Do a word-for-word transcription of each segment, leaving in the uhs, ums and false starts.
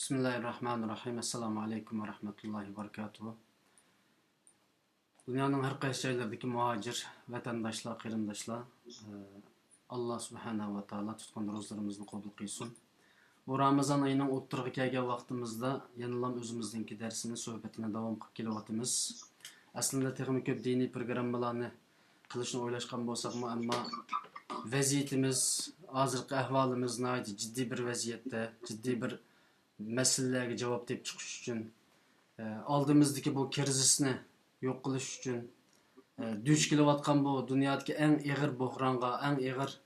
بىسمىللاھىررەھمانىررەھىم. ئەسسالامۇ ئەلەيكۇم ۋە رەھمەتۇللاھى ۋە بەرىكاتۇھۇ. دۇنيانىڭ ھەر قايسى جايلىرىدىكى مۇھاجىر ۋەتەنداشلار، قېرىنداشلار، ئە، ئاللا سۇبھانەھۇ ۋە تائالا تۇتقان روزىلىرىمىزنى قوبۇل قىلسۇن. بۇ رامىزان ئېيىنىڭ ئوتتۇرىغا كەلگەن ۋاقتىمىزدا يەنىلا ئۆزىمىزنىڭكى دەرسىنى، سۆھبىتىنى داۋام قىلىپ كېلىۋاتىمىز. ئەسلىدە تېخىمۇ كۆپ دىنىي پروگراممىلارنى قىلىشنى ئويلاشقان بولساقمۇ، ئەمما ۋەزىيىتىمىز، ھازىرقى ئەھۋالىمىز ناھايىتى جىددىي بىر ۋەزىيەتتە، جىددىي بىر مەسىلىلەرگە جاۋاب تېپىپ چىقىش ئۈچۈن، ئە، ئالدىمىزدىكى بۇ كىرىزىسنى يوق قىلىش ئۈچۈن، ئە، دۇچ كېلىۋاتقان بۇ دۇنيادىكى ئەڭ ئېغىر بوھرانغا، ئەڭ ئېغىر،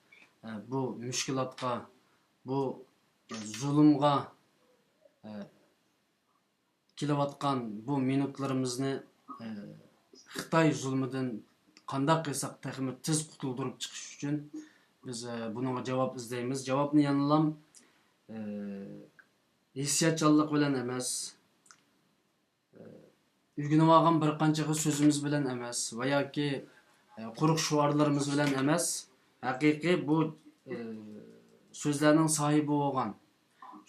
ئە، بۇ مۈشكۈلاتقا، بۇ، ئە، زۇلۇمغا، ئە، كېلىۋاتقان بۇ مىنۇتلىرىمىزنى، ئە، خىتاي زۇلمىدىن قانداق قىلساق تېخىمۇ تېز قۇتۇلدۇرۇپ چىقىش ئۈچۈن بىز، ئە، بۇنىڭغا جاۋاب ئىزدەيمىز. جاۋابنى يەنىلام، ئە، ھېسسىياتچانلىق بىلەن ئەمەس، ئە، ئۆگىنىۋالغان بىر قانچە خىل سۆزىمىز بىلەن ئەمەس ۋە ياكى، ئە، قۇرۇق شوئارلىرىمىز بىلەن ئەمەس، ھەقىقىي بۇ، ئە، سۆزلەرنىڭ ساھىبى بولغان،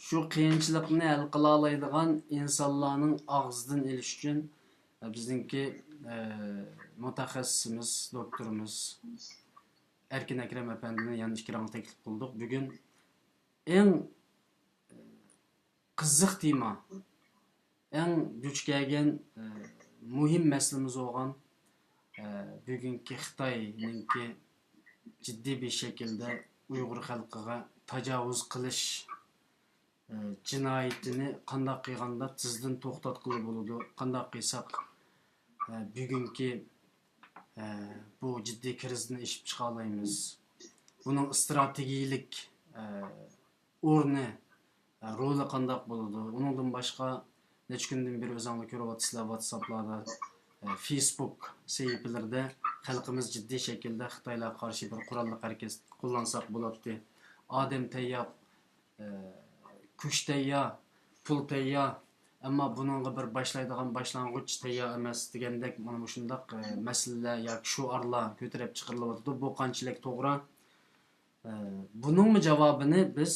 شۇ قىيىنچىلىقنى ھەل قىلالايدىغان ئىنسانلارنىڭ ئاغزىدىن ئېلىش ئۈچۈن، ئە، بىزنىڭكى، ئە، مۇتەخەسسىسىمىز، دوكتورىمىز ئەركىن ئەكرەم ئەپەندىنى يەنە ئېكرانغا تەكلىپ قىلدۇق. بۈگۈن ئەڭ قىزىق تېما، ئەڭ دۇچ كەلگەن، ئە، مۇھىم مەسىلىمىز بولغان، ئە، بۈگۈنكى خىتاينىڭكى جىددىي بىر شەكىلدە ئۇيغۇر خەلقىگە تاجاۋۇز قىلىش، ئە، جىنايىتىنى قانداق قىلغاندا تېزدىن توختاتقىلى بولىدۇ؟ قانداق قىلساق، ئە، بۈگۈنكى، ئە، بۇ جىددىي كىرىزىستىن ئېشىپ چىقالايمىز؟ بۇنىڭ ئىستراتېگىيىلىك، ئە، ئورنى، ئە، رولى قانداق بولىدۇ؟ ئۇنىڭدىن باشقا، نەچچە كۈندىن بېرى ئۆزۈڭلار كۆرۈۋاتىسىلەر، ۋاتساپلاردا، ئە، فېيسبۇك سەھىپىلىرىدە خەلقىمىز جىددىي شەكىلدە خىتايلارغا قارشى بىر قوراللىق ھەرىكەت قوللانساق بولاتتى. ئادەم تەييار، ئە، كۈچ تەييار، پۇل تەييار، ئەمما بۇنىڭغا بىر باشلايدىغان باشلانغۇچ تەييار ئەمەس دېگەندەك، مانا مۇشۇنداق، ئە، مەسىلىلەر ياكى شوئارلار كۆتۈرۈپ چىقىرىلىۋاتىدۇ. بۇ قانچىلىك توغرا؟ ئە، بۇنىڭمۇ جاۋابىنى بىز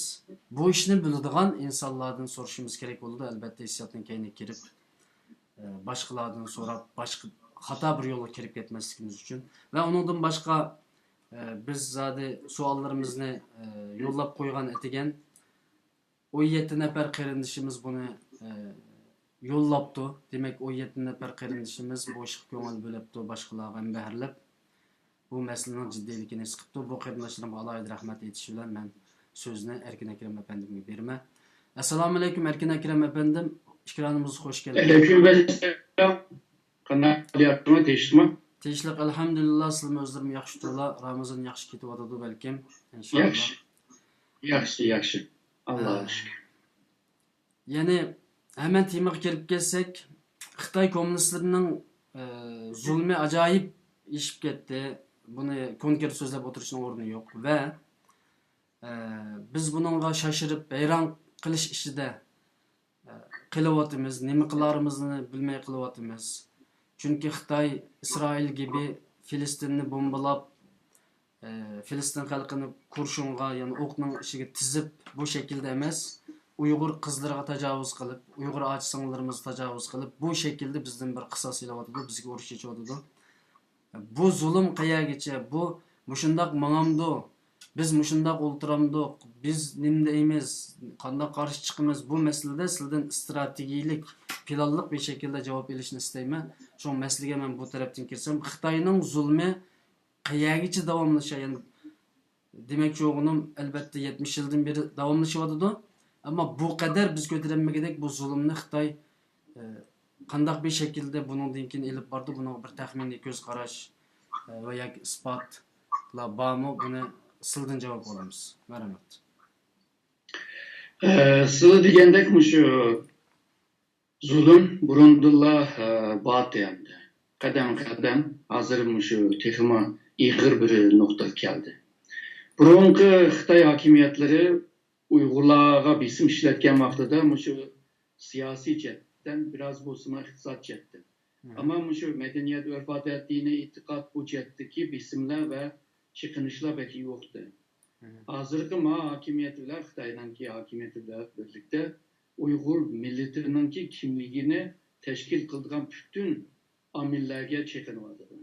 بۇ ئىشنى بىلىدىغان ئىنسانلاردىن سورىشىمىز كېرەك بولىدۇ، ئەلبەتتە، ھېسسىياتنىڭ كەينىگە كىرىپ، ئە، باشقىلاردىن سوراپ، باشقا خاتا بىر يولغا كىرىپ كەتمەسلىكىمىز ئۈچۈن. ۋە ئۇنىڭدىن باشقا، ئە، بىز زادى سوئاللىرىمىزنى، ئە، يوللاپ قويغان ئەتىگەن ئون يەتتە نەپەر قېرىندىشىمىز بۇنى، ئە، يوللاپتۇ. دېمەك، ئون يەتتە نەپەر قېرىندىشىمىز بۇ ئىشقا كۆڭۈل بۆلۈپتۇ، باشقىلارغا ھەمبەھىرلەپ، بۇ مەسىلىنىڭ جىددىيلىكىنى ھېس قىپتۇ. بۇ قېرىنداشلىرىمغا ئالاھىدە رەھمەت ئېيتىش بىلەن مەن سۆزنى ئەركىن ئەكرەم ئەپەندىمگە بېرىمەن. ئەسسالامۇ ئەلەيكۇم، ئەركىن ئەكرەم ئەپەندىم، ئېكرانىمىزغا خوش كەلدىڭىز. ئەلەيكۇم ئەسسالام. قانداق ئەھۋالىڭلار، تىنچلىقمۇ؟ تىنچلىق، ئەلھەمدۇلىللا. سىلىمۇ ئۆزلىرىمۇ ياخشى ئولتۇرۇڭلار. رامىزان ياخشى كېتىۋاتىدۇ بەلكىم، ئىنشائاللا. ياخشى. ياخشى، ياخشى. ئاللاغا ئە، شۈكۈر. يەنى ھەمەن تېمىغا كىرىپ كەتسەك، خىتاي كوممۇنىستلىرىنىڭ، ئە، زۇلمى ئاجايىپ ئېشىپ كەتتى. بۇنى كونكرېت سۆزلەپ ئولتۇرۇشنىڭ ئورنى يوق. ۋە، ئە، بىز بۇنىڭغا شاشىرىپ، ھەيران قېلىش ئىچىدە، ئە، قېلىۋاتىمىز. نېمە قىلارىمىزنى بىلمەي قېلىۋاتىمىز. چۈنكى خىتاي ئىسرائىل گىبى فىلىستىننى بومبىلاپ، ئە، فىلىستىن خەلقىنى كۇرشۇنغا، يەنى ئوقنىڭ ئىچىگە تىزىپ، بۇ شەكىلدە ئەمەس، ئۇيغۇر قىزلىرىغا تاجاۋۇز قىلىپ، ئۇيغۇر ئاچا-سىڭىللىرىمىزغا تاجاۋۇز قىلىپ، بۇ شەكىلدە بىزدىن بىر قىساس ئېلىۋاتىدۇ، بىزگە ئۇرۇش ئېچىۋاتىدۇ. بۇ زۇلۇم قەيەرگىچە؟ بۇ مۇشۇنداق ماڭامدۇ؟ بىز مۇشۇنداق ئولتۇرامدۇق؟ بىز نېمە دەيمىز؟ قانداق قارشى چىقىمىز؟ بۇ مەسىلىدە سىلىدىن ئىستراتېگىيىلىك، پىلانلىق بىر شەكىلدە جاۋاب ئېلىشنى ئىستەيمەن. شۇڭا مەسىلىگە مەن بۇ تەرەپتىن كىرسەم، خىتاينىڭ زۇلمى قەيەرگىچە داۋاملىشار؟ يەنى، دېمەكچى بولغىنىم، ئەلبەتتە، يەتمىش يىلدىن بېرى داۋاملىشىۋاتىدۇ. ئەمما بۇ قەدەر بىز كۆتۈرەلمىگۈدەك بۇ زۇلۇمنى خىتاي، ئە، قانداق بىر شەكىلدە بۇنىڭدىن كېيىن ئېلىپ بارىدۇ، بۇنىڭغا بىر تەخمىنىي كۆز قاراش، ئە، ۋە ياكى ئىسپاتلار بارمۇ؟ بۇنى سىلىدىن جاۋاب ئالىمىز. مەرھەمەت. ئە، سىلى دېگەندەك مۇشۇ زۇلۇم بۇرۇندىنلا، ئە، بارتى ئەمدى. قەدەم-قەدەم ھازىر مۇشۇ تېخىمۇ ئېغىر بىر نۇقتىغا كەلدى. بۇرۇنقى خىتاي ھاكىمىيەتلىرى ئۇيغۇرلارغا بېسىم ئىشلەتكەن ۋاقتىدا مۇشۇ سىياسىي جەھەتتىن بىراز بولسىمۇ ئىقتىساد جەھەتتىن. مم. ئەمما مۇشۇ مەدەنىيەت، ئۆرپ-ئادەت، دىنىي ئېتىقاد، بۇ جەھەتتىكى بېسىملار ۋە چېقىنىشلار بەك يوقتى. مم. ھازىرقى ما ھاكىمىيەت بىلەن خىتاينىڭكى ھاكىمىيىتى بىلەن بىرلىكتە ئۇيغۇر مىللىتىنىڭكى كىملىكىنى تەشكىل قىلىدىغان پۈتۈن ئامىللارغا چېقىنىۋاتىدۇ.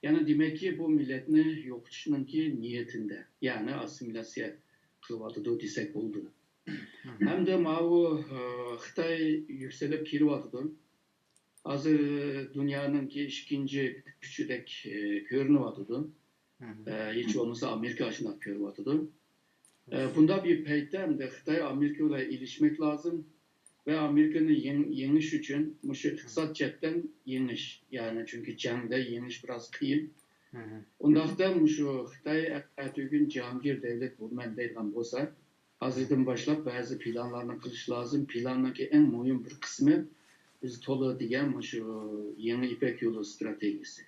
يەنى دېمەككى، بۇ مىللەتنى يوقىتىشنىڭكى نىيىتىندە، يەنى ئاسسىمىلياتسىيە قىلىۋاتىدۇ دېسەك بولىدۇ. ھەمدە ماۋۇ، ئە، خىتاي يۈكسىلىپ كېلىۋاتىدۇ. ھازىر دۇنيانىڭكى ئىككىنچى كۈچىدەك، ئە، كۆرۈنۈۋاتىدۇ. ئە، ھېچ بولمىسا ئامېرىكا شۇنداق كۆرۈۋاتىدۇ. ئە، بۇنداق بىر پەيتتە ئەمدى خىتاي ئامېرىكا بىلەن ئېلىشمەك لازىم ۋە ئامېرىكىنى يېڭ-، يېڭىش ئۈچۈن مۇشۇ ئىقتىساد جەھەتتىن يېڭىش، يەنى چۈنكى جەڭدە يېڭىش بىراز قىيىن. ئۇنداقتا مۇشۇ خىتاي ئەتىگۈن جاھانگىر دەۋلەت بولىمەن دەيدىغان بولسا، ھازىردىن باشلاپ بەزى پىلانلارنى قىلىش لازىم. پىلاننىڭكى ئەڭ مۇھىم بىر قىسمى بىز تولا دېگەن مۇشۇ يېڭى يىپەك يولى ئىستراتېگىيىسى.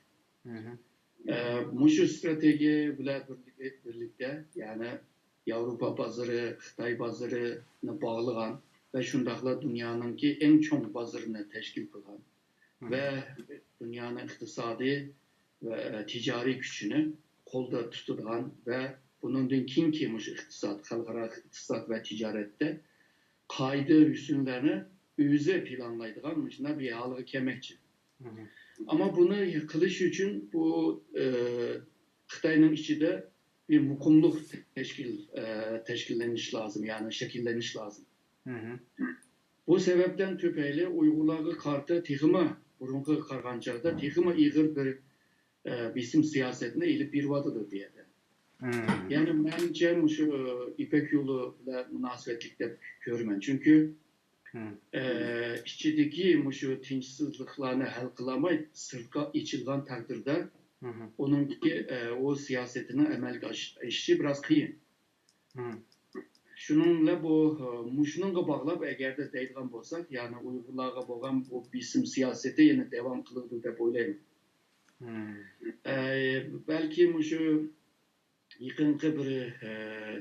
ئە، مۇشۇ ئىستراتېگىيە بىلەن بىرلىكتە، يەنى ياۋروپا بازىرى، خىتاي بازىرىنى باغلىغان ۋە شۇنداقلا دۇنيانىڭكى ئەڭ چوڭ بازىرىنى تەشكىل قىلغان ۋە دۇنيانىڭ ئىقتىسادىي ۋە تىجارىي كۈچىنى قولدا تۇتىدىغان ۋە بۇنىڭدىن كېيىنكى مۇشۇ ئىقتىساد، خەلقئارا ئىقتىساد ۋە تىجارەتتە قائىدە ھۆسنلەرنى ئۆزى پىلانلايدىغان مۇشۇنداق بىر ھالغا كەلمەكچى. ئەمما بۇنى قىلىش ئۈچۈن بۇ، ئە، خىتاينىڭ ئىچىدە بىر مۇقىملىق تەشكىل، ئە، تەشكىللىنىش لازىم، يەنى شەكىللىنىش لازىم. بۇ سەۋەبتىن تۈپەيلى ئۇيغۇرلارغا قارىتا تېخىمۇ بۇرۇنقىغا قارىغان چاغدا تېخىمۇ ئېغىر بىر، ئە، بېسىم سىياسەتنى ئېلىپ بېرىۋاتىدۇ بۇ يەردە. يەنى مەنچە مۇشۇ يىپەك يولى بىلەن مۇناسىۋەتلىك دەپ كۆرىمەن. چۈنكى ئە، ئىچىدىكى مۇشۇ تىنچسىزلىقلارنى ھەل قىلالماي، سىرتقا ئېچىلغان تەقدىردە، ئۇنىڭكى، ئە، ئۇ سىياسىتىنىڭ ئەمەلگە ئاش-، ئېشىشى بىراز قىيىن. شۇنىڭ بىلەن بۇ، ئە، مۇشۇنىڭغا باغلاپ، ئەگەردە دەيدىغان بولساق، يەنى ئۇيغۇرلارغا بولغان بۇ بېسىم سىياسىتى يەنە داۋام قىلىدۇ دەپ ئويلايمەن. ئە، بەلكى مۇشۇ يېقىنقى بىر،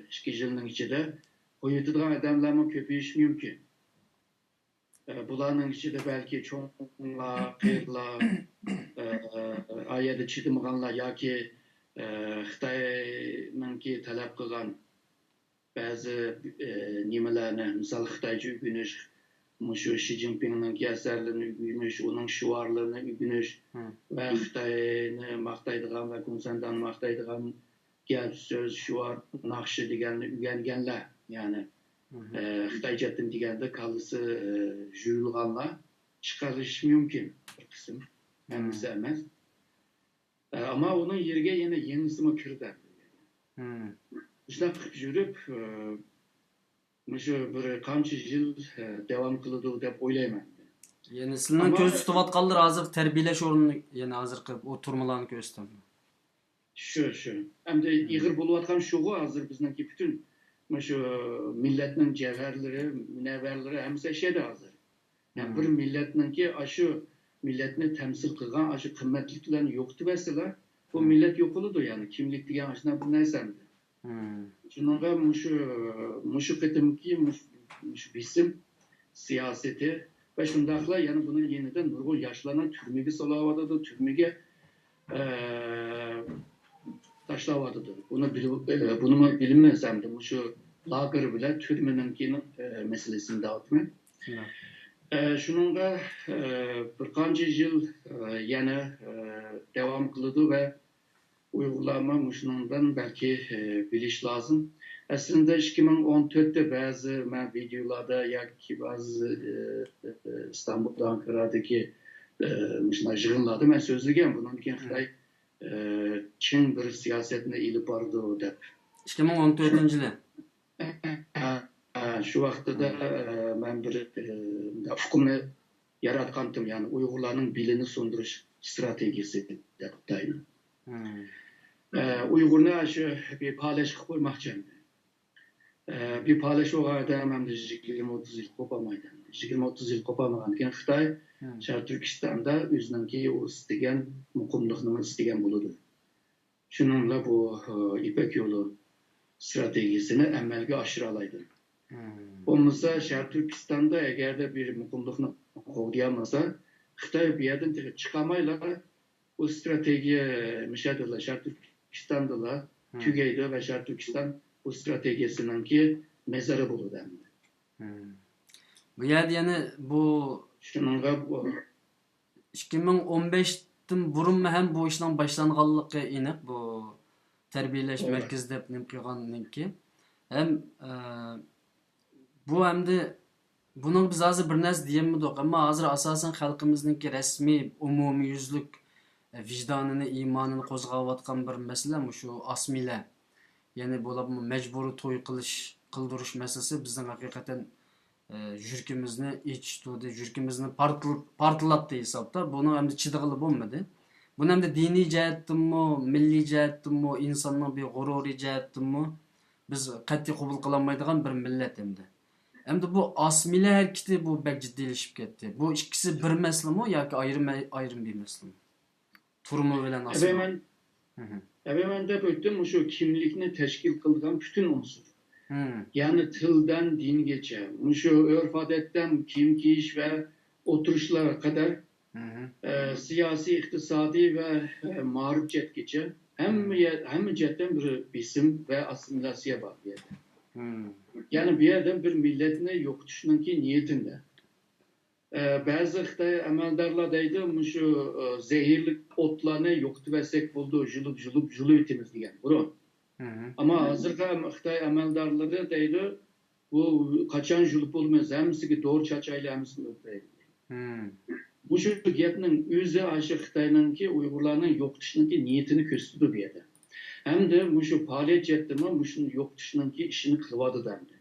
ئىككى يىلنىڭ ئىچىدە قويۇۋېتىدىغان ئادەملەرمۇ كۆپىيىشى مۇمكىن. بۇلارنىڭ ئىچىدە بەلكى چوڭلار، قېرىلار، ئا يەردە چىدىمىغانلار ياكى خىتاينىڭكى تەلەپ قىلغان بەزى نېمىلەرنى، مىسال، خىتايچە ئۆگىنىش، مۇشۇ شى جىنپىڭنىڭكى ئەسەرلىرىنى ئۆگىنىش، ئۇنىڭ شوئارلىرىنى ئۆگىنىش ۋە خىتاينى ماختايدىغان ۋە كۇمسەنداننى ماختايدىغان گەپ، سۆز، شوئار، ناخشا دېگەننى ئۆگەنگەنلەر، يەنى، ئە، خىتايچە ئېيتىم دېگەندە كاللىسى، ئە، يۇيۇلغانلار چىقىرىشى مۇمكىن بىر قىسىم. ھەممىسى ئەمەس. ئە، ئەمما ئۇنىڭ يېرىگە يەنە يېڭىسىمۇ كىرىدۇ. مۇشۇنداق قىلىپ يۈرۈپ، ئە، مۇشۇ بىر قانچە يىل، ئە، داۋام قىلىدۇ دەپ ئويلايمەن. يەنى سىلەرنىڭ ئەمما كۆز تۇتۇۋاتقانلىرى ھازىر تەربىيەلەش ئورنى، يەنى ھازىرقى ئۇ تۈرمىلەرنى كۆرسىتەمدۇ؟ شۇ، شۇ. ئەمدى ئېغىر بولۇۋاتقان شۇغۇ ھازىر بىزنىڭكى پۈتۈن مۇشۇ مىللەتنىڭ جەۋھەرلىرى، مۇنەۋۋەرلىرى ھەممىسى ئەشەدە ھازىر. يەنى بىر مىللەتنىڭكى ئاشۇ مىللەتنى تەمسىل قىلغان ئاشۇ قىممەتلىكلەرنى يوقىتىۋەتسىلە، بۇ مىللەت يوقىلىدۇ، يەنى كىملىك دېگەن ئاشۇنداق بىر نەرسە ئەمدى. شۇنىڭغا مۇشۇ، مۇشۇ قېتىمقى مۇش-، مۇشۇ بېسىم سىياسىتى ۋە شۇنداقلا يەنە بۇنىڭ يېنىدا نۇرغۇن ياشلارنى تۈرمىگە سولاۋاتىدۇ، تۈرمىگە، ئە، تاشلاۋاتىدۇ. بۇنى بىلىپ، ئە، بۇنىمۇ بىلىمىز ئەمدى مۇشۇ لاگېر بىلەن تۈرمىنىڭكىنىڭ، ئە، مەسىلىسىنى دەۋاتىمەن. ئە، شۇنىڭغا، ئە، بىر قانچە يىل، ئە، يەنە، ئە، داۋام قىلىدۇ ۋە ئۇيغۇرلارمۇ مۇشۇنىڭدىن بەلكى، ئە، بىلىش لازىم. ئەسلىندە ئىككى مىڭ ئون تۆتتە بەزى مەن ۋىدېئولاردا ياكى بەزى، ئە، ئە، ئىستانبۇلدا، ئانكارادىكى، ئە، مۇشۇنداق يىغىنلاردا مەن سۆزلىگەن، بۇنىڭدىن كېيىن خىتاي، ئە، چىڭ بىر سىياسەتنى ئېلىپ بارىدۇ دەپ. ئىككى مىڭ ئون تۆتىنچى يىلى. ئە، ئە، شۇ ۋاقتىدا، ئە، مەن بىر، ئە، ئۇقۇمنى ياراتقانتىم، يەنى ئۇيغۇرلارنىڭ بىلىنى سۇندۇرۇش ئىستراتېگىيىسى دەپ ئاتايمەن. ئە، ئۇيغۇرنى شۇ بىر پالەچ قىلىپ قويماقچى ئەمدى. ئە، بىر پالەچ بولغان ئادەم ئەمدى يىگىرمە ئوتتۇز يىل قوپالمايدۇ ئەمدى. يىگىرمە ئوتتۇز يىل قوپالمىغاندىن كېيىن خىتاي شەرقىي تۈركىستاندا ئۆزىنىڭكى ئۇ ئىستىگەن مۇقىملىقنى ئىستىگەن بولىدۇ. شۇنىڭ بىلەن بۇ، ئە، يىپەك يولى ئىستراتېگىيىسىنى ئەمەلگە ئاشۇرالايدۇ. بولمىسا شەرقىي تۈركىستاندا ئەگەردە بىر مۇقىملىقنى قوغدىيالمىسا، خىتاي بۇ يەردىن تېخى چىقالمايلا، بۇ ئىستراتېگىيە مۇشەدىلا، شەرقىي تۈركىستاندىلا تۈگەيدۇ ۋە شەرقىي تۈركىستان بۇ ئىستراتېگىيەسىنىڭكى مەزىرى بولىدۇ ئەمدى. بۇ يەردە يەنە بۇ شۇنىڭغا بۇ ئىككى مىڭ ئون بەشتىن بۇرۇنمۇ ھەم بۇ ئىشنىڭ باشلانغانلىقى ئېنىق، بۇ تەربىيەلەش مەركىزى دەپ نېمە قىلغاننىڭكى. ھەم، ئە، بۇ ئەمدى بۇنىڭ بىز ھازىر بىر نەرسە دېيەلمىدۇق، ئەمما ھازىر ئاساسەن خەلقىمىزنىڭكى رەسمىي، ئومۇميۈزلۈك، ئە، ۋىجدانىنى، ئىمانىنى قوزغاۋاتقان بىر مەسىلە مۇشۇ ئاسمىلە. يەنى بولۇپمۇ مەجبۇرىي توي قىلىش، قىلدۇرۇش مەسىلىسى بىزنىڭ ھەقىقەتەن، ئە، يۈرىكىمىزنى ئېچىشتۇردى، يۈرىكىمىزنى پارتل-، پارتلاتتى ھېسابتا. بۇنىڭ ئەمدى چىدىغىلى بولمىدى. بۇنى ئەمدى دىنىي جەھەتتىنمۇ، مىللىي جەھەتتىنمۇ، ئىنساننىڭ بىر غۇرۇرى جەھەتتىنمۇ بىز قەتئىي قوبۇل قىلالمايدىغان بىر مىللەت ئەمدى. ئەمدى بۇ ئاسمىلە ھەرىكىتى بۇ بەك جىددىيلىشىپ كەتتى. بۇ ئىككىسى بىر مەسىلىمۇ ياكى ئايرىم، ئايرىم بىر مەسىلىمۇ؟ تۇرمۇ بىلەن ئەبەي ئاسمىلە. مەن، مھم. ئەبەي مەن دەپ ئۆتتۈم، مۇشۇ كىملىكنى تەشكىل قىلىدىغان پۈتۈن ئۇنسۇر. مھم. يەنى تىلدىن دىنگىچە، مۇشۇ ئۆرپ-ئادەتتىن كىيىم كىيىش ۋە ئولتۇرۇشلارغا قەدەر، مھم. ئە، سىياسىي، ئىقتىسادىي ۋە، ئە، مائارىپ جەھەتكىچە ھەممە يە-، ھەممە جەھەتتىن بىر بېسىم ۋە ئاسسىمىلياتسىيە بار بۇ يەردە. مھم. يەنى بۇ يەردە بىر مىللەتنى يوقىتىشنىڭكى نىيىتىندە. ئە، بەزى خىتاي ئەمەلدارلار دەيدۇ، مۇشۇ، ئە، زەھەرلىك ئوتلارنى يوقىتىۋەتسەك بولىدۇ، يۇلۇپ، يۇلۇپ، يۇلۇۋېتىمىز دېگەن بۇرۇن. مھم. ئەمما ھازىرقى خىتاي ئەمەلدارلىرى دەيدۇ، بۇ قاچان يۇلۇپ بولىمىز، ھەممىسىگە دورا چاچايلى، ھەممىسىنى ئۆلتۈرەيلى. مھم. مۇشۇ گەپنىڭ ئۆزى ئاشۇ خىتاينىڭكى ئۇيغۇرلارنىڭ يوقىتىشنىڭكى نىيىتىنى كۆرسىتىدۇ بۇ يەردە. ھەمدە مۇشۇ پائالىيەت جەھەتتىمۇ مۇشۇنى يوقىتىشنىڭكى ئىشىنى قىلىۋاتىدۇ ئەمدى.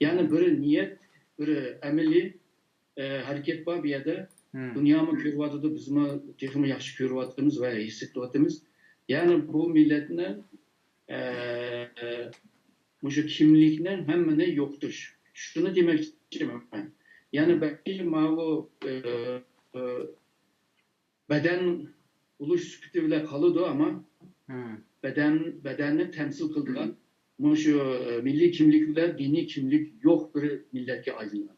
يەنى بىر نىيەت، بىر ئەمەلىي، ئە، ھەرىكەت بار بۇ يەردە. مم. دۇنيامۇ كۆرۈۋاتىدۇ، بىزمۇ تېخىمۇ ياخشى كۆرۈۋاتىمىز ۋە ھېس ئېتىۋاتىمىز. يەنى بۇ مىللەتنى، ئە، مۇشۇ كىملىكنى ھەممىنى يوقىتىش. شۇنى دېمەكچىمەن مەن. يەنى مم. بەلكى ماۋۇ، ئە، ئە، بەدەن بولۇش سۈپىتى بىلەن قالىدۇ، ئەمما مم. بەدەن، بەدەننى تەمسىل قىلىدىغان مۇشۇ، ئە، مىللىي كىملىك بىلەن دىنىي كىملىك يوق بىر مىللەتكە ئايلانغان.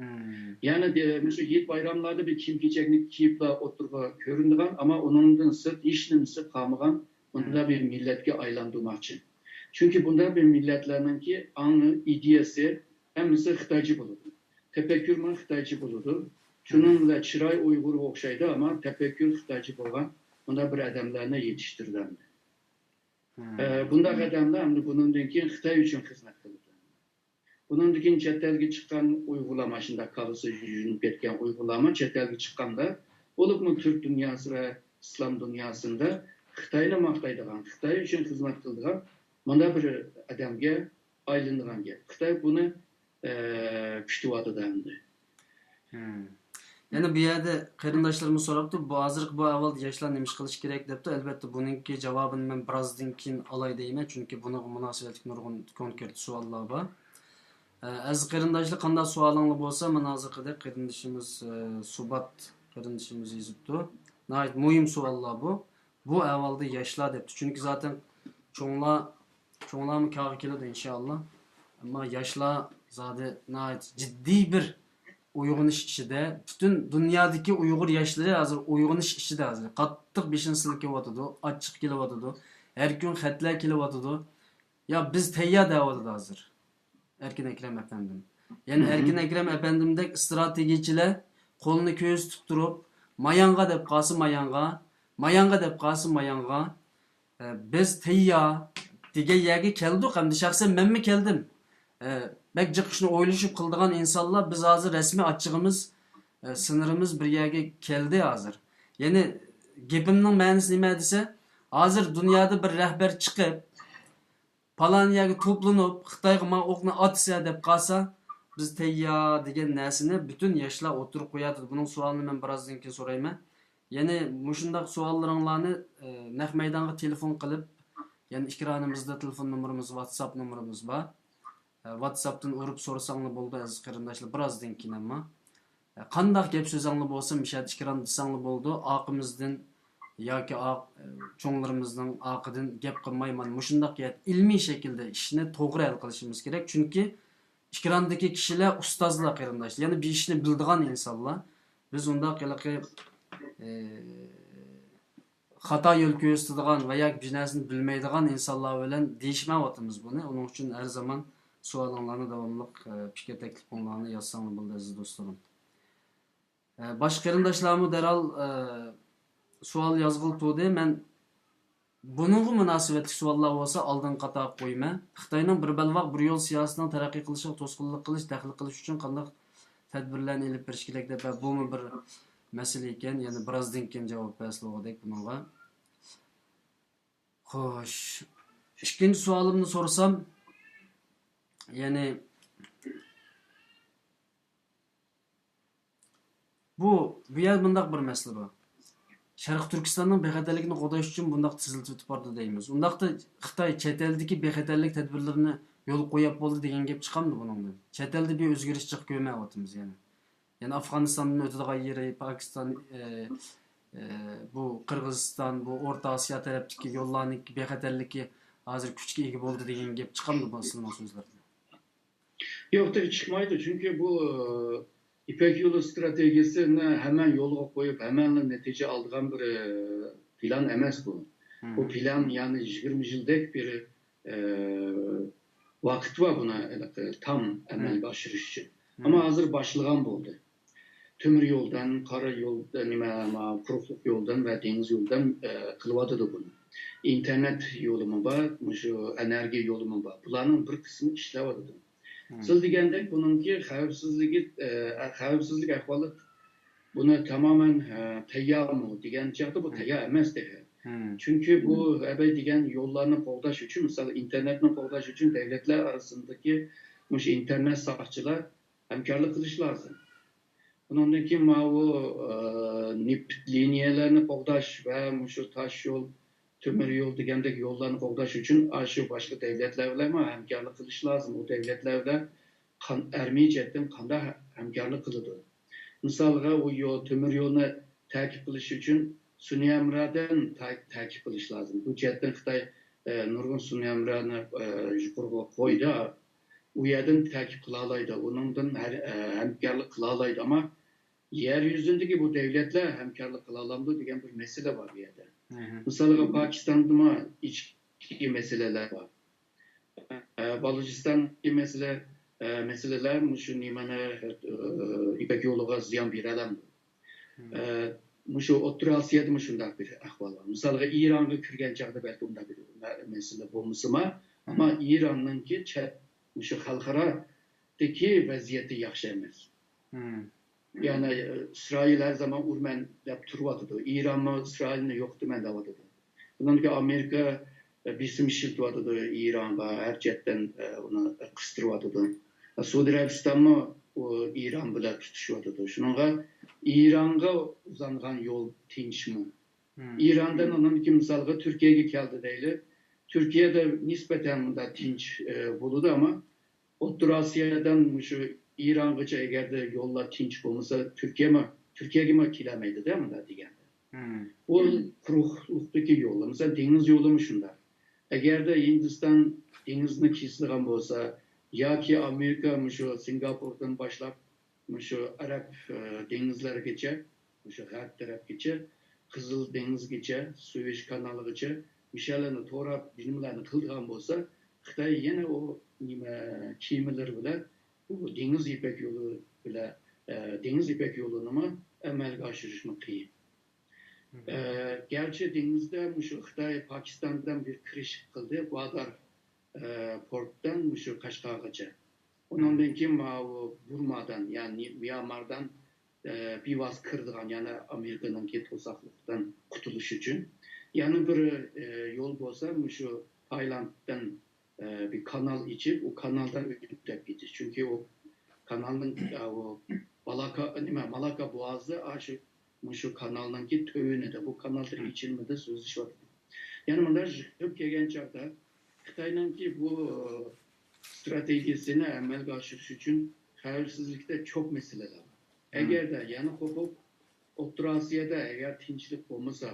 مم. يەنى دە-، مۇشۇ ھېيت بايراملاردا بىر كىيىم-كېچەكنى كىيىپلا ئوتتۇرىغا كۆرۈنىدىغان، ئەمما ئۇنىڭدىن سىرت ھېچنېمىسى قالمىغان مۇنداق بىر مىللەتكە ئايلاندۇرماقچى. چۈنكى بۇنداق بىر مىللەتلەرنىڭكى ئاڭى، ئىدىيەسى ھەممىسى خىتايچە بولىدۇ. تەپەككۇرمۇ خىتايچە بولىدۇ. شۇنىڭ بىلەن چىراي ئۇيغۇرغا ئوخشايدۇ، ئەمما تەپەككۇر خىتايچە بولغان مۇنداق بىر ئادەملەرنى يېتىشتۈرىدۇ ئەمدى. مم. ئە، بۇنداق ئادەملەر ئەمدى بۇنىڭدىن كېيىن خىتاي ئۈچۈن خىزمەت قىلىدۇ. بۇنىڭدىن كېيىن چەت ئەلگە چىققان ئۇيغۇرلار، مانا شۇنداق كاللىسى يۇيۇنۇپ كەتكەن ئۇيغۇرلارمۇ چەت ئەلگە چىققاندا، بولۇپمۇ تۈرك دۇنياسى ۋە ئىسلام دۇنياسىندا خىتاينى ماختايدىغان، خىتاي ئۈچۈن خىزمەت قىلىدىغان مۇنداق بىر ئادەمگە ئايلىنىدىغان گەپ. خىتاي بۇنى، ئە، كۈتۈۋاتىدۇ ئەمدى. مم. يەنە بۇ يەردە قېرىنداشلىرىمىز سوراپتۇ، بۇ ھازىرقى بۇ ئەھۋالدا ياشلار نېمە ئىش قىلىشى كېرەك دەپتۇ. ئەلۋەتتە، بۇنىڭكى جاۋابىنى مەن بىرازدىن كېيىن ئالاي دەيمەن، چۈنكى بۇنىڭغا مۇناسىۋەتلىك نۇرغۇن كونكرېت سوئاللار بار. ئە، ئەزىز قېرىنداشلار، قانداق سوئالىڭلار بولسا، مانا ھازىرقىدەك قېرىندىشىمىز، ئە، سۇبات قېرىندىشىمىز يېزىپتۇ. ناھايىتى مۇھىم سوئاللار بۇ. بۇ ئەھۋالدا ياشلار دەپتۇ. چۈنكى زاتەن چوڭلار، چوڭلارمۇ كارغا كېلىدۇ ئىنشائاللا. ئەمما ياشلار زادى ناھايىتى جىددىي بىر ئويغىنىش ئىچىدە. پۈتۈن دۇنيادىكى ئۇيغۇر ياشلىرى ھازىر ئويغىنىش ئىچىدە ھازىر. قاتتىق بېشىنى سىلكىۋاتىدۇ، ئاچچىق كېلىۋاتىدۇ. ھەر كۈن خەتلەر كېلىۋاتىدۇ. يا بىز تەييار دەۋاتىدۇ ھازىر. ئەركىن ئەكرەم ئەپەندىم. يەنى ئەركىن ئەكرەم ئەپەندىمدەك ئىستراتېگىيەچىلەر قولىنى كۆرسىتىپ تۇرۇپ، مايانغا دەپ قالسا مايانغا، مايانغا دەپ قالسا مايانغا، ئە، بىز تەييار دېگەن يەرگە كەلدۇق، ھەمدە شەخسەن مەنمۇ كەلدىم. ئە، بەك جىق ئىشنى ئويلىشىپ قىلىدىغان ئىنسانلار، بىز ھازىر رەسمىي ئاچچىقىمىز، ئە، سىنىرىمىز بىر يەرگە كەلدى ھازىر. يەنى گېپىمنىڭ مەنىسى نېمە دېسە، ھازىر دۇنيادا بىر رەھبەر چىقىپ، پالان يەرگە توپلىنىپ، خىتايغا مانا ئوقنى ئاتىسە دەپ قالسا، بىز تەييار دېگەن نەرسىنى پۈتۈن ياشلار ئوتتۇرىغا قويۇۋاتىدۇ. بۇنىڭ سوئالىنى مەن بىرازدىن كېيىن سورايمەن. يەنى مۇشۇنداق سوئاللىرىڭلارنى، ئە، نەق مەيدانغا تېلېفون قىلىپ، يەنى ئېكرانىمىزدا تېلېفون نومۇرىمىز، ۋاتساپ نومۇرىمىز بار. ئە، ۋاتساپتىن ئۇرۇپ سورىساڭلار بولىدۇ، ئەزىز قېرىنداشلار، بىرازدىن كېيىن ئەمما. قانداق گەپ سۆزەڭلار بولسا، مۇشۇ يەردە ئېكراندا دېسەڭلار بولىدۇ. ئارقىمىزدىن ياكى ئار-، چوڭلىرىمىزنىڭ ئارقىدىن گەپ قىلماي، مانا مۇشۇنداق ئىلمىي شەكىلدە ئىشنى توغرا ھەل قىلىشىمىز كېرەك. چۈنكى ئېكراندىكى كىشىلەر ئۇستازلار، قېرىنداشلار. يەنى بىر ئىشنى بىلىدىغان ئىنسانلار. بىز ئۇنداق ھېلىقى، ئى، خاتا يول كۆرسىتىدىغان ۋە ياكى بىر نەرسىنى بىلمەيدىغان ئىنسانلار بىلەن دېيىشمەيۋاتىمىز بۇنى. ئۇنىڭ ئۈچۈن ھەر زامان سوئالىڭلارنى داۋاملىق، ئە، پىكىر تەكلىپىڭلارنى يازساڭلار بولىدۇ، ئەزىز دوستلىرىم. ئە، باشقا قېرىنداشلارمۇ دەرھال، ئە، سوئال يازغىلى تۇردى. مەن بۇنىڭغا مۇناسىۋەتلىك سوئاللار بولسا ئالدىنقى قاتارغا قويىمەن. خىتاينىڭ بىر بەلباغ، بىر يول سىياسىتىنىڭ تەرەققىي قىلىشىغا توسقۇنلۇق قىلىش، دەخلى قىلىش ئۈچۈن قانداق تەدبىرلەرنى ئېلىپ بېرىش كېرەك دەپ، بۇمۇ بىر مەسىلە ئىكەن. يەنە بىرازدىن كېيىن جاۋاب بەرسىلىغۇدەك بۇنىڭغا. خوش. ئىككىنچى سوئالىمنى سورىسام، يەنى بۇ، بۇ يەردە مۇنداق بىر مەسىلە بار. شەرقىي تۈركىستاننىڭ بىخەتەرلىكىنى قوغداش ئۈچۈن بۇنداق تىزىلتىۋېتىپ بارىدۇ دەيمىز. ئۇنداقتا خىتاي چەت ئەلدىكى بىخەتەرلىك تەدبىرلىرىنى يولغا قويۇپ بولدى دېگەن گەپ چىقامدۇ بۇنىڭدىن؟ چەت ئەلدە بىر ئۆزگىرىش جىق كۆرمەيۋاتىمىز يەنە. يەنە ئافغانىستاندىن ئۆتىدىغان يېرى، پاكىستان، ئى، ئى، بۇ قىرغىزىستان، بۇ ئورتا ئاسىيا تەرەپتىكى يوللارنىڭ بىخەتەرلىكى ھازىر كۈچكە ئىگە بولدى دېگەن گەپ چىقامدۇ بۇ سىلىنىڭ سۆزلىرىدىن؟ يوق، تېخى چىقمايدۇ. چۈنكى بۇ، ئى، يىپەك يولى ئىستراتېگىيەسىنى ھەممە يولغا قويۇپ، ھەممەلا نەتىجە ئالىدىغان بىر، ئى، پىلان ئەمەس بۇ. بۇ پىلان، يەنى يىگىرمە يىلدەك بىر، ئى، ۋاقىت بار بۇنى تام ئەمەلگە ئاشۇرۇش ئۈچۈن. ئەمما ھازىر باشلىغان بولدى. تۆمۈر يولدىن، قارا يولدىن، نېمە، ما، قۇرۇقلۇق يولدىن ۋە دېڭىز يولدىن، ئى، قىلىۋاتىدۇ بۇنى. ئىنتېرنېت يولىمۇ بار، مۇشۇ ئېنېرگىيە يولىمۇ بار. بۇلارنىڭ بىر قىسمى ئىشلەۋاتىدۇ. سىز دېگەندەك بۇنىڭكى خەۋپسىزلىكى، ئە، خەۋپسىزلىك ئەھۋالى بۇنى تامامەن، ئە، تەييارمۇ دېگەن چاغدا بۇ تەييار ئەمەس تېخى. چۈنكى بۇ ئەبەي دېگەن يوللارنى قوغداش ئۈچۈن، مىسال، ئىنتېرنېتنى قوغداش ئۈچۈن دەۋلەتلەر ئارىسىندىكى مۇشۇ ئىنتېرنېت ساقچىلار ھەمكارلىق قىلىش لازىم. ئۇنىڭدىن كېيىن ماۋۇ، ئە، نېفىت لىنىيەلەرنى قوغداش ۋە مۇشۇ تاش يول، تۆمۈر يول دېگەندەك يوللارنى قوغداش ئۈچۈن ئاشۇ باشقا دەۋلەتلەر بىلەنمۇ ھەمكارلىق قىلىش لازىم. ئۇ دەۋلەتلەر بىلەن قان-، ئارمىيە جەھەتتىن قانداق ھە-، ھەمكارلىق قىلىدۇ؟ مىسالغا، ئۇ يول، تۆمۈر يولنى تەكىپ قىلىش ئۈچۈن سۈنئىي ھەمراھدىن تە-، تەكىپ قىلىش لازىم. بۇ جەھەتتىن خىتاي، ئە، نۇرغۇن سۈنئىي ھەمراھنى، ئە، يۇقىرىغا قويدى. ئۇ يەردىن تەكىپ قىلالايدۇ، ئۇنىڭدىن ھەر-، ئە، ھەمكارلىق قىلالايدۇ، ئەمما يەر يۈزىندىكى بۇ دەۋلەتلەر ھەمكارلىق قىلالامدۇ دېگەن بىر مەسىلە بار بۇ يەردە. مىسالغا، پاكىستاندىمۇ ئىچكى مەسىلىلەر بار. ئە، بالۇچىستاندىكى مەسىلە، ئە، مەسىلىلەر مۇشۇ نېمىنى، ئە، يىپەك يولىغا زىيان بېرەلەمدۇ؟ ئە، مۇشۇ ئوتتۇرا ئاسىيادىمۇ شۇنداق بىر ئەھۋال بار. مىسالغا، ئىرانغا كىرگەن چاغدا بەلكى ئۇنداق بىر مە-، مەسىلە بولمىسىمۇ، ئەمما ئىراننىڭكى چەت، مۇشۇ خەلقئارادىكى ۋەزىيىتى ياخشى ئەمەس. يەنى، ئىسرائىل ھەر زامان ئۇرىمەن دەپ تۇرۇۋاتىدۇ. ئىرانمۇ ئىسرائىلنى يوقىتىمەن دەۋاتىدۇ. بۇنىڭدىكى ئامېرىكا، ئە، بېسىم ئىشلىتىۋاتىدۇ ئىرانغا، ھەر جەھەتتىن، ئە، ئۇنى قىستۇرۇۋاتىدۇ. سئۇدى ئەرەبىستانمۇ ئۇ ئىران بىلەن تۇتۇشۇۋاتىدۇ. شۇنىڭغا ئىرانغا ئۇزانغان يول تىنچمۇ؟ ئىراندىن ئۇنىڭدىكى مىسالغا تۈركىيەگە كەلدى دەيلى. تۈركىيەدە نىسبەتەن مۇنداق تىنچ، ئە، بولىدۇ، ئەمما ئوتتۇرا ئاسىيادىن مۇشۇ ئىرانغىچە ئەگەردە يوللار تىنچ بولمىسا، تۈركىيەمۇ، تۈركىيەگىمۇ كېلەلمەيدۇ-دە، مۇنداق دېگەندە. بۇ قۇرۇقلۇقتىكى يول. مىسال، دېڭىز يولىمۇ شۇنداق. ئەگەردە ھىندىستان دېڭىزنى كېسىدىغان بولسا ياكى ئامېرىكا مۇشۇ سىنگاپوردىن باشلاپ مۇشۇ ئەرەب، ئە، دېڭىزلىرىگىچە، مۇشۇ غەرب تەرەپكىچە، قىزىل دېڭىزگىچە، سۇۋېيش كانالىغىچە مۇشۇلارنى توراپ، نېمىلەرنى قىلىدىغان بولسا، خىتاي يەنە ئۇ نېمە كېمىلىرى بىلەن بۇ دېڭىز يىپەك يولى بىلەن، ئە، دېڭىز يىپەك يولىنىمۇ ئەمەلگە ئاشۇرۇشمۇ قىيىن. ئە، گەرچە دېڭىزدە مۇشۇ خىتاي پاكىستاندىن بىر كىرىش قىلدى، گۋادار، ئە، پورتتىن مۇشۇ قەشقەرغىچە. ئۇنىڭدىن كېيىن ماۋۇ بۇرمادىن، يەنى ميانماردىن، ئە، بىۋاسىتە كىرىدىغان، يەنى ئامېرىكىنىڭكى توساقلىقىدىن قۇتۇلۇش ئۈچۈن يەنە بىر، ئە، يول بولسا مۇشۇ تايلاندتىن، ئە، بىر كانال ئېچىپ، ئۇ كانالدىن ئۆتۈپ كېتىش. چۈنكى ئۇ كانالنىڭ، ئە، ئۇ بالاكا، نېمە، مالاكا بوغازى ئاشۇ، مۇشۇ كانالنىڭكى تۆۋىنىدە، بۇ كانال تېخى ئېچىلمىدى، سۆزلىشىۋاتىدۇ. يەنە مۇنداق يىغىپ كەلگەن چاغدا خىتاينىڭكى بۇ ئىستراتېگىيەسىنى ئەمەلگە ئاشۇرۇش ئۈچۈن خەۋپسىزلىكتە چوڭ مەسىلىلەر بار. ئەگەردە يەنە قوپۇپ، ئوتتۇرا ئاسىيادا ئەگەر تىنچلىق بولمىسا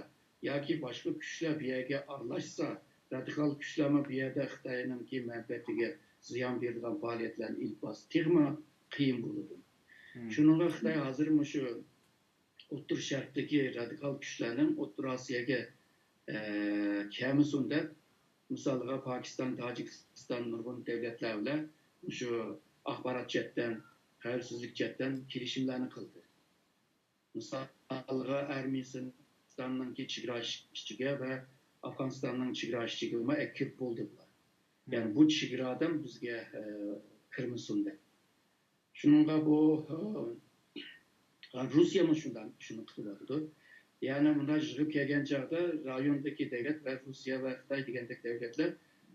ياكى باشقا كۈچلەر بۇ يەرگە ئارىلاشسا، رادىكال كۈچلەرمۇ بۇ يەردە خىتاينىڭكى مەنپەئەتىگە زىيان بېرىدىغان پائالىيەتلەرنى ئېلىپ بارسا، تېخىمۇ قىيىن بولىدۇ. شۇنىڭغا خىتاي ھازىر مۇشۇ ئوتتۇرا شەرقتىكى رادىكال كۈچلەرنىڭ ئوتتۇرا ئاسىياگە، ئە، كەلمىسۇن دەپ، مىسالغا، پاكىستان، تاجىكىستان، نۇرغۇن دۆلەتلەر بىلەن شۇ ئاخبارات جەھەتتىن، خەۋپسىزلىك جەھەتتىن كېلىشىملەرنى قىلدى. مىسالغا، ئەرمىنىستاننىڭكى چېگرا ئىچىگە ۋە ئافغانىستاننىڭ چېگرا ئىچىگىمۇ كىرىپ بولدى بۇلار. يەنى بۇ چېگرادىن بىزگە، ئە، كىرمىسۇن دەپ. شۇنىڭغا بۇ، ئە، روسىيەمۇ شۇنداق، شۇنى قىلىۋاتىدۇ. يەنى مۇنداق يىغىپ كەلگەن چاغدا رايوندىكى دۆلەت ۋە روسىيە ۋە خىتاي دېگەندەك دۆلەتلەر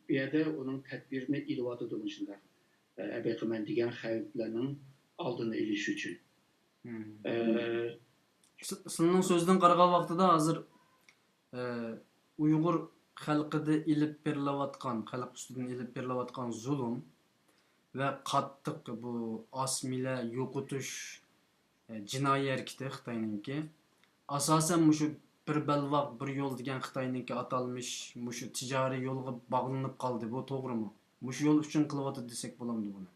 بۇ يەردە ئۇنىڭ تەدبىرىنى ئېلىۋاتىدۇ مۇشۇنداق، ئە، ئەبەقىمەن دېگەن خەۋپلەرنىڭ ئالدىنى ئېلىش ئۈچۈن. ئە، سىلىنىڭ سۆزىدىن قارىغان ۋاقتىدا ھازىر، ئە، ئۇيغۇر خەلقىدە ئېلىپ بېرىلىۋاتقان، خەلق ئۈستىدىن ئېلىپ بېرىلىۋاتقان زۇلۇم ۋە قاتتىق بۇ ئاسسىمىلە يوقىتىش، ئە، جىنايى ھەرىكىتى خىتاينىڭكى. ئاساسەن مۇشۇ بىر بەلباغ، بىر يول دېگەن خىتاينىڭكى ئاتالمىش مۇشۇ تىجارىي يولغا باغلىنىپ قالدى. بۇ توغرىمۇ؟ مۇشۇ يول ئۈچۈن قىلىۋاتىدۇ دېسەك بولامدۇ بۇنى؟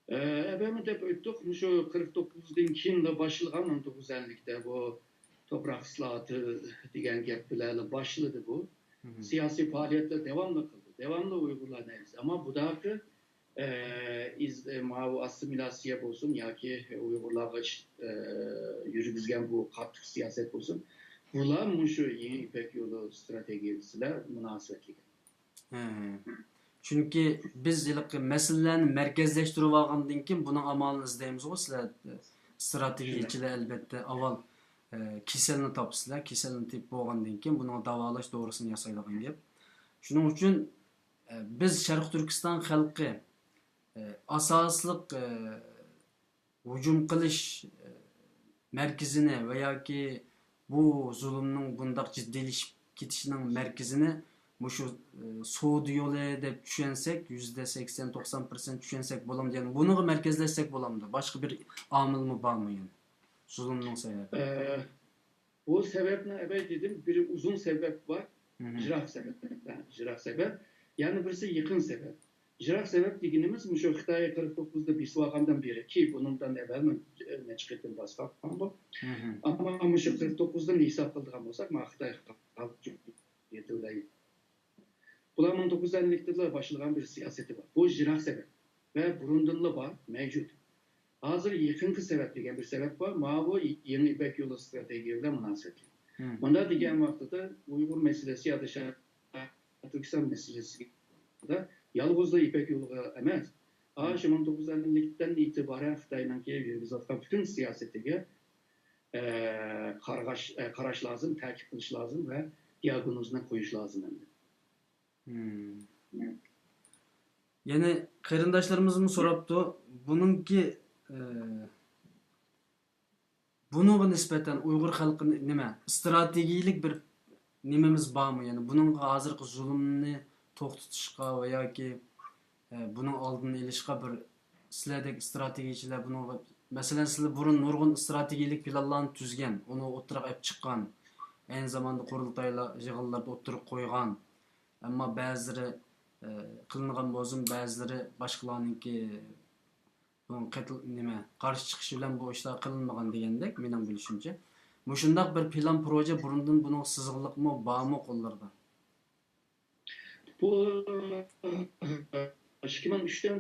ئە، ئەۋەلمۇ دەپ ئۆتتۇق، مۇشۇ قىرىق توققۇزدىن كېيىنلا باشلىغان مىڭ توققۇز يۈز ئەللىكتە بۇ توپراق ئىسلاھاتى دېگەن گەپ بىلەنلا باشلىدى بۇ. سىياسىي پائالىيەتلەر داۋاملىق قىلدى. داۋاملىق ئۇيغۇرلارنى ئەۋزى. ئەمما بۇداقى، ئە، ئىز-، ئە، ماۋۇ ئاسسىمىلياتسىيە بولسۇن ياكى ئۇيغۇرلارغا ئىش-، ئە، يۈرگۈزگەن بۇ قاتتىق سىياسەت بولسۇن، بۇلار مۇشۇ يېڭى يىپەك يولى ستراتېگىيىسى بىلەن مۇناسىۋەتلىك. ھە. چۈنكى بىز ھېلىقى مەسىلىلەرنى مەركەزلەشتۈرۈۋالغاندىن كېيىن بۇنىڭ ئامالىنى ئىزدەيمىزغۇ، سىلەر، ئىستراتېگىيەچىلەر ئەلۋەتتە ئاۋۋال، ئە، كېسەلنى تاپىسىلەر، كېسەلنى تېپىپ بولغاندىن كېيىن بۇنىڭ داۋالاش دورىسىنى ياسايدىغان گەپ. شۇنىڭ ئۈچۈن، ئە، بىز شەرقىي تۈركىستان خەلقى، ئە، ئاساسلىق، ئە، ھۇجۇم قىلىش، ئە، مەركىزىنى ۋە ياكى بۇ زۇلۇمنىڭ بۇنداق جىددىيلىشىپ كېتىشىنىڭ مەركىزىنى مۇشۇ، ئە، سودا يولى دەپ چۈشەنسەك، يۈزدە سەكسەن، توقسان پىرسەنت چۈشەنسەك بولامدۇ؟ يەنى بۇنىڭغا مەركەزلەشسەك بولامدۇ؟ باشقا بىر ئامىلمۇ بارمۇ يەنە؟ زۇلۇمنىڭ سەۋەبى. ئە، بۇ سەۋەبنى ئەۋەل دېدىم، بىر ئۇزۇن سەۋەب بار، يىراق سەۋەب، يىراق سەۋەب. يەنە بىرسى يېقىن سەۋەب. يىراق سەۋەب دېگىنىمىز مۇشۇ خىتاي قىرىق توققۇزدا بېسىۋالغاندىن بېرى، كى بۇنىڭدىن ئەۋۋەلمۇ نەچچە قېتىم باسقان بۇ. ئەمما مۇشۇ قىرىق توققۇزدىن ھېساب قىلىدىغان بولساق، مانا خىتاي خەلق جۇمھۇرىيىتى بىلەن بۇلار مىڭ توققۇز يۈز ئەللىكتىلا باشلىغان بىر سىياسىتى بار. بۇ يىراق سەۋەب ۋە بۇرۇندىنلا بار، مەۋجۇت. ھازىر يېقىنقى سەۋەب دېگەن بىر سەۋەب بار. ماۋۇ يېڭى يىپەك يولى ستراتېگىيە بىلەن مۇناسىۋەتلىك. مۇنداق دېگەن ۋاقتىدا ئۇيغۇر مەسىلىسى يا شەرقىي تۈركىستان مەسىلىسىدە يالغۇزلا يىپەك يولىغا ئەمەس، ئاشۇ مىڭ توققۇز يۈز ئەللىكتىن ئېتىبارەن خىتاينىڭكى يۈرگۈزۈۋاتقان پۈتۈن سىياسىتىگە، ئە، قارىغاش-، ئە، قاراش لازىم، تەكىت قىلىش لازىم ۋە دىياگنوزنى قويۇش لازىم ئەمدى. يەنى قېرىنداشلىرىمىزمۇ سوراپتۇ، بۇنىڭكى، ئە، بۇنىڭغا نىسبەتەن ئۇيغۇر خەلقىنى نېمە، ئىستراتېگىيىلىك بىر نېمىمىز بارمۇ؟ يەنى بۇنىڭغا ھازىرقى زۇلۇمنى توختىتىشقا ۋە ياكى، ئە، بۇنىڭ ئالدىنى ئېلىشقا بىر سىلەردەك ئىستراتېگىيىچىلەر بۇنىڭغا، مەسىلەن، سىلەر بۇرۇن نۇرغۇن ئىستراتېگىيىلىك پىلانلارنى تۈزگەن، ئۇنى ئوتتۇرىغا ئېلىپ چىققان، ئەينى زاماندا قۇرۇلتايلار يىغىنلاردا ئوتتۇرىغا قويغان، ئەمما بەزىلىرى، ئە، قىلىنغان بولسىمۇ، بەزىلىرى باشقىلارنىڭكى بۇنىڭ قېتىل-، نېمە، قارشى چىقىشى بىلەن بۇ ئىشلار قىلىنمىغان دېگەندەك، مېنىڭ بىلىشىمچە. مۇشۇنداق بىر پىلان پروژە بۇرۇندىن بۇنىڭ سىزىقلىقمۇ بارمۇ قوللىرىدا؟ بۇ ئىككى مىڭ ئۈچتىن،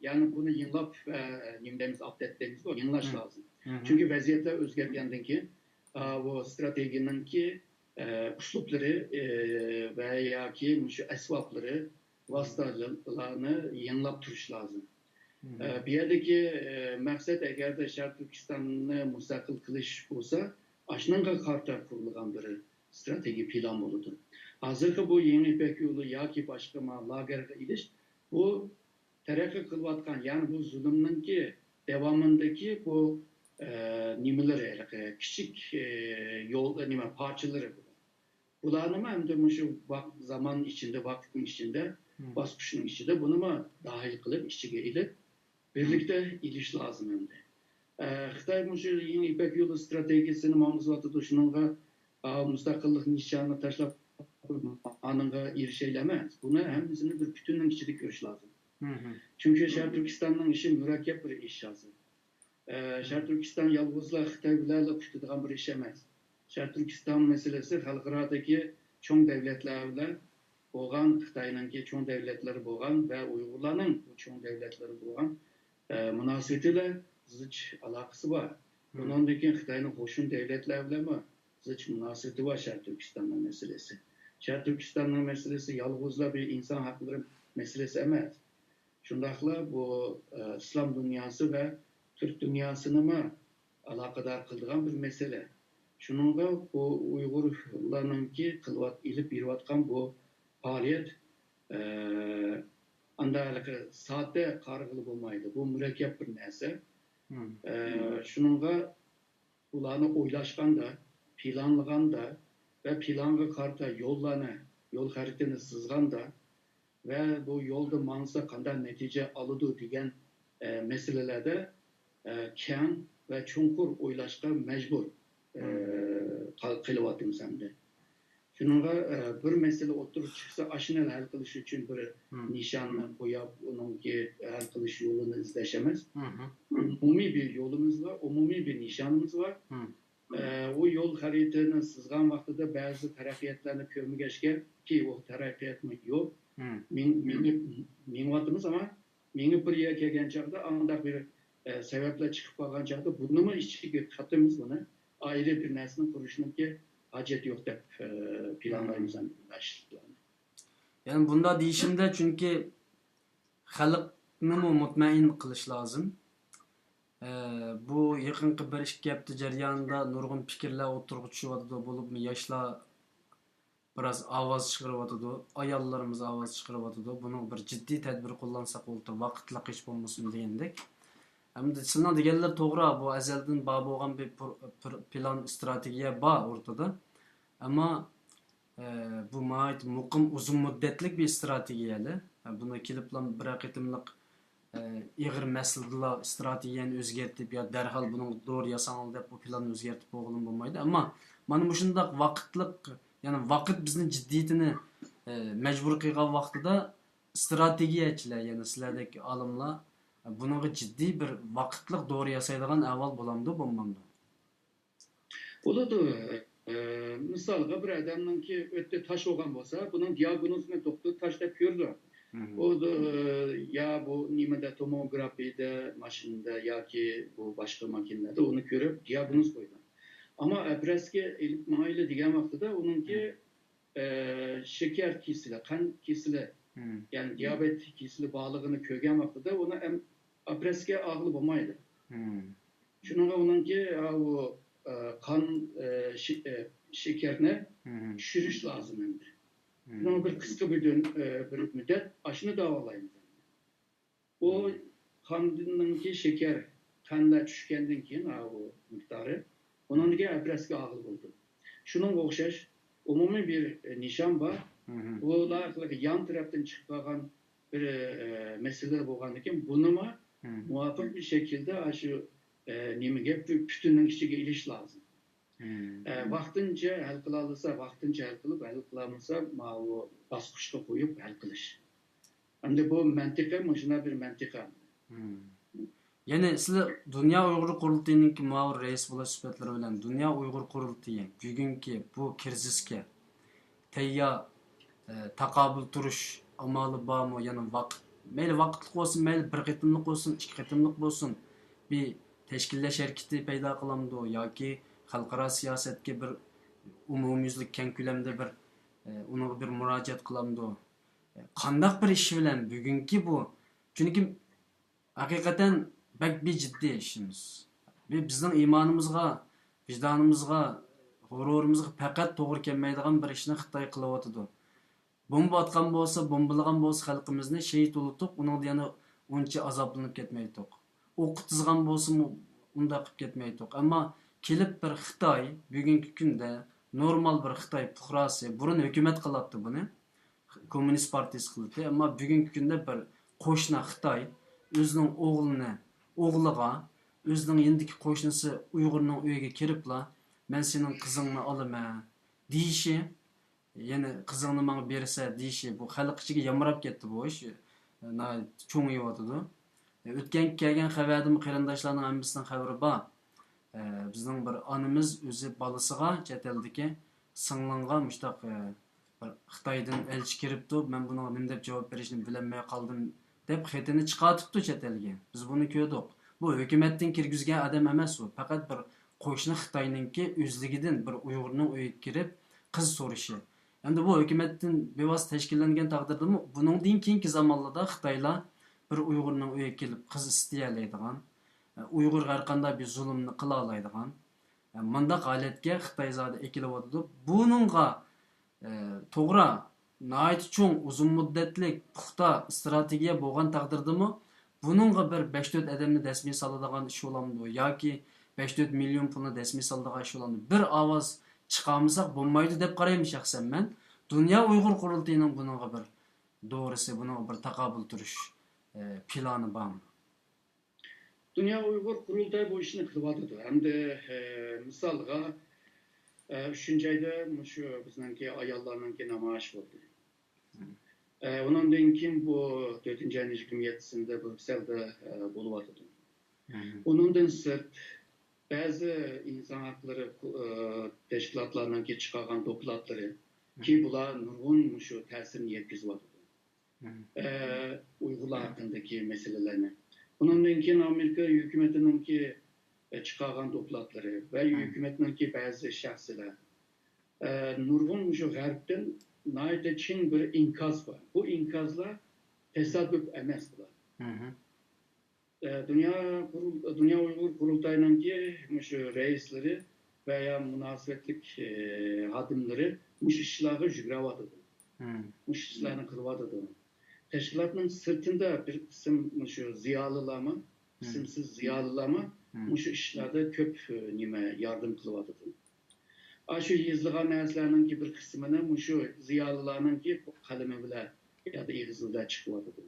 يەنى بۇنى يېڭىلاپ، ئە، نېمە دەيمىز، ئاپدېت دەيمىزغۇ، يېڭىلاش لازىم. چۈنكى ۋەزىيەتلەر ئۆزگەرگەندىن كېيىن، ئا، بۇ ستراتېگىيەنىڭكى، ئە، ئۇسلۇبلىرى، ئە، ۋە ياكى مۇشۇ ئەسۋابلىرى، ۋاسىتىلارنى يېڭىلاپ تۇرۇش لازىم. ئە، بۇ يەردىكى، ئە، مەقسەت، ئەگەردە شەرقىي تۈركىستاننى مۇستەقىل قىلىش بولسا، ئاشۇنىڭغا قارىتا قۇرۇلغان بىر ستراتېگىيە پىلان بولىدۇ. ھازىرقى بۇ يېڭى يىپەك يولى ياكى باشقا ما-، لاگېرغا ئېلىش، بۇ تەرەققىي قىلىۋاتقان، يەنى بۇ زۇلۇمنىڭكى داۋامىندىكى بۇ، ئە، نېمىلىرى، ھېلىقى كىچىك، ئە، يول، نېمە، پارچىلىرى بۇ. بۇلارنىمۇ ئەمدى مۇشۇ ۋاق-، زامان ئىچىدە، ۋاقىتنىڭ ئىچىدە، باسقۇچنىڭ ئىچىدە بۇنىمۇ داخىل قىلىپ، ئىچىگە ئېلىپ، بىرلىكتە ئېلىش لازىم ئەمدى. ئە، خىتاي مۇشۇ يېڭى يىپەك يولى ستراتېگىيىسىنى ماڭغۇزۇۋاتىدۇ، شۇنىڭغا، ئا، مۇستەقىللىق نىشانىنى تاشلاپ، ئانىڭغا ئېرىشەيلى ئەمەس. بۇنى ھەممىسىنى بىر پۈتۈننىڭ ئىچىدە كۆرۈش لازىم. چۈنكى شەرقىي تۈركىستاننىڭ ئىشى مۇرەككەپ بىر ئىش ھازىر. ئە، شەرقىي تۈركىستان يالغۇزلا خىتاي بىلەنلا پۈتىدىغان بىر ئىش ئەمەس. شەرقىي تۈركىستان مەسىلىسى خەلقئارادىكى چوڭ دۆلەتلەر بىلەن، بولغان، خىتاينىڭكى چوڭ دەۋلەتلىرى بولغان ۋە ئۇيغۇرلارنىڭ بۇ چوڭ دەۋلەتلىرى بولغان، ئە، مۇناسىۋىتى بىلەن زىچ ئالاقىسى بار. بۇنىڭدىن كېيىن خىتاينىڭ قوشنا دەۋلەتلەر بىلەنمۇ زىچ مۇناسىۋىتى بار شەرقىي تۈركىستاننىڭ مەسىلىسى. شەرقىي تۈركىستاننىڭ مەسىلىسى يالغۇزلا بىر ئىنسان ھەقلىرى مەسىلىسى ئەمەس. شۇنداقلا بۇ، ئە، ئىسلام دۇنياسى ۋە تۈرك دۇنياسىنىمۇ ئالاقىدار قىلىدىغان بىر مەسىلە. شۇنىڭغا بۇ ئۇيغۇرلارنىڭكى قىلىۋات-، ئېلىپ بېرىۋاتقان بۇ پائالىيەت، ئە، ئاندا ھېلىقى ساددە قارىغىلى بولمايدۇ. بۇ مۇرەككەپ بىر نەرسە. ئە، شۇنىڭغا ئۇلارنى ئويلاشقاندا، پىلانلىغاندا ۋە پىلانغا قارىتا يوللارنى، يول خەرىتىنى سىزغاندا ۋە بۇ يولدا ماڭسا قانداق نەتىجە ئالىدۇ دېگەن، ئە، مەسىلىلەردە، ئە، كەڭ ۋە چوڭقۇر ئويلاشقا مەجبۇر، ئە، قال-، قېلىۋاتىمىز ئەمدى. شۇنىڭغا، ئە، بىر مەسىلە ئوتتۇرىغا چىقسا، ئاشۇنى ھەل قىلىش ئۈچۈن بىر نىشاننى قويۇپ، ئۇنىڭكى ھەل قىلىش يولىنى ئىزدەش ئەمەس. ئومۇمىي بىر يولىمىز بار، ئومۇمىي بىر نىشانىمىز بار. ئە، ئۇ يول خەرىتىنى سىزغان ۋاقتىدا بەزى تەرەققىياتلارنى كۆرمىگەچكە، كى ئۇ تەرەققىياتمۇ يوق. مېڭ-، مېڭىپ، مېڭىۋاتىمىز، ئەمما مېڭىپ بىر يەرگە كەلگەن چاغدا ئانداق بىر، ئە، سەۋەبلەر چىقىپ قالغان چاغدا بۇنىمۇ ئىچىگە قاتىمىز بۇنى. ئايرى بىر نەرسىنى قۇرۇشنىڭكى ھاجەت يوق دەپ، ئە، پىلانلايمىز ئەمدى بۇنداق ئىشلارنى. يەنى بۇنداق دېيىشىمدە، چۈنكى خەلقنىمۇ مۇتمەئىن قىلىش لازىم. ئە، بۇ يېقىنقى بىر ئىككى ھەپتە جەريانىدا نۇرغۇن پىكىرلەر ئوتتۇرىغا چۈشۈۋاتىدۇ، بولۇپمۇ ياشلار بىراز ئاۋاز چىقىرىۋاتىدۇ، ئاياللىرىمىز ئاۋاز چىقىرىۋاتىدۇ. بۇنىڭغا بىر جىددىي تەدبىر قوللانساق بولىدۇ، ۋاقىتلىق ئىش بولمىسۇن دېگەندەك. ئەمدى سىلىنىڭ دېگەنلىرى توغرا، بۇ ئەزەلدىن بار بولغان بىر پۇر-، پۇر-، پىلان، ئىستراتېگىيە بار ئوتتۇرىدا. ئەمما، ئە، بۇ ناھايىتى مۇقىم، ئۇزۇن مۇددەتلىك بىر ئىستراتېگىيەلى. بۇنى كېلىپلا بىرەر قېتىملىق ئېغىر مەسىلىدىلا ئىستراتېگىيەنى ئۆزگەرتىپ، يا دەرھال بۇنىڭغا دورا ياساڭلار دەپ بۇ پىلاننى ئۆزگەرتىپ بولغىلىمۇ بولمايدۇ. ئەمما مانا مۇشۇنداق ۋاقىتلىق، يەنى ۋاقىت بىزنى جىددىيىتىنى، ئە، مەجبۇر قىلغان ۋاقتىدا ئىستراتېگىيەچىلەر، يەنى سىلەردەك ئالىملار بۇنىڭغا جىددىي بىر ۋاقىتلىق دورا ياسايدىغان ئەھۋال بولامدۇ، بولمامدۇ؟ بولىدۇ. ئە، مىسالغا، بىر ئادەمنىڭكى ئۆتتە تاش بولغان بولسا، بۇنىڭ دىياگنوزىنى دوختۇر تاش دەپ كۆرىدۇ. ئۇ، ئە، يا بۇ نېمىدە، توموگرافىيەدە، ماشىنىدا ياكى بۇ باشقا ماكىنىلەردە ئۇنى كۆرۈپ دىياگنوز قويىدۇ. ئەمما ئەپرەسكە ئېلىپ ماڭايلى دېگەن ۋاقتىدا ئۇنىڭكى، ئە، شېكەر كېسىلى، قان كېسىلى، يەنى دىيابېت كېسىلى بارلىقىنى كۆرگەن ۋاقتىدا ئۇنى ئەم-، ئەپرەسكە ئالغىلى بولمايدۇ. شۇنىڭغا ئۇنىڭكى، ئا، ئۇ، ئە، قان، ئە، شې-، ئە، شېكەرنى چۈشۈرۈش لازىم ئەمدى. شۇنىڭغا بىر قىسقا بىر دۆن-، ئە، بىر مۇددەت ئاشۇنى داۋالايمىز. ئۇ قاندىكى شېكەر، قەنلەر چۈشكەندىن كېيىن، ئا، ئۇ مىقدارى، ئۇنىڭدىن كېيىن ئەپرەسكە ئالغىلى بولىدۇ. شۇنىڭغا ئوخشاش ئومۇمىي بىر، ئە، نىشان بار. بۇلار يان تەرەپتىن چىقىپ قالغان بىر، ئە، مەسىلىلەر بولغاندىكىن، بۇنىمۇ مۇۋاپىق بىر شەكىلدە ئاشۇ، ئە، نېمىگە، پۈ-، پۈتۈننىڭ ئىچىگە ئېلىش لازىم. ئە، ۋاقتىنچە ھەل قىلالىسا، ۋاقتىنچە ھەل قىلىپ، ھەل قىلالمىسا، ماۋۇ باسقۇچقا قويۇپ ھەل قىلىش. ئەمدى بۇ مەنتىقە، مۇشۇنداق بىر مەنتىقە. يەنى سىلەر دۇنيا ئۇيغۇر قۇرۇلتىيىنىڭكى مۇئاۋىن رەئىس بولۇش سۈپەتلىرى بىلەن دۇنيا ئۇيغۇر قۇرۇلتىيى بۈگۈنكى بۇ كىرىزىسكە تەييار، ئە، تاقابىل تۇرۇش ئامالى بارمۇ؟ يەنى ۋاقىت، مەيلى ۋاقىتلىق بولسۇن، مەيلى بىر قېتىملىق بولسۇن، ئىككى قېتىملىق بولسۇن، بىر تەشكىللەش ھەرىكىتى پەيدا قىلامدۇ ياكى خەلقئارا سىياسەتكە بىر ئومۇميۈزلۈك كەڭ كۆلەمدە بىر، ئە، ئۇنىڭغا بىر مۇراجىئەت قىلامدۇ؟ قانداق بىر ئىش بىلەن بۈگۈنكى بۇ؟ چۈنكى ھەقىقەتەن بەك بىر جىددىي ئىشىمىز. بى-، بىزنىڭ ئىمانىمىزغا، ۋىجدانىمىزغا، غۇرۇرىمىزغا پەقەت توغرا كەلمەيدىغان بىر ئىشنى خىتاي قىلىۋاتىدۇ. بومبا ئاتقان بولسا، بومبىلىغان بولسا خەلقىمىزنى شېھىت بولۇتۇق، ئۇنىڭدا يەنە ئۇنچە ئازابلىنىپ كەتمەيتتۇق. ئوق قىتىزغان بولسىمۇ ئۇنداق قىلىپ كەتمەيتتۇق. ئەمما كېلىپ بىر خىتاي، بۈگۈنكى كۈندە نورمال بىر خىتاي پۇقراسى، بۇرۇن ھۆكۈمەت قىلاتتى بۇنى. كوممۇنىست پارتىيىسى قىلدى. ئەمما بۈگۈنكى كۈندە بىر قوشنا خىتاي ئۆزىنىڭ ئوغلىنى، ئوغلىغا، ئۆزىنىڭ يېنىدىكى قوشنىسى ئۇيغۇرنىڭ ئۆيىگە كىرىپلا، «مەن سېنىڭ قىزىڭنى ئالىمەن» دېيىشى، يەنە «قىزىڭنى ماڭا بېرىسەن» دېيىشى، بۇ خەلق ئىچىگە يامراپ كەتتى بۇ ئىش. ناھايىتى چوڭىيىۋاتىدۇ. ئۆتكەنكى كەلگەن خەۋەردىمۇ قېرىنداشلارنىڭ ھەممىسىنىڭ خەۋىرى بار. بىزنىڭ بىر ئانىمىز ئۆزى بالىسىغا، چەت ئەلدىكى سىڭلىڭغا مۇشتاق، بىر خىتايدىن ئەلچى كىرىپتۇ، مەن بۇنىڭغا نېمە دەپ جاۋاب بېرىشنى بىلەلمەي قالدىم، دەپ خېتىنى چىقارتىپتۇ چەت ئەلگە. بىز بۇنى كۆردۇق. بۇ ھۆكۈمەتتىن كىرگۈزگەن ئادەم ئەمەس ئۇ. پەقەت بىر قوشنا خىتاينىڭكى ئۆزلۈكىدىن بىر ئۇيغۇرنىڭ ئۆيىگە كىرىپ قىز سورىشى. ئەمدى بۇ ھۆكۈمەتتىن بىۋاسىتە تەشكىللەنگەن تەقدىردىمۇ، بۇنىڭدىن كېيىنكى زامانلاردا خىتايلار بىر ئۇيغۇرنىڭ ئۆيىگە كېلىپ قىز ئىستىيەلەيدىغان، ئۇيغۇرغا ھەرقانداق بىر زۇلۇمنى قىلالايدىغان، مۇنداق ھالەتكە خىتاي زادى ئېكىلىۋاتىدۇ. بۇنىڭغا، ئە، توغرا، ناھايىتى چوڭ، ئۇزۇن مۇددەتلىك، پۇختا ئىستراتېگىيە بولغان تەقدىردىمۇ، بۇنىڭغا بىر بەش تۆت ئادەمنى دەسمىي سالىدىغان ئىش بولامدۇ ياكى بەش تۆت مىليون پۇلنى دەسمىي سالىدىغان ئىش بولامدۇ؟ بىر ئاۋاز چىقارمىساق بولمايدۇ دەپ قارايمەن شەخسەن مەن. دۇنيا ئۇيغۇر قۇرۇلتىيىنىڭ بۇنىڭغا بىر دورىسى، بۇنىڭغا بىر تاقابىل تۇرۇش، ئە، پىلانى بارمۇ؟ دۇنيا ئۇيغۇر قۇرۇلتايى بۇ ئىشنى قىلىۋاتىدۇ. ھەمدە، ئە، مىسالغا، ئە، ئۈچىنچى ئايدا مۇشۇ بىزنىڭكى ئاياللارنىڭكى نامايىشى بولدى. مم. ئە، ئۇنىڭدىن كېيىن بۇ تۆتىنچى ئاينىڭ يىگىرمە يەتتىسىندە بريۇكسېلدا، ئە، بولۇۋاتىدۇ. مم. ئۇنىڭدىن سىرت، بەزى ئىنسان ھەقلىرى، ئە، تەشكىلاتلارنىڭكى چىقارغان دوكلاتلىرى، كى مم. بۇلار نۇرغۇن مۇشۇ تەسىرنى يەتكۈزۈۋاتىدۇ. مم. ئە، ئۇيغۇرلار ھەققىدىكى مەسىلىلەرنى. ئۇنىڭدىن كېيىن ئامېرىكا ھۆكۈمىتىنىڭكى، ئە، چىقارغان دوكلاتلىرى ۋە مم. ھۆكۈمەتنىڭكى بەزى شەخسلەر، ئە، نۇرغۇن مۇشۇ غەربتىن ناھايىتى چىڭ بىر ئىنكاس بار. بۇ ئىنكاسلار تاسادۇپ ئەمەس بۇلار. مم. ئە، دۇنيا قۇرۇل-، دۇنيا ئۇيغۇر قۇرۇلتايىنىڭكى مۇشۇ رەئىسلىرى ۋە يا مۇناسىۋەتلىك، ئە، خادىملىرى مۇشۇ ئىشلارغا يۈگرەۋاتىدۇ. مم. مۇشۇ ئىشلارنى قىلىۋاتىدۇ. تەشكىلاتنىڭ سىرتىندا بىر قىسىم مۇشۇ زىيالىيلارمۇ، مم. ئىسىمسىز زىيالىيلارمۇ مم. مۇشۇ ئىشلاردا كۆپ، ئە، نېمە، ياردەم قىلىۋاتىدۇ. ئاشۇ يېزىلغان نەرسىلەرنىڭكى بىر قىسمىنى مۇشۇ زىيالىيلارنىڭكى قەلىمى بىلەن يا ئېغىزى بىلەن چىقىۋاتىدۇ.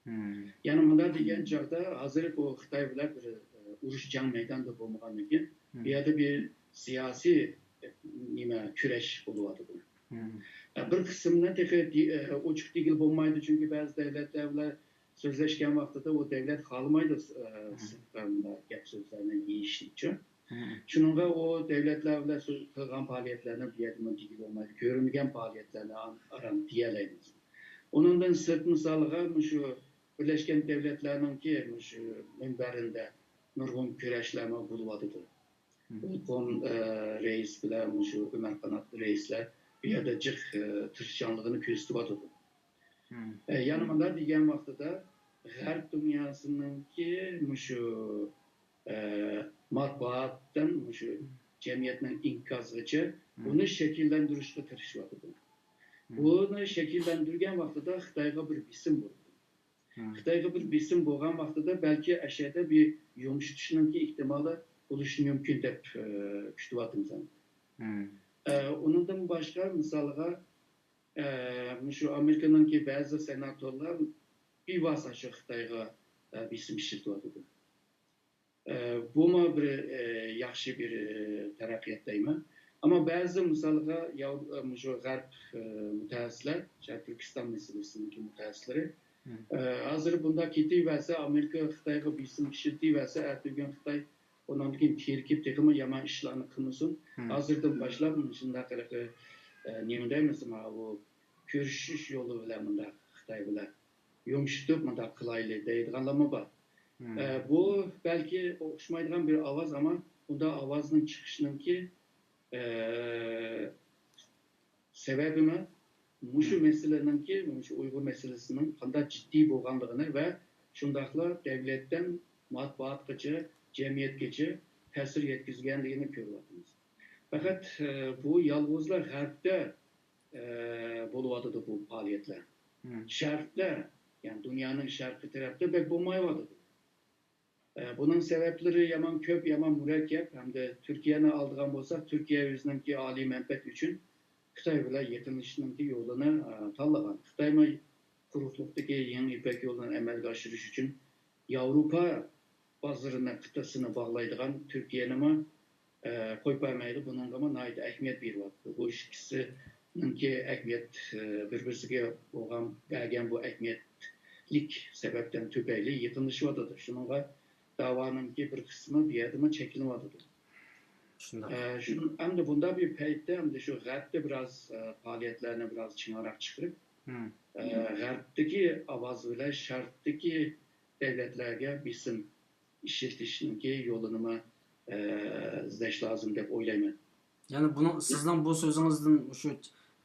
مم. يەنى مۇنداق دېگەن چاغدا، ھازىر بۇ خىتاي بىلەن بىر، ئە، ئۇرۇش جەڭ مەيدانىدا بولمىغاندىن كېيىن، مم. بۇ يەردە بىر سىياسىي، ئە، نېمە، كۈرەش بولۇۋاتىدۇ. مم. ئە، بىر قىسمىنى تېخى دې-، ئە، ئوچۇق دېگىلى بولمايدۇ، چۈنكى بەزى دۆلەتلەر بىلەن سۆزلەشكەن ۋاقتىدا ئۇ دۆلەت خالىمايدۇ، ئە، مم. سىرتقا مۇنداق گەپ سۆزلەرنى يېيىشنى. مم. شۇنىڭغا ئۇ دۆلەتلەر بىلەن سۆز قىلغان پائالىيەتلەرنى بۇ يەردىمۇ دېگىلى بولمايدۇ، كۆرۈنگەن پائالىيەتلەرنى ئا-، ئاران دېيەلەيمىز. ئۇنىڭدىن سىرت مىسالىغا مۇشۇ بىرلەشكەن دۆلەتلەرنىڭكى مۇشۇ مۇنبەرىدە نۇرغۇن كۈرەشلەرمۇ بولۇۋاتىدۇ. مم. ئۇلقۇن، ئە، رەئىس بىلەن مۇشۇ ئۆمەر قانات رەئىسلەر بۇ يەردە جىق، ئە، تىرىشچانلىقىنى كۆرسىتىۋاتىدۇ. مم. ئە، يەنە مۇنداق دېگەن ۋاقتىدا، غەرب دۇنياسىنىڭكى مۇشۇ، ئە، ماتبۇئاتتىن مۇشۇ جەمئىيەتنىڭ ئىنكاسىغىچە مم. بۇنى شەكىللەندۈرۈشكە تىرىشىۋاتىدۇ. مم. بۇنى شەكىللەندۈرگەن ۋاقتىدا خىتايغا بىر بېسىم بولىدۇ. مم. خىتايغا بىر بېسىم بولغان ۋاقتىدا بەلكى ئەشەدە بىر يۇمشىتىشنىڭكى ئېھتىمالى بولۇشى مۇمكىن دەپ، ئە، كۈتۈۋاتىمىز. مم. ئە، ئۇنىڭدىن باشقا، مىسالغا، ئە، مۇشۇ ئامېرىكىنىڭكى بەزى سېناتورلار بىۋاسىتە شۇ خىتايغا، ئە، بېسىم ئىشلىتىۋاتىدۇ. ئە، بۇمۇ بىر، ئە، ياخشى بىر، ئە، تەرەققىيات دەيمەن. ئەمما بەزى مىسالغا ياۋ-، ئە، مۇشۇ غەرب، ئە، مۇتەخەسسىسلەر، شەرقىي تۈركىستان مەسىلىسىنىڭكى مۇتەخەسسىسلىرى، مم. ئە، ھازىر بۇنداق كېتىۋەرسە، ئامېرىكا خىتايغا بېسىم ئىشلىتىۋەرسە، ئەتىگۈن خىتاي ئۇنىڭدىن كېيىن تېرىكىپ تېخىمۇ يامان ئىشلارنى قىلمىسۇن. مم. ھازىردىن باشلاپ مۇشۇنداق ھېلىقى، ئە، نېمە دەيمىز، ماۋۇ كۆرۈشۈش يولى بىلەن مۇنداق خىتاي بىلەن يۇمشىتىپ مۇنداق قىلايلى دەيدىغانلارمۇ بار. مم. ئە، بۇ بەلكى ئوخشىمايدىغان بىر ئاۋاز، ئەمما بۇنداق ئاۋازنىڭ چىقىشىنىڭكى، ئە، سەۋەبىمۇ مۇشۇ مم. مەسىلىنىڭكى، مۇشۇ ئۇيغۇر مەسىلىسىنىڭ قانداق جىددىي بولغانلىقىنى ۋە شۇنداقلا دۆلەتتىن ماتبۇئاتقىچە، جەمئىيەتكىچە تەسىر يەتكۈزگەنلىكىنى كۆرۈۋاتىمىز. پەقەت، ئە، بۇ يالغۇزلا غەربتە، ئە، بولۇۋاتىدۇ بۇ پائالىيەتلەر. مم. شەرقتە، يەنى دۇنيانىڭ شەرقىي تەرەپتە بەك بولمايۋاتىدۇ. ئە، بۇنىڭ سەۋەبلىرى يامان كۆپ، يامان مۇرەككەپ ھەمدە تۈركىيەنى ئالىدىغان بولساق، تۈركىيە ئۆزىنىڭكى ئالىي مەنپەئەت ئۈچۈن خىتاي بىلەن يېقىنلىشىشنىڭكى يولىنى، ئە، تاللىغان. خىتايمۇ قۇرۇقلۇقتىكى يېڭى يىپەك يولىنى ئەمەلگە ئاشۇرۇش ئۈچۈن ياۋروپا بازىرىنى، قىتئىسىنى باغلايدىغان تۈركىيەنىمۇ، ئە، قويۇپ بەرمەيدۇ. بۇنىڭغىمۇ ناھايىتى ئەھمىيەت بېرىۋاتىدۇ. بۇ ئىككىسىنىڭكى ئەھمىيەت، ئە، بىر-بىرسىگە بولغان، بەرگەن بۇ ئەھمىيەتلىك سەۋەبتىن تۈپەيلى يېقىنلىشىۋاتىدۇ. شۇنىڭغا داۋانىڭكى بىر قىسمى بۇ يەردىمۇ چەكلىنىۋاتىدۇ. شۇنداق. ئە، شۇ، ئەمدى بۇنداق بىر پەيتتە، ئەمدى شۇ غەربتە بىراز، ئە، پائالىيەتلەرنى بىراز چىڭراق چىقىرىپ، مم. ئە، غەربتىكى ئاۋاز بىلەن شەرقتىكى دۆلەتلەرگە بېسىم ئىشلىتىشنىڭكى يولىنىمۇ، ئە، ئىزدەش لازىم دەپ ئويلايمەن. يەنى بۇنىڭ، سىزنىڭ بۇ سۆزىڭىزدىن شۇ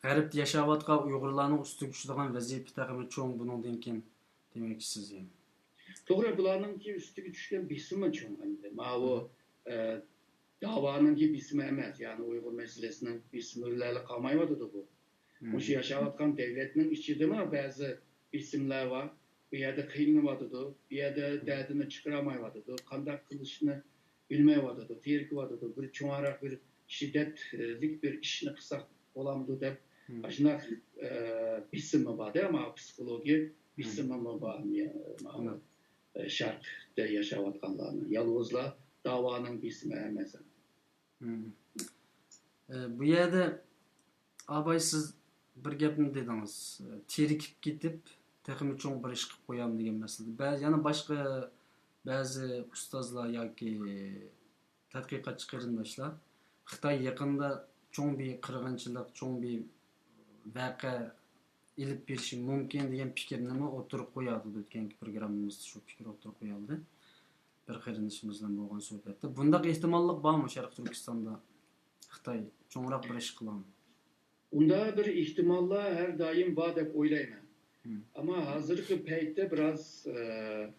غەربتە ياشاۋاتقان ئۇيغۇرلارنىڭ ئۈستىگە چۈشىدىغان ۋەزىپە تېخىمۇ چوڭ بۇنىڭدىن كېيىن دېمەكچىسىز يەنى. توغرا، بۇلارنىڭكى ئۈستىگە چۈشكەن بېسىمى چوڭ ئەمدى. ماۋۇ، مم. ئە، داۋانىڭكى بېسىمى ئەمەس، يەنى ئۇيغۇر مەسىلىسىنىڭ بېسىمى بىلەنلا قالمايۋاتىدۇ بۇ. مم. مۇشۇ ياشاۋاتقان دۆلەتنىڭ ئىچىدىمۇ بەزى بېسىملار بار. بۇ يەردە قىينىلىۋاتىدۇ، بۇ يەردە مم. دەردىنى چىقىرالمايۋاتىدۇ، قانداق قىلىشنى بىلمەيۋاتىدۇ، تېرىكىۋاتىدۇ. بىر چوڭراق بىر شىددەتلىك بىر ئىشنى قىلساق بولامدۇ دەپ، مم. ئاشۇنداق، ئە، بېسىمى بار-دە، ماۋۇ پسىخولوگىيە مم. بېسىمىمۇ بار، ماۋۇ، مم. ئە، شەرقتە ياشاۋاتقانلارنىڭ. يالغۇزلا داۋانىڭ بېسىمى ئەمەس. مم. ئە، بۇ يەردە ئاباي، سىز بىر گەپنى دېدىڭىز، تېرىكىپ كېتىپ، تېخىمۇ چوڭ بىر ئىش قىلىپ قويامدۇ دېگەن مەسىلىدە. بە-، يەنە باشقا بەزى ئۇستازلار ياكى تەتقىقاتچى قېرىنداشلار خىتاي يېقىندا چوڭ بىر قىرغىنچىلىق، چوڭ بىر ۋەقە ئېلىپ بېرىشى مۇمكىن دېگەن پىكىرنىمۇ ئوتتۇرىغا قويۇۋاتىدۇ. ئۆتكەنكى پروگراممىمىزدا شۇ پىكىر ئوتتۇرىغا قويۇلدى. بىر قېرىندىشىمىز بىلەن بولغان سۆھبەتتە. بۇنداق ئېھتىماللىق بارمۇ شەرقىي تۈركىستاندا خىتاي چوڭراق بىر ئىش قىلامدۇ؟ ئۇنداق بىر ئېھتىماللار ھەر دائىم بار دەپ ئويلايمەن. مم. ئەمما ھازىرقى پەيتتە بىراز، ئە،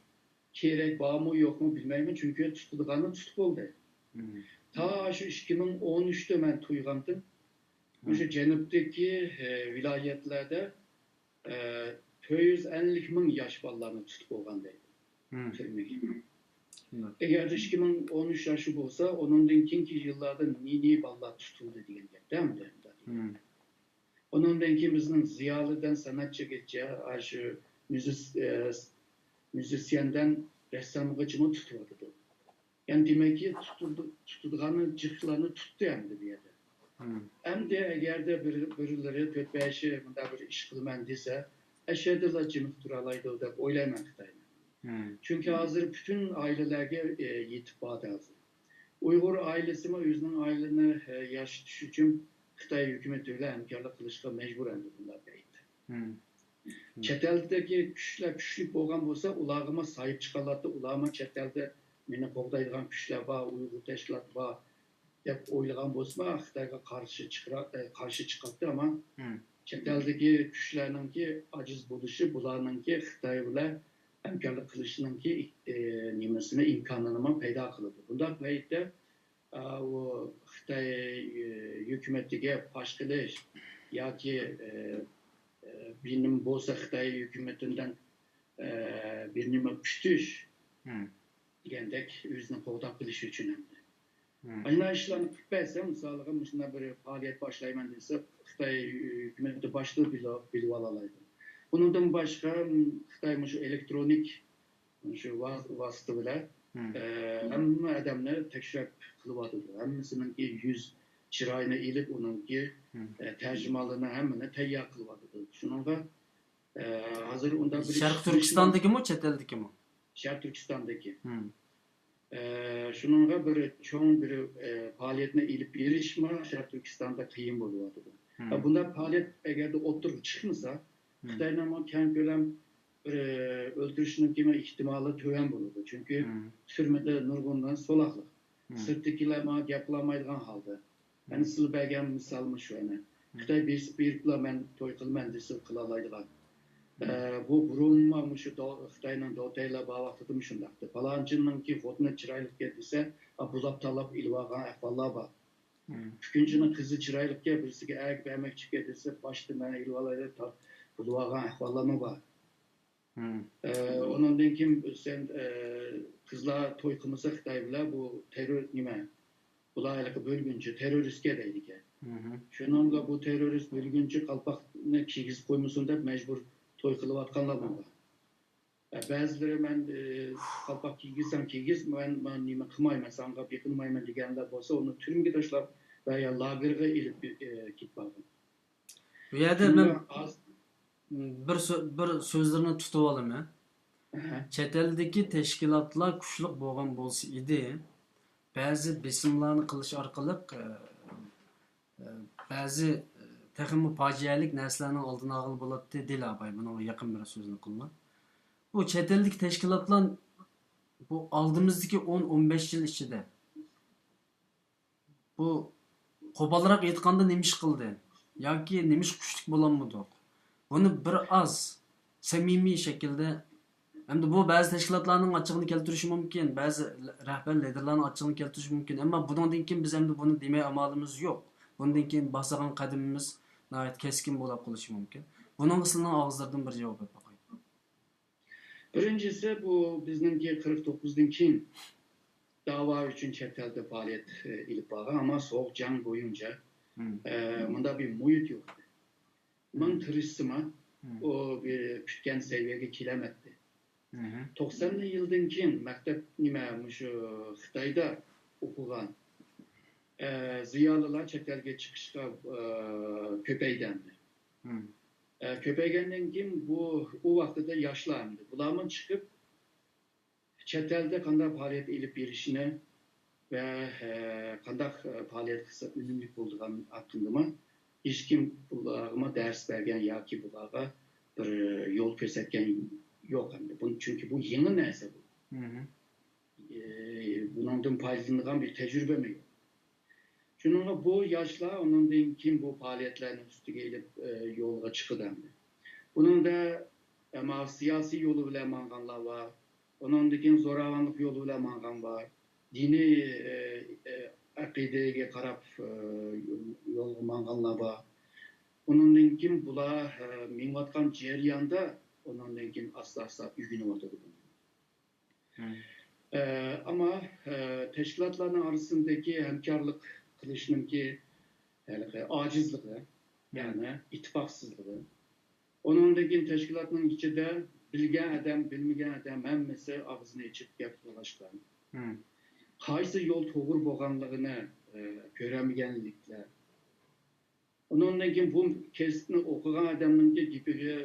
كېرەك بارمۇ يوقمۇ بىلمەيمەن، چۈنكى تۇتىدىغاننى تۇتۇپ بولدى. مم. تا شۇ ئىككى مىڭ ئون ئۈچتە مەن تۇيغانتىم. مم. مۇشۇ جەنۇبتىكى، ئە، ۋىلايەتلەردە، ئە، تۆت يۈز ئەللىك مىڭ ياش بالىلارنى تۇتۇپ بولغان دەيدۇ. مم. تۈرمىگە. شۇنداق. ئەگەردە ئىككى مىڭ ئون ئۈچ ياشى بولسا، ئۇنىڭدىن كېيىنكى يىللاردا نى-نى بالىلار تۇتۇلدى دېگەن گەپتە ئەمدى. مم. ئۇنىڭدىن كېيىن بىزنىڭ زىيالىيدىن سەنئەتچىگىچە، ئاشۇ مۇزىس-، ئە، مۇزىسيەندىن رەسسامغىچىمۇ تۇتۇۋاتىدۇ. يەنى دېمەككى، تۇتۇلدى-، تۇتىدىغاننى جىقلارنى تۇتتى ئەمدى بۇ يەردە. مم. ئەمدى ئەگەردە بىر، بىرلىرى تۆت بەشى مۇنداق بىر ئىش قىلىمەن دېسە، ئەشەدىلا جىمىق تۇرالايدۇ دەپ ئويلايمەن خىتاينى. مم. چۈنكى ھازىر پۈتۈن ئائىلىلەرگە، ئە، يېتىپ باردى ھازىر. ئۇيغۇر ئائىلىسىمۇ ئۆزىنىڭ ئائىلىنى، ئە، ياشىتىش ئۈچۈن خىتاي ھۆكۈمىتى بىلەن ھەمكارلىق قىلىشقا مەجبۇر ئەمدى بۇنداق پەيتتە. مم. چەت ئەلدىكى كۈچلەر كۈچلۈك بولغان بولسا، ئۇلارغىمۇ ساھىب چىقالاتتى، ئۇلارمۇ چەت ئەلدە مېنى قوغدايدىغان كۈچلەر بار، ئۇيغۇر تەشكىلاتى بار دەپ ئويلىغان بولسىمۇ، خىتايغا قارشى چىقىرا-، ئە، قارشى چىقاتتى. ئەمما مم. چەت ئەلدىكى كۈچلەرنىڭكى ئاجىز بولۇشى بۇلارنىڭكى خىتاي بىلەن ھەمكارلىق قىلىشنىڭكى، ئە، نېمىسىنى، ئىمكانىنىمۇ پەيدا قىلىدۇ. بۇنداق پەيتتە ئا، ئۇ خىتاي، ئە، ھۆكۈمىتىگە پاش قىلىش ياكى، ئە، ئە، بىر نېمە بولسا خىتاي ھۆكۈمىتىدىن، ئە، بىر نېمە كۈتۈش مم. دېگەندەك ئۆزىنى قوغداپ قېلىش ئۈچۈن ئەمدى. مم. ئاشۇنداق ئىشلارنى قىلىپ بەرسە، مىسالىغا، مۇشۇنداق بىر پائالىيەت باشلايمەن دېسە، خىتاي ھۆكۈمىتى باشتا بىلىۋ-، بىلىۋالالايدۇ. ئۇنىڭدىن باشقا، خىتاي مۇشۇ ئېلېكترونىك شۇ ۋاس-، ۋاسىتە بىلەن، مم. ئە، ھەممە ئادەمنى تەكشۈرۈپ قىلىۋاتىدۇ. ھەممىسىنىڭكى يۈز چىرايىنى ئېلىپ، ئۇنىڭكى، مم. ئە، تەرجىمانلىرىنى ھەممىنى تەييار قىلىۋاتىدۇ. شۇنىڭغا، ئە، ھازىر ئۇنداق بىر شەرقىي تۈركىستاندىكىمۇ، چەت ئەلدىكىمۇ؟ شەرقىي تۈركىستاندىكى. مم. ئە، شۇنىڭغا بىر چوڭ بىر، ئە، پائالىيەتنى ئېلىپ بېرىشمۇ شەرقىي تۈركىستاندا قىيىن بولۇۋاتىدۇ. مم. ئە، بۇنداق پائالىيەت ئەگەردە ئوتتۇرىغا چىقمىسا، مم. خىتاينىڭمۇ كەڭ كۆلەم بىر، ئۆلتۈرۈشنىڭكى ئېھتىمالى تۆۋەن بولىدۇ. چۈنكى مم. تۈرمىدە نۇرغۇنلىرى سولاقلىق. مم. سىرتتىكىلەر ماڭا گەپ قىلالمايدىغان ھالدا. مم. يەنە سىلەر بەرگەن مىسالمۇ شۇ، يەنە. مم. خىتاي بېسىپ بېرىپلا مەن توي قىلىمەن دېسە قىلالايدىغان. مم. ئە، بۇ بۇرۇنمۇ مۇشۇ دو-، خىتاينىڭ دوتەيلەر بار ۋاقتىدىمۇ شۇنداقتى. پالانچىنىڭكى خوتۇنى چىرايلىقكەن دېسە، ئا، بۇلاپ تاللاپ ئېلىۋالغان ئەھۋاللار بار. مم. كۈكۈنچىنىڭ قىزى چىرايلىقكەن، بىرسىگە ئەگىپ بەرمەكچىكەن دېسە، باشتا مەن ئېلىۋالاي دەپ تارت-، بۇلىۋالغان ئەھۋاللارمۇ بار. مم. ئە، ئۇنىڭدىن كېيىن سەن، ئە، قىزلار توي قىلمىسا خىتاي بىلەن بۇ تېررور نېمە؟ بۇلار ھېلىقى بۆلگۈنچى، تېررورىستكەن دەيدىكەن. مم. شۇنىڭ بىلەن بۇ تېررورىست بۆلگۈنچى قالپاقنى كىيگۈزۈپ قويمىسۇن دەپ مەجبۇر توي قىلىۋاتقانلارمۇ بار. ئە، بەزىلىرى مەن، ئە، قالپاق كىيگۈزسەڭ كىيگۈز، مەن، مەن نېمە قىلمايمەن، ساڭا بېقىنمايمەن دېگەنلەر بولسا، ئۇنى تۈرمىگە تاشلاپ ۋە يا لاگېرغا ئېلىپ، ئە، كېتىپ بارغان. بۇ يەردە مەن شۇنىڭغا ھاز- بىر سۆ-، بىر سۆزلىرىنى تۇتۇۋالىمەن. ئەھە. چەت ئەلدىكى تەشكىلاتلار كۈچلۈك بولغان بولسا ئىدى، بەزى بېسىملارنى قىلىش ئارقىلىق، ئە، ئە، بەزى، ئە، تېخىمۇ پاجىئەلىك نەرسىلەرنىڭ ئالدىنى ئالغىلى بولاتتى، دېلى ئاباي بۇنىڭغا يېقىن بىر سۆزنى قىلما. بۇ چەت ئەلدىكى تەشكىلاتلار بۇ ئالدىمىزدىكى ئون، ئون بەش يىل ئىچىدە بۇ قوبالراق ئېيتقاندا نېمە ئىش قىلدى؟ ياكى نېمە ئىش كۈچلۈك بولالمىدۇق؟ بۇنى بىر ئاز سەمىمىي شەكىلدە، ئەمدى بۇ بەزى تەشكىلاتلارنىڭ ئاچچىقىنى كەلتۈرۈشى مۇمكىن، بەزى رەھبەر، لىدېرلارنىڭ ئاچچىقىنى كەلتۈرۈشى مۇمكىن. ئەمما بۇنىڭدىن كېيىن بىز ئەمدى بۇنى دېمەي ئامالىمىز يوق. بۇندىن كېيىن باسىدىغان قەدىمىمىز ناھايىتى كەسكىن بولاپ قېلىشى مۇمكىن. بۇنىڭغا سىلەرنىڭ ئاغزىلىرىدىن بىر جاۋاب ئېلىپ باقاي. بىرىنچىسى، بۇ بىزنىڭكى قىرىق توققۇزدىن كېيىن داۋا ئۈچۈن چەت ئەلدە پائالىيەت، ئە، ئېلىپ بارغان، ئەمما سوغۇق جەڭ بويىچە، مم. ئە، مۇنداق بىر مۇھىت يوق ئىدى. مىڭ مم. تىرىشسىمۇ، مم. ئۇ بىر كۈتكەن سەۋىيەگە كېلەلمەيتتى. مم. توقسانىنچى يىلدىن كېيىن مەكتەپ، نېمە، مۇشۇ خىتايدا ئوقۇغان، ئە، زىيالىيلار چەت ئەلگە چىقىشقا، ئە، كۆپەيدى ئەمدى. مم. ئە، كۆپەيگەندىن كېيىن بۇ، ئۇ ۋاقتىدا ياشلار ئەمدى، بۇلارمۇ چىقىپ، چەت ئەلدە قانداق پائالىيەت ئېلىپ بېرىشنى ۋە، ئە، قانداق، ئە، پائالىيەت قىلسا ئۈنۈملۈك بولىدىغان ھەققىدىمۇ ھېچكىم بۇلارغىمۇ دەرس بەرگەن ياكى بۇلارغا بىر يول كۆرسەتكەن يوق ئەمدى. بۇ، چۈنكى بۇ يېڭى نەرسە بۇ. مم. ئە، بۇنىڭدىن پايدىلىنىدىغان بىر تەجرىبىمۇ يوق. شۇنىڭغا بۇ ياشلار ئۇنىڭدىن كېيىن بۇ پائالىيەتلەرنى ئۈستىگە ئېلىپ، ئە، يولغا چىقىدۇ ئەمدى. بۇنىڭدا، ئەمما سىياسىي يولى بىلەن ماڭغانلار بار، ئۇنىڭدىن كېيىن زوراۋانلىق يولى بىلەن ماڭغان بار، دىنىي، ئە، ئە، ئەقىدىگە قاراپ، ئە، يولغا ماڭغانلار بار. ئۇنىڭدىن كېيىن بۇلار، ئە، مېڭىۋاتقان جەرياندا ئۇنىڭدىن كېيىن ئاستا-ئاستا ئۆگىنىۋاتىدۇ بۇنى. مم. ئە، ئەمما، ئە، تەشكىلاتلارنىڭ ئارىسىندىكى ھەمكارلىق قىلىشنىڭكى ھېلىقى ئاجىزلىقى، مم. يەنى ئىتتىپاقسىزلىقى. ئۇنىڭدىن كېيىن تەشكىلاتنىڭ ئىچىدە بىلگەن ئادەم، بىلمىگەن ئادەم ھەممىسى ئاغزىنى ئېچىپ گەپ تالاشقان. مم. قايسى يول توغرا بولغانلىقىنى، ئە، كۆرەلمىگەنلىكلەر. ئۇنىڭدىن كېيىن بۇ كەسىپنى ئوقۇغان ئادەمنىڭكى گېپىگە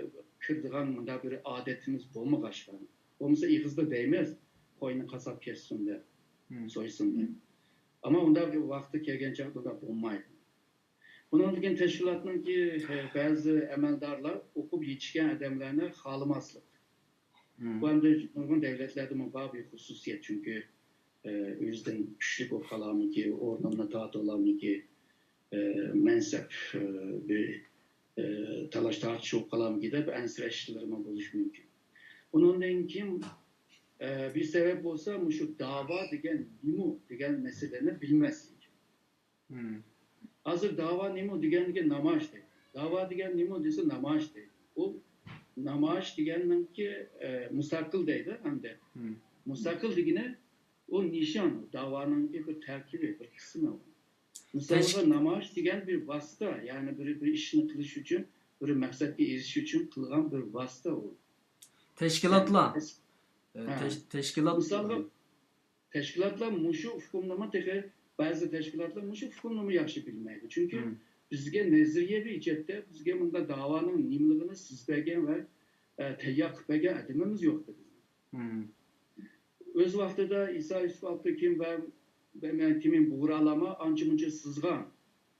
كىرىدىغان مۇنداق بىر ئادىتىمىز بولمىغاچقا، بولمىسا ئېغىزدا دەيمىز، «قوينى قاسساپ كەسسۇن» دەپ، مم. سويسۇن دەپ. ئەمما ئۇنداق ۋاقتى كەلگەن چاغدا ئۇنداق بولمايدۇ. بۇنىڭدىن كېيىن تەشكىلاتنىڭكى، ئە، بەزى ئەمەلدارلار ئوقۇپ يېتىشكەن ئادەملەرنى خالىماسلىق. مم. بۇ ئەمدى نۇرغۇن دەۋلەتلەردىمۇ بار بىر خۇسۇسىيەت، چۈنكى، ئە، ئۆزىدىن كۈچلۈك بولۇپ قالارمىكى، ئورنۇمنى تارتىۋالارمىكى، ئە، مەنسەپ، ئە، بىر، ئە، تالاش تارتىش بولۇپ قالارمىكى دەپ ئەنسىرەشلىرىمۇ بولۇشى مۇمكىن. ئۇنىڭدىن كېيىن، ئە، بىر سەۋەب بولسا، مۇشۇ داۋا دېگەن نېمە دېگەن مەسىلىنى بىلمەسلىك. مم. ھازىر داۋا نېمە دېگەنگە نامايىش دەيدۇ. داۋا دېگەن نېمە دېسە نامايىش دەيدۇ. ئۇ نامايىش دېگەننىڭكى، ئە، مۇستەقىل دەيدۇ ئەمدى. مم. مۇستەقىل دېگىنى ئۇ نىشان، داۋانىڭكى بىر تەركىبى، بىر قىسمى ئۇ. مىسالغا، تەشك- نامايىش دېگەن بىر ۋاسىتە، يەنى بىر، بىر ئىشنى قىلىش ئۈچۈن، بىر مەقسەتكە ئېرىشىش ئۈچۈن قىلغان بىر ۋاسىتە ئۇ. تەشكىلاتلار. يەنى تەس-، ئە، ھە. تەش-، تەشكىلات. مىسالغا، تەشكىلاتلار مۇشۇ ئۇقۇمنىمۇ تېخى، بەزى تەشكىلاتلار مۇشۇ ئۇقۇمنىمۇ ياخشى بىلمەيدۇ. چۈنكى مم. بىزگە نەزەرىيەۋى جەھەتتە بىزگە مۇنداق داۋانىڭ نېمىلىكىنى سىز بەرگەن ۋە، ئە، تەييار قىلىپ بەرگەن ئادىمىمىز يوق بىزنىڭ. مم. ئۆز ۋاقتىدا ئىسا يۈسۈپ ئابدۇكېرىم ۋە، ۋە مەن كىمىن بۇغرالارمۇ ئانچە-مۇنچە سىزغان،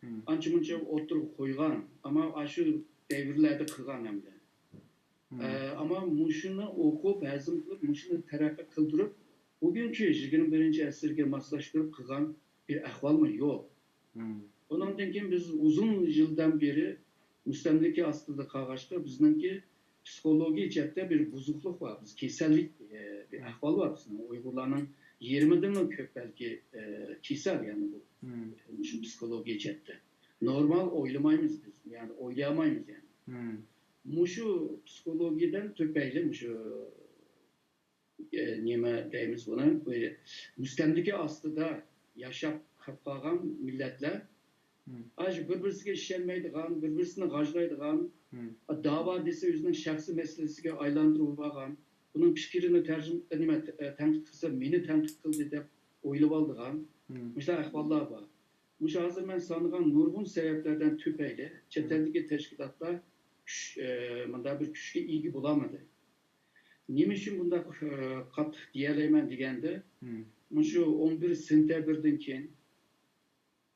مم. ئانچە-مۇنچە ئوتتۇرىغا قويغان، ئەمما ئاشۇ دەۋرلەردە قىلغان ئەمدى. مم. ئە، ئەمما مۇشۇنى ئوقۇپ، ھەزىم قىلىپ، مۇشۇنى تەرەققىي قىلدۇرۇپ، بۈگۈنكى يىگىرمە بىرىنچى ئەسىرگە ماسلاشتۇرۇپ قىلغان بىر ئەھۋالمۇ يوق. مم. ئۇنىڭدىن كېيىن بىز ئۇزۇن يىلدىن بېرى مۇستەملىكە ئاستىدا قالغاچقا، بىزنىڭكى پسىخولوگىيە جەھەتتە بىر بۇزۇقلۇق بار، بىز كېسەللىك، ئە، بىر مم. ئەھۋال بار بىزنىڭ ئۇيغۇرلارنىڭ يېرىمىدىنمۇ كۆپ بەلكى، ئە، كېسەل، يەنى بۇ، مم. مۇشۇ پسىخولوگىيە جەھەتتە. نورمال ئويلىمايمىز بىز، يەنى ئويلىيالمايمىز يەنى. مم. مۇشۇ پسىخولوگىيەدىن تۈپەيلى مۇشۇ ئە، نېمە دەيمىز بۇنى، بۇ مۇستەملىكە ئاستىدا ياشاپ قېلىپ قالغان مىللەتلەر، مم. ئاشۇ بىر-بىرسىگە ئىشەنمەيدىغان، بىر-بىرسىنى غاجىلايدىغان، مم. داۋا دېسە ئۆزىنىڭ شەخسىي مەسىلىسىگە ئايلاندۇرۇپ ئالغان، بۇنىڭ پىكرىنى تەرجىمە، نېمە، تەنقىد قىلسا مېنى تەنقىد قىلدى دەپ ئويلىۋالىدىغان مم. مۇشۇنداق ئەھۋاللار بار. مۇشۇ ھازىر مەن سانىغان نۇرغۇن سەۋەبلەردىن تۈپەيلى چەت مم. ئەلدىكى تەشكىلاتلار كۈچ، ئە، مۇنداق بىر كۈچكە ئىگە بولالمىدى. نېمە ئۈچۈن بۇنداق، ئە، قاتتىق دېيەلەيمەن دېگەندە، مم. مۇشۇ ئون بىر سېنتەبىردىن كېيىن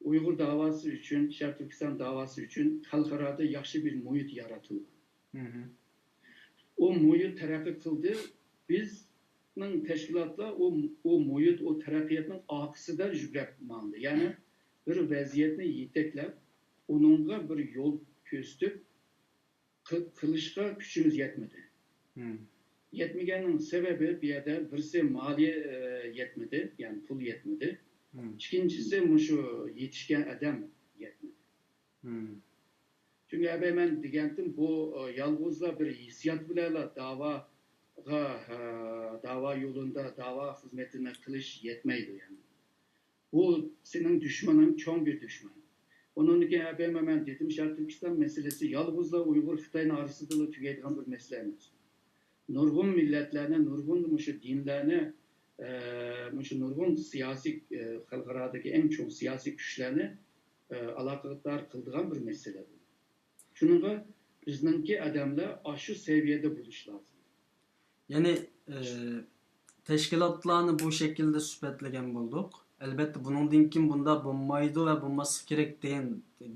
ئۇيغۇر داۋاسى ئۈچۈن، شەرقىي تۈركىستان داۋاسى ئۈچۈن خەلقئارادا ياخشى بىر مۇھىت يارىتىلدى. مم. ئۇ مۇھىت تەرەققىي قىلدى. بىزنىڭ تەشكىلاتلار ئۇ، ئۇ مۇھىت، ئۇ تەرەققىياتنىڭ ئارقىسىدا يۈگرەپ ماڭدى. يەنى بىر ۋەزىيەتنى يېتەكلەپ، ئۇنىڭغا بىر يول كۆرسىتىپ، قىل-، قىلىشقا كۈچىمىز يەتمىدى. مم. يەتمىگەننىڭ سەۋەبى بۇ يەردە بىرسى مالىيە، ئە، يەتمىدى، يەنى پۇل يەتمىدى. مم. ئىككىنچىسى مۇشۇ يېتىشكەن ئادەم يەتمىدى. مم. چۈنكى ئەبەي مەن دېگەنتىم، بۇ، ئە، يالغۇزلا بىر ھېسسىيات بىلەنلا داۋاغا، ئە، داۋا يولىدا داۋا خىزمىتىنى قىلىش يەتمەيدۇ يەنى. بۇ سېنىڭ دۈشمىنىڭ چوڭ بىر دۈشمەن. ئۇنىڭدىن كېيىن ئەپەندىم، مەن دېدىم، شەرقىي تۈركىستان مەسىلىسى يالغۇزلا ئۇيغۇر خىتاينىڭ ئارىسىدىلا تۈگەيدىغان بىر مەسىلە ئەمەس. نۇرغۇن مىللەتلەرنى، نۇرغۇن مۇشۇ دىنلەرنى، ئە، مۇشۇ نۇرغۇن سىياسىي، ئە، خەلقئارادىكى ئەڭ چوڭ سىياسىي كۈچلەرنى، ئە، ئالاقىدار قىلىدىغان بىر مەسىلە بۇ. شۇنىڭغا بىزنىڭكى ئادەملەر ئاشۇ سەۋىيەدە بولۇشى لازىم. يەنى، ئى، تەشكىلاتلارنى بۇ شەكىلدە سۈپەتلىگەن بولدۇق. ئەلبەتتە، بۇنىڭدىن كېيىن بۇنداق بولمايدۇ ۋە بولماسلىقى كېرەك دېگەن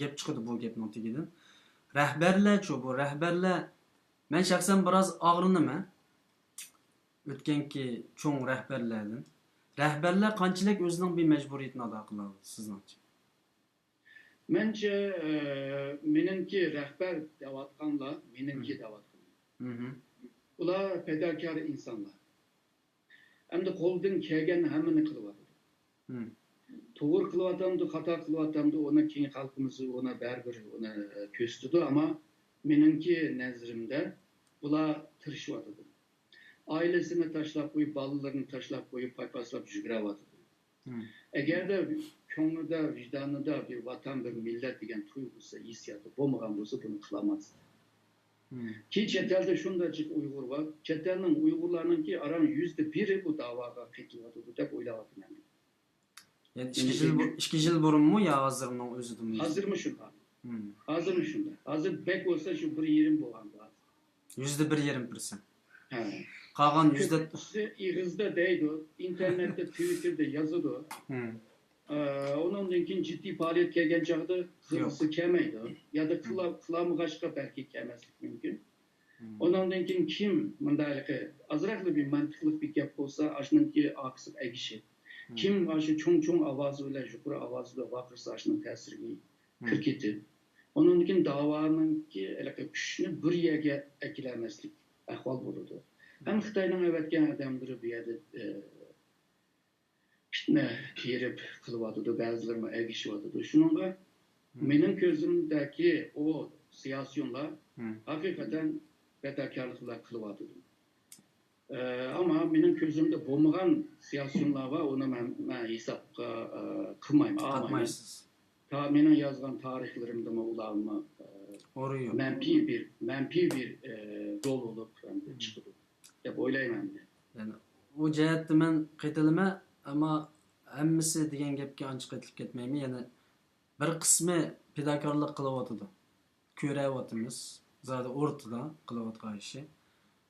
گەپ چىقىدۇ بۇ گەپنىڭ تېگىدىن. رەھبەرلەرچۇ بۇ؟ رەھبەرلەر، مەن شەخسەن بىراز ئاغرىنىمەن. ئۆتكەنكى چوڭ رەھبەرلەردىن. رەھبەرلەر قانچىلىك ئۆزىنىڭ بىر مەجبۇرىيىتىنى ئادا قىلالىدى سىزنىڭچە؟ مەنچە، ئە، مېنىڭكى رەھبەر دەۋاتقانلار، مېنىڭكى دەۋاتقانلار. ئۇلار پىداكار ئىنسانلار. ئەمدى قولىدىن كەلگەن ھەممىنى قىلىۋاتىدۇ. توغرا قىلىۋاتامدۇ، خاتا قىلىۋاتامدۇ، ئۇنى كېيىن خەلقىمىز ئۇنى بەرىبىر ئۇنى، ئە، كۆرسىتىدۇ. ئەمما مېنىڭكى نەزىرىمدە بۇلار تىرىشىۋاتىدۇ. ئائىلىسىنى تاشلاپ قويۇپ، بالىلىرىنى تاشلاپ قويۇپ، پايپاسلاپ يۈگۈرۈۋاتىدۇ. ئەگەردە كۆڭلىدە، ۋىجدانىدا بىر ۋاتان، بىر مىللەت دېگەن تۇيغۇسى، ھېسسىياتى بولمىغان بولسا، بۇنى قىلالماس. كېيىن چەت ئەلدە شۇنداق جىق ئۇيغۇر بار. چەت ئەلنىڭ ئۇيغۇرلارنىڭكى ئاران يۈزدە بىرى بۇ داۋاغا قېتىلىۋاتىدۇ دەپ ئويلاۋاتىمەن. يەنى ئىككى يىل بۇ-، ئىككى يىل بۇرۇنمۇ يا ھازىرنىڭ ئۆزىدىمۇ؟ ھازىرمۇ شۇنداق. ھازىرمۇ شۇنداق. ھازىر بەك بولسا شۇ بىر يېرىم بولغان بۇ ھازىر. يۈزدە بىر يېرىم پىرسەنت. ھە. قالغان يۈزدە كۆپىنچىسى ئېغىزدا دەيدۇ، ئىنتېرنېتتا، تىۋىتتېردا يازىدۇ. ئە، ئۇنىڭدىن كېيىن جىددىي پائالىيەت كەلگەن چاغدا قىلغۇسى كەلمەيدۇ. يادا قىلا-، قىلالمىغاچقا بەلكى كەلمەسلىكى مۇمكىن. ئۇنىڭدىن كېيىن كىم مۇنداق ھېلىقى ئازراقلا بىر مەنتىقلىق بىر گەپ بولسا، ئاشۇنىڭكى ئارقىسىغا ئەگىشىپ، كىم ئاشۇ چوڭ-چوڭ ئاۋازى بىلەن، يۇقىرى ئاۋازى بىلەن ۋارقىرىسا، ئاشۇنىڭ تەسىرىگە كىرىپ كېتىپ، ئۇنىڭدىن كېيىن داۋانىڭكى ھېلىقى كۈچىنى بىر يەرگە ئەكېلەلمەسلىك ئەھۋال بولىدۇ. ھەم خىتاينىڭ ئەۋەتكەن ئادەملىرى بۇ يەردە، ئە، پىتنە تېرىپ قىلىۋاتىدۇ، بەزىلىرىمۇ ئەگىشىۋاتىدۇ. شۇنىڭغا مېنىڭ كۆزۈمدىكى ئۇ سىياسىيونلار ھەقىقەتەن پىداكارلىقلار قىلىۋاتىدۇ. ئە، ئەمما مېنىڭ كۆزۈمدە بولمىغان سىياسىيونلار بار، ئۇنى مەن، مەن ھېسابقا، ئە، قىلمايمەن، ئالمايمەن. تا مېنىڭ يازغان تارىخلىرىمدىمۇ ئۇلارمۇ، ئە، ئورۇن يوق. مەنپىي بىر، مەنپىي بىر، ئە، رول بولۇپ ئەمدى چىقىدۇ دەپ ئويلايمەن ئەمدى. يەنى ئۇ جەھەتتە مەن قېتىلىمەن، ئەمما ھەممىسى دېگەن گەپكە ئانچە قېتىلىپ كەتمەيمەن. يەنى بىر قىسمى پىداكارلىق قىلىۋاتىدۇ. كۆرەۋاتىمىز، زادى ئورتىدا قىلىۋاتقان ئىشى.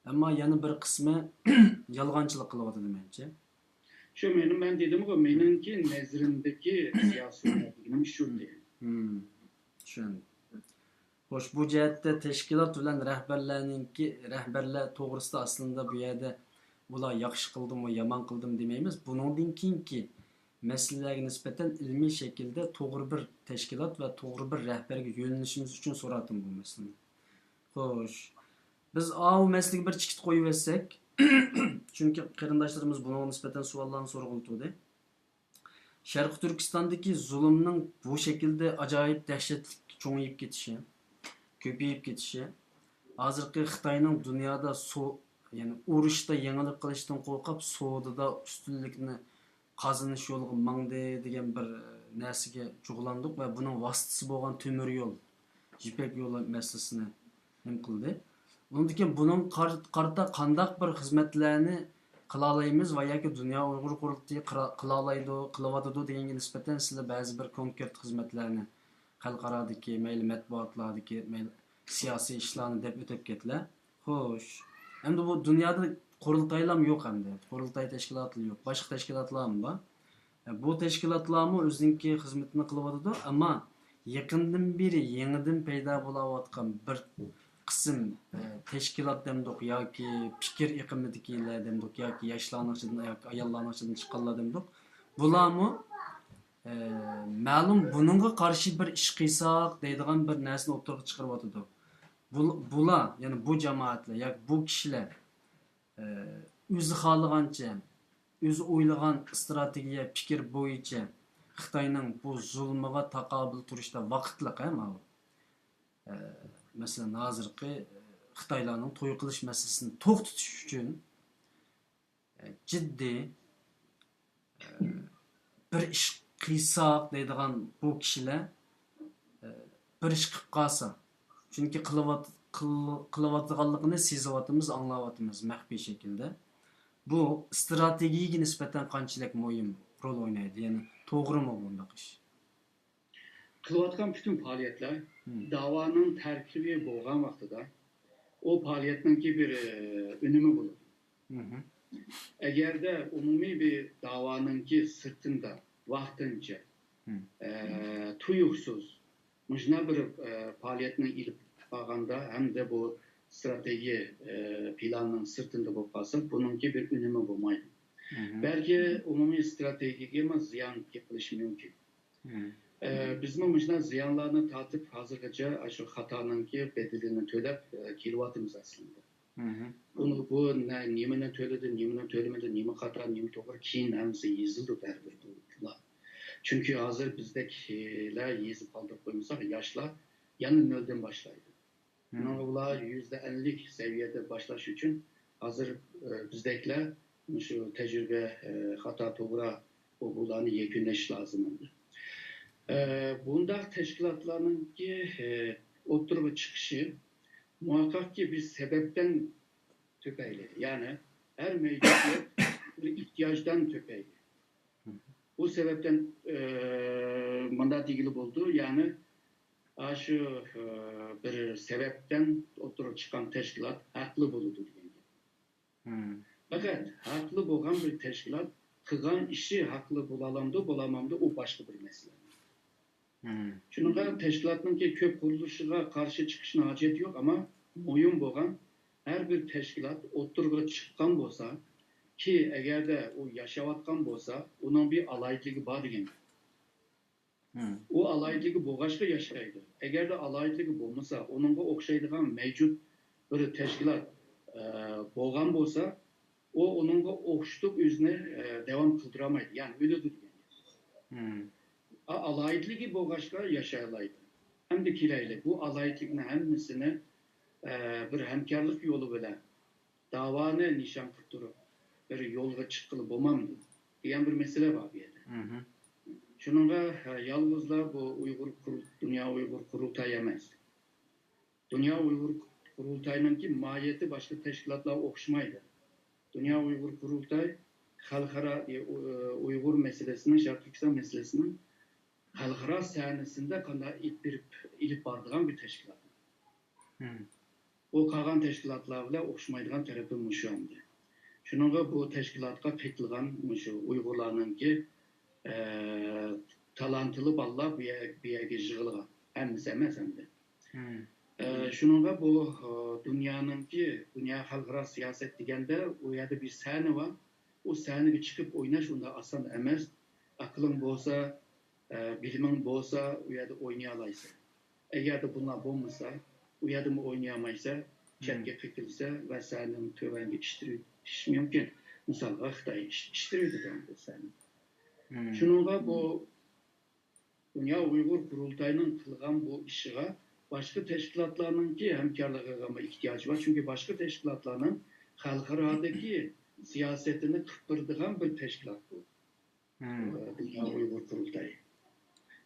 ئەمما يەنە بىر قىسمى يالغانچىلىق قىلىۋاتىدۇ مەنچە. شۇ مېنىڭ، مەن دېدىمغۇ، مېنىڭكى نەزىرىمدىكى سىياسىيونلار دېگىنىم شۇ دېگەن. چۈشەندىم. خوش، بۇ جەھەتتە تەشكىلات بىلەن رەھبەرلەرنىڭكى، رەھبەرلەر توغرىسىدا ئەسلىندە بۇ يەردە ئۇلار ياخشى قىلدىمۇ، يامان قىلدىمۇ دېمەيمىز. بۇنىڭدىن كېيىنكى مەسىلىلەرگە نىسبەتەن ئىلمىي شەكىلدە توغرا بىر تەشكىلات ۋە توغرا بىر رەھبەرگە يۆنىلىشىمىز ئۈچۈن سوراتتىم بۇ مەسىلىنى. خوش، بىز ئاۋۇ مەسىلىگە بىر چېكىت قويۇۋەتسەك، چۈنكى قېرىنداشلىرىمىز بۇنىڭغا نىسبەتەن سوئاللارنى سورىغىلى تۇردى. شەرقىي تۈركىستاندىكى زۇلۇمنىڭ بۇ شەكىلدە ئاجايىپ دەھشەتلىك چوڭىيىپ كېتىشى، كۆپىيىپ كېتىشى، ھازىرقى خىتاينىڭ دۇنيادا سو-، يەنى ئۇرۇشتا يېڭىلىپ قېلىشتىن قورقۇپ، سودىدا ئۈستۈنلۈكنى قازىنىش يولىغا ماڭدى دېگەن بىر نەرسىگە جۇغلاندۇق ۋە بۇنىڭ ۋاسىتىسى بولغان تۆمۈر يول، يىپەك يولى مەسىلىسىنى نېمە قىلدى. ئۇنىڭدىن كېيىن بۇنىڭغا قار-، قارىتا قانداق بىر خىزمەتلەرنى قىلالايمىز ۋە ياكى دۇنيا ئۇيغۇر قۇرۇلتىيى قىرا-، قىلالايدۇ، قىلىۋاتىدۇ دېگەنگە نىسبەتەن سىلەر بەزى بىر كونكرېت خىزمەتلەرنى خەلقئارادىكى، مەيلى مەتبۇئاتلاردىكى، مەيلى سىياسىي ئىشلارنى دەپ ئۆتۈپ كەتلە. خوش، ئەمدى بۇ دۇنيادا قۇرۇلتايلام يوق ئەمدى. قۇرۇلتاي تەشكىلاتلا يوق. باشقا تەشكىلاتلارمۇ بار. ئە، بۇ تەشكىلاتلارمۇ ئۆزىنىڭكى خىزمىتىنى قىلىۋاتىدۇ، ئەمما يېقىندىن بېرى يېڭىدىن پەيدا بولاۋاتقان بىر قىسىم، ئە، تەشكىلات دەمدۇق ياكى پىكىر ئېقىمىدىكىلەر دەمدۇق ياكى ياشلارنىڭ ئىچىدىن ياكى ئاياللارنىڭ ئىچىدىن چىققانلار دەمدۇق، بۇلارمۇ، ئە، مەلۇم بۇنىڭغا قارشى بىر ئىش قىلساق دەيدىغان بىر نەرسىنى ئوتتۇرىغا چىقىرىۋاتىدۇ. بۇ-، بۇلار، يەنى بۇ جامائەتلەر ياكى بۇ كىشىلەر، ئە، ئۆزى خالىغانچە، ئۆزى ئويلىغان ئىستراتېگىيە پىكىر بويىچە خىتاينىڭ بۇ زۇلمىغا تاقابىل تۇرۇشتا ۋاقىتلىق، ھە، ماۋۇ. ئە، مەسىلەن، ھازىرقى، ئە، خىتايلارنىڭ توي قىلىش مەسىلىسىنى توختىتىش ئۈچۈن، ئە، جىددىي، ئە، بىر ئىش قىلساق دەيدىغان بۇ كىشىلەر، ئە، بىر ئىش قىلىپ قالسا، چۈنكى قىلىۋات-، قىل-، قىلىۋاتىدىغانلىقىنى سېزىۋاتىمىز، ئاڭلاۋاتىمىز مەخپىي شەكىلدە. بۇ ئىستراتېگىيەگە نىسبەتەن قانچىلىك مۇھىم رول ئوينايدۇ؟ يەنى توغرىمۇ بۇنداق ئىش؟ قىلىۋاتقان پۈتۈن پائالىيەتلەر مم. داۋانىڭ تەركىبى بولغان ۋاقتىدا ئۇ پائالىيەتنىڭكى بىر، ئە، ئۈنۈمى بولىدۇ. مم. ئەگەردە ئومۇمىي بىر داۋانىڭكى سىرتىندا ۋاقتىنچە، مم. ئە، تۇيۇقسىز مۇشۇنداق بىر، ئە، پائالىيەتنى ئېلىپ بارغاندا ھەمدە بۇ ئىستراتېگىيە، ئە، پىلانىنىڭ سىرتىندا بولۇپ قالسا، بۇنىڭكى بىر ئۈنۈمى بولمايدۇ. مم. بەلكى ئومۇمىي ئىستراتېگىيەگىمۇ زىيان كېلىپ قېلىشى مۇمكىن. مم. ئە، بىزمۇ مۇشۇنداق زىيانلارنى تارتىپ، ھازىرغىچە ئاشۇ خاتانىڭكى بەدىلىنى تۆلەپ، ئە، كېلىۋاتىمىز ئەسلىدە. مم. بۇنى، بۇ نە-، نېمىنى تۆلىدى، نېمىنى تۆلىمىدى، نېمە خاتا، نېمە توغرا، كېيىن ھەممىسى يېزىلىدۇ بەرىبىر بۇ پۇللار. چۈنكى ھازىر بىزدەكلەر يېزىپ قالدۇرۇپ قويمىساق، ياشلار يەنە نۆلدىن باشلايدۇ. مم. شۇنىڭغا ئۇلار يۈزدە ئەللىك سەۋىيەدە باشلاش ئۈچۈن ھازىر، ئە، بىزدەكلەر مۇشۇ تەجرىبە، ئە، خاتا، توغرا، بۇ، بۇلارنى يەكۈنلەش لازىم ئەمدى. ئە، بۇنداق تەشكىلاتلارنىڭكى، ئە، ئوتتۇرىغا چىقىشى مۇھەققەقكى بىر سەۋەبتىن تۆپەيلى. يەنى ھەر مەۋجۇدىيەت بىر ئېھتىياجدىن تۆپەيلى. بۇ سەۋەبتىن، ئە، مۇنداق دېگىلى بولىدۇ، يەنى ئاشۇ، ئە، بىر سەۋەبتىن ئوتتۇرىغا چىققان تەشكىلات ھەقلىق بولىدۇ دېگەن گەپ. مم. پەقەت ھەقلىق بولغان بىر تەشكىلات قىلغان ئىشى ھەقلىق بولالامدۇ، بولالمامدۇ، ئۇ باشقا بىر مەسىلە. مم. شۇنىڭغا تەشكىلاتنىڭكى كۆپ قۇرۇلۇشىغا قارشى چىقىشنىڭ ھاجىتى يوق، ئەمما مۇھىم بولغان ھەر بىر تەشكىلات ئوتتۇرىغا چىققان بولسا، كى ئەگەردە ئۇ ياشاۋاتقان بولسا، ئۇنىڭ بىر ئالاھىدىلىكى بار دېگەن گەپ. مم. ئۇ ئالاھىدىلىكى بولغاچقا ياشايدۇ. ئەگەردە ئالاھىدىلىكى بولمىسا، ئۇنىڭغا ئوخشايدىغان مەۋجۇت بىر تەشكىلات، ئە، بولغان بولسا، ئۇ ئۇنىڭغا ئوخشىتىپ ئۆزىنى، ئە، داۋام قىلدۇرالمايدۇ، يەنى ئۆلىدۇ دېگەن گەپ. مم. ئا-، ئالاھىدىلىكى بولغاچقا ياشايالايدۇ. ئەمدى كېلەيلى، بۇ ئالاھىدىلىكنى ھەممىسىنى، ئە، بىر ھەمكارلىق يولى بىلەن داۋانى نىشان قىلىپ تۇرۇپ، بىر يولغا چىققىلى بولمامدۇ دېگەن بىر مەسىلە بار بۇ يەردە. مم. شۇنىڭغا، ھە، يالغۇزلا بۇ ئۇيغۇر قۇرۇل-، دۇنيا ئۇيغۇر قۇرۇلتايى ئەمەس. دۇنيا ئۇيغۇر قۇرۇلتايىنىڭكى ماھىيىتى باشقا تەشكىلاتلارغا ئوخشىمايدۇ. دۇنيا ئۇيغۇر قۇرۇلتايى خەلقئارا، ئۇ-، ئۇيغۇر مەسىلىسىنىڭ، شەرقىي تۈركىستان مەسىلىسىنىڭ خەلقئارا سەھنىسىندە قانداق ئېلىپ بېرىپ، ئېلىپ بارىدىغان بىر تەشكىلات. مم. ئۇ قالغان تەشكىلاتلار بىلەن ئوخشىمايدىغان تەرىپى مۇشۇ ئەمدى. شۇنىڭغا بۇ تەشكىلاتقا قېتىلغان مۇشۇ ئۇيغۇرلارنىڭكى، ئە، تالانتلىق بالىلار بۇ يەر-، بۇ يەرگە يىغىلغان. ھەممىسى ئەمەس ئەمدى. مم. ئە، شۇنىڭغا بۇ، ئە، دۇنيانىڭكى، دۇنيا خەلقئارا سىياسەت دېگەندە، ئۇ يەردە بىر سەھنە بار. ئۇ سەھنىگە چىقىپ ئويناش ئۇنداق ئاسان ئەمەس. ئەقلىڭ بولسا، ئە، بىلىمىڭ بولسا، ئۇ يەردە ئوينىيالايسەن. ئەگەردە بۇلار بولمىسا، ئۇ يەردىمۇ ئوينىيالمايسەن، مم. چەتكە قېقىلىسەن ۋە سەھنىنى تۆۋەنگە ئىتتىرىۋېتىش مۇمكىن. مىسالغا، خىتاي ئىت-، ئىتتىرىۋېتىدۇ بۇ سەھنىنى. مم. شۇنىڭغا بۇ دۇنيا ئۇيغۇر قۇرۇلتايىنىڭ قىلغان بۇ ئىشىغا باشقا تەشكىلاتلارنىڭكى ھەمكارلىقىغىمۇ ئېھتىياجى بار. چۈنكى باشقا تەشكىلاتلارنىڭ خەلقئارادىكى سىياسىتىنى قىلىپ بېرىدىغان بىر تەشكىلات بۇ. مم. دۇنيا ئۇيغۇر قۇرۇلتايى.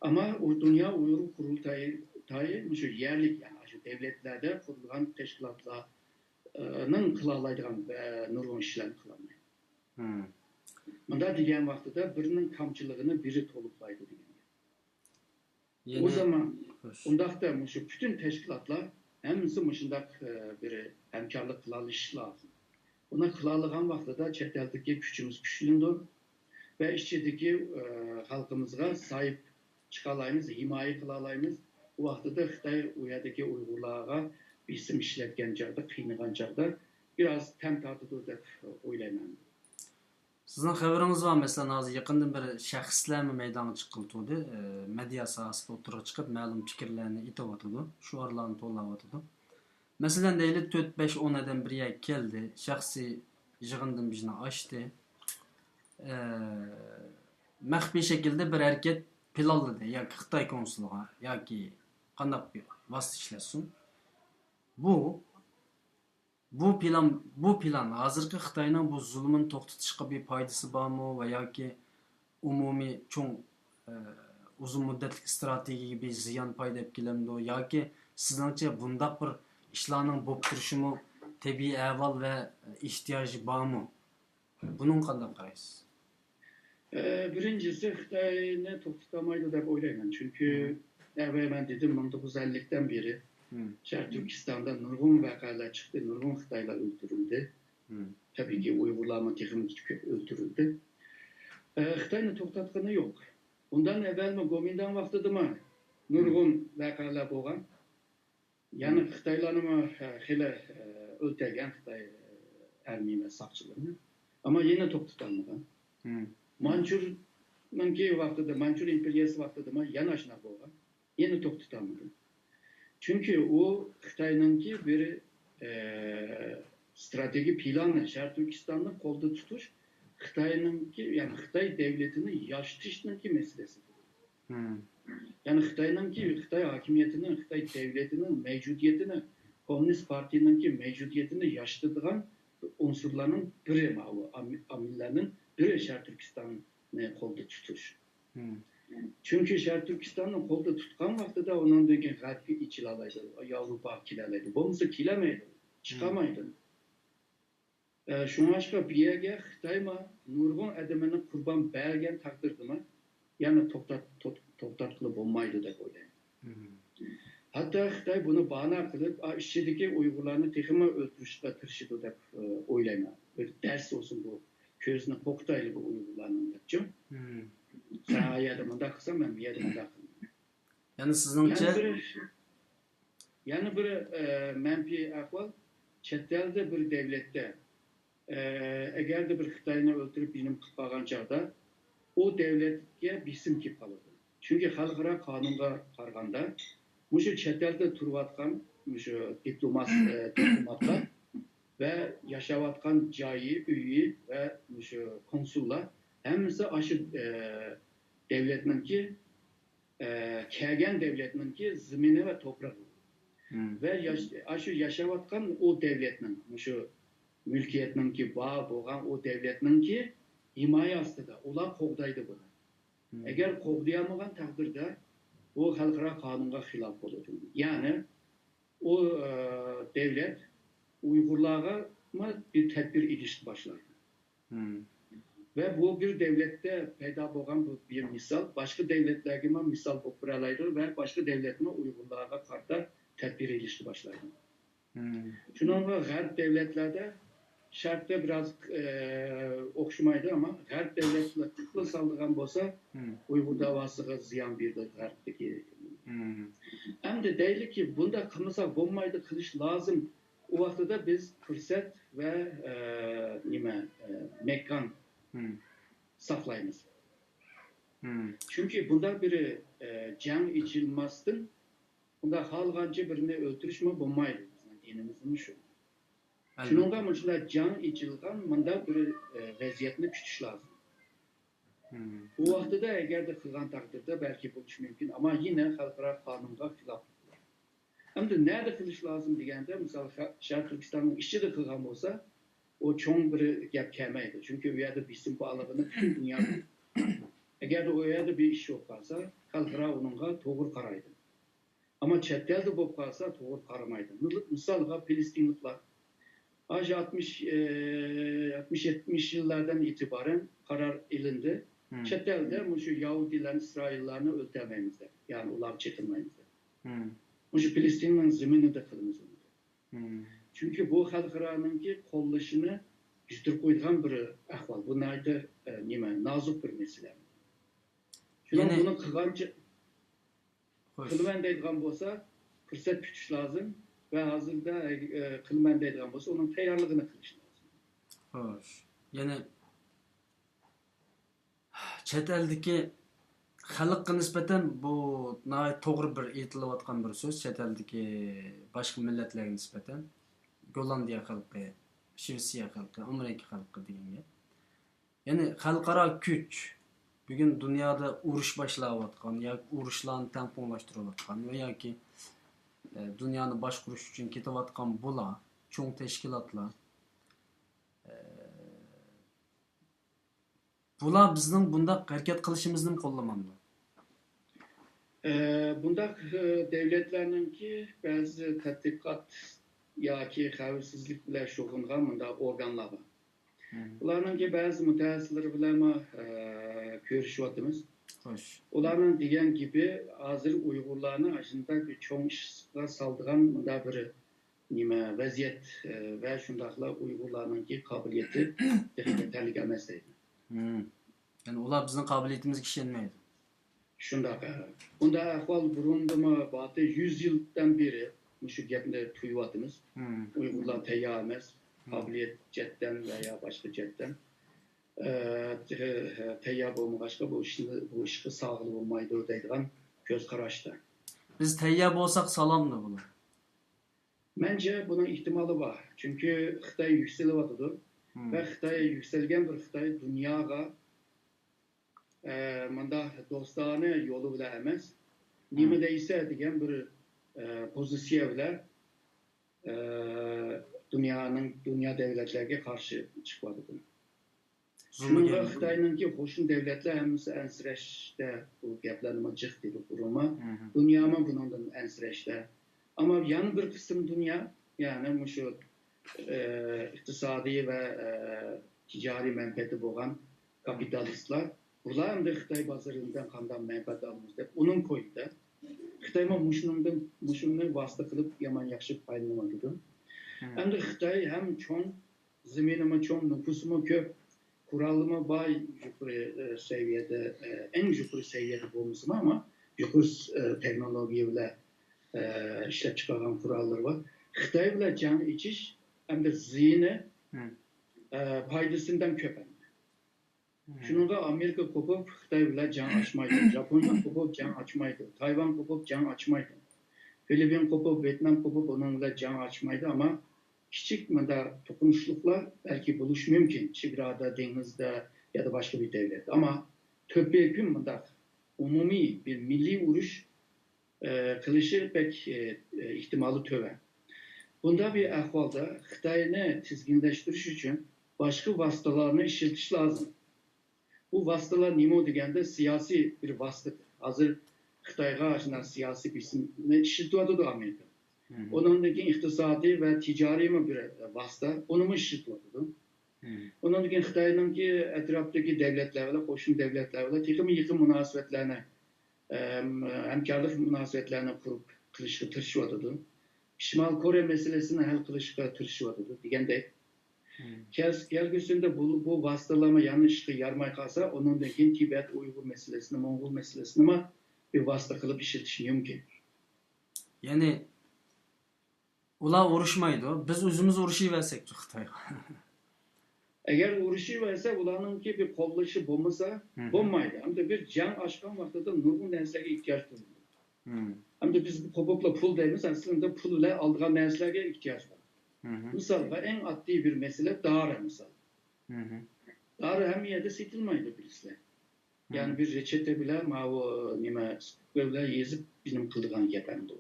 ئەمما ئۇ دۇنيا ئۇيغۇر قۇرۇلتايى، تايى مۇشۇ يەرلىك، يەنى شۇ دۆلەتلەردە قۇرۇلغان تەشكىلاتلارنىڭ قىلالايدىغان، ئە، نۇرغۇن ئىشلارنى قىلالمايدۇ. مم. مۇنداق دېگەن ۋاقتىدا بىرىنىڭ كامچىلىقىنى بىرى تولۇقلايدۇ دېگەن گەپ. ئۇ يەنە زامان خوش. ئۇنداقتا مۇشۇ پۈتۈن تەشكىلاتلار ھەممىسى مۇشۇنداق، ئە، بىر ھەمكارلىق قىلالىشى لازىم. بۇنى قىلالىغان ۋاقتىدا چەت ئەلدىكى كۈچىمىز كۈچلىنىدۇ ۋە ئىچىدىكى، ئە، خەلقىمىزغا ساھىب چىقالايمىز، ھىمايە قىلالايمىز. ئۇ ۋاقتىدا خىتاي ئۇ يەردىكى ئۇيغۇرلارغا بېسىم ئىشلەتكەن چاغدا، قىينىغان چاغدا بىراز تەم تارتىدۇ دەپ ئويلايمەن. سىزنىڭ خەۋىرىڭىز بار، مەسىلەن، ھازىر يېقىندىن بىر شەخسلەرمۇ مەيدانغا چىققىلى تۇردى. ئە، مېدىيا ساھەسىدە ئوتتۇرىغا چىقىپ، مەلۇم پىكىرلەرنى ئېيتىۋاتىدۇ، شوئارلارنى توۋلاۋاتىدۇ. مەسىلەن، دەيلى، تۆت، بەش، ئون ئادەم بىر يەرگە كەلدى، شەخسىي يىغىندىن بىرنى ئاچتى. ئە، مەخپىي شەكىلدە بىر ھەرىكەت پىلانلىدى، ياكى خىتاي كونسۇلىغا، ياكى قانداق بىر ۋاسىتە ئىشلەتسۇن. بۇ، بۇ پىلان، بۇ پىلان ھازىرقى خىتاينىڭ بۇ زۇلۇمىنى توختىتىشقا بىر پايدىسى بارمۇ ۋە ياكى ئومۇمىي چوڭ، ئە، ئۇزۇن مۇددەتلىك ئىستراتېگىيەگە بىر زىيان پايدا ئېلىپ كېلەمدۇ؟ ياكى سىزنىڭچە بۇنداق بىر ئىشلارنىڭ بولۇپ تۇرۇشىمۇ تەبىئىي ئەھۋال ۋە ئېھتىياجى بارمۇ؟ بۇنىڭغا قانداق قارايسىز؟ ئە، بىرىنچىسى، خىتاينى توختىتالمايدۇ دەپ ئويلايمەن. چۈنكى، ئەۋەل مەن دېدىم، مىڭ توققۇز يۈز ئەللىكتىن بېرى شەرقىي تۈركىستاندا نۇرغۇن ۋەقەلەر چىقتى، نۇرغۇن خىتايلار ئۆلتۈرۈلدى. تەبىئىيكى، ئۇيغۇرلارمۇ تېخىمۇ كۆپ ئۆلتۈرۈلدى. ئە، خىتاينى توختاتقىنى يوق. ئۇندىن ئەۋۋەلمۇ گومىنداڭ ۋاقتىدىمۇ نۇرغۇن ۋەقەلەر بولغان. يەنى خىتايلارنىمۇ، ئە، خېلى، ئە، ئۆلتۈرگەن خىتاي، ئە، ئارمىيە ۋە ساقچىلىرىنى. ئەمما يەنە توختىتالمىغان. مانچۇرنىڭكى ۋاقتىدا، مانچۇر ئىمپېرىيەسى ۋاقتىدىمۇ يەنە ئاشۇنداق بولغان. يەنە توختىتالمىدى. چۈنكى ئۇ خىتاينىڭكى بىر، ئە، ئىستراتېگىيە پىلانى، شەرقىي تۈركىستاننى قولدا تۇتۇش، خىتاينىڭكى، يەنى خىتاي دەۋلىتىنى ياشىتىشنىڭكى مەسىلىسى. يەنى خىتاينىڭكى، خىتاي ھاكىمىيىتىنىڭ، خىتاي دەۋلىتىنىڭ مەۋجۇدىيىتىنى، كوممۇنىست پارتىيىنىڭكى مەۋجۇدىيىتىنى ياشىتىدىغان ئۇنسۇرلارنىڭ بىرى، ماۋۇ ئامىللارنىڭ بىرى شەرقىي تۈركىستاننى قولدا تۇتۇش. چۈنكى شەرقىي تۈركىستاننى قولدا تۇتقان ۋاقتىدا ئۇنىڭدىن كېيىن غەربكە ئېچىلالايدۇ، ياۋروپاغا كېلەلەيدۇ. بولمىسا كېلەلمەيدۇ، چىقالمايدۇ. ئە، شۇڭلاشقا بۇ يەرگە خىتايمۇ نۇرغۇن ئادىمىنى قۇربان بەرگەن تەقدىردىمۇ يەنە توختات-، توختاتقىلى بولمايدۇ دەپ ئويلايمەن. ھەتتا خىتاي بۇنى باھانە قىلىپ، ئا، ئىچىدىكى ئۇيغۇرلارنى تېخىمۇ ئۆلتۈرۈشكە تىرىشىدۇ دەپ، ئە، ئويلايمەن. بىر دەرس بولسۇن بۇ، كۆزىنى قورقۇتايلى بۇ ئۇيغۇرلارنىڭ دەپچۇ. سەن ئا يەردە مۇنداق قىلساڭ، مەن بۇ يەردە مۇنداق قىلىمەن. يەنە سىزنىڭچە؟ يەنە بىر، يەنە بىر، ئە، مەنپىي ئەھۋال، چەت ئەلدە بىر دەۋلەتتە، ئە، ئەگەردە بىر خىتاينى ئۆلتۈرۈپ يېنىم قىلىپ قالغان چاغدا، ئۇ دەۋلەتكە بېسىم كېلىپ قالىدۇ. چۈنكى خەلقئارا قانۇنغا قارىغاندا، مۇشۇ چەت ئەلدە تۇرۇۋاتقان مۇشۇ دىپلومات، ئە، دىپلوماتلار ۋە ياشاۋاتقان جايى، ئۆيى ۋە مۇشۇ كونسۇللار ھەممىسى ئاشۇ، ئە، دەۋلەتنىڭكى ئە، كەلگەن دەۋلەتنىڭكى زېمىنى ۋە توپرىقى. ۋە ياش-، ئاشۇ ياشاۋاتقان ئۇ دەۋلەتنىڭ، مۇشۇ مۈلكىيەتنىڭكى بار بولغان ئۇ دەۋلەتنىڭكى ھىمايە ئاستىدا، ئۇلار قوغدايدۇ بۇنى. ئەگەر قوغدىيالمىغان تەقدىردە، بۇ خەلقئارا قانۇنغا خىلاپ بولىدۇ. يەنى، ئۇ، ئە، دەۋلەت ئۇيغۇرلارغا بىر تەدبىر ئېلىشقا باشلايدۇ. ۋە بۇ بىر دەۋلەتتە پەيدا بولغان بۇ بىر مىسال باشقا دەۋلەتلەرگىمۇ مىسال بولۇپ بېرەلەيدۇ ۋە باشقا دەۋلەتمۇ ئۇيغۇرلارغا قارىتا تەدبىر ئېلىشقا باشلايدۇ. شۇنىڭغا غەرب دەۋلەتلەردە شەرقتە بىراز، ئە، ئوخشىمايدۇ، ئەمما غەرب دەۋلەتلەر قىقلا سالىدىغان بولسا، ئۇيغۇر داۋاسىغا زىيان بېرىدۇ غەربتىكى. ئەمدى دەيلىكى، بۇنداق قىلمىساق بولمايدۇ، قىلىش لازىم. ئۇ ۋاقتىدا بىز پۇرسەت ۋە، ئە، نېمە، ئە، مەكان ساقلايمىز. چۈنكى بۇنداق بىر، ئە، جەڭ ئېچىلماستىن، بۇنداق خالىغانچە بىرىنى ئۆلتۈرۈشمۇ بولمايدۇ. بىزنىڭ دىنىمىزمۇ شۇ. شۇنىڭغا مۇشۇنداق جەڭ ئېچىلغان مۇنداق بىر، ئە، ۋەزىيەتنى كۈتۈش لازىم. ئۇ ۋاقتىدا ئەگەردە قىلغان تەقدىردە بەلكى بولۇشى مۇمكىن، ئەمما يەنە خەلقئارا قانۇنغا خىلاپ. ئەمدى نەدە قىلىش لازىم دېگەندە، مىسال، شەرقىي تۈركىستاننىڭ ئىچىدە قىلغان بولسا، ئۇ چوڭ بىر گەپ كەلمەيدۇ. چۈنكى ئۇ يەردە بېسىم بارلىقىنى پۈتۈن دۇنيا بىلىدۇ. ئەگەردە ئۇ يەردە بىر ئىش بولۇپ قالسا، خەلقئارا ئۇنىڭغا توغرا قارايدۇ. ئەمما چەت ئەلدە بولۇپ قالسا، توغرا قارىمايدۇ. مىسالغا، پىلىستىنلىقلار. ئاشۇ ئاتمىش، ئاتمىش، يەتمىش يىللاردىن ئېتىبارەن قارار ئېلىندى. چەت ئەلدە مۇشۇ يەھۇدىيلارنى، ئىسرائىللارنى ئۆلتۈرمەيمىز دەپ، يەنى ئۇلارغا چېتىنمايمىز دەپ. مۇشۇ پىلىستىننىڭ زېمىنىدا قىلىمىز ئۇنى. چۈنكى بۇ خەلقئارانىڭكى قوللىشىنى يۈتتۈرۈپ قويىدىغان بىر ئەھۋال. بۇ ناھايىتى، ئە، نېمە، نازۇك بىر مەسىلە. شۇنىڭ يەنى بۇنى قىلغانچە، خوش. قىلىمەن دەيدىغان بولسا، پۇرسەت كۈتۈش لازىم ۋە ھازىردا، ئە، قىلىمەن دەيدىغان بولسا، ئۇنىڭ تەييارلىقىنى قىلىش لازىم. خوش. يەنى چەت ئەلدىكى خەلققە نىسبەتەن بۇ ناھايىتى توغرا بىر ئېيتىلىۋاتقان بىر سۆز. چەت ئەلدىكى باشقا مىللەتلەرگە نىسبەتەن، گوللاندىيە خەلقى، شىۋېتسىيە خەلقى، ئامېرىكا خەلقى دېگەن گەپ. يەنى خەلقئارا كۈچ بۈگۈن دۇنيادا ئۇرۇش باشلاۋاتقان ياكى ئۇرۇشلارنى تەڭپۇڭلاشتۇرۇۋاتقان ۋە ياكى، ئە، دۇنيانى باشقۇرۇش ئۈچۈن كېتىۋاتقان بۇلار، چوڭ تەشكىلاتلار، ئە، بۇلار بىزنىڭ بۇنداق ھەرىكەت قىلىشىمىزنىمۇ قوللىمامدۇ؟ ئە، بۇنداق، ئە، دۆلەتلەرنىڭكى بەزى تەتقىقات ياكى خەۋپسىزلىك بىلەن شۇغۇللانغان مۇنداق ئورگانلار بار. مم. ئۇلارنىڭكى بەزى مۇتەخەسسىسلىرى بىلەنمۇ، ئە، كۆرۈشۈۋاتىمىز. خوش. ئۇلارنىڭ دېگەن گېپى، ھازىر ئۇيغۇرلارنى ئاشۇنداق بىر چوڭ ئىشقا سالىدىغان مۇنداق بىر نېمە، ۋەزىيەت، ئە، ۋە شۇنداقلا ئۇيغۇرلارنىڭكى قابىلىيىتى تېخى يېتەرلىك ئەمەس دەيدۇ. مم. يەنى ئۇلار بىزنىڭ قابىلىيىتىمىزگە ئىشەنمەيدۇ. شۇنداق، ئە. بۇنداق ئەھۋال بۇرۇندىمۇ بارتى، يۈز يىلدىن بېرى مۇشۇ گەپنى تۇيۇۋاتىمىز. مم. ئۇيغۇرلار تەييار ئەمەس، مم. قابىلىيەت جەھەتتىن ۋە يا باشقا جەھەتتىن، ئە، تەييار بولمىغاچقا بۇ ئىشنى، بۇ ئىشقا سالغىلى بولمايدۇ دەيدىغان كۆز قاراشتا. بىز تەييار بولساق سالامدۇ بۇلار؟ مەنچە بۇنىڭ ئېھتىمالى بار. چۈنكى خىتاي يۈكسىلىۋاتىدۇ. مم. ۋە خىتاي يۈكسەلگەن بىر خىتاي دۇنياغا، ئە، مۇنداق دوستانە يولى بىلەن ئەمەس، نېمە مم. دەيسە دېگەن بىر، ئە، پوزىتسىيە بىلەن، ئە، دۇنيانىڭ، دۇنيا دۆلەتلەرگە قارشى چىقىۋاتىدۇ. زۇلمىگەر. شۇنىڭغا خىتاينىڭكى قوشنا دۆلەتلەر ھەممىسى ئەنسىرەشتە، بۇ گەپلەرنىمۇ جىق دېدۇق بۇرۇنمۇ. مم. دۇنيامۇ بۇنىڭدىن ئەنسىرەشتە. ئەمما يەنە بىر قىسىم دۇنيا، يەنى مۇشۇ، ئە، ئىقتىسادىي ۋە، ئە، تىجارىي مەنپەئەتى بولغان كاپىتالىستلار، بۇلار ئەمدى خىتاي بازىرىدىن قانداق مەنپەئەت ئالىمىز دەپ ئۇنىڭ كويىدا. خىتايمۇ مۇشۇنىڭدىن، مۇشۇنى ۋاسىتە قىلىپ يامان ياخشى پايدىلىنىۋاتىدۇ. مم. ئەمدى خىتاي ھەم چوڭ، زېمىنىمۇ چوڭ، نوپۇسىمۇ كۆپ، قورالىمۇ بار، يۇقىرى، ئە، سەۋىيەدە، ئە، ئەڭ يۇقىرى سەۋىيەدە بولمىسىمۇ، ئەمما يۇقىرى، ئە، تېخنولوگىيە بىلەن، ئە، ئىشلەپچىقارغان قوراللىرى بار. خىتاي بىلەن جەڭ ئېچىش ئەمدى زىيىنى، مم. ئە، پايدىسىدىن كۆپ ئەمدى. مم. شۇنىڭغا ئامېرىكا قوپۇپ خىتاي بىلەن جەڭ ئاچمايدۇ. ژاپونىيە قوپۇپ جەڭ ئاچمايدۇ. تايۋان قوپۇپ جەڭ ئاچمايدۇ. فىلىپپىن قوپۇپ، ۋيېتنام قوپۇپ ئۇنىڭ بىلەن جەڭ ئاچمايدۇ. ئەمما كىچىك مۇنداق توقۇنۇشلۇقلار بەلكى بولۇشى مۇمكىن. چېگرادا، دېڭىزدا يادا باشقا بىر دۆلەتتە. ئەمما تۆپبەكۈن مۇنداق ئومۇمىي بىر مىللىي ئۇرۇش، ئە، قىلىشى بەك، ئە، ئېھتىمالى تۆۋەن. بۇنداق بىر ئەھۋالدا خىتاينى تىزگىنلەشتۈرۈش ئۈچۈن باشقا ۋاسىتىلارنى ئىشلىتىش لازىم. بۇ ۋاسىتىلار نېمە دېگەندە، سىياسىي بىر ۋاسىتە. ھازىر خىتايغا شۇنداق سىياسىي بېسىمنى ئىشلىتىۋاتىدۇ ئامېرىكا. مم. ئۇنىڭدىن كېيىن ئىقتىسادىي ۋە تىجارىيمۇ بىر ۋاسىتە، ئۇنىمۇ ئىشلىتىۋاتىدۇ. مم. ئۇنىڭدىن كېيىن خىتاينىڭكى ئەتراپتىكى دۆلەتلەر بىلەن، قوشنا دۆلەتلەر بىلەن تېخىمۇ يېقىن مۇناسىۋەتلەرنى، ئەم، ھەمكارلىق مۇناسىۋەتلەرنى قۇرۇپ قىلىشقا تىرىشىۋاتىدۇ. شىمالىي كورېيە مەسىلىسىنى ھەل قىلىشقا تىرىشىۋاتىدۇ دېگەندەك. مم. كەل-، كەلگۈسىدە بۇ، بۇ ۋاسىتىلارمۇ يەنە ئىشقا يارىماي قالسا، ئۇنىڭدىن كېيىن تىبەت ئۇيغۇر مەسىلىسىنى، موڭغۇل مەسىلىسىنىمۇ بىر ۋاسىتە قىلىپ ئىشلىتىش مۇمكىن. يەنى ئۇلار ئۇرۇشمايدۇ، بىز ئۆزىمىز ئۇرۇشۇۋەرسەكچۇ خىتايغا؟ ئەگەر ئۇرۇشۇۋەرسە، ئۇلارنىڭكى بىر قوللىشى بولمىسا، مم. بولمايدۇ. ئەمدى بىر جەڭ ئاچقان ۋاقتىدا نۇرغۇن نەرسىلەرگە ئېھتىياج بولىدۇ. مم. ئەمدى بىز قوپۇپلا پۇل دەيمىز، ئەسلىدە پۇل بىلەن ئالىدىغان نەرسىلەرگە ئېھتىياج بار. مم. مىسالغا، ئەڭ ئاددىي بىر مەسىلە دارى مىسال. مم. دارى ھەممە يەردە سېتىلمايدۇ، بىلىسىلەر. يەنى بىر رېچېتە بىلەن ماۋۇ نېمە، سكرىپت بىلەن يېزىپ بىلىم قىلىدىغان گەپ ئەمدى.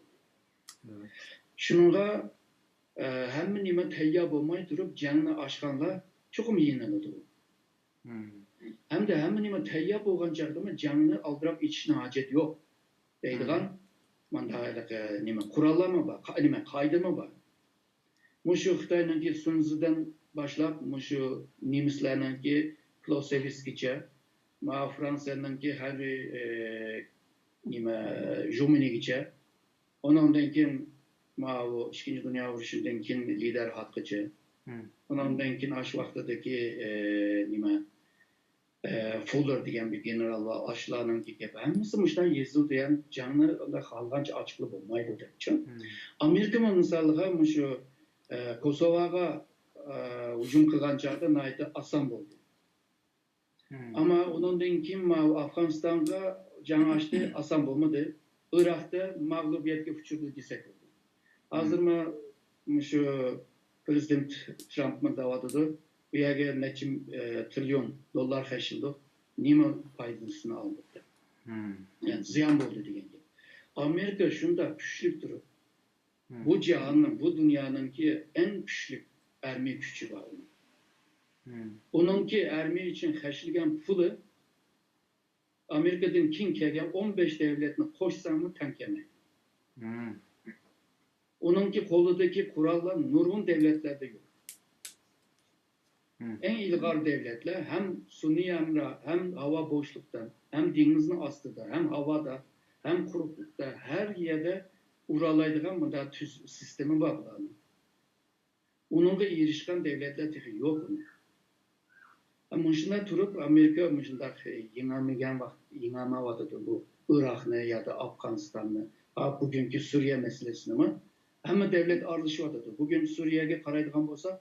شۇنىڭغا، ئە، ھەممە نېمە تەييار بولماي تۇرۇپ جەڭنى ئاچقانلار چوقۇم يېڭىلىدۇ. ھەمدە ھەممە نېمە تەييار بولغان چاغدىمۇ جەڭنى ئالدىراپ ئېچىشنىڭ ھاجەت يوق دەيدىغان مانداق ھېلىقى نېمە قوراللارمۇ بار، قا-، نېمە قائىدىمۇ بار. مۇشۇ خىتاينىڭكى سۇنزىدىن باشلاپ، مۇشۇ نېمىسلەرنىڭكى كلوسېۋىسكىچە، ماۋۇ فرانسىيەنىڭكى ھەربىي، ئى، نېمە، ژۇمىنىگىچە، ئۇنىڭدىن كېيىن ماۋۇ ئىككىنچى دۇنيا ئۇرۇشىدىن كېيىن لىدەر خاتقىچە، ئۇنىڭدىن كېيىن ئاشۇ ۋاقتىدىكى، ئە، نېمە، ئە، فۇللېر دېگەن بىر گېنېرال بار، ئاشۇلارنىڭكى گېپى. ھەممىسى مۇشۇنداق يېزىلدى، يەنى جەڭنى ئۇنداق خالىغانچە ئاچقىلى بولمايدۇ دەپچۇ. ئامېرىكىمۇ مىسالغا مۇشۇ، ئە، كوسوۋوغا، ئە، ھۇجۇم قىلغان چاغدا ناھايىتى ئاسان بولدى. ئەمما ئۇنىڭدىن كېيىن ماۋۇ ئافغانىستانغا جەڭ ئاچتى، ئاسان بولمىدى. ئىراقتا مەغلۇبىيەتكە ئۇچرىدى دېسەك بولىدۇ. ھازىرمۇ مۇشۇ پرېزىدېنت ترامپمۇ دەۋاتىدۇ، بۇ يەرگە نەچچە، ئە، تىرىليون دوللار خەجلىدۇق، نېمە پايدىسىنى ئالدۇق دەپ. يەنى زىيان بولدى دېگەن گەپ. ئامېرىكا شۇنداق كۈچلۈك تۇرۇپ، بۇ جاھاننىڭ، بۇ دۇنيانىڭكى ئەڭ كۈچلۈك ئارمىيە كۈچى بار ئۇنىڭ. ئۇنىڭكى ئارمىيە ئۈچۈن خەجلىگەن پۇلى ئامېرىكىدىن كېيىن كەلگەن ئون بەش دەۋلەتنى قوشساڭمۇ تەڭ كەلمەيدۇ. ئۇنىڭكى قولىدىكى قوراللار نۇرغۇن دەۋلەتلەردە يوق. ئەڭ ئىلغار دەۋلەتلەر ھەم سۇنى ھەمراھ، ھەم ھاۋا بوشلۇقتا، ھەم دېڭىزنىڭ ئاستىدا، ھەم ھاۋادا، ھەم قۇرۇقلۇقتا، ھەر يەردە ئۇرالايدىغان مۇنداق تۈز سىستېما بار بۇلارنىڭ. ئۇنىڭغا ئېرىشكەن دەۋلەتلەر تېخى يوق ئۇنىڭ. مۇشۇنداق تۇرۇپ، ئامېرىكا مۇشۇنداق يېڭەلمىگەن ۋاقىت، يېڭەلمەيۋاتىدۇ بۇ ئىراقنى يادا ئافغانىستاننى، ھا، بۈگۈنكى سۈرىيە مەسىلىسىنىمۇ. ھەممە دەۋلەت ئارىلىشىۋاتىدۇ. بۈگۈن سۈرىيەگە قارايدىغان بولساق،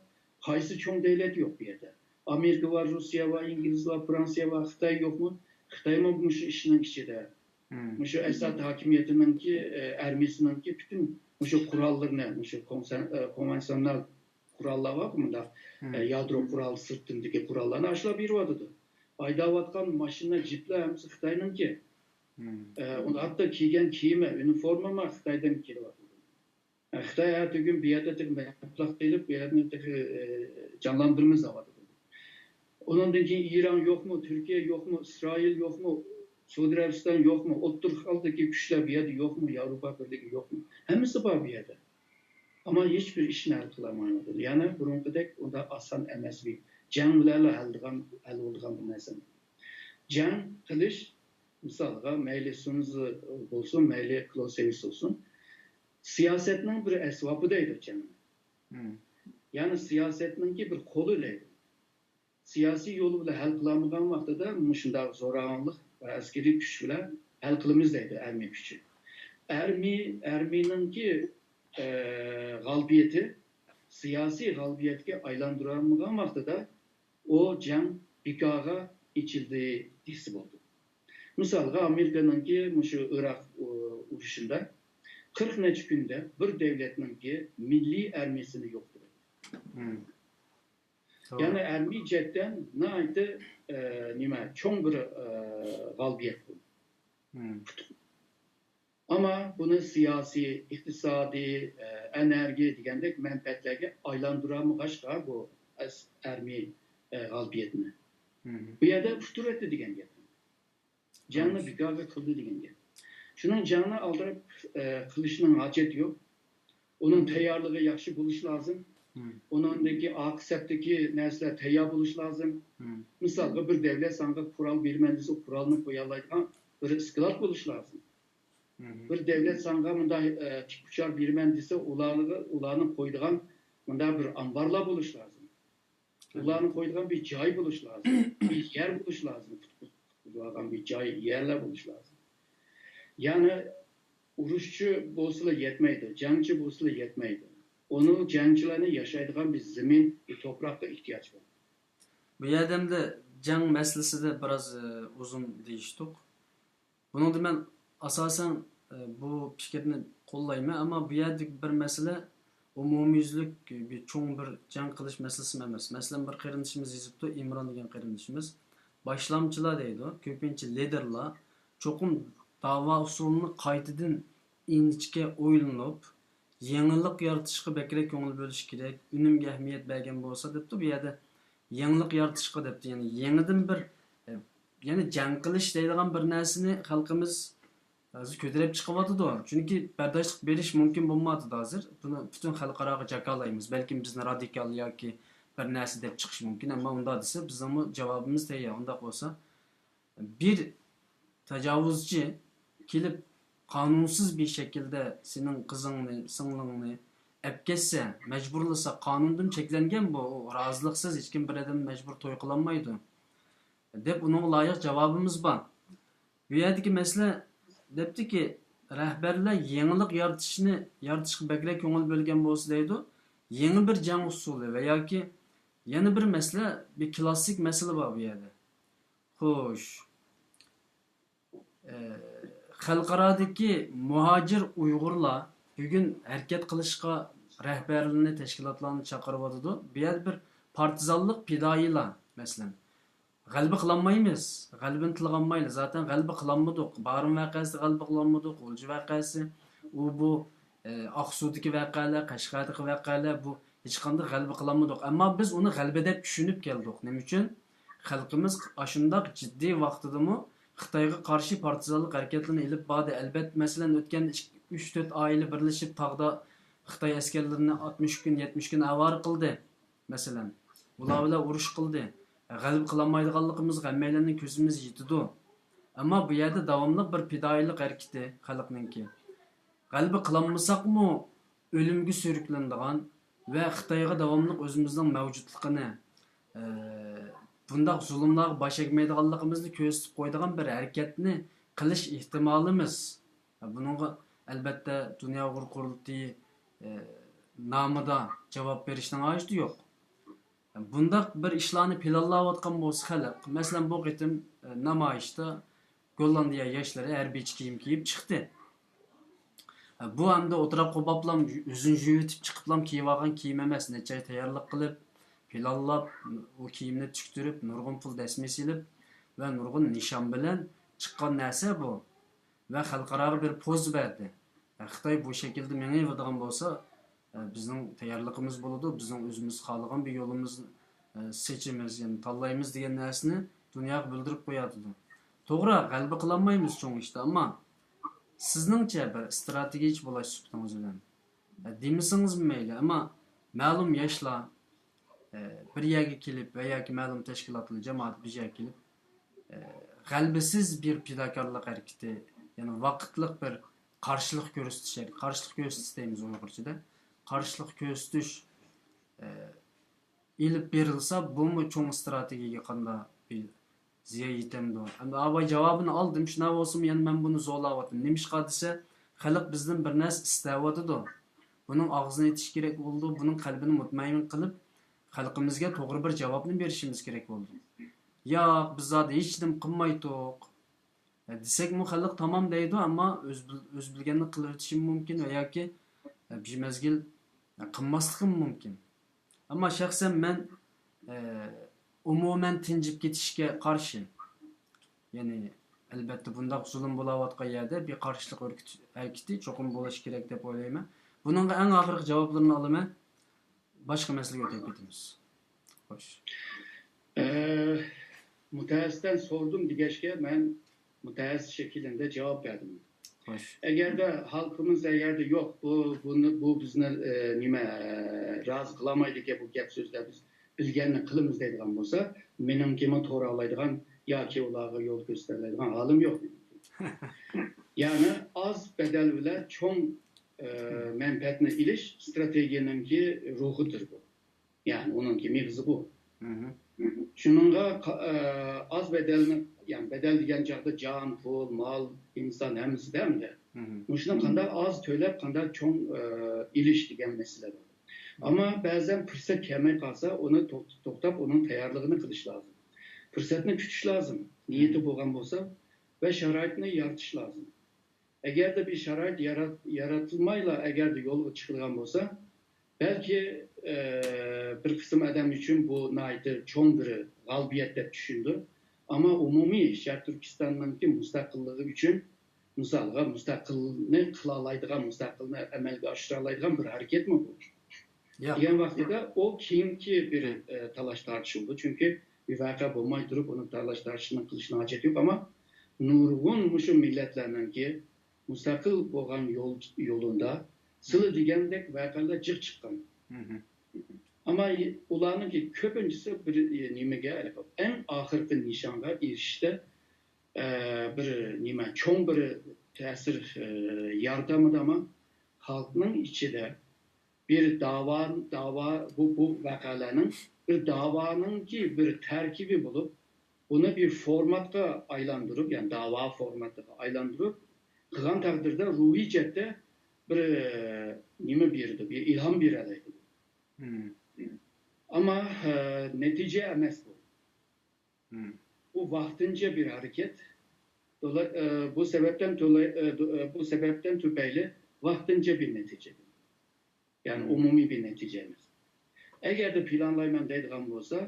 قايسى چوڭ دەۋلەت يوق بۇ يەردە؟ ئامېرىكا بار، روسىيە بار، ئىنگلىز بار، فرانسىيە بار، خىتاي يوقمۇ؟ خىتايمۇ مۇشۇ ئىشنىڭ ئىچىدە. مۇشۇ ئەسەد ھاكىمىيىتىنىڭكى، ئە، ئارمىيىسىنىڭكى پۈتۈن مۇشۇ قوراللىرىنى، مۇشۇ كونسەن-، ئە، كونۋېنسىونال قوراللار بارغۇ مۇنداق، ئە، يادرو قورال سىرتىندىكى قوراللارنى ئاشۇلار بېرىۋاتىدۇ. ھەيدەۋاتقان ماشىنا، جىپلار ھەممىسى خىتاينىڭكى. ئە، ئۇ ھەتتا كىيگەن كىيىمى، ئۇنىفورمىمۇ خىتايدىن كېلىۋاتىدۇ. ئە، خىتاي ھەر تۈگۈن بۇ يەردە تېخى مەبلەغ قىلىپ، بۇ يەرنى تېخى، ئە، جانلاندۇرىمىز دەۋاتىدۇ. ئۇنىڭدىن كېيىن ئىران يوقمۇ، تۈركىيە يوقمۇ، ئىسرائىل يوقمۇ، سەئۇدى ئەرەبىستان يوقمۇ، ئوتتۇرا خەلقتىكى كۈچلەر بۇ يەردە يوقمۇ، ياۋروپا بىرلىكى يوقمۇ؟ ھەممىسى بار بۇ يەردە. ئەمما ھېچبىر ئىشنى ھەل قىلالمايۋاتىدۇ. يەنى بۇرۇنقىدەك ئۇنداق ئاسان ئەمەس بىر جەڭ بىلەنلا ھەل قىلغان، ھەل بولىدىغان بىر نەرسە. جەڭ قىلىش، مىسالغا، مەيلى سۇنزى بولسۇن، مەيلى كلوسېۋىس بولسۇن، سىياسەتنىڭ بىر ئەسۋابى دەيدۇ جەڭنى. يەنى سىياسەتنىڭكى بىر قولى دەيدۇ. سىياسىي يول بىلەن ھەل قىلالمىغان ۋاقتىدا مۇشۇنداق زوراۋانلىق ۋە ئەسكىرىي كۈچ بىلەن ھەل قىلىمىز دەيدۇ ئارمىيە كۈچى. ئارمىي-، ئارمىيىنىڭكى، ئە، غالىبىيىتى سىياسىي غالىبىيەتكە ئايلاندۇرالمىغان ۋاقتىدا ئۇ جەڭ بىكارغا ئېچىلدى دېسە بولىدۇ. مىسالغا، ئامېرىكىنىڭكى مۇشۇ ئىراق، ئۇ، ئۇرۇشىدا قىرىق نەچچە كۈندە بىر دەۋلەتنىڭكى مىللىي ئارمىيىسىنى يوقىتىۋەتتى. يەنى ئەرمىي جەھەتتىن ناھايىتى، ئە، نېمە، چوڭ بىر، ئە، غالىبىيەت بۇ. ئەمما بۇنى سىياسىي، ئىقتىسادىي، ئە، ئېنېرگىيە دېگەندەك مەنپەئەتلەرگە ئايلاندۇرالمىغاچقا بۇ ئەس-، ئەرمىي، ئە، غالىبىيەتنى. بۇ يەردە ئۇتتۇرۇۋەتتى دېگەن گەپ. جەڭنى بىكارغا قىلدى دېگەن گەپ. شۇنىڭ جەڭنى ئالدىراپ، ئە، قىلىشنىڭ ھاجەت يوق. ئۇنىڭ تەييارلىقى ياخشى بولۇشى لازىم. ئۇنىڭدىكى ئارقا سەپتىكى نەرسىلەر تەييار بولۇشى لازىم. مىسالغا، بىر دەۋلەت ساڭا قورال بېرىمەن دېسە، قورالنى قويالايدىغان بىر ئىسكىلات بولۇشى لازىم. بىر دەۋلەت ساڭا مۇنداق، ئە، تىك ئۇچار بېرىمەن دېسە، ئۇلارغا، ئۇلارنى قويىدىغان مۇنداق بىر ئامبارلار بولۇشى لازىم. ئۇلارنى قويىدىغان بىر جاي بولۇشى لازىم. بىر يەر بولۇشى لازىم. تۇتقۇزىدىغان بىر جاي، يەرلەر بولۇشى لازىم. يەنى ئۇرۇشچى بولسىلا يەتمەيدۇ، جەڭچى بولسىلا يەتمەيدۇ. ئۇنىڭ جەڭچىلەرنى ياشايدىغان بىر زېمىن، بىر توپراققا ئېھتىياج بار. بۇ يەردە ئەمدى جەڭ مەسىلىسىدە بىراز، ئى، ئۇزۇن دېيىشتۇق. بۇنىڭدا مەن ئاساسەن، ئى، بۇ پىكىرنى قوللايمەن، ئەمما بۇ يەردىكى بىر مەسىلە ئومۇميۈزلۈك بىر چوڭ بىر جەڭ قىلىش مەسىلىسىمۇ ئەمەس. مەسىلەن، بىر قېرىندىشىمىز يېزىپتۇ، ئىمران دېگەن قېرىندىشىمىز. باشلامچىلار دەيدۇ، كۆپىنچە لىدېرلار چوقۇم داۋا ئۇسۇلىنى قايتىدىن ئىنچىكە ئويلىنىپ، يېڭىلىق يارىتىشقا بەكرەك كۆڭۈل بۆلۈش كېرەك، ئۈنۈمگە ئەھمىيەت بەرگەن بولسا دەپتۇ. بۇ يەردە يېڭىلىق يارىتىشقا دەپتۇ. يەنى يېڭىدىن بىر، ئە، يەنى جەڭ قىلىش دەيدىغان بىر نەرسىنى خەلقىمىز ھازىر كۆتۈرۈپ چىقىۋاتىدۇ. چۈنكى بەرداشلىق بېرىش مۇمكىن بولمايۋاتىدۇ ھازىر. بۇنى پۈتۈن خەلقئاراغا جاكارلايمىز. بەلكىم بىزنى رادىكال ياكى بىر نەرسە دەپ چىقىشى مۇمكىن. ئەمما ئۇنداق دېسە، بىزنىڭمۇ جاۋابىمىز تەييار. ئۇنداق بولسا، بىر تاجاۋۇزچى كېلىپ، قانۇنسىز بىر شەكىلدە سېنىڭ قىزىڭنى، سىڭلىڭنى، ئەپكەتسە، مەجبۇرلىسا، قانۇندىن چەكلەنگەن بۇ، ئۇ رازىلىقسىز ھېچكىم بىر ئادەم مەجبۇر توي قىلالمايدۇ، دەپ ئۇنىڭغا لايىق جاۋابىمىز بار. بۇ يەردىكى مەسىلە، دەپتىكى، رەھبەرلەر يېڭىلىق يارىتىشنى، يارىتىشقا بەكرەك كۆڭۈل بۆلگەن بولسا دەيدۇ، يېڭى بىر جەڭ ئۇسۇلى ۋە ياكى يەنە بىر مەسىلە، بىر كلاسسىك مەسىلە بار بۇ يەردە. خوش. ئە، خەلقئارادىكى مۇھاجىر ئۇيغۇرلار بۈگۈن ھەرىكەت قىلىشقا رەھبەرلىرىنى، تەشكىلاتلارنى چاقىرىۋاتىدۇ. بۇ يەردە بىر پارتىزانلىق پىدائىيلار، مەسىلەن، غەلىبە قىلالمايمىز، غەلىبىنى تىلغا ئالمايلى، زاتەن غەلىبە قىلالمىدۇق. بارىن ۋەقەسىدە غەلىبە قىلالمىدۇق، غۇلجا ۋەقەسى، ئۇ بۇ، ئە، ئاقسۇدىكى ۋەقەلەر، قەشقەردىكى ۋەقەلەر، بۇ ھېچقانداق غەلىبە قىلالمىدۇق. ئەمما بىز ئۇنى غەلىبە دەپ چۈشىنىپ كەلدۇق. نېمە ئۈچۈن؟ خەلقىمىز ئاشۇنداق جىددىي ۋاقتىدىمۇ خىتايغا قارشى پارتىزانلىق ھەرىكەتلىرىنى ئېلىپ باردى. ئەلبەتتە، مەسىلەن، ئۆتكەن ئىك-، ئۈچ، تۆت ئائىلە بىرلىشىپ تاغدا خىتاي ئەسكەرلىرىنى ئاتمىش كۈن، يەتمىش كۈن ئاۋارە قىلدى. مەسىلەن، ئۇلار بىلەن ئۇرۇش قىلدى. غەلىبە قىلالمايدىغانلىقىمىزغا ھەممەيلەننىڭ كۆزىمىز يېتىدۇ. ئەمما بۇ يەردە داۋاملىق بىر پىدائىيلىق ھەرىكىتى خەلقنىڭكى. غەلىبە قىلالمىساقمۇ ئۆلۈمگە سۈرۈكلىنىدىغان ۋە خىتايغا داۋاملىق ئۆزىمىزنىڭ مەۋجۇتلۇقىنى، ئە، بۇنداق زۇلۇملارغا باش ئەگمەيدىغانلىقىمىزنى كۆرسىتىپ قويىدىغان بىر ھەرىكەتنى قىلىش ئېھتىمالىمىز. بۇنىڭغا، ئەلبەتتە، دۇنيا ئۇيغۇر قۇرۇلتىيى، ئە، نامىدا جاۋاب بېرىشنىڭ ھاجىتى يوق. بۇنداق بىر ئىشلارنى پىلانلاۋاتقان بولسا خەلق، مەسىلەن، بۇ قېتىم، ئە، نامايىشتا گوللاندىيە ياشلىرى ھەربىيچە كىيىم كىيىپ چىقتى. بۇ ئەمدى ئولتۇراپ قوباپلام، يۈزىنى يۇيۇۋېتىپ چىقىپلام كىيىۋالغان كىيىم ئەمەس، نەچچە ئاي تەييارلىق قىلىپ، پىلانلاپ، ئۇ كىيىمنى تىكتۈرۈپ، نۇرغۇن پۇل دەسمىيە سېلىپ ۋە نۇرغۇن نىشان بىلەن چىققان نەرسە بۇ. ۋە خەلقئاراغا بىر پوز بەردى. خىتاي بۇ شەكىلدە مېڭىۋېرىدىغان بولسا، بىزنىڭ تەييارلىقىمىز بولىدۇ، بىزنىڭ ئۆزىمىز خالىغان بىر يولىمىزنى سېچىمىز، يەنى تاللايمىز دېگەن نەرسىنى دۇنياغا بىلدۈرۈپ قويۇۋاتىدۇ. توغرا، غەلىبە قىلالمايمىز چوڭ ئىشتا، ئەمما سىزنىڭچە بىر ئىستراتېگىيىچى بولاش سۈپىتىڭىز بىلەن، دېمىسىڭىزمۇ مەيلى، ئەمما مەلۇم ياشلار، بىر يەرگە كېلىپ ۋە ياكى مەلۇم تەشكىلاتلار، جامائەت بىر يەرگە كېلىپ، غەلىبىسىز بىر پىداكارلىق ھەرىكىتى، يەنى ۋاقىتلىق بىر قارشىلىق كۆرسىتىش، قارشىلىق كۆرسىتىش دەيمىز ئۇيغۇرچىدا، قارشىلىق كۆرسىتىش، ئېلىپ بېرىلسا، بۇمۇ چوڭ ئىستراتېگىيەگە قانداق بىر زىيان يېتەمدۇ؟ ئەمدى ئاباي جاۋابىنى ئالدىم، شۇنداق بولسىمۇ يەنە مەن بۇنى زورلاۋاتىمەن. نېمىشقا دېسە، خەلق بىزدىن بىر نەرسە ئىستەۋاتىدۇ. بۇنىڭ ئاغزىنى ئېچىش كېرەك بولىدۇ، بۇنىڭ قەلبىنى مۇتمەئىن قىلىپ، خەلقىمىزگە توغرا بىر جاۋابنى بېرىشىمىز كېرەك بولىدۇ. ياق، بىز زادى ھېچنېمە قىلمايتتۇق، دېسەكمۇ خەلق تامام دەيدۇ، ئەمما ئۆز بىل-، ئۆز بىلگەننى قىلىۋېتىشىمۇ مۇمكىن ۋە ياكى بىر مەزگىل قىلماسلىقىمۇ مۇمكىن. ئەمما شەخسەن مەن، ئە، ئومۇمەن تىنجىپ كېتىشكە قارشى. يەنى، ئەلبەتتە، بۇنداق زۇلۇم بولاۋاتقان يەردە بىر قارشىلىق ھەرىكىتى، ھەرىكىتى چوقۇم بولۇشى كېرەك دەپ ئويلايمەن. بۇنىڭغا ئەڭ ئاخىرقى جاۋابلىرىنى ئالىمەن. باشقا مەسىلىگە ئۆتۈپ كېتىمىز. خوش. ئە، مۇتەخەسسىستىن سورىدىم دېگەچكە، مەن مۇتەخەسسىس شەكلىدە جاۋاب بەردىم. خوش. ئەگەردە خەلقىمىز ئەگەردە يوق، بۇ، بۇنى، بۇ بىزنى، ئە، نېمە، ئە، رازى قىلالمايدىكەن بۇ گەپ سۆزلەر، بىز بىلگەننى قىلىمىز دەيدىغان بولسا، مېنىڭكىمۇ تورالايدىغان ياكى ئۇلارغا يول كۆرسىتەلەيدىغان ھالىم يوق. يەنى ئاز بەدەل بىلەن چوڭ، ئە، مەنپەئەتنى ئېلىش ئىستراتېگىيەنىڭكى روھىدۇر بۇ. يەنى ئۇنىڭكى مېغىزى بۇ. مھم. شۇنىڭغا قا-، ئە، ئاز بەدەلنى، يەنى بەدەل دېگەن چاغدا جان، پۇل، مال، ئىنسان ھەممىسىدە ئەمدى. مھم. مۇشۇنى قانداق ئاز تۆلەپ، قانداق چوڭ، ئە، ئېلىش دېگەن مەسىلە بار. ئەمما بەزەن پۇرسەت كەلمەي قالسا، ئۇنى توخت-، توختاپ، ئۇنىڭ تەييارلىقىنى قىلىش لازىم. پۇرسەتنى كۈتۈش لازىم، نىيىتى بولغان بولسا ۋە شارائىتنى يارىتىش لازىم. ئەگەردە بىر شارائىت يارات-، يارىتىلمايلا، ئەگەردە يولغا چىقىدىغان بولسا، بەلكى، ئە، بىر قىسىم ئادەم ئۈچۈن بۇ ناھايىتى چوڭ بىر غالىبىيەت دەپ چۈشىنىدۇ. ئەمما ئومۇمىي شەرقىي تۈركىستاننىڭكى مۇستەقىللىقى ئۈچۈن، مىسالغا، مۇستەقىلنى قىلالايدىغان، مۇستەقىلنى ئەمەلگە ئاشۇرالايدىغان بىر ھەرىكەتمۇ بۇ؟ ياق. دېگەن ۋاقتىدا ئۇ كېيىنكى بىر، ئە، تالاش-تارتىش بولىدۇ. چۈنكى بىر ۋەقە بولماي تۇرۇپ، ئۇنى تالاش-تارتىشنىڭ قىلىشنىڭ ھاجىتى يوق. ئەمما نۇرغۇن مۇشۇ مىللەتلەرنىڭكى مۇستەقىل بولغان يول، يولىدا سىلى دېگەندەك ۋەقەلەر جىق چىققان. مھم. ئەمما ئۇلارنىڭكى كۆپىنچىسى بىر نېمىگە، ئەڭ ئاخىرقى نىشانغا ئېرىشىشتە، ئە، بىر نېمە، چوڭ بىر تەسىر، ئە، يارىتالمىدى، ئەمما خەلقنىڭ ئىچىدە بىر داۋا، داۋا، بۇ، بۇ ۋەقەلەرنىڭ بىر داۋانىڭكى بىر تەركىبى بولۇپ، بۇنى بىر فورماتقا ئايلاندۇرۇپ، يەنى داۋا فورماتىغا ئايلاندۇرۇپ قىلغان تەقدىردە روھىي جەھەتتە بىر، ئە، نېمە بېرىدۇ، بىر ئىلھام بېرەلەيدۇ. ئەمما، ئە، نەتىجە ئەمەس بۇ. بۇ ۋاقتىنچە بىر ھەرىكەت. دولا-، ئە، بۇ سەۋەبتىن دولا-، ئە، دو-، ئە، بۇ سەۋەبتىن تۈپەيلى ۋاقتىنچە بىر نەتىجە. يەنى ئومۇمىي بىر نەتىجە ئەمەس. ئەگەردە پىلانلايمەن دەيدىغان بولسا،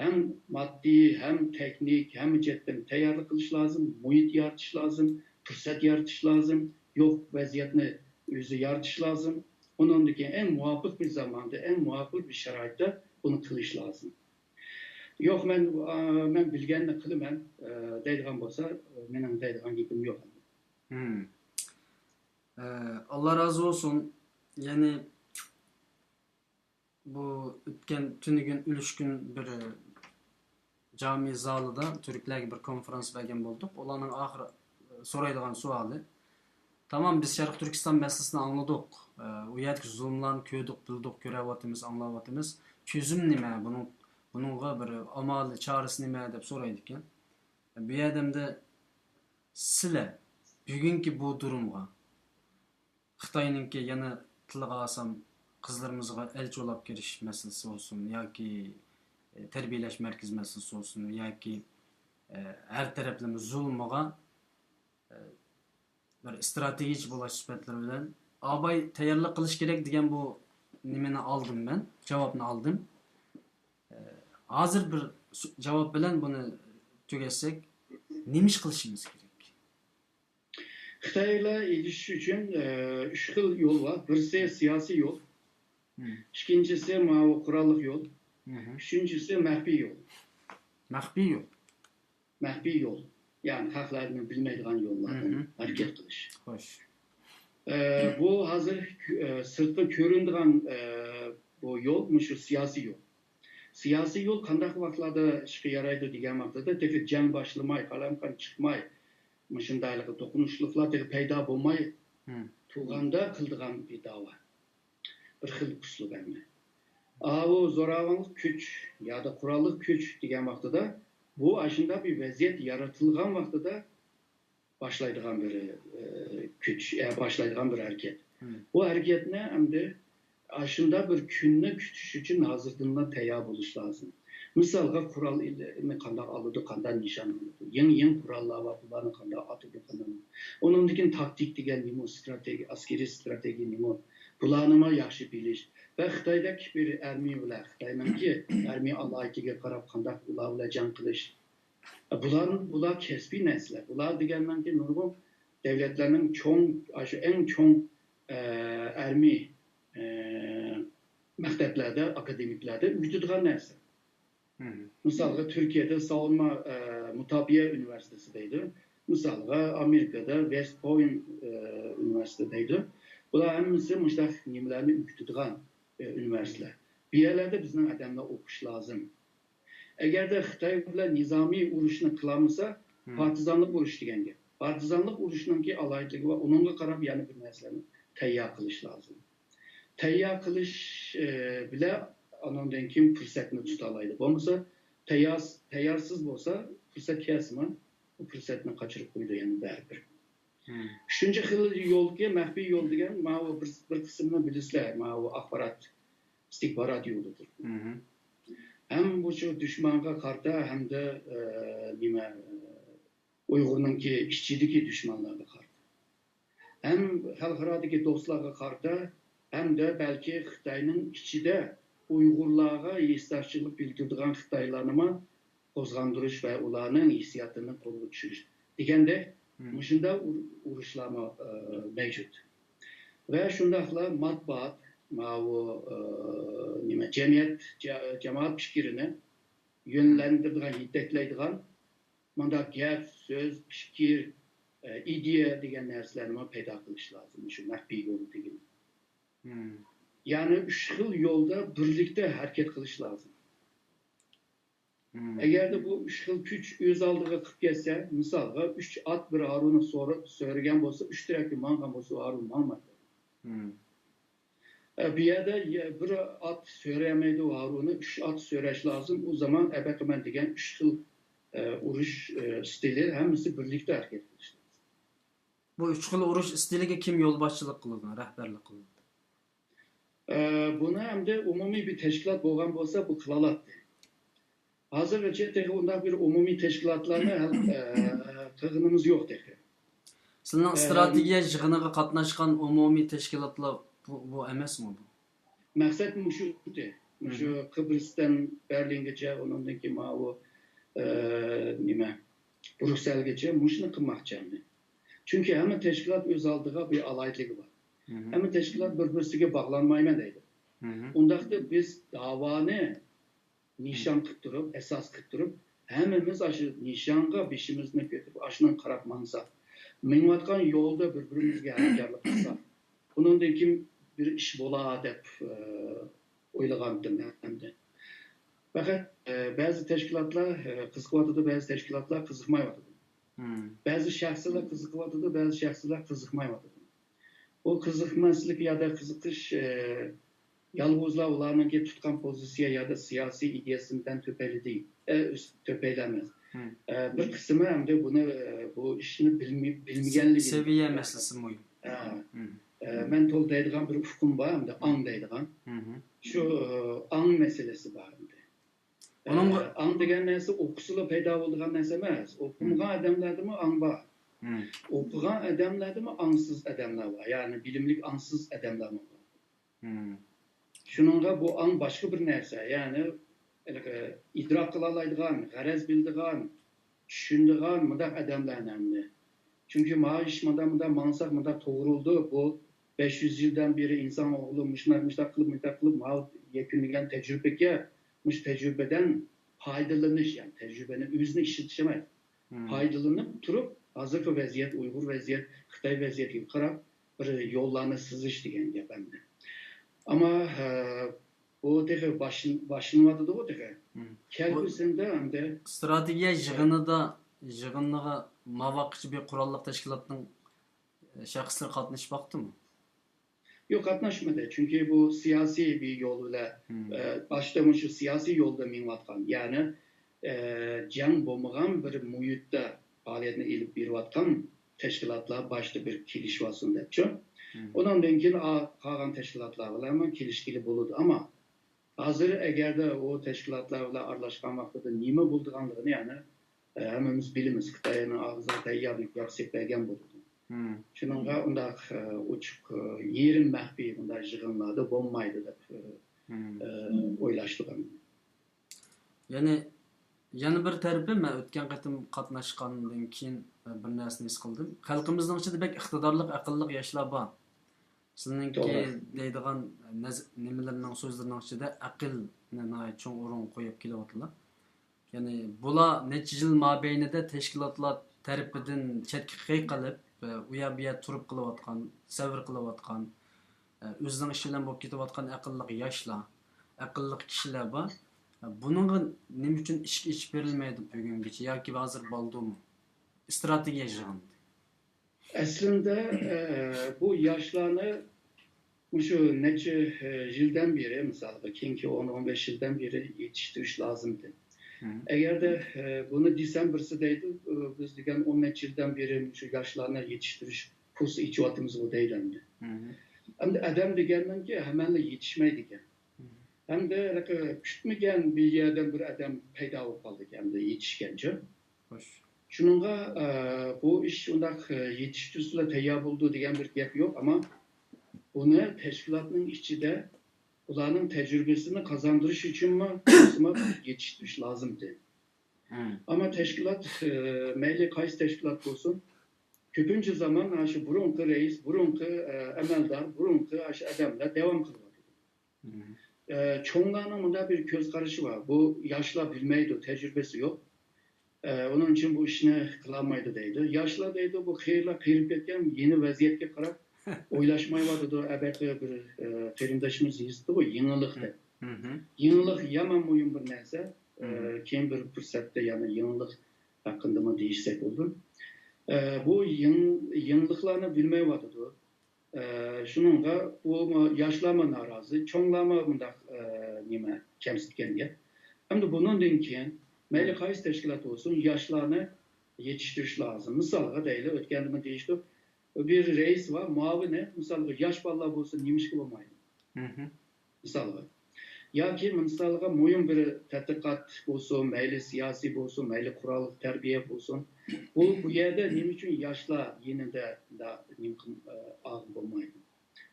ھەم ماددىي، ھەم تېخنىك، ھەممە جەھەتتىن تەييارلىق قىلىش لازىم، مۇھىت يارىتىش لازىم، پۇرسەت يارىتىش لازىم، يوق ۋەزىيەتنى ئۆزى يارىتىش لازىم. ئۇنىڭدىن كېيىن ئەڭ مۇۋاپىق بىر زاماندا، ئەڭ مۇۋاپىق بىر شارائىتتا بۇنى قىلىش لازىم. يوق، مەن، ئا، مەن بىلگەننى قىلىمەن، ئە، دەيدىغان بولسا، مېنىڭ دەيدىغان گېپىم يوق. مم. ئە، ئاللا رازى بولسۇن. يەنى بۇ ئۆتكەن تۈنۈگۈن ئۈلۈشكۈن بىر، ئە، جامى زالىدا تۈركلەرگە بىر كونفرانس بەرگەن بولدۇق. ئۇلارنىڭ ئاخىرى، ئە، سورايدىغان سوئالى، تامام بىز شەرقىي تۈركىستان مەسىلىسىنى ئاڭلىدۇق. ئە، ئۇ يەردىكى زۇلۇملارنى كۆردۇق، بىلدۇق، كۆرۈۋاتىمىز، ئاڭلاۋاتىمىز. چۆزۈم نېمە؟ بۇنىڭ، بۇنىڭغا بىر ئامالى، چارىسى نېمە؟ دەپ سورايدىكەن. بۇ يەردە ئەمدى سىلەر بۈگۈنكى بۇ دۇرۇمغا، خىتاينىڭكى يەنە تىلغا ئالسام، قىزلىرىمىزغا ئەلچى بولاپ كىرىش مەسىلىسى بولسۇن ياكى، ئە، تەربىيەلەش مەركىزى مەسىلىسى بولسۇن ياكى، ئە، ھەر تەرەپلىمە زۇلۇمىغا، ئە، بىر ئىستراتېگىيەچى بولۇش سۈپەتلىرى بىلەن ئاباي تەييارلىق قىلىش كېرەك دېگەن بۇ نېمىنى ئالدىم مەن، جاۋابنى ئالدىم. ئە، ھازىر بىر سو-، جاۋاب بىلەن بۇنى تۈگەتسەك، نېمە ئىش قىلىشىمىز كېرەك؟ خىتاي بىلەن ئېلىشىش ئۈچۈن، ئە، ئۈچ خىل يول بار. بىرسى سىياسىي يول. ئىككىنچىسى ماۋۇ قوراللىق يول. ئۈچىنچىسى مەخپىي يول. مەخپىي يول. مەخپىي يول. يەنى خەقلەرنىڭ بىلمەيدىغان يوللاردىن ھەرىكەت قىلىش. خوش. ئە، بۇ ھازىر، ئە، سىرتقا كۆرۈنىدىغان، ئە، بۇ يول مۇشۇ سىياسىي يول. سىياسىي يول قانداق ۋاقىتلاردا ئىشقا يارايدۇ دېگەن ۋاقتىدا، تېخى جەڭ باشلىماي، قالايمىقان چىقماي، مۇشۇنداقلىقى توقۇنۇشلۇقلار تېخى پەيدا بولماي تۇرغاندا قىلىدىغان بىر داۋا، بىر خىل ئۇسلۇب ئەمدى. ئاۋۇ زوراۋانلىق كۈچ يادا قوراللىق كۈچ دېگەن ۋاقتىدا، بۇ ئاشۇنداق بىر ۋەزىيەت يارىتىلغان ۋاقتىدا باشلايدىغان بىر، ئە، كۈچ، ئە، باشلايدىغان بىر ھەرىكەت. بۇ ھەرىكەتنى ئەمدى ئاشۇنداق بىر كۈننى كۈتۈش ئۈچۈن ھازىردىنلا تەييار بولۇش لازىم. مىسالغا، قورالنى قانداق ئالىدۇ، قانداق نىشان ئالىدۇ، يېڭى، يېڭى قوراللار بار، بۇلارنى قانداق ئاتىدۇ، قانداق. ئۇنىڭدىن كېيىن تاكتىك دېگەن نېمە، ئىستراتېگىيە، ئەسكىرىي ئىستراتېگىيە نېمە، بۇلارنىمۇ ياخشى بىلىش. ۋە خىتايدەك بىر ئارمىيە بىلەن، خىتاينىڭكى ئارمىيە ئالاھىدىلىكىگە قاراپ قانداق ئۇلار بىلەن جەڭ قىلىش. بۇلار، بۇلار كەسپىي نەرسىلەر. بۇلار دېگەننىڭكى نۇرغۇن دۆلەتلەرنىڭ چوڭ، ئاشۇ ئەڭ چوڭ، ئە، ئارمىي، ئە، مەكتەپلەردە، ئاكادېمىكلاردا ئۆگىتىدىغان نەرسە. مىسالغا، تۈركىيەدە ساۋۇنما، ئە، مۇداپىئە ئۇنىۋېرسىتېتى دەيدۇ. مىسالغا، ئامېرىكىدا ۋېست پوينت، ئە، ئۇنىۋېرسىتېتى دەيدۇ. بۇلار ھەممىسى مۇشۇنداق نېمىلەرنى ئۆگىتىدىغان، ئە، ئۇنىۋېرسىتېتلەر. بۇ يەرلەردە بىزنىڭ ئادەملەر ئوقۇش لازىم. ئەگەردە خىتاي بىلەن نىزامىي ئۇرۇشنى قىلالمىسا، پارتىزانلىق ئۇرۇش دېگەن گەپ. پارتىزانلىق ئۇرۇشنىڭكى ئالاھىدىلىكى بار، ئۇنىڭغا قاراپ يەنە بىر نەرسىلەرنى تەييار قىلىش لازىم. تەييار قىلىش، ئە، بىلەن ئانىڭدىن كېيىن پۇرسەتنى تۇتالايدۇ. بولمىسا، تەييار، تەييارسىز بولسا، پۇرسەت كەلسىمۇ، ئۇ پۇرسەتنى قاچۇرۇپ قويىدۇ يەنە بەرىبىر. ئۈچىنچى خىل يولكى، مەخپىي يول دېگەن، ماۋۇ بىر، بىر قىسمىنى بىلىسىلەر، ماۋۇ ئاخبارات، ئىستىخبارات يولىدۇر. ھەم بۇ شۇ دۈشمانغا قارىتا، ھەمدە، ئە، نېمە، ئۇيغۇرنىڭكى ئىچىدىكى دۈشمانلارغا قارىتا، ھەم خەلقئارادىكى دوستلارغا قارىتا، ھەمدە بەلكى خىتاينىڭ ئىچىدە ئۇيغۇرلارغا ھېسداشچىلىق بىلدۈرىدىغان خىتايلارنىمۇ قوزغاندۇرۇش ۋە ئۇلارنىڭ ھېسسىياتىنى قولغا چۈشۈرۈش دېگەندەك مۇشۇنداق ئۇر-، ئۇرۇشلارمۇ، ئە، مەۋجۇت. ۋە شۇنداقلا ماتبۇئات، ماۋۇ، ئە، نېمە، جەمئىيەت، جا-، جامائەت پىكرىنى يۆنلەندۈرىدىغان، يېتەكلەيدىغان مۇنداق گەپ، سۆز، پىكىر، ئە، ئىدىيە دېگەن نەرسىلەرنىمۇ پەيدا قىلىش لازىم، شۇ مەخپىي يول دېگىنى. يەنى ئۈچ خىل يولدا بىرلىكتە ھەرىكەت قىلىش لازىم. ئەگەردە بۇ ئۈچ خىل كۈچ ئۆز ئالدىغا قىلىپ كەتسە، مىسالغا، ئۈچ ئات بىر ھارۋىنى سورا-، سۆرىگەن بولسا، ئۈچ تەرەپكە ماڭغان بولسا، ھارۋا ماڭمايدۇ. ئە، بۇ يەردە يە-، بىر ئات سۆرەيەلمەيدۇ، ھارۇنى ئۈچ ئات سۆرەش لازىم. ئۇ زامان ئەبەقىمەن دېگەن ئۈچ خىل، ئە، ئۇرۇش، ئە، ئىستىلى، ھەممىسى بىرلىكتە ھەرىكەت قىلىش لازىم. بۇ ئۈچ خىل ئۇرۇش ئىستىلىگە كىم يولباشچىلىق قىلىدۇ، رەھبەرلىك قىلىدۇ؟ ئە، بۇنى ئەمدى ئومۇمىي بىر تەشكىلات بولغان بولسا، بۇ قىلالاتتى. ھازىرغىچە تېخى ئۇنداق بىر ئومۇمىي تەشكىلاتلارنى ھەل، ئە، قىلغىنىمىز يوق تېخى. سىلىنىڭ ئىستراتېگىيە يىغىنىغا قاتناشقان ئومۇمىي تەشكىلاتلار بۇ، بۇ ئەمەسمۇ بۇ؟ مەقسەت مۇشۇ ئىدى. مۇشۇ قىبرىستىن بەرلىنگىچە، ئۇنىڭدىن كېيىن ماۋۇ، ئە، نېمە، بروكسەلگىچە مۇشۇنى قىلماقچى ئەمدى. چۈنكى ھەممە تەشكىلات ئۆز ئالدىغا بىر ئالاھىدىلىكى بار. ھەممە تەشكىلات بىر-بىرسىگە باغلانمايمەن دەيدۇ. ئۇنداقتا بىز داۋانى نىشان قىلىپ تۇرۇپ، ئاساس قىلىپ تۇرۇپ، ھەممىمىز ئاشۇ نىشانغا بېشىمىزنى كۆتۈرۈپ، ئاشۇنىڭغا قاراپ ماڭساق، مېڭىۋاتقان يولدا بىر-بىرىمىزگە ھەمكارلىق قىلساق، بۇنىڭدىن كېيىن بىر ئىش بولا دەپ، ئە، ئويلىغانتىم ئەمدى. پەقەت، ئە، بەزى تەشكىلاتلار، ئە، قىزىقىۋاتىدۇ، بەزى تەشكىلاتلار قىزىقمايۋاتىدۇ. بەزى شەخسلەر قىزىقىۋاتىدۇ، بەزى شەخسلەر قىزىقمايۋاتىدۇ. بۇ قىزىقماسلىق يادا قىزىقىش، ئە، يالغۇزلا ئۇلارنىڭكى تۇتقان پوزىتسىيە يادا سىياسىي ئىدىيەسىدىن تۆپەيلى دېيىل. ئە، ئۆز-، تۆپەيلى ئەمەس. ئە، بىر قىسمى ئەمدى بۇنى، ئە، بۇ ئىشنى بىلمە-، بىلمىگەنلىكى. سەۋىيە مەسىلىسى مۇھىم. ئە، مەن تولا دەيدىغان بىر ئۇقۇم بار، ئەمدى ئاڭ دەيدىغان. شۇ، ئە، ئاڭ مەسىلىسى بار ئەمدى. ئۇنىڭغا ئاڭ دېگەن نەرسە ئوقۇسىلا پەيدا بولىدىغان نەرسە ئەمەس. ئوقۇمىغان ئادەملەردىمۇ ئاڭ بار. ئوقۇغان ئادەملەردىمۇ ئاڭسىز ئادەملەر بار. يەنى بىلىملىك ئاڭسىز ئادەملەرمۇ بار. شۇنىڭغا بۇ ئاڭ باشقا بىر نەرسە. يەنى ھېلىقى ئىدراك قىلالايدىغان، غەرەز بىلىدىغان، چۈشىنىدىغان مۇنداق ئادەملەرنى ئەمدى. چۈنكى ماۋۇ ئىش مۇنداق، مۇنداق ماڭساق مۇنداق توغرا بولىدۇ. بۇ بەش يۈز يىلدىن بېرى ئىنسان ئوغلى مۇشۇنداق، مۇشۇنداق قىلىپ، مۇنداق قىلىپ ماۋۇ يەكۈنلىگەن تەجرىبىگە، مۇشۇ تەجرىبىدىن پايدىلىنىش، يەنى تەجرىبىنى ئۆزىنى ئىشلىتىش ئەمەس. پايدىلىنىپ تۇرۇپ، ھازىرقى ۋەزىيەت، ئۇيغۇر ۋەزىيەت، خىتاي ۋەزىيىتىگە قاراپ بىر يوللارنى سىزىش دېگەن گەپ ئەمدى. ئەمما، ئە، بۇ تېخى باشلىنىۋاتىدىغۇ تېخى. كەلگۈسىدە ئەمدى. ئىستراتېگىيە يىغىنىدا، يىغىنىغا ماۋاققىچە بىر قوراللىق تەشكىلاتنىڭ شەخسلىرى قاتنىشىپ باقتىمۇ؟ يوق، قاتناشمىدى. چۈنكى بۇ سىياسىي بىر يول بىلەن، ئە، باشتا مۇشۇ سىياسىي يولدا مېڭىۋاتقان، يەنى، ئە، جەڭ بولمىغان بىر مۇھىتتا پائالىيەتنى ئېلىپ بېرىۋاتقان تەشكىلاتلار باشتا بىر كېلىشىۋالسۇن دەپچۇ. ئۇنىڭدىن كېيىن قالغان تەشكىلاتلار بىلەنمۇ كېلىشكىلى بولىدۇ. ئەمما ھازىر ئەگەردە ئۇ تەشكىلاتلار بىلەن ئارىلاشقان ۋاقتىدا نېمە بولىدىغانلىقىنى يەنى، ئە، ھەممىمىز بىلىمىز، خىتاينىڭ ئاغزىغا تەييار بىر گەپ سېلىپ بەرگەن بولىدۇ. شۇنىڭغا ئۇنداق، ئە، ئوچۇق، ئە، يېرىم مەخپىي ئۇنداق يىغىنلاردا بولمايدۇ دەپ، ئە، ئە، ئويلاشتۇق. يەنى، يەنە بىر تەرىپى، مەن ئۆتكەن قېتىم قاتناشقاندىن كېيىن، ئە، بىر نەرسىنى ھېس قىلدىم. خەلقىمىزنىڭ ئىچىدە بەك ئىقتىدارلىق، ئەقىللىق ياشلار بار. سىلىنىڭكى دەيدىغان نەز-، نېمىلىرىنىڭ، سۆزلىرىنىڭ ئىچىدە ئەقىلنى ناھايىتى چوڭ ئورۇنغا قويۇپ كېلىۋاتىدۇ. يەنى بۇلار نەچچە يىل مابەينىدە تەشكىلاتلار تەرىپىدىن چەتكە قېقىلىپ، ئۇ يەر بۇ يەر تۇرۇپ قېلىۋاتقان، سەۋر قىلىۋاتقان، ئۆزىنىڭ ئىشى بىلەن بولۇپ كېتىۋاتقان ئەقىللىق ياشلار، ئەقىللىق كىشىلەر بار. بۇنىڭغا نېمە ئۈچۈن ئىشىك ئېچىپ بېرىلمەيدۇ بۈگۈنگىچە ياكى ھازىر بالدۇرمۇ؟ ئىستراتېگىيە يىغىندى. ئەسلىندە، ئە، بۇ ياشلارنى مۇشۇ نەچچە، ئە، يىلدىن بېرى، مىسالغا، كېيىنكى ئون، ئون بەش يىلدىن بېرى يېتىشتۈرۈش لازىمدى. ئەگەردە، ئە، بۇنى دېسەم، بىرسى دەيدۇ، ئە، بىز دېگەن ئون نەچچە يىلدىن بېرى مۇشۇ ياشلارنى يېتىشتۈرۈش كۇرسى ئېچىۋاتىمىزغۇ دەيدۇ ئەمدى. ئەمدى ئادەم دېگەننىڭكى ھەممەلا يېتىشمەيدىكەن. ھەمدە ھېلىقى كۈتمىگەن بىر يەردىن بىر ئادەم پەيدا بولۇپ قالدىكەن، ئەمدى يېتىشكەنچۇ. خوش. شۇنىڭغا، ئە، بۇ ئىش ئۇنداق، ئە، يېتىشتۈرسىلا تەييار بولىدۇ دېگەن بىر گەپ يوق، ئەمما بۇنى تەشكىلاتنىڭ ئىچىدە ئۇلارنىڭ تەجرىبىسىنى قازاندۇرۇش ئۈچۈنمۇ يېتىشتۈرۈش لازىمدى. ئەمما تەشكىلات، ئە، مەيلى قايسى تەشكىلات بولسۇن، كۆپىنچە زامان ئاشۇ بۇرۇنقى رەئىس، بۇرۇنقى، ئە، ئەمەلدار، بۇرۇنقى ئاشۇ ئادەملەر داۋام قىلىۋاتىدۇ. ئە، چوڭلارنىڭ مۇنداق بىر كۆز قارىشى بار، بۇ ياشلار بىلمەيدۇ، تەجرىبىسى يوق. ئە، ئۇنىڭ ئۈچۈن بۇ ئىشنى قىلالمايدۇ دەيدۇ. ياشلار دەيدۇ، بۇ قېرىلار قېرىپ كەتكەن يېڭى ۋەزىيەتكە قاراپ ئويلاشمايۋاتىدۇ. ئەبەقى بىر، ئە، قېرىندىشىمىز يېزىپتىغۇ، يېڭىلىق دەپ. يېڭىلىق يامان مۇھىم بىر نەرسە. ئە، كېيىن بىر پۇرسەتتە يەنە يېڭىلىق ھەققىدىمۇ دېيىشسەك بولىدۇ. ئە، بۇ يېڭ-، يېڭىلىقلارنى بىلمەيۋاتىدۇ. ئە، شۇنىڭغا بۇ ياشلارمۇ نارازى، چوڭلارمۇ مۇنداق، ئە، نېمە، كەمسىتكەن گەپ. ئەمدى بۇنىڭدىن كېيىن مەيلى قايسى تەشكىلات بولسۇن، ياشلارنى يېتىشتۈرۈش لازىم. مىسالغا دەيلى، ئۆتكەندىمۇ دېيىشتۇق، بىر رەئىس بار، مۇئاۋىنى، مىسالغا، ياش بالىلار بولسا نېمىشقا بولمايدۇ؟ مىسالغا. ياكى مىسالغا مۇھىم بىر تەتقىقات بولسۇن، مەيلى سىياسىي بولسۇن، مەيلى قوراللىق تەربىيە بولسۇن. بۇ، بۇ يەردە نېمە ئۈچۈن ياشلار يېنىدا دا-، نېمە قىل-، ئە، ئالغىلى بولمايدۇ؟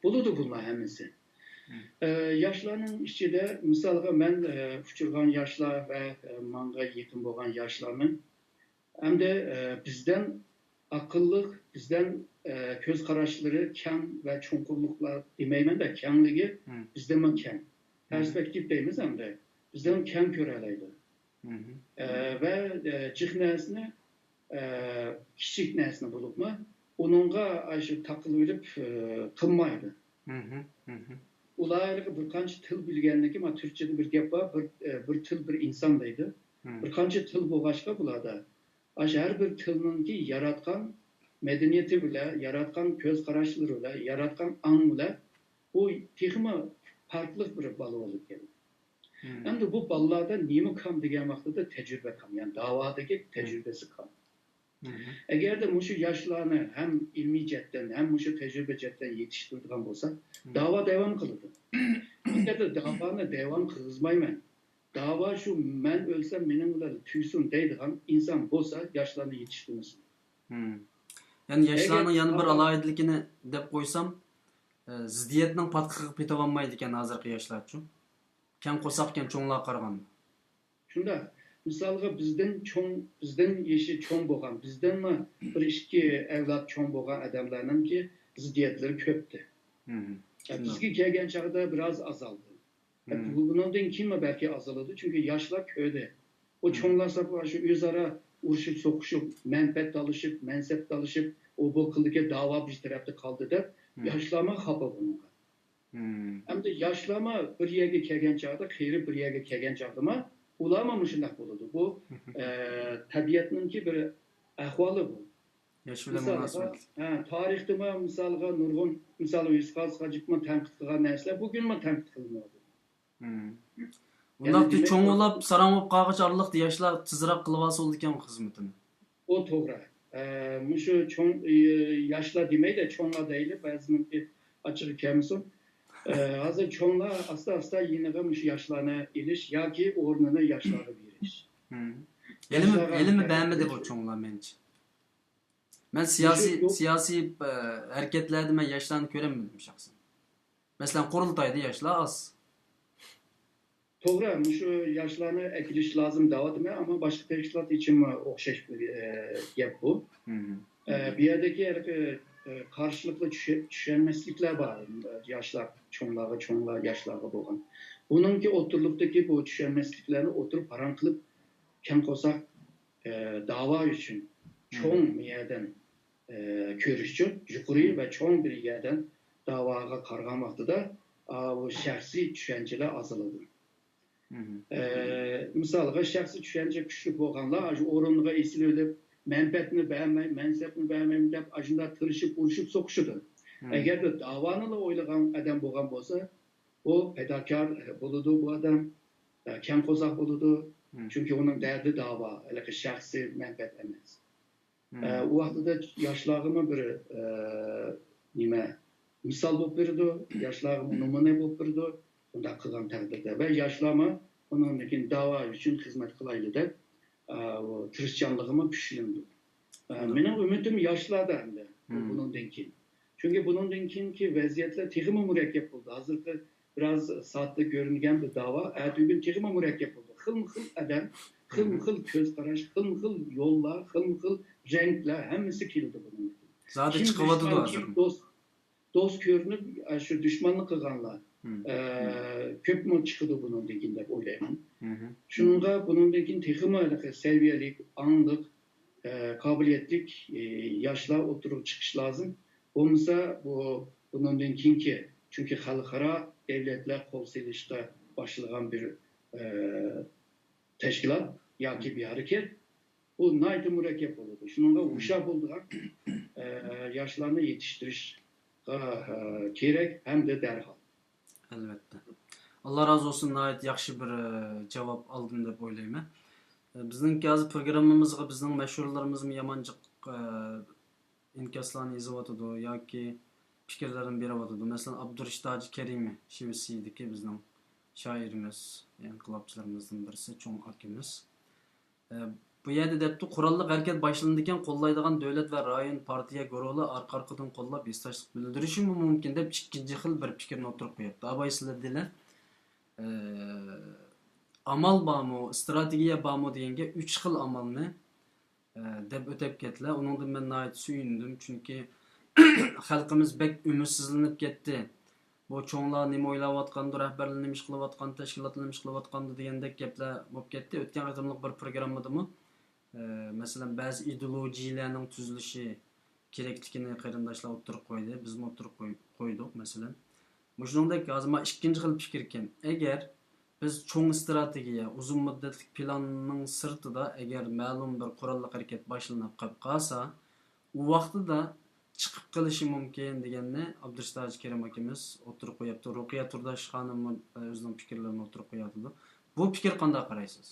بولىدۇ بۇلار ھەممىسى. ئە، ياشلارنىڭ ئىچىدە مىسالغا مەن، ئە، ئۇچرىغان ياشلار ۋە، ئە، ماڭا يېقىن بولغان ياشلارنىڭ ئەمدى، ئە، بىزدىن ئاقىللىق، بىزدىن، ئە، كۆز قاراشلىرى كەڭ ۋە چوڭقۇرلۇقلار دېمەيمەن-دە، كەڭلىكى بىزدىنمۇ كەڭ. پېرسپېكتىپ دەيمىز ئەمدى. بىزدىن كەڭ كۆرەلەيدۇ. ئە، ۋە، ئە، جىق نەرسىنى، ئە، كىچىك نەرسىنى بولۇپمۇ، ئۇنىڭغا ئاشۇ تاقىلىۋېلىپ، ئە، قىلمايدۇ. ئۇلار ھېلىقى بىر قانچە تىل بىلگەنلىكى، مانا تۈركچىدە بىر گەپ بار، بىر، ئە، بىر تىل، بىر ئىنسان دەيدۇ. بىر قانچە تىل بولغاچقا بۇلاردا، ئاشۇ ھەر بىر تىلنىڭكى ياراتقان مەدەنىيىتى بىلەن، ياراتقان كۆز قاراشلىرى بىلەن، ياراتقان ئاڭ بىلەن بۇ تېخىمۇ پەرقلىق بىر بالا بولىدىكەن. ئەمدى بۇ بالىلاردا نېمە كام دېگەن ۋاقتىدا تەجرىبە كام، يەنى داۋادىكى تەجرىبىسى كام. ئەگەردە مۇشۇ ياشلارنى ھەم ئىلمىي جەھەتتىن، ھەم مۇشۇ تەجرىبە جەھەتتىن يېتىشتۈرىدىغان بولسا، داۋا داۋام قىلىدۇ. ئەگەردە داۋانى داۋام قىلغۇزمايمەن، داۋا شۇ، مەن ئۆلسەم مېنىڭ بىلەن تۈگىسۇن دەيدىغان ئىنسان بولسا، ياشلارنى يېتىشتۈرمىسۇن. يەنى ياشلارنىڭ يەنە بىر ئالاھىدىلىكىنى دەپ قويسام، ئە، زىددىيەتنىڭ پاتقىقىغا پېتىۋالمايدىكەن ھازىرقى ياشلارچۇ. كەڭ قورساقكەن چوڭلارغا قارىغاندا. شۇنداق. مىسالغا، بىزدىن چوڭ، بىزدىن يېشى چوڭ بولغان، بىزدىنمۇ بىر ئىككى ئەۋلاد چوڭ بولغان ئادەملەرنىڭكى زىددىيەتلىرى كۆپتى. بىزگە كەلگەن چاغدا بىراز ئازالدى. بۇنىڭدىن كېيىنمۇ بەلكى ئازىلىدۇ، چۈنكى ياشلار كۆردى. ئۇ چوڭلار ساپ شۇ ئۆزئارا ئۇرۇشۇپ، سوقۇشۇپ، مەنپەئەت تالىشىپ، مەنسەپ تالىشىپ، ئۇ بۇ قىلدىكى داۋا بىر تەرەپتە قالدى دەپ، ياشلارمۇ خاپا بۇنىڭغا. ئەمدى ياشلارمۇ بىر يەرگە كەلگەن چاغدا، قېرىپ بىر يەرگە كەلگەن چاغدىمۇ ئۇلارمۇ مۇشۇنداق بولىدۇ. بۇ، ئە، تەبىئەتنىڭكى بىر ئەھۋالى بۇ. ياش بىلەن مۇناسىۋەتلىك. ھە، تارىختىمۇ مىسالغا نۇرغۇن، مىسالغا يۈسۈپ قاسىم ھاجىپمۇ تەنقىد قىلغان نەرسىلەر بۇگۈنمۇ تەنقىد قىلىنىۋاتىدۇ. ئۇنداقتا چوڭ بولاپ، ساراڭ بولۇپ قالغۇچە ئارىلىقتا ياشلار تېزراق قىلىۋالسا بولىدىكەن خىزمىتىنى. ئۇ توغرا. ئە، مۇشۇ چوڭ، ئە، ياشلار دېمەيلى، چوڭلار دەيلى، بەزىنىڭكى ئاچچىقى كەلمىسۇن. ئە، ھازىر چوڭلار ئاستا-ئاستا يېنىغا مۇشۇ ياشلارنى ئېلىش ياكى ئورنىنى ياشلارغا بېرىش. ھېلىمۇ، ھېلىمۇ بەرمىدى بۇ چوڭلار مەنچە. مەن سىياسىي، سىياسىي، ئە، ھەرىكەتلەردە مەن ياشلارنى كۆرەلمىدىم شەخسەن. مەسىلەن، قۇرۇلتايدا ياشلار ئاز. توغرا، مۇشۇ ياشلارنى ئەكېلىش لازىم دەۋاتىمەن، ئەمما باشقا تەشكىلات ئىچىمۇ ئوخشاش، ئە، گەپ بۇ. ئە، بۇ يەردىكى ھېلىقى، ئە، قارشىلىقلار، چۈشە-، چۈشەنمەسلىكلەر بار. ياشلار چوڭلارغا، چوڭلار ياشلارغا بولغان. بۇنىڭكى ئوتتۇرىلىقتىكى بۇ چۈشەنمەسلىكلەرنى ئولتۇرۇپ پاراڭ قىلىپ، كەڭ قورساق، ئە، داۋا ئۈچۈن چوڭ مىيەدىن، ئە، كۆرۈشچۇ، يۇقىرى ۋە چوڭ بىر يەردىن داۋاغا قارىغان ۋاقتىدا، ئا، بۇ شەخسىي چۈشەنچىلەر ئازىلىدۇ. ئە، مىسالغا، شەخسىي چۈشەنچە كۈچلۈك بولغانلار ئاشۇ ئورۇنغا ئېسىلىۋېلىپ، مەنپەئەتنى بەرمەي، مەنسەپنى بەرمەيمەن دەپ، ئاشۇنداق تىرىشىپ، ئۇرۇشۇپ، سوقۇشىدۇ. ئەگەردە داۋانىلا ئويلىغان ئادەم بولغان بولسا، ئۇ پىداكار بولىدۇ بۇ ئادەم، ئە، كەڭ قورساق بولىدۇ. چۈنكى ئۇنىڭ دەردى داۋا، ھېلىقى شەخسىي مەنپەئەت ئەمەس. ئە، ئۇ ۋاقتىدا ياشلارغىمۇ بىر، ئە، نېمە، مىسال بولۇپ بېرىدۇ، ياشلارغىمۇ نومۇنە بولۇپ بېرىدۇ، ئۇنداق قىلغان تەقدىردە. ۋە ياشلارمۇ ئۇنىڭدىن كېيىن داۋا ئۈچۈن خىزمەت قىلايلى دەپ، ئە، ئۇ تىرىشچانلىقىمۇ كۈچلىنىدۇ. ئە، مېنىڭ ئۈمىدىم ياشلاردا ئەمدى بۇنىڭدىن كېيىن. چۈنكى بۇنىڭدىن كېيىنكى ۋەزىيەتلەر تېخىمۇ مۇرەككەپ بولدى. ھازىرقى بىراز ساددا كۆرۈنگەن بىر داۋا، ئەتىگۈن تېخىمۇ مۇرەككەپ بولىدۇ. خىلمۇ خىل ئادەم، خىلمۇ خىل كۆز قاراش، خىلمۇ خىل يوللار، خىلمۇ خىل رەڭلەر، ھەممىسى كېلىدۇ بۇنىڭدىن كېيىن. زادى چىقىۋاتىدۇ ھازىر. كىم دوست، دوست كۆرۈنۈپ، ئە، شۇ دۈشمانلىق قىلغانلار، ئە، كۆپمۇ چىقىدۇ بۇنىڭدىن كېيىن دەپ ئويلايمەن. شۇنىڭغا بۇنىڭدىن كېيىن تېخىمۇ ھېلىقى سەۋىيەلىك، ئاڭلىق، ئە، قابىلىيەتلىك، ئە، ياشلار ئوتتۇرىغا چىقىشى لازىم. بولمىسا، بۇ، بۇنىڭدىن كېيىنكى، چۈنكى خەلقئارا دەۋلەتلەر قول سېلىشقا باشلىغان بىر، ئە، تەشكىلات ياكى بىر ھەرىكەت، بۇ ناھايىتى مۇرەككەپ بولىدۇ. شۇنىڭغا ھوشيار بولىدىغان، ئە، ياشلارنى يېتىشتۈرۈش كېرەك ھەمدە دەرھال. ئەلۋەتتە. ئاللا رازى بولسۇن، ناھايىتى ياخشى بىر، ئە، جاۋاب ئالدىم دەپ ئويلايمەن. ئە، بىزنىڭكى ھازىر پروگراممىمىزغا بىزنىڭ مەشھۇرلىرىمىزمۇ يامان جىق، ئە، ئىنكاسلارنى يېزىۋاتىدۇ ياكى پىكىرلىرىنى بېرىۋاتىدۇ. مەسىلەن، ئابدۇرېشىت ھاجى كەرىمى، شىۋېتسىيەدىكى بىزنىڭ شائىرىمىز، ئىنقىلابچىلىرىمىزدىن بىرسى، چوڭ ئاكىمىز. ئە، بۇ يەردە دەپتۇ، قوراللىق ھەرىكەت باشلىنىدىكەن، قوللايدىغان دۆلەت ۋە رايون، پارتىيە گۇرۇھلار ئارقا-ئارقىدىن قوللاپ، ھېسداشلىق بىلدۈرۈشىمۇ مۇمكىن، دەپ ئىككىنچى خىل بىر پىكىرنى ئوتتۇرىغا قويۇپتۇ. ئاباي سىلەر دېدىلەر، ئە، ئامال بارمۇ، ئىستراتېگىيە بارمۇ دېگەنگە، ئۈچ خىل ئامالنى، ئە، دەپ ئۆتەپ كەتتىلەر. ئۇنىڭدىن مەن ناھايىتى سۆيۈندۈم، چۈنكى خەلقىمىز بەك ئۈمىدسىزلىنىپ كەتتى. بۇ چوڭلار نېمە ئويلاۋاتقاندۇ، رەھبەرلەر نېمە ئىش قىلىۋاتقاندۇ، تەشكىلاتلار نېمە ئىش قىلىۋاتقاندۇ دېگەندەك گەپلەر بولۇپ كەتتى. ئۆتكەن قېتىملىق بىر پروگراممىدىمۇ، ئە، مەسىلەن، بەزى ئىدېئولوگىيەلەرنىڭ تۈزۈلۈشى كېرەكلىكىنى قېرىنداشلار ئوتتۇرىغا قويدى، بىزمۇ ئوتتۇرىغا قوي-، قويدۇق، مەسىلەن. مۇشۇنىڭدەك ھازىر مانا ئىككىنچى خىل پىكىركەن. ئەگەر بىز چوڭ ئىستراتېگىيە، ئۇزۇن مۇددەتلىك پىلاننىڭ سىرتىدا، ئەگەر مەلۇم بىر قوراللىق ھەرىكەت باشلىنىپ قېلىپ قالسا، ئۇ ۋاقتىدا چىقىپ قېلىشى مۇمكىن دېگەننى ئابدۇرېشىت ھاجى كېرىم ئاكىمىز ئوتتۇرىغا قويۇپتۇ. رۇقىيە تۇرداش خانىممۇ، ئە، ئۆزىنىڭ پىكىرلىرىنى ئوتتۇرىغا قويۇۋاتىدۇ. بۇ پىكىر قانداق قارايسىز؟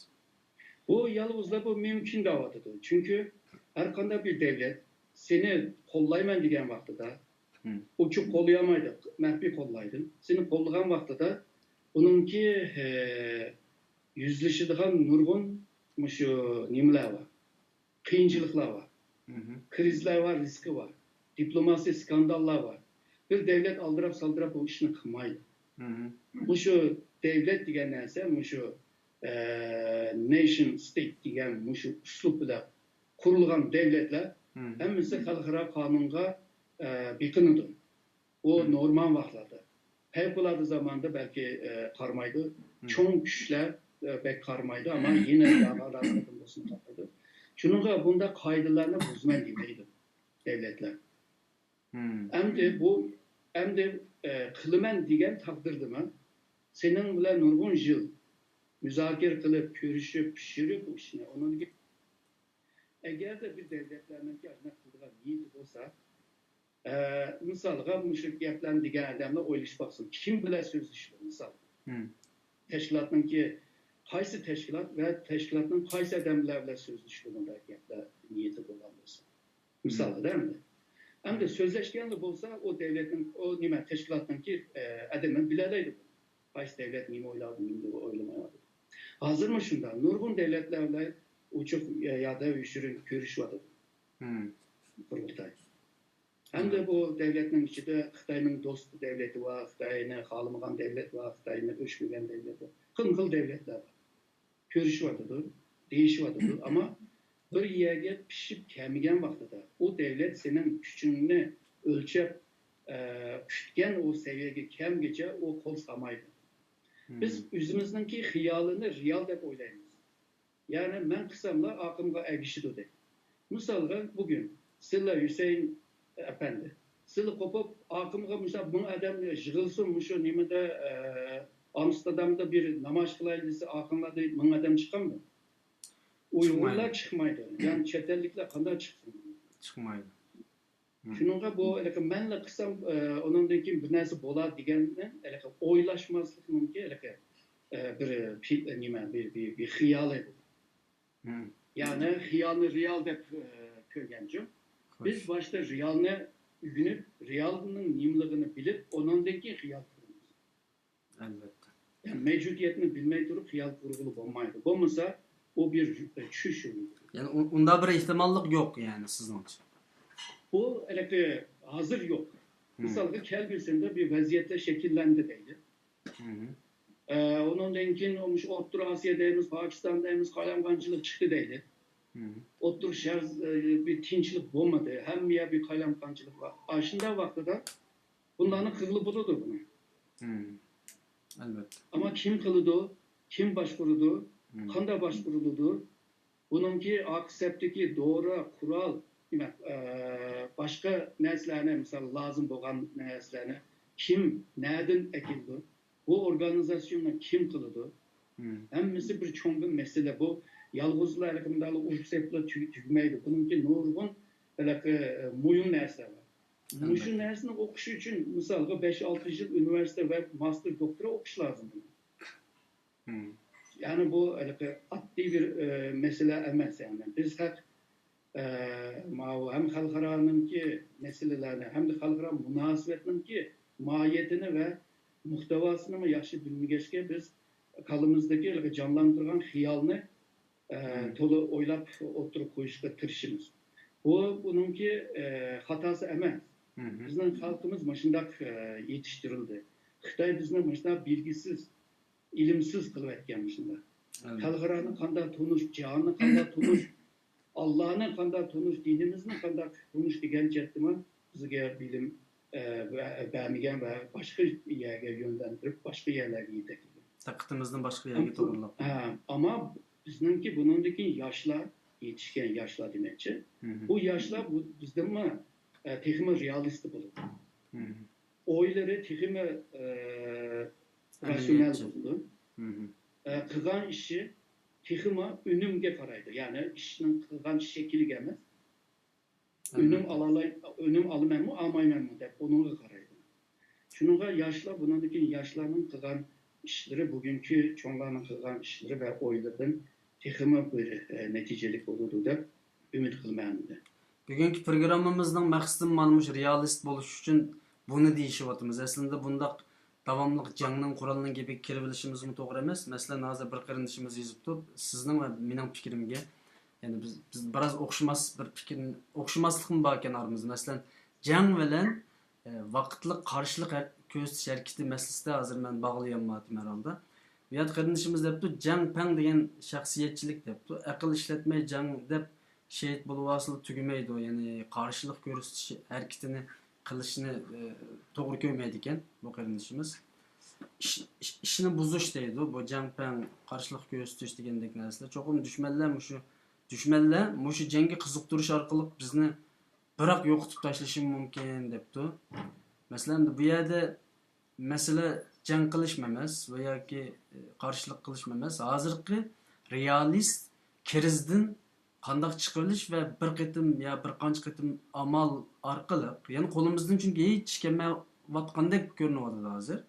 بۇ يالغۇزلا بۇ مۇمكىن دەۋاتىدۇ. چۈنكى ھەر قانداق بىر دەۋلەت سېنى قوللايمەن دېگەن ۋاقتىدا، مم. ئوچۇق قوللىيالمايدۇ، مەخپىي قوللايدۇ. سېنى قوللىغان ۋاقتىدا ئۇنىڭكى، ئە، يۈزلىشىدىغان نۇرغۇن مۇشۇ نېمىلەر بار. قىيىنچىلىقلار بار. مم. كىرىزىسلار بار، رىسكى بار. دىپلوماسىي سكانداللار بار. بىر دەۋلەت ئالدىراپ-سالدىراپ بۇ ئىشنى قىلمايدۇ. مم. مۇشۇ دەۋلەت دېگەن نەرسە، مۇشۇ، ئە، نېيشن ستېيت دېگەن مۇشۇ ئۇسلۇب بىلەن قۇرۇلغان دەۋلەتلەر مم. ھەممىسى خەلقئارا قانۇنغا، ئە، بېقىنىدۇ. ئۇ مم. نورمال ۋاقىتلاردا. پەۋقۇلئاددە زاماندا بەلكى، ئە، قارىمايدۇ. مم. چوڭ كۈچلەر، ئە، بەك قارىمايدۇ، ئەمما يەنە ياغا ئالاقىدىن بولسىمۇ قارىمايدۇ. شۇنىڭغا بۇنداق قائىدىلەرنى بۇزىمەن دېمەيدۇ دەۋلەتلەر. مم. ئەمدى بۇ، ئەمدى، ئە، قىلىمەن دېگەن تەقدىردىمۇ، سېنىڭ بىلەن نۇرغۇن يىل مۇزاكىرە قىلىپ، كۆرۈشۈپ، پىشۇرۇپ بۇ ئىشنى، ئۇنىڭدىن كېيىن ئەگەردە بىر دەۋلەتلەرنىڭكى ئاشۇنداق قىلىدىغان نىيىتى بولسا، ئە، مىسالغا مۇشۇ گەپلەرنى دېگەن ئادەملەر ئويلىشىپ باقسۇن، كىم بىلەن سۆزلىشىدۇ مىسال؟ مم. تەشكىلاتنىڭكى قايسى تەشكىلات ۋە تەشكىلاتنىڭ قايسى ئادەملەر بىلەن سۆزلىشىدۇ بۇنداق گەپلەر نىيىتى بولغان بولسا؟ مىسالغا ئەمدى. ئەمدى سۆزلەشكەندە بولسا، ئۇ دەۋلەتنىڭ، ئۇ نېمە، تەشكىلاتنىڭكى، ئە، ئادىمى بىلەلەيدۇ. قايسى دەۋلەت نېمە ئويلاۋاتىدۇ، نېمە ئويلىمايۋاتىدۇ. ھازىرمۇ شۇنداق. نۇرغۇن دەۋلەتلەر بىلەن ئوچۇق يا-، يادا يوشۇرۇن كۆرۈشۈۋاتىدۇ. مم. قۇرۇلتاي. ھەمدە بۇ دەۋلەتنىڭ ئىچىدە خىتاينىڭ دوست دەۋلىتى بار، خىتاينى خالىمىغان دەۋلەت بار، خىتاينى ئۆچ كۆرگەن دەۋلەت بار. خىلمۇ خىل دەۋلەتلەر بار. كۆرۈشۈۋاتىدۇ، دېيىشىۋاتىدۇ، ئەمما بىر يەرگە پىشىپ كەلمىگەن ۋاقتىدا، ئۇ دەۋلەت سېنىڭ كۈچۈڭنى ئۆلچەپ، ئە، كۈتكەن ئۇ سەۋىيەگە كەلمىگىچە ئۇ قول سالمايدۇ. مم. بىز ئۆزىمىزنىڭكى خىيالىنى رېئال دەپ ئويلايمىز. يەنى مەن قىلساملا ئاقىمغا ئەگىشىدۇ دەيدۇ. مىسالغا، بۈگۈن سىلە ھۈسەيىن ئەپەندى، سىلە قوپۇپ، ئاقىمغا مۇشۇ مىڭ ئادەم يىغىلسۇن، مۇشۇ نېمىدە، ئە، ئامستېردامدا بىر نامايىش قىلايلى دېسە، ئاقىڭلار دەيدۇ، مىڭ ئادەم چىقامدۇ؟ ئۇيغۇرلار چىقمايدۇ. يەنى چەت ئەللىكلەر قانداق چىقسۇن؟ چىقمايدۇ. مم. شۇنىڭغا بۇ ھېلىقى مەنلا قىلسام، ئە، ئۇنىڭدىن كېيىن بىر نەرسە بولار دېگەننى ھېلىقى ئويلاشماسلىقنىڭكى ھېلىقى، ئە، بىر پى-، نېمە، بىر، بىر، بىر خىيالى بۇ. مم. يەنى خىيالنى رېئال دەپ، ئە، كۆرگەنچۇ. خوش. بىز باشتا رېئالنى ئۆگىنىپ، رېئالنىڭ نېمىلىكىنى بىلىپ، ئۇنىڭدىن كېيىن خىيال قۇرىمىز. ئەلۋەتتە. يەنى مەۋجۇدىيەتنى بىلمەي تۇرۇپ خىيال قۇرغىلى بولمايدۇ. بولمىسا، ئۇ بىر، ئە، چۈش ئۇ. يەنى ئۇ-، ئۇنداق بىر ئېھتىماللىق يوق، يەنى سىزنىڭچە. بۇ ھېلىقى ھازىر يوق. مم. مىسالغا، كەلگۈسىدە بىر ۋەزىيەتلەر شەكىللەندى دەيلى. مم. ئە، ئۇنىڭدىن كېيىن مۇشۇ ئوتتۇرا ئاسىيا دەيمىز، پاكىستان دەيمىز، قايلامقانچىلىق چىقتى دەيلى. مم. ئوتتۇرا شەرق، ئە، بىر تىنچلىق بولمىدى. ھەممە يەر بىر قايلامقانچىلىق بار. ئاشۇنداق ۋاقتىدا بۇلارنى قىلغىلى بولىدۇ بۇنى. مم. ئەلۋەتتە. ئەمما كىم قىلىدۇ، كىم باشقۇرىدۇ، مم. قانداق باشقۇرۇلىدۇ؟ بۇنىڭكى ئارقا سەپتىكى دورا، قورال، دېمەك، ئە، باشقا نەرسىلەرنى، مىسال، لازىم بولغان نەرسىلەرنى كىم، نەدىن ئەكېلىدۇ؟ بۇ ئورگانىزاتسىيونى كىم قىلىدۇ؟ مم. ھەممىسى بىر چوڭ بىر مەسىلە. بۇ يالغۇزلا ھېلىقى مۇنداقلا ئۇرۇپ سېلىپلا تۈگ-، تۈگىمەيدۇ. بۇنىڭكى نۇرغۇن ھېلىقى، ئە، مۇھىم نەرسىلەر بار. مۇشۇ نەرسىنى ئوقۇش ئۈچۈن، مىسالغا، بەش-ئالتە يىل ئۇنىۋېرسىتېت ۋە ماستېر، دوكتورا ئوقۇش لازىم. يەنى بۇ ھېلىقى ئاددىي بىر، ئە، مەسىلە ئەمەس. يەنى بىز ھەق، ئە، ماۋۇ ھەم خەلقئارانىڭكى مەسىلىلەرنى، ھەمدە خەلقئارا مۇناسىۋەتنىڭكى ماھىيىتىنى ۋە مۇھتەۋاسىنىمۇ ياخشى بىلمىگەچكە، بىز كاللىمىزدىكى ھېلىقى جانلاندۇرغان خىيالنى، ئە، تولا ئويلاپ ئوتتۇرىغا قويۇشقا تىرىشىمىز. بۇ بۇنىڭكى، ئە، خاتاسى ئەمەس. بىزنىڭ خەلقىمىز مۇشۇنداق، ئە، يېتىشتۈرۈلدى. خىتاي بىزنى مۇشۇنداق بىلگۈسىز، ئىلىمسىز قىلىۋەتكەن مۇشۇنداق. خەلقئارانى قانداق تونۇش، جاھاننى قانداق تونۇش، ئاللانى قانداق تونۇش، دىنىمىزنى قانداق تونۇش دېگەن جەھەتتىمۇ بىزگە بىلىم، ئە، بە-، بەرمىگەن ۋە باشقا يەرگە يۆنلەندۈرۈپ، باشقا يەرلەرگە يېتەكلىگەن. دىققىتىمىزنى باشقا يەرگە توغرىلاپ. ھە، ئەمما بىزنىڭكى بۇنىڭدىن كېيىن ياشلار، يېتىشكەن ياشلار دېمەكچى. بۇ ياشلار بۇ، بىزدىنمۇ، ئە، تېخىمۇ رېئالىست بولىدۇ. ئويلىرى تېخىمۇ، ئە، راتسىيونال بولىدۇ. ئە، قىلغان ئىشى تېخىمۇ ئۈنۈمگە قارايدۇ. يەنى ئىشنىڭ قىلغان شەكلىگە ئەمەس، ئۈنۈم ئالالاي-، ئۈنۈم ئالىمەنمۇ، ئالمايمەنمۇ دەپ ئۇنىڭغا قارايدۇ. شۇنىڭغا ياشلار، بۇنىڭدىن كېيىن ياشلارنىڭ قىلغان ئىشلىرى، بۈگۈنكى چوڭلارنىڭ قىلغان ئىشلىرى ۋە ئويلىرىدىن تېخىمۇ بىر، ئە، نەتىجىلىك بولىدۇ دەپ ئۈمىد قىلىمەن ئەمدى. بۈگۈنكى پروگراممىمىزنىڭ مەقسىتىمۇ مانا مۇشۇ رېئالىست بولۇش ئۈچۈن بۇنى دېيىشىۋاتىمىز. ئەسلىدە بۇنداق داۋاملىق جەڭنىڭ قورالىنىڭ گېپىگە كىرىۋېلىشىمىزمۇ توغرا ئەمەس. مەسىلەن، ھازىر بىر قېرىندىشىمىز يېزىپتۇ، سىزنىڭ ۋە مېنىڭ پىكرىمگە، يەنى بىز، بىز بىراز ئوخشىماس بىر پىكىر، ئوخشىماسلىقمۇ باركەن ئارىمىزدا. مەسىلەن، جەڭ بىلەن، ئە، ۋاقىتلىق قارشىلىق ھەر-، كۆرسىتىش ھەرىكىتى مەسىلىسىدە ھازىر مەن باغلىيالمايتتىم ھەر ھالدا. بۇ يەردە قېرىندىشىمىز دەپتۇ، جەڭ پەڭ دېگەن شەخسىيەتچىلىك دەپتۇ. ئەقىل ئىشلەتمەي جەڭ دەپ شېھىت بولۇۋالسىلا تۈگىمەيدۇ، يەنى قارشىلىق كۆرسىتىش ھەرىكىتىنى قىلىشنى، ئى، توغرا كۆرمەيدىكەن بۇ قېرىندىشىمىز. ئىش، ئىش، ئىشنى بۇزۇش دەيدۇ، بۇ جەڭ پەڭ، قارشىلىق كۆرسىتىش دېگەندەك نەرسىلەر. چوقۇم دۈشمەنلەر مۇشۇ، دۈشمەنلەر مۇشۇ جەڭگە قىزىقتۇرۇش ئارقىلىق بىزنى بىراق يوقىتىپ تاشلىشى مۇمكىن دەپتۇ. مەسىلەن، بۇ يەردە مەسىلە جەڭ قىلىشمۇ ئەمەس ۋە ياكى، ئى، قارشىلىق قىلىشمۇ ئەمەس. ھازىرقى رېئالىست كىرىزدىن قانداق چىقىۋېلىش ۋە بىر قېتىم يا بىر قانچە قېتىم ئامال ئارقىلىق، يەنى قولىمىزدىن چۈنكى ھېچ ئىش كەلمەيۋاتقاندەك كۆرۈنۈۋاتىدۇ ھازىر.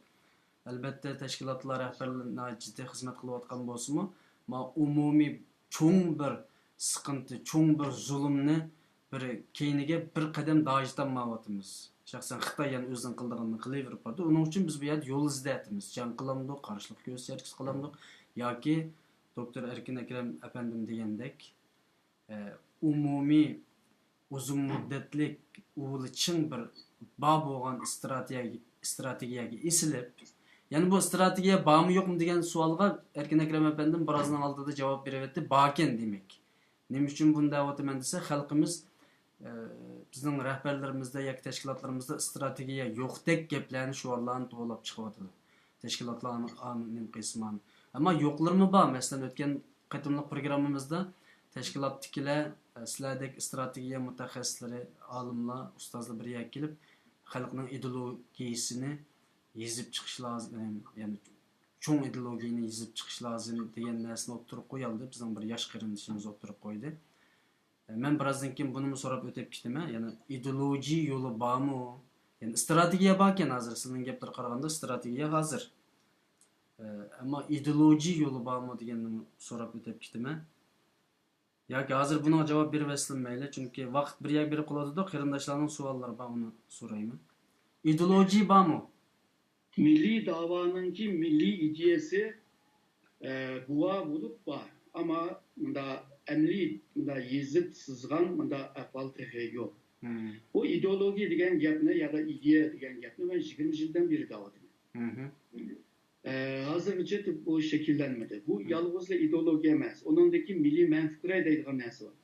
ئەلبەتتە، تەشكىلاتلار رەھبەرلىرى ناھايىتى جىددىي خىزمەت قىلىۋاتقان بولسىمۇ، ما ئومۇمىي چوڭ بىر سىقىنتى، چوڭ بىر زۇلۇمنى بىر كەينىگە بىر قەدەم داجىتالمايۋاتىمىز. شەخسەن خىتاي يەنە ئۆزىنىڭ قىلىدىغىنىنى قىلىۋېرىپ بارىدۇ. ئۇنىڭ ئۈچۈن بىز بۇ يەردە يول ئىزدەۋاتىمىز. جەڭ قىلامدۇق، قارشىلىق كۆرسىتىش ھەرىكىتى قىلامدۇق ياكى دوكتور ئەركىن ئەكرەم ئەپەندىم دېگەندەك، ئە، ئومۇمىي ئۇزۇن مۇددەتلىك ئۇلى چىڭ بىر بار بولغان ئىستراتېگىيە، ئىستراتېگىيەگە ئېسىلىپ، يەنى بۇ ئىستراتېگىيە بارمۇ يوقمۇ دېگەن سوئالغا ئەركىن ئەكرەم ئەپەندىم بىرازنىڭ ئالدىدا جاۋاب بېرىۋەتتى، باركەن دېمەك. نېمە ئۈچۈن بۇنى دەۋاتىمەن دېسە، خەلقىمىز، ئە، بىزنىڭ رەھبەرلىرىمىزدە ياكى تەشكىلاتلىرىمىزدا ئىستراتېگىيە يوقتەك گەپلەرنى، شوئارلارنى توۋلاپ چىقىۋاتىدۇ. تەشكىلاتلارنىڭ ئانىم قىسمان. ئەمما يوقلىرىمۇ بار. مەسىلەن، ئۆتكەن قېتىملىق پروگراممىمىزدا تەشكىلاتتىكىلەر، ئە، سىلەردەك ئىستراتېگىيە مۇتەخەسسىسلىرى، ئالىملار، ئۇستازلار بىر يەرگە كېلىپ، خەلقنىڭ ئىدېئولوگىيىسىنى يېزىپ چىقىش لازىم، يەنى چوڭ ئىدېئولوگىيىنى يېزىپ چىقىش لازىم دېگەن نەرسىنى ئوتتۇرىغا قويالىدى. بىزنىڭ بىر ياش قېرىندىشىمىز ئوتتۇرىغا قويدى. مەن بىرازدىن كېيىن بۇنىمۇ سوراپ ئۆتۈپ كېتىمەن. يەنى ئىدېئولوگىيە يولى بارمۇ؟ يەنى ئىستراتېگىيە باركەن ھازىر، سىلىنىڭ گەپلىرى قارىغاندا ئىستراتېگىيە ھازىر. ئەمما ئىدېئولوگىيە يولى بارمۇ دېگەننى سوراپ ئۆتۈپ كېتىمەن. ياكى ھازىر بۇنىڭغا جاۋاب بېرىۋەتسىلىمۇ مەيلى، چۈنكى ۋاقىت بىر يەرگە بېرىپ قالىدۇ، قېرىنداشلارنىڭ سوئاللىرى بار، ئۇنى سورايمەن. ئىدېئولوگىيە بارمۇ؟ مىللىي داۋانىڭكى مىللىي ئىدىيەسى، ئە، گۇۋاھ بولۇپ بار. ئەمما مۇنداق ئەمەلىي، مۇنداق يېزىپ سىزغان مۇنداق ئەھۋال تېخى يوق. بۇ ئىدېئولوگىيە دېگەن گەپنى يا ئىدىيە دېگەن گەپنى مەن يىگىرمە يىلدىن بېرى دەۋاتىمەن. ئە، ھازىرغىچە بۇ شەكىللەنمىدى. بۇ يالغۇزلا ئىدېئولوگىيە ئەمەس، ئۇنىڭدىكى مىللىي مەنفىكرە دەيدىغان نەرسە بار.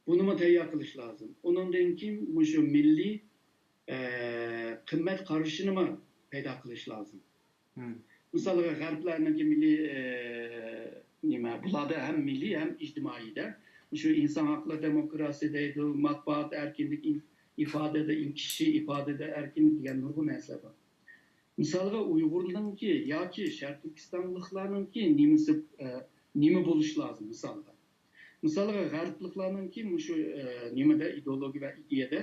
بۇنىمۇ تەييار قىلىش لازىم. ئۇنىڭدىن كېيىن مۇشۇ مىللىي، ئە، قىممەت قارىشىنىمۇ پەيدا قىلىش لازىم. مىسالغا، غەربلەرنىڭكى مىللىي، ئە، نېمە، بۇلاردا ھەم مىللىي، ھەم ئىجتىمائىي دە. مۇشۇ ئىنسان ھەقلىرى، دېموكراتىيە دەيدۇ، مەتبۇئات ئەركىنلىك، ئىن-، ئىپادىدە، ئىن-، كىشى ئىپادىدە ئەركىنلىك دېگەن نۇرغۇن نەرسىلەر بار. مىسالغا، ئۇيغۇرنىڭكى ياكى شەرقىي تۈركىستانلىقلارنىڭكى نېمىسى، ئە، نېمە بولۇشى لازىم، مىسالغا. مىسالغا، غەربلىكلارنىڭكى مۇشۇ، ئە، نېمىدە، ئىدېئولوگىيە ۋە ئىدىيەدە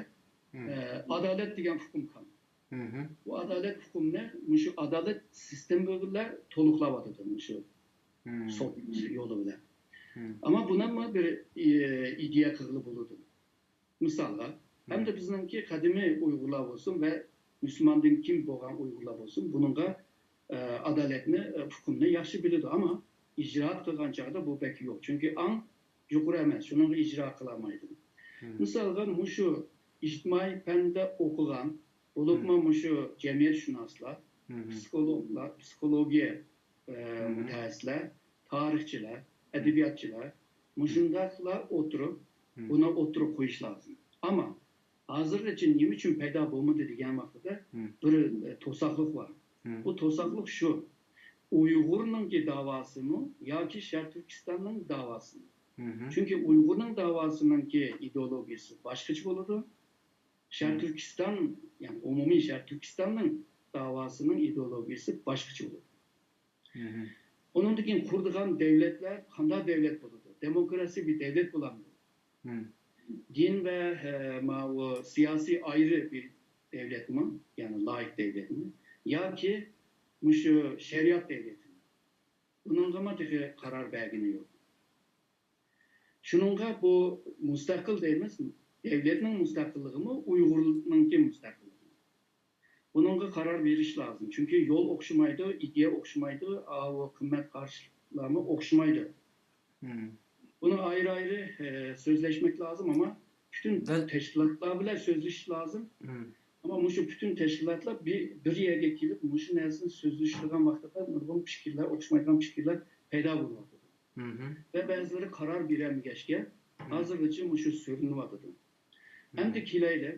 ئە، ئادالەت دېگەن ئۇقۇم قالمىدى. بۇ ئادالەت ئۇقۇمىنى مۇشۇ ئادالەت سىستېمىسى بىلەن تولۇقلاۋاتىدۇ مۇشۇ سوت يولى بىلەن. ئەمما بۇنىڭمۇ بىر، ئى، ئىدىيە قىلغىلى بولىدۇ. مىسالغا، ھەمدە بىزنىڭكى قەدىمىي ئۇيغۇرلار بولسۇن ۋە مۇسۇلماندىن كېيىن بولغان ئۇيغۇرلار بولسۇن، بۇنىڭغا، ئە، ئادالەتنى، ئە، ئۇقۇمنى ياخشى بىلىدۇ، ئەمما ئىجرائات قىلغان چاغدا بۇ بەك يوق. چۈنكى ئاڭ يۇقىرى ئەمەس، شۇنىڭغا ئىجرا قىلالمايدۇ. مىسالغا، مۇشۇ ئىجتىمائىي پەندە ئوقۇغان، بولۇپمۇ مۇشۇ جەمئىيەتشۇناسلار، پسىخولوگلار، پسىخولوگىيە، ئە، مۇتەخەسسىسلەر، تارىخچىلار، ئەدەبىياتچىلار، مۇشۇنداقلار ئولتۇرۇپ، بۇنى ئوتتۇرىغا قويۇش لازىم. ئەمما ھازىرغىچە نېمە ئۈچۈن پەيدا بولمىدى دېگەن ۋاقتىدا بىر، ئە، توساقلىق بار. بۇ توساقلىق شۇ، ئۇيغۇرنىڭكى داۋاسىمۇ ياكى شەرقىي تۈركىستاننىڭ داۋاسىمۇ؟ چۈنكى ئۇيغۇرنىڭ داۋاسىنىڭكى ئىدېئولوگىيىسى باشقىچە بولىدۇ. شەرقىي تۈركىستان، يەنى ئومۇمىي شەرقىي تۈركىستاننىڭ داۋاسىنىڭ ئىدېئولوگىيىسى باشقىچە بولىدۇ. ئۇنىڭدىن كېيىن قۇرىدىغان دۆلەتلەر قانداق دۆلەت بولىدۇ؟ دېموكراسىي بىر دۆلەت بولامدۇ؟ دىن ۋە، ئە، ماۋۇ سىياسىي ئايرى بىر دۆلەتمۇ، يەنى لائىك دۆلەتمۇ؟ ياكى مۇشۇ شەرىئەت دۆلىتىمۇ؟ بۇنىڭغىمۇ تېخى قارار بەرگىنى يوق. شۇنىڭغا بۇ مۇستەقىل دەيمىز، دۆلەتنىڭ مۇستەقىللىقىمۇ ئۇيغۇرنىڭكى مۇستەقىللىقى. بۇنىڭغا قارار بېرىش لازىم. چۈنكى يول ئوخشىمايدۇ، ئىدىيە ئوخشىمايدۇ، ئاۋۇ قىممەت قارىشلارمۇ ئوخشىمايدۇ. بۇنى ئايرى-ئايرى، ئە، سۆزلەشمەك لازىم، ئەمما پۈتۈن تەشكىلاتلار بىلەن سۆزلىشىش لازىم. ئەمما مۇشۇ پۈتۈن تەشكىلاتلار بىر، بىر يەرگە كېلىپ، مۇشۇ نەرسىنى سۆزلىشىدىغان ۋاقتىدا نۇرغۇن پىكىرلەر، ئوخشىمايدىغان پىكىرلەر پەيدا بولۇۋاتىدۇ. ۋە بەزىلىرى قارار بېرەلمىگەچكە، ھازىرغىچە مۇشۇ سۈرۈنۈۋاتىدۇ. ئەمدى كېلەيلى،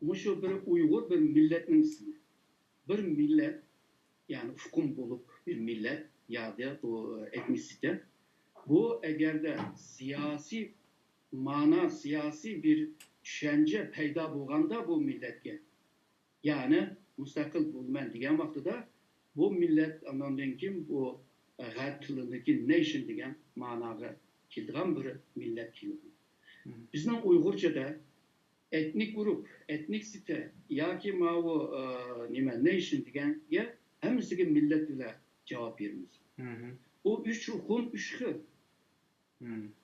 مۇشۇ بىر ئۇيغۇر بىر مىللەتنىڭ ئىسمى. بىر مىللەت، يەنى ئۇقۇم بولۇپ بىر مىللەت ياكى بۇ ئېتنىسىتېت. بۇ ئەگەردە سىياسىي مانا، سىياسىي بىر چۈشەنچە پەيدا بولغاندا بۇ مىللەتكە، يەنى مۇستەقىل بولىمەن دېگەن ۋاقتىدا بۇ مىللەت ئاندىن كېيىن بۇ، ئە، غەرب تىلىدىكى نېيشن دېگەن ماناغا كېلىدىغان بىر مىللەت كېلىدۇ. بىزنىڭ ئۇيغۇرچىدا ئېتنىك گۇرۇپ، ئېتنىسىتېت ياكى ماۋۇ، ئە، نېمە، نېيشن دېگەنگە ھەممىسىگە مىللەت بىلەن جاۋاب بېرىمىز. بۇ ئۈچ ئۇقۇم ئۈچ خىل.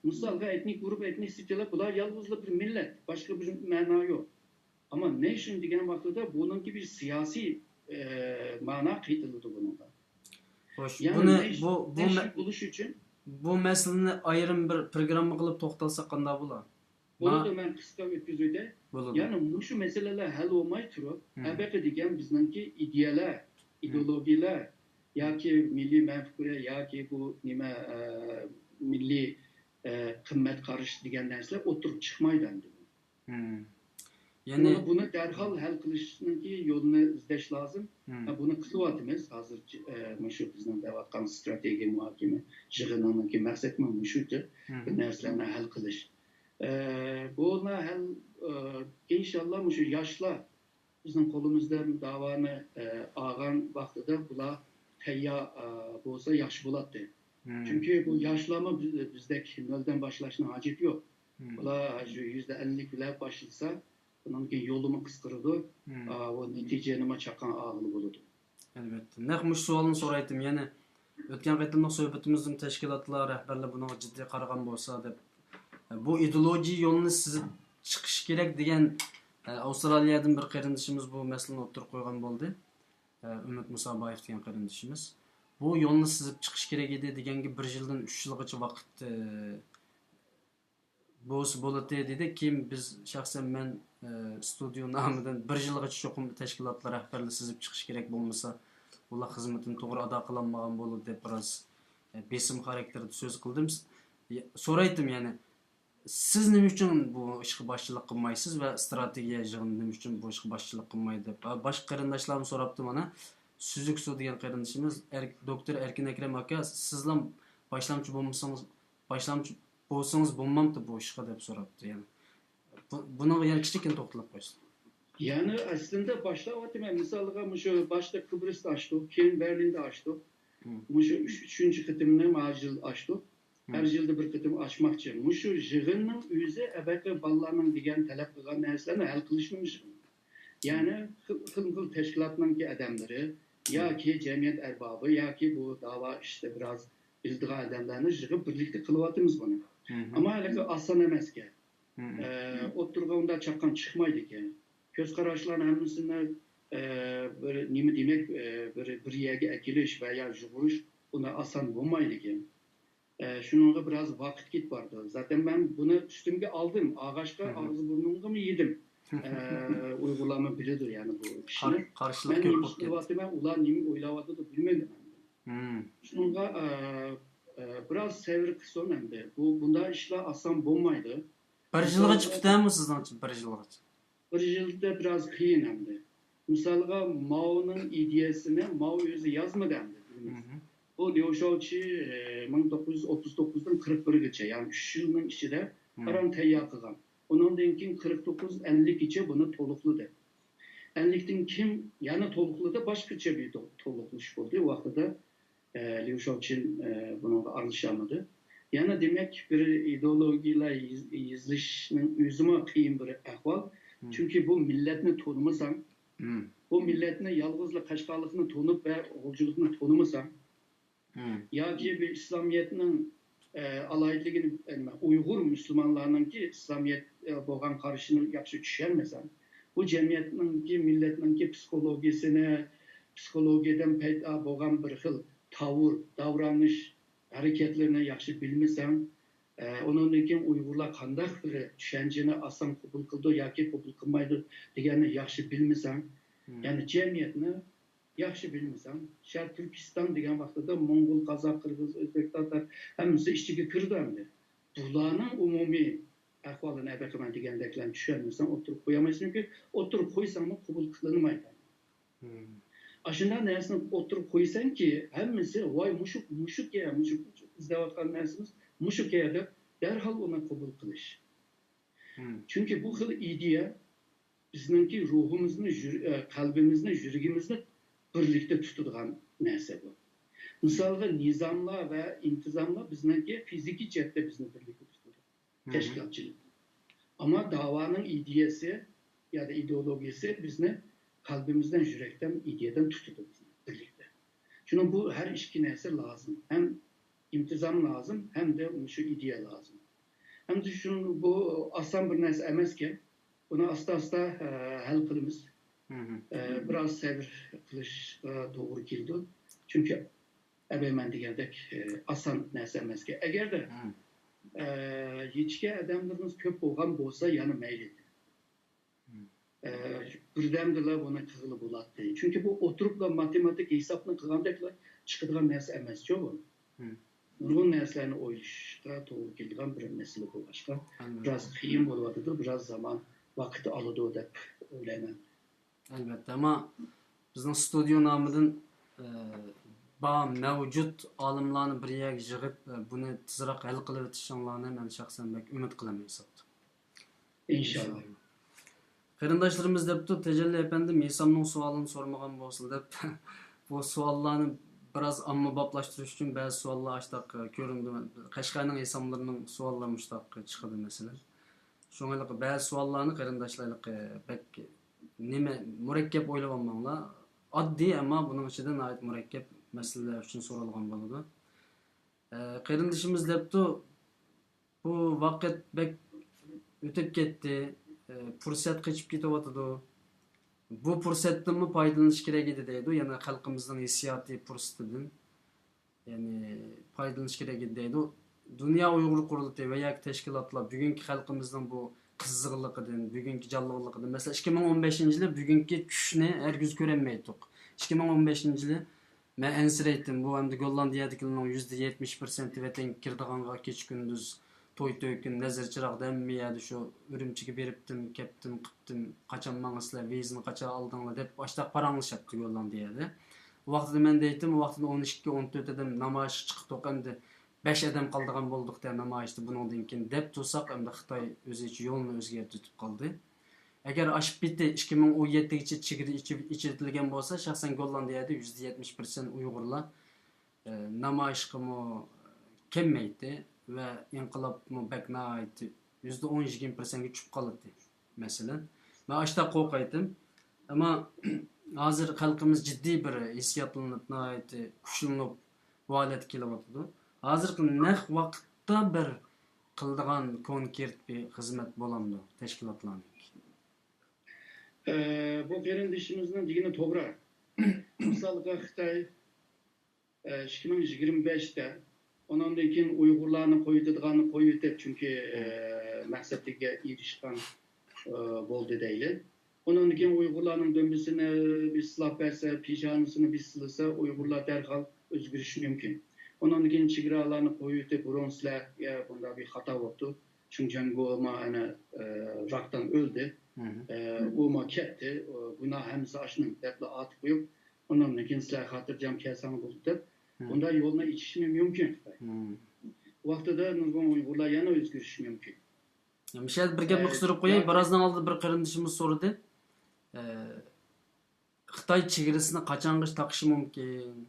مىسالغا، ئېتنىك گۇرۇپ، ئېتنىسىتېتلار، بۇلار يالغۇزلا بىر مىللەت، باشقا بىر مەنا يوق. ئەمما نېيشن دېگەن ۋاقتىدا بۇنىڭكى بىر سىياسىي، ئە، مانا قېتىلىدۇ بۇنىڭغا. خوش، يەنى بۇنى، نېيش-، بۇ، بۇ نېيشن مە-، بولۇش ئۈچۈن بۇ مەسىلىنى ئايرىم بىر پروگرامما قىلىپ توختالساق قانداق بولا؟ بولىدۇ، مەن قىسقا ئۆتكۈزۈۋېتەي. بولىدۇ. يەنى مۇشۇ مەسىلىلەر ھەل بولماي تۇرۇپ، ھەبەقى دېگەن بىزنىڭكى ئىدىيەلەر، ئىدېئولوگىيەلەر ياكى مىللىي مەنپۇرە ياكى بۇ نېمە، ئە، مىللىي، ئە، قىممەت قارىشى دېگەن نەرسىلەر ئوتتۇرىغا چىقمايدۇ ئەمدى. يەنى بۇنى، بۇنى دەرھال ھەل قىلىشنىڭكى يولىنى ئىزدەش لازىم. ھە، بۇنى قىلىۋاتىمىز ھازىر، ئە، مۇشۇ بىزنىڭ دەۋاتقان ستراتېگىيە مۇھاكىمە يىغىنىنىڭكى مەقسەتمۇ مۇشۇ، بىر نەرسىلەرنى ھەل قىلىش. ئە، بۇنى ھەل، ئە، ئىنشاللا مۇشۇ ياشلار بىزنىڭ قولىمىزدىن داۋانى، ئە، ئالغان ۋاقتىدا بۇلار تەييار، ئە، بولسا ياخشى بولاتتى. چۈنكى بۇ ياشلارمۇ بىز-، بىزدەك نۆلدىن باشلاشنىڭ ھاجىتى يوق. بۇلار شۇ يۈزدە ئەللىك بىلەن باشلىسا، بۇنىڭكى يولىمۇ قىسقىرىدۇ. ئا، بۇ نەتىجىنىمۇ چاققان ئالغىلى بولىدۇ. ئەلۋەتتە. نەق مۇشۇ سوئالنى سورايتتىم. يەنى ئۆتكەن قېتىملىق سۆھبىتىمىزدىمۇ تەشكىلاتلار رەھبەرلىرى بۇنىڭغا جىددىي قارىغان بولسا دەپ، بۇ ئىدېئولوگىيە يولىنى سىزىپ چىقىش كېرەك دېگەن، ئە، ئاۋسترالىيەدىن بىر قېرىندىشىمىز بۇ مەسىلىنى ئوتتۇرىغا قويغان بولدى. ئە، ئۈمىد مۇسابايېف دېگەن قېرىندىشىمىز. بۇ يولنى سىزىپ چىقىش كېرەك ئىدى دېگەنگە بىر يىلدىن ئۈچ يىلغىچە ۋاقىت، ئە، بولسا بولاتتى دېدى. كېيىن بىز، شەخسەن مەن، ئە، ستۇدىيو نامىدىن بىر يىلغىچە چوقۇم تەشكىلاتلار رەھبەرلىرى سىزىپ چىقىش كېرەك، بولمىسا ئۇلار خىزمىتىنى توغرا ئادا قىلالمىغان بولىدۇ دەپ بىراز، ئە، بېسىم خاراكتېرىدە سۆز قىلدىم. س-، يە-، سورايتتىم يەنى، سىز نېمە ئۈچۈن بۇ ئىشقا باشچىلىق قىلمايسىز ۋە ستراتېگىيە يىغىنى نېمە ئۈچۈن بۇ ئىشقا باشچىلىق قىلمايدۇ دەپ. ئا، باشقا قېرىنداشلارمۇ سوراپتۇ مانا. سۈزۈك سۇ دېگەن قېرىندىشىمىز، ئەر-، دوكتور ئەركىن ئەكرەم ئاكا، سىزلا باشلامچى بولمىسىڭىز، باشلامچى بولسىڭىز بولمامتى بۇ ئىشقا دەپ سوراپتۇ يەنە. بۇ، بۇنىڭغا يەنە كىچىككىنە توختىلىپ قويسىڭىز. يەنى ئەسلىدە باشلاۋاتىمەن. مىسالغا، مۇشۇ باشتا قىبرىستا ئاچتۇق، كېيىن بەرلىندا ئاچتۇق. مۇشۇ ئۈچ-، ئۈچىنچى قېتىمنى مانا يىل ئاچتۇق. ھەر يىلدا بىر قېتىم ئاچماقچى. مۇشۇ يىغىننىڭ ئۆزى ئەبەقى بالىلارنىڭ دېگەن، تەلەپ قىلغان نەرسىلەرنى ھەل قىلىشنىڭ يىغىنى. يەنى خىل-، خىلمۇ خىل تەشكىلاتنىڭكى ئادەملىرى ياكى جەمئىيەت ئەربابى ياكى بۇ داۋا ئىشتا بىراز بىلىدىغان ئادەملەرنى يىغىپ بىرلىكتە قىلىۋاتىمىز بۇنى. ئەمما ھېلىقى ئاسان ئەمەسكەن. ئە، ئوتتۇرىغا ئۇنداق چاققان چىقمايدىكەن. كۆز قاراشلارنىڭ ھەممىسىنى، ئە، بىر نېمە دېمەك، ئە، بىر، بىر يەرگە ئەكېلىش ۋە يا يۇغۇرۇش ئۇنداق ئاسان بولمايدىكەن. ئە، شۇنىڭغا بىراز ۋاقىت كېتىپ بارىدۇ. زاتەن مەن بۇنى ئۈستۈمگە ئالدىم، ئاغاچقا ئاغزى بۇرنۇمغىمۇ يېدىم. ئە، ئۇيغۇرلارمۇ بىلىدۇ يەنى بۇ ئىشنى. قار-، قارشىلىق مەن كۆپ نېمە بولۇپ كەتتى. قىلىۋاتىمەن، ئۇلار نېمە ئويلاۋاتىدۇ بىلمەيمەن. شۇنىڭغا، ئە، ئە، بىراز سەۋر قىلسۇن ئەمدى. بۇ، بۇنداق ئىشلار ئاسان بولمايدۇ. بىر يىلغىچە پۈتەمۇ سىزنىڭچە، بىر يىلغىچە؟ بىر يىلدا بىراز قىيىن ئەمدى. مىسالغا، ماۋنىڭ ئىدىيەسىنى ماۋ ئۆزى يازمىدى ئەمدى، بىلىمىز. بۇ ليۇ شاۋچى، ئە، مىڭ توققۇز يۈز ئوتتۇز توققۇزدىن قىرىق بىرگىچە، يەنى ئۈچ يىلنىڭ ئىچىدە ئاران تەييار قىلغان. ئۇنىڭدىن كېيىن قىرىق توققۇز ئەللىككىچە بۇنى تولۇقلىدى. ئەللىكتىن كېيىن يەنە تولۇقلىدى، باشقىچە بىر تو-، تولۇقلىشىش بولدى. ئۇ ۋاقتىدا، ئە، ليۇ شاۋچىن، ئە، بۇنىڭغا ئارىلىشالمىدى. يەنە دېمەك، بىر ئىدېئولوگىيەلەر يېز-، يېزىشنىڭ ئۆزىمۇ قىيىن بىر ئەھۋال. چۈنكى بۇ مىللەتنى تونۇمىساڭ، بۇ مىللەتنى يالغۇزلا قەشقەرلىقنى تونۇپ ۋە غۇلجىلىقنى تونۇمىساڭ، ياكى بىر ئىسلامىيەتنىڭ، ئە، ئالاھىدىلىكىنى، ئە، نېمە، ئۇيغۇر مۇسۇلمانلارنىڭكى ئىسلامىيەتكە بولغان قارىشىنى ياخشى چۈشەنمىسەڭ، بۇ جەمئىيەتنىڭكى، مىللەتنىڭكى پسىخولوگىيىسىنى، پسىخولوگىيەدىن پەيدا بولغان بىر خىل تاۋۇر، داۋرانىش ھەرىكەتلىرىنى ياخشى بىلمىسەڭ، ئە، ئۇنىڭدىن كېيىن ئۇيغۇرلار قانداق بىر چۈشەنچىنى ئاسان قوبۇل قىلىدۇ ياكى قوبۇل قىلمايدۇ دېگەننى ياخشى بىلمىسەڭ، يەنى جەمئىيەتنى ياخشى بىلمىسەڭ، شەرقىي تۈركىستان دېگەن ۋاقتىدا موڭغۇل، قازاق، قىرغىز، ئۆزبېك، تاتار ھەممىسى ئىچىگە كىرىدۇ ئەمدى. بۇلارنىڭ ئومۇمىي ئەھۋالىنى ئەبەقىمەن دېگەندەكلەرنى چۈشەنمىسەڭ ئوتتۇرىغا قويالمايسەن، چۈنكى ئوتتۇرىغا قويساڭمۇ قوبۇل قىلىنمايدۇ. ئاشۇنداق نەرسىنى ئوتتۇرىغا قويساڭكى، ھەممىسى، ۋاي، مۇشۇ، مۇشۇكەن، مۇشۇ، مۇشۇ ئىزدەۋاتقان نەرسىمىز مۇشۇكەن دەپ دەرھال ئۇنى قوبۇل قىلىش. چۈنكى بۇ خىل ئىدىيە بىزنىڭكى روھىمىزنى، يۈر-، ئە، قەلبىمىزنى، يۈرىكىمىزنى بىرلىكتە تۇتىدىغان نەرسە بۇ. مىسالغا، نىزاملار ۋە ئىنتىزاملار بىزنىڭكى فىزىكىي جەھەتتە بىزنى بىرلىكتە تۇتىدۇ، تەشكىلاتچىلىق. ئەمما داۋانىڭ ئىدىيەسى يادا ئىدېئولوگىيىسى بىزنى قەلبىمىزدىن، يۈرەكتىن، ئىدىيەدىن تۇتىدۇ بىزنى بىرلىكتە. شۇنىڭ بۇ ھەر ئىككى نەرسە لازىم. ھەم ئىنتىزام لازىم، ھەمدە مۇشۇ ئىدىيە لازىم. ئەمدى شۇ، بۇ ئاسان بىر نەرسە ئەمەسكەن. بۇنى ئاستا-ئاستا، ئە، ھەل قىلىمىز. ئە، بىراز سەۋر قىلىشقا توغرا كېلىدۇ. چۈنكى ئەبەيمەن دېگەندەك، ئە، ئاسان نەرسە ئەمەسكەن. ئەگەردە، ئە، يېتىشكەن ئادەملىرىمىز كۆپ بولغان بولسا، يەنە مەيلى. ئە، بىردەمدىلا بۇنى قىلغىلى بولاتتى. چۈنكى بۇ ئولتۇرۇپلا ماتېماتىك ھېسابنى قىلغاندەكلا چىقىدىغان نەرسە ئەمەسچۇ بۇ. نۇرغۇن نەرسىلەرنى ئويلىشىشقا توغرا كېلىدىغان بىر مەسىلە بولغاچقا، بىراز قىيىن بولۇۋاتىدۇ، بىراز زامان، ۋاقىت ئالىدۇ دەپ ئويلايمەن. ئەلۋەتتە، ئەمما بىزنىڭ ستۇدىيو نامىدىن، ئە، بار مەۋجۇت ئالىملارنى بىر يەرگە يىغىپ، ئە، بۇنى تېزراق ھەل قىلىۋېتىشىڭلارنى مەن شەخسەن بەك ئۈمىد قىلىمەن ھېسابتا. ئىنشاللا. قېرىنداشلىرىمىز دەپتۇ، تەجەللى ئەپەندىم ھېسامنىڭ سوئالىنى سورىمىغان بولسىلا دەپ. بۇ سوئاللارنى بىراز ئاممىبابلاشتۇرۇش ئۈچۈن بەزى سوئاللار ئاشتاق كۆرۈندى. قەشقەرنىڭ ھېساملىرىنىڭ سوئاللىرى مۇشتاق چىقىدۇ مەسىلەن. شۇڭا ھېلىقى بەزى سوئاللارنى قېرىنداشلار ھېلىقى بەك نېمە، مۇرەككەپ ئويلىۋالماڭلار. ئاددىي، ئەمما بۇنىڭ ئىچىدە ناھايىتى مۇرەككەپ مەسىلىلەر ئۈچۈن سورالغان بولىدۇ. ئە، قېرىندىشىمىز دەپتۇ، بۇ ۋاقىت بەك ئۆتۈپ كەتتى، ئە، پۇرسەت قېچىپ كېتىۋاتىدۇ. بۇ پۇرسەتتىنمۇ پايدىلىنىش كېرەك ئىدى دەيدۇ، يەنى خەلقىمىزنىڭ ھېسسىياتى پۇرسىتىدىن، يەنى پايدىلىنىش كېرەك ئىدى دەيدۇ. دۇنيا ئۇيغۇر قۇرۇلتىيى ۋە ياكى تەشكىلاتلار بۈگۈنكى خەلقىمىزنىڭ بۇ قىزغىنلىقىدىن، بۈگۈنكى جانلىقلىقىدىن، مەسىلەن، ئىككى مىڭ ئون بەشىنچى يىلى بۈگۈنكى چۈشنى ھەرگىز كۆرەلمەيتتۇق. ئىككى مىڭ ئون بەشىنچى يىلى مەن ئەنسىرەيتتىم، بۇ ئەمدى گوللاندىيەدىكىلەرنىڭ يۈزدە يەتمىش پىرسەنتى ۋەتەنگە كىرىدىغانغا كېچە-كۈندۈز توي-تۆكۈن، نەزىر-چىراغدا ھەممە يەردە شۇ ئۈرۈمچىگە بېرىپتىم، كەپتىم، قىپتىم، قاچان ماڭىسىلەر، ۋىزىنى قاچان ئالدىڭلار دەپ ئاشتاق پاراڭلىشاتتى گوللاندىيەدە. ئۇ ۋاقتىدا مەن دەيتتىم، ئۇ ۋاقتىدا ئون ئىككى، ئون تۆت ئادەم نامايىشقا چىقتۇق، ئەمدى بەش ئادەم قالىدىغان بولدۇق دە نامايىشتا بۇنىڭدىن كېيىن دەپ تۇرساق، ئەمدى خىتاي ئۆزىچە يولىنى ئۆزگەرتىۋېتىپ قالدى. ئەگەر ئاشۇ پېتى ئىككى مىڭ ئون يەتتىگىچە چېگرا ئېچىۋ-، ئېچىۋېتىلگەن بولسا، شەخسەن گوللاندىيەدە يۈزدە يەتمىش پىرسەنت ئۇيغۇرلار، ئە، نامايىشقىمۇ كەلمەيتتى. ۋە ئىنقىلابمۇ بەك ناھايىتى يۈزدە ئون يىگىرمە پىرسەنتكە چۈشۈپ قالاتتى، مەسىلەن. مەن ئاشتا قورقايتتىم. ئەمما ھازىر خەلقىمىز جىددىي بىر ھېسسىياتلىنىپ، ناھايىتى كۈچلىنىپ، بۇ ھالەتكە كېلىۋاتىدۇ. ھازىرقى نەق ۋاقىتتا بىر قىلىدىغان كونكرېت بىر خىزمەت بولامدۇ تەشكىلاتلارنىڭ؟ ئە، بۇ قېرىندىشىمىزنىڭ دېگىنى توغرا. مىسالغا، خىتاي، ئە، ئىككى مىڭ يىگىرمە بەشتە، ئۇنىڭدىن كېيىن ئۇيغۇرلارنى قويۇۋېتىدىغاننى قويۇۋېتىپ، چۈنكى، ئە، مەقسىتىگە ئېرىشكەن، ئە، بولدى دەيلى. ئۇنىڭدىن كېيىن ئۇيغۇرلارنىڭ دۈمبىسىنى بىر سىلاپ بەرسە، پېشانىسىنى بىر سىلىسا، ئۇيغۇرلار دەرھال ئۆزگىرىشى مۇمكىن. ئۇنىڭدىن كېيىن چېگرالارنى قويۇۋېتىپ، بۇرۇن سىلەرگە بۇنداق بىر خاتا بوپتۇ، چىڭ جياڭگو ما ئەنە، ئە، راكتىن ئۆلدى. ئە، ئۇ ما كەتتى، ئۇ گۇناھ ھەممىسى ئاشۇنىڭ دەپلا ئاتىپ قويۇپ، ئۇنىڭدىن كېيىن سىلەر خاتىرجەم كەلسەڭلار بولدى دەپ، بۇنداق يولنى ئېچىشىمۇ مۇمكىن خىتاي. ۋاقتىدا نۇرغۇن ئۇيغۇرلار يەنە ئۆزگىرىشى مۇمكىن. مۇشۇ يەردە بىر گەپنى ئە، قىستۇرۇپ قوياي. ياكى بىرازدىن ئالدىن بىر قېرىندىشىمىز سورىدى. ئە، خىتاي چېگرىسىنى قاچانغىچە تاقىشى مۇمكىن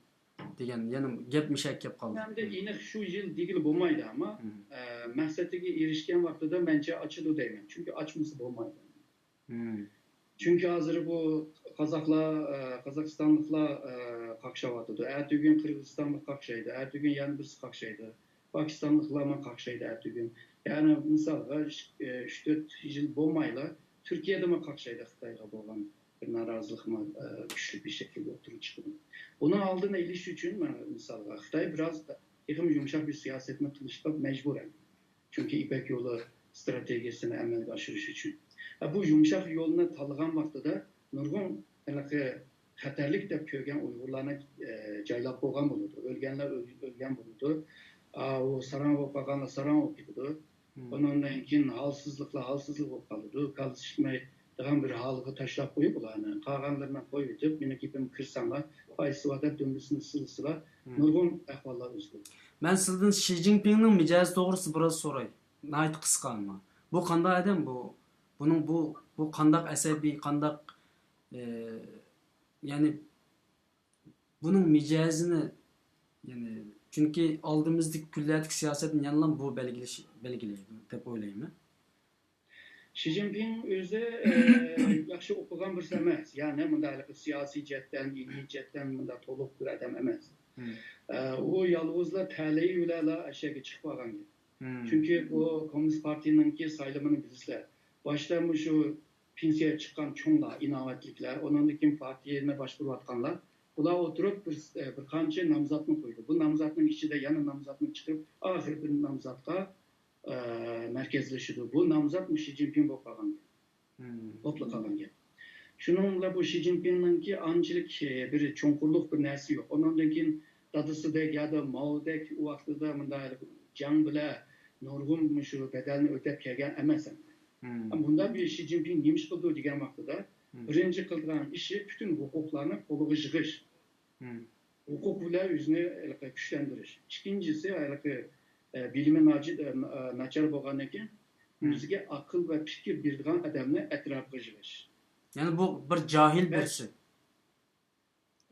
دېگەن يەنە گەپ مۇشۇ يەرگە كېلىپ قالدى. ئەمدى ئېنىق شۇ يىل دېگىلى بولمايدۇ، ئەمما، ئە، مەقسەتىگە ئېرىشكەن ۋاقتىدا مەنچە ئاچىدۇ دەيمەن. چۈنكى ئاچمىسا بولمايدۇ. چۈنكى ھازىر بۇ قازاقلار، ئە، قازاقىستانلىقلار، ئە، قاقشاۋاتىدۇ. ئەتىگۈن قىرغىزىستانلىق قاقشايدۇ، ئەتىگۈن يەنە بىرسى قاقشايدۇ. پاكىستانلىقلارمۇ قاقشايدۇ ئەتىگۈن. يەنى مىسالغا، ئۈچ، ئۈچ تۆت يىل بولمايلا تۈركىيەدىمۇ قاقشايدۇ، خىتايغا بولغان بىر نارازىلىقمۇ، ئە، كۈچلۈك بىر شەكىلدە ئوتتۇرىغا چىقىدۇ. بۇنىڭ ئالدىنى ئېلىش ئۈچۈن، مانا، مىسالغا، خىتاي بىراز تېخىمۇ يۇمشاق بىر سىياسەتنى قىلىشقا مەجبۇر ئەمدى. چۈنكى يىپەك يولى ئىستراتېگىيەسىنى ئەمەلگە ئاشۇرۇش ئۈچۈن. ھە، بۇ يۇمشاق يولنى تاللىغان ۋاقتىدا نۇرغۇن ھېلىقى خەتەرلىك دەپ كۆرگەن ئۇيغۇرلارنى، ئە، جايلاپ بولغان بولىدۇ. ئۆلگەنلەر ئۆل-، ئۆلگەن بولىدۇ. ئا، ئۇ ساراڭ بولۇپ قالغانلار ساراڭ بولۇپ كېتىدۇ. ئۇنىڭدىن كېيىن ھالسىزلىقلار ھالسىزلىق بولۇپ قالىدۇ. كالىسى چىقمايدىغان بىر ھالغا تاشلاپ قويۇپ ئۇلارنى. قالغانلىرىنى قويۇۋېتىپ، مېنىڭ گېپىمگە كىرسەڭلار، پايدىسى بار دەپ دۈمبىسىنى سىلىسىلا، نۇرغۇن ئەھۋاللار ئۆزگىرىدۇ. مەن سىزدىن شى جىنپىڭنىڭ مىجەزى توغرىسىدا بىراز سوراي. ناھايىتى قىسقا ئەمما. بۇ قانداق ئادەم بۇ؟ بۇنىڭ بۇ، بۇ قانداق ئەسەبىي، قانداق، ئە، يەنى بۇنىڭ مىجەزىنى، يەنى، چۈنكى ئالدىمىزدىكى كۈنلەردىكى سىياسەتنى يەنىلا بۇ بەلگىلىشى، بەلگىلەيدۇ دەپ ئويلايمەن. شى جىنپىڭ ئۆزى، ئە، ياخشى ئوقۇغان بىرسى ئەمەس. يەنى مۇنداق ھېلىقى سىياسىي جەھەتتىن، ئىلمىي جەھەتتىن مۇنداق تولۇق بىر ئادەم ئەمەس. ئە، ئۇ يالغۇزلا تەلىيى بىلەنلا ئەشەگە چىقىپ قالغان گەپ. چۈنكى بۇ كوممۇنىست پارتىيىنىڭكى سايلىمىنى بىلىسىلەر. باشتا مۇشۇ پېنسىيەگە چىققان چوڭلار، ئىناۋەتلىكلەر، ئۇنىڭدىن كېيىن پارتىيىنى باشقۇرۇۋاتقانلار، بۇلار ئولتۇرۇپ بىر، بىر قانچە نامزاتنى قويدى. بۇ نامزاتنىڭ ئىچىدە يەنە نامزاتنى چىقىرىپ، ئاخىرى بىر نامزاتقا، ئە، مەركەزلىشىدۇ. بۇ نامزات مۇشۇ شى جىنپىڭ بولۇپ قالغان گەپ. بولۇپلا قالغان گەپ. شۇنىڭ بىلەن بۇ شى جىنپىڭنىڭكى ئانچىلىك، ئە، بىر چوڭقۇرلۇق بىر نەرسە يوق. ئۇنىڭدىن كېيىن دادىسىدەك يا دا ماۋدەك ئۇ ۋاقتىدا مۇنداق جەڭ بىلەن نۇرغۇن مۇشۇ بەدەلنى ئۆتەپ كەلگەن ئەمەس ئەمدى. مۇنداق بىر شى جىنپىڭ نېمە ئىش قىلىدۇ دېگەن ۋاقتىدا، بىرىنچى قىلىدىغان ئىشى پۈتۈن ھوقۇقلارنى قولىغا يىغىش. ھوقۇق بىلەن ئۆزىنى ھېلىقى كۈچلەندۈرۈش. ئىككىنچىسى، ھېلىقى، ئە، بىلىمى ناچ-، ئە، نا-، ئە، ناچار بولغاندىن كېيىن، ئۆزىگە ئاقىل ۋە پىكىر بېرىدىغان ئادەمنى ئەتراپىغا يىغىش. يەنى بۇ بىر جاھىل بىرسى.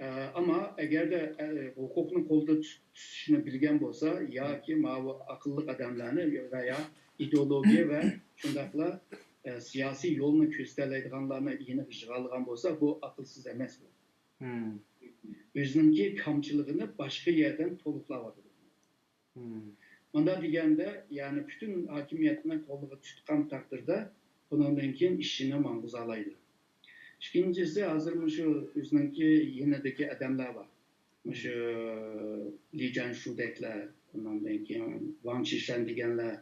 ئە، ئەمما ئەگەردە، ئە، ھوقۇقنى قولدا تۇت-، تۇتۇشنى بىلگەن بولسا ياكى ماۋۇ ئاقىللىق ئادەملەرنى ۋە يا ئىدېئولوگىيە ۋە شۇنداقلا، ئە، سىياسىي يولنى كۆرسىتەلەيدىغانلارنى يېنىغا يىغالىغان بولسا، بۇ ئاقىلسىز ئەمەس بۇ. ئۆزىنىڭكى كامچىلىقىنى باشقا يەردىن تولۇقلاۋاتىدۇ. مۇنداق دېگەندە، يەنى پۈتۈن ھاكىمىيەتنى قولىغا تۇتقان تەقدىردە، بۇنىڭدىن كېيىن ئىشىنى ماڭغۇزالايدۇ. ئىككىنچىسى، ھازىر مۇشۇ ئۆزىنىڭكى يېنىدىكى ئادەملەر بار. مۇشۇ لى جانشۇدەكلەر، ئۇنىڭدىن كېيىن ۋاڭ چىشەن دېگەنلەر،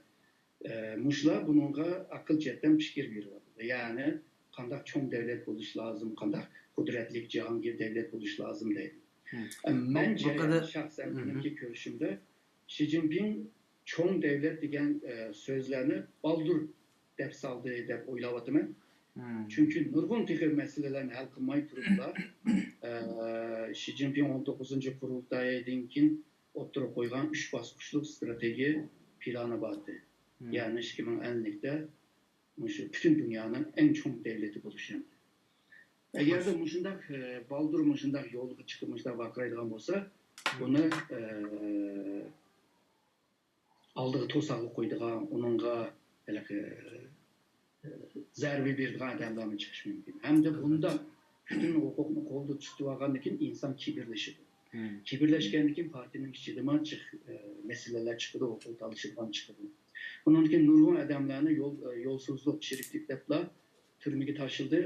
ئە، مۇشۇلار بۇنىڭغا ئەقىل جەھەتتىن پىكىر بېرىۋاتىدۇ. يەنى قانداق چوڭ دەۋلەت بولۇش لازىم، قانداق قۇدرەتلىك جاھانگىر دەۋلەت بولۇش لازىم دەيدۇ. ئە، مەنچە، شەخسەن مېنىڭكى كۆرۈشۈمدە، شى جىنپىڭ چوڭ دەۋلەت دېگەن، ئە، سۆزلەرنى بالدۇر دەپ سالدى دەپ ئويلاۋاتىمەن. چۈنكى نۇرغۇن تېخى مەسىلىلەرنى ھەل قىلماي تۇرۇپلا، ئە، شى جىنپىڭ ئون توققۇزىنچى قۇرۇلتايدىن كېيىن ئوتتۇرىغا قويغان ئۈچ باسقۇچلۇق ئىستراتېگىيە پىلانى بار ئىدى. يەنى ئىككى مىڭ ئەللىكتە مۇشۇ پۈتۈن دۇنيانىڭ ئەڭ چوڭ دەۋلىتى بولۇشى. ئەگەردە مۇشۇنداق، ئە، بالدۇر مۇشۇنداق يولغا چىقىپ، مۇشۇنداق ۋارقىرايدىغان بولسا، بۇنى، ئە، ئالدىغا توساقلىق قويىدىغان، ئۇنىڭغا ھېلىقى، ئە، زەربە بېرىدىغان ئادەملەرمۇ چىقىشى مۇمكىن. ھەمدە بۇنداق پۈتۈن ھوقۇقنى قولدا تۇتۇۋالغاندىن كېيىن ئىنسان كىبىرلىشىدۇ. كىبىرلەشكەندىن كېيىن پارتىيىنىڭ ئىچىدىمۇ جىق، ئە، مەسىلىلەر چىقىدۇ، ھوقۇق تالىشىدىغان چىقىدۇ. ئۇنىڭدىن كېيىن نۇرغۇن ئادەملەرنى يول، ئە، يولسۇزلۇق، چىرىكلىك دەپلا تۈرمىگە تاشلىدى.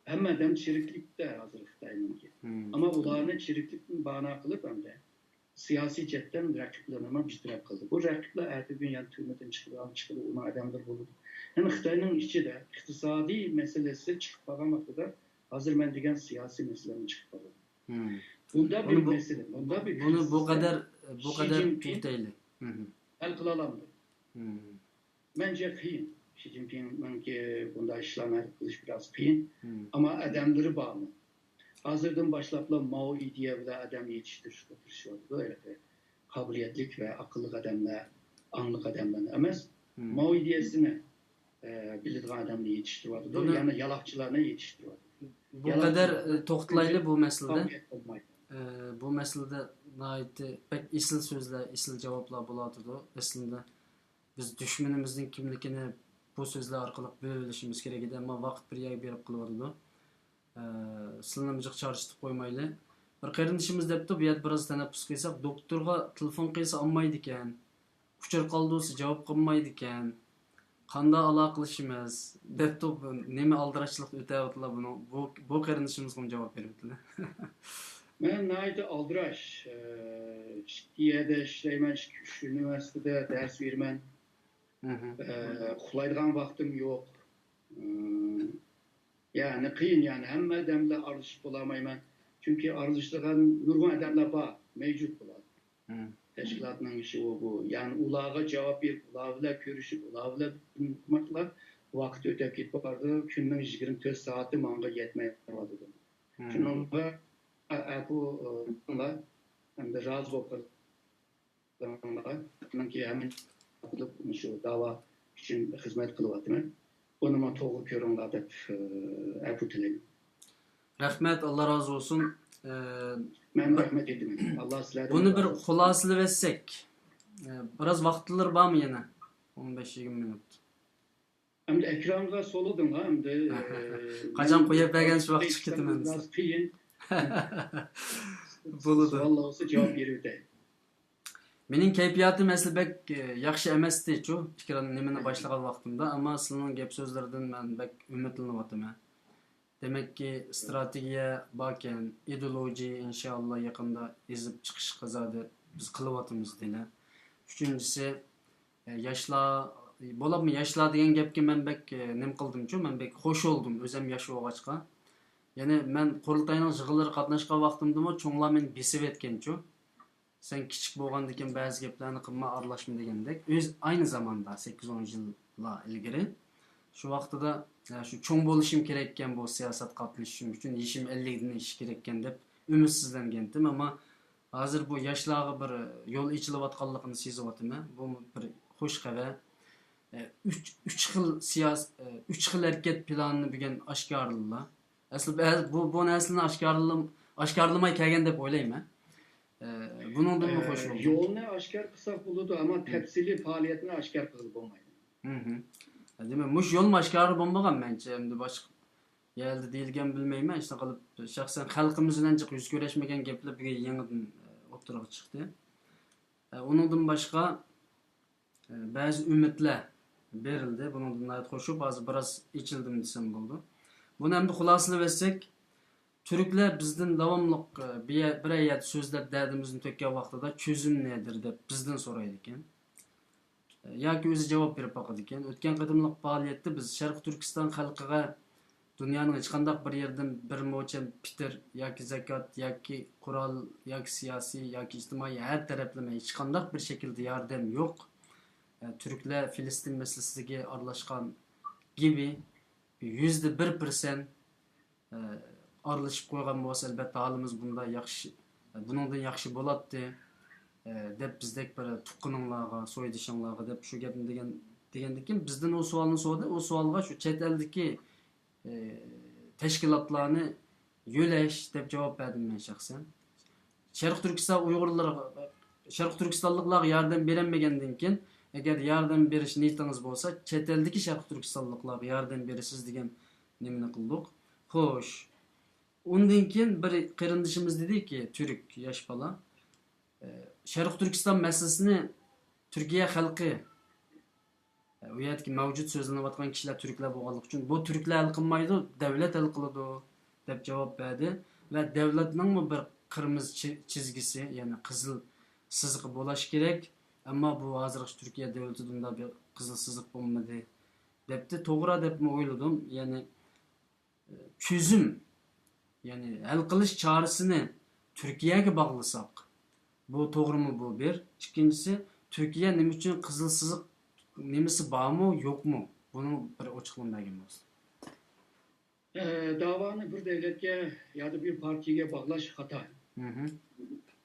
ھەممە ئادەم چىرىكلىكتە ھازىر خىتاينىڭكى. ئەمما ئۇلارنى چىرىكلىكتىن بانا قىلىپ ھەمدە سىياسىي جەھەتتىن رەقىبلىرىنىمۇ بىتەرەپ قىلدى. بۇ رەقىبلەر ئەتە بۈگۈن يەنە تۈرمىدىن چىقىدىغان چىقىدۇ، ئۇنىڭ ئادەملىرى بولىدۇ. يەنى خىتاينىڭ ئىچىدە ئىقتىسادىي مەسىلىسى چىقىپ قالغان ۋاقتىدا ھازىر مەن دېگەن سىياسىي مەسىلىمۇ چىقىپ قالىدۇ. بۇندا بىر مەسىلە، بۇندا بىر بۇنى بۇ قەدەر، بۇ قەدەر تۈگىتەيلى. ھەل قىلالامدۇ؟ مەنچە قىيىن. شى جىنپىڭنىڭكى بۇنداق ئىشلارنى ھەل قىلىش بىراز قىيىن. ئەمما ئادەملىرى بارمۇ؟ ھازىردىن باشلاپلا ماۋۇ ئىدىيە بىلەن ئادەم يېتىشتۈرۈشكە تىرىشىۋاتىدۇ. ھېلىقى قابىلىيەتلىك ۋە ئەقىللىق ئادەملەر، ئاڭلىق ئادەملەرنى ئەمەس، ماۋۇ ئىدىيەسىنى، ئە، بىلىدىغان ئادەمنى يېتىشتۈرۈۋاتىدۇ. بۇنى يەنى يالاقچىلارنى يېتىشتۈرۈۋاتىدۇ. بۇ قەدەر، ئە، توختىلايلى بۇ مەسىلىدە. ئە، بۇ مەسىلىدە ناھايىتى بەك ئېسىل سۆزلەر، ئېسىل جاۋابلار بولۇۋاتىدۇ. ئەسلىدە بىز دۈشمىنىمىزنىڭ كىملىكىنى بۇ سۆزلەر ئارقىلىق بىلىۋېلىشىمىز كېرەك ئىدى، ئەمما ۋاقىت بىر يەرگە بېرىپ قېلىۋاتىدۇ. ئە، سىلىنىمۇ جىق چارچىتىپ قويمايلى. بىر قېرىندىشىمىز دەپتۇ، بۇ يەردە بىراز تەنەپپۇس قىلساق، دوكتورغا تېلېفون قىلسا ئالمايدىكەن، ئۇچۇر قالدۇرسا جاۋاب قىلمايدىكەن، قانداق ئالاقىلىشىمىز دەپتۇ. بۇ نېمە ئالدىراشچىلىق ئۆتەۋاتىدۇ بۇنىڭ؟ بۇ، بۇ قېرىندىشىمىزغىمۇ جاۋاب بېرىۋېتىلى. مەن ناھايىتى ئالدىراش. ئىككى يەردە ئىشلەيمەن، ئىككى، ئۈچ ئۇنىۋېرسىتېتتا دەرس بېرىمەن. ئۇخلايدىغان ۋاقتىم يوق. يەنى قىيىن، يەنى ھەممە ئادەم بىلەن ئارىلىشىپ بولالمايمەن. چۈنكى ئارىلىشىدىغان نۇرغۇن ئادەملەر بار، مەۋجۇت بۇلار. تەشكىلاتنىڭ ئىشى ئۇ بۇ. يەنى ئۇلارغا جاۋاب بېرىپ، ئۇلار بىلەن كۆرۈشۈپ، ئۇلار بىلەن نېمە قىلار، ۋاقىت ئۆتۈپ كېتىپ بارىدۇ. كۈننىڭ يىگىرمە تۆت سائىتى ماڭا يەتمەي قالىدۇ. شۇنىڭغا ئەپۇ قىلىڭلار، ھەمدە رازى بولۇپ قېلىڭلار. مەنكى ھەممىنى قىلىپ، شۇ داۋا ئۈچۈن خىزمەت قىلىۋاتىمەن. بۇنىمۇ توغرا كۆرۈڭلار دەپ، ئەپۇ تىلەيمەن. رەھمەت، ئاللا رازى بولسۇن. ئە، مەن رەھمەت ئېيتىمەن. ئاللا سىلەردىن بۇنى بىر خۇلاسىلىۋەتسەك، ئە، بىراز ۋاقىتلىرى بارمۇ يەنە؟ ئون بەش يىگىرمە مىنۇت. ئەمدى ئېكرانغا سولىدىڭلار، ئەمدى، ئە، قاچان قويۇپ بەرگەن شۇ ۋاقىت چىقىپ كېتىمەن. بىراز قىيىن. بولىدۇ. سوئاللار بولسا جاۋاب بېرىۋېتەي. مېنىڭ كەيپىياتىم ئەسلى بەك، ئە، ياخشى ئەمەستىچۇ، ئېكران نېمىنى باشلىغان ۋاقتىمدا، ئەمما سىلىنىڭ گەپ سۆزلىرىدىن مەن بەك ئۈمىدلىنىۋاتىمەن. دېمەككى، ئىستراتېگىيە باركەن، ئىدېئولوگىيە، ئىنشائاللا، يېقىندا ئېزىپ چىقىشقا زادى بىز قىلىۋاتىمىز دېلى. ئۈچىنچىسى، ئە، ياشلار، بولۇپمۇ ياشلار دېگەن گەپكە مەن بەك، ئە، نېمە قىلدىمچۇ، مەن بەك خوش بولدۇم، ئۆزۈم ياش بولغاچقا. يەنى مەن قۇرۇلتاينىڭ يىغىنلىرىغا قاتناشقان ۋاقتىمدىمۇ چوڭلار مېنى بېسىۋەتكەنچۇ. سەن كىچىك بولغاندىكىن بەزى گەپلەرنى قىلما، ئارىلاشما دېگەندەك. ئۆز ئاينى زاماندا سەككىز ئون يىللار ئىلگىرى شۇ ۋاقتىدا، يا، شۇ چوڭ بولۇشۇم كېرەككەن، بۇ سىياسەتكە قاتنىشىشىم ئۈچۈن يېشىم ئەللىكتىن ئېشىش كېرەككەن دەپ ئۈمىدسىزلەنگەنتىم. ئەمما ھازىر بۇ ياشلارغا بىر يول ئېچىلىۋاتقانلىقىنى سېزىۋاتىمەن. بۇمۇ بىر خوش خەۋەر. ئۈچ، ئۈچ خىل سىياس-، ئۈچ خىل ھەرىكەت پىلانىنى بۈگۈن ئاشكارىلىدىلا. ئەسلى بەزى بۇ، بۇ نەرسىلەرنى ئاشكارىلىم-، ئاشكارىلىماي كەلگەن دەپ ئويلايمەن. ئە، بۇنىڭدىنمۇ خوش بولدۇم. يولنى ئاشكار قىلساق بولىدۇ، ئەمما تەپسىلىي پائالىيەتنى ئاشكار قىلغىلى بولمايدۇ. دېمەك، مۇشۇ يولمۇ ئاشكارا بولمىغان مەنچە، ئەمدى باشقا يەردە دېيىلگەن بىلمەيمەن. شۇنداق قىلىپ، شەخسەن خەلقىمىز بىلەن جىق يۈز كۆرۈشمىگەن گەپلەر بۈگۈن يېڭىدىن، ئە، ئوتتۇرىغا چىقتى. ئە، ئۇنىڭدىن باشقا، بەزى ئۈمىدلەر بېرىلدى. بۇنىڭدىن ناھايىتى خوش بولۇپ، ھازىر بىراز ئېچىلدىم دېسەم بولىدۇ. بۇنى ئەمدى خۇلاسىلىۋەتسەك، تۈركلەر بىزدىن داۋاملىق، بىر يەردە سۆزلەپ، دەردىمىزنى تۆككەن ۋاقتىدا چۆزۈم نەدىر دەپ بىزدىن سورايدىكەن. ياكى ئۆزى جاۋاب بېرىپ باقىدىكەن. ئۆتكەن قېتىملىق پائالىيەتتە بىز شەرقىي تۈركىستان خەلقىگە دۇنيانىڭ ھېچقانداق بىر يېرىدىن بىر موچەن پىتىر ياكى زاكات ياكى قورال ياكى سىياسىي ياكى ئىجتىمائىي ھەر تەرەپلىمە ھېچقانداق بىر شەكىلدە ياردەم يوق. ئە، تۈركلەر فىلىستىن مەسىلىسىگە ئارىلاشقان گىبى يۈزدە بىر پىرسەنت، ئە، ئارىلىشىپ قويغان بولسا، ئەلبەتتە، ھالىمىز بۇنداق ياخشى، بۇنىڭدىن ياخشى بولاتتى، ئە، دەپ بىزدەك بىر تۇغقىنىڭلارغا، سويدىشىڭلارغا دەپ شۇ گەپنى دېگەن، دېگەندىكىن، بىزدىن ئۇ سوئالنى سورىدى. ئۇ سوئالغا شۇ چەت ئەلدىكى ئى، تەشكىلاتلارنى يۆلەش دەپ جاۋاب بەردىم مەن شەخسەن. شەرقىي تۈركىستان ئۇيغۇرلىرىغا، شەرقىي تۈركىستانلىقلارغا ياردەم بېرەلمىگەندىن كېيىن، ئەگەر ياردەم بېرىش نىيىتىڭىز بولسا، چەت ئەلدىكى شەرقىي تۈركىستانلىقلارغا ياردەم بېرىسىز دېگەن نېمىنى قىلدۇق. خوش. ئۇندىن كېيىن بىر قېرىندىشىمىز دېدىكى، تۈرك ياش بالا، ئە، شەرقىي تۈركىستان مەسىلىسىنى تۈركىيە خەلقى، ئە، ئۇ يەردىكى مەۋجۇت سۆزلىنىۋاتقان كىشىلەر تۈركلەر بولغانلىقى ئۈچۈن، بۇ تۈركلەر ھەل قىلمايدۇ، دەۋلەت ھەل قىلىدۇ، دەپ جاۋاب بەردى. ۋە دەۋلەتنىڭمۇ بىر قىرمىزى چى-، چىزگىسى، يەنى قىزىل سىزىقى بولۇشى كېرەك. ئەمما بۇ ھازىرغىچە تۈركىيە دۆلىتىدە ئۇنداق بىر قىزىل سىزىق بولمىدى، دەپتۇ. توغرا دەپمۇ ئويلىدىم. يەنى، ئە، چۆزۈم، يەنى ھەل قىلىش چارىسىنى تۈركىيەگە باغلىساق، بۇ توغرىمۇ؟ بۇ بىر. ئىككىنچىسى، تۈركىيە نېمە ئۈچۈن قىزىل سىزىق نېمىسى بارمۇ، يوقمۇ؟ بۇنىڭ بىر ئوچۇقلىما بەرگەن بولسا. ئە، داۋانى بىر دۆلەتكە يادا بىر پارتىيەگە باغلاش خاتا. مھم.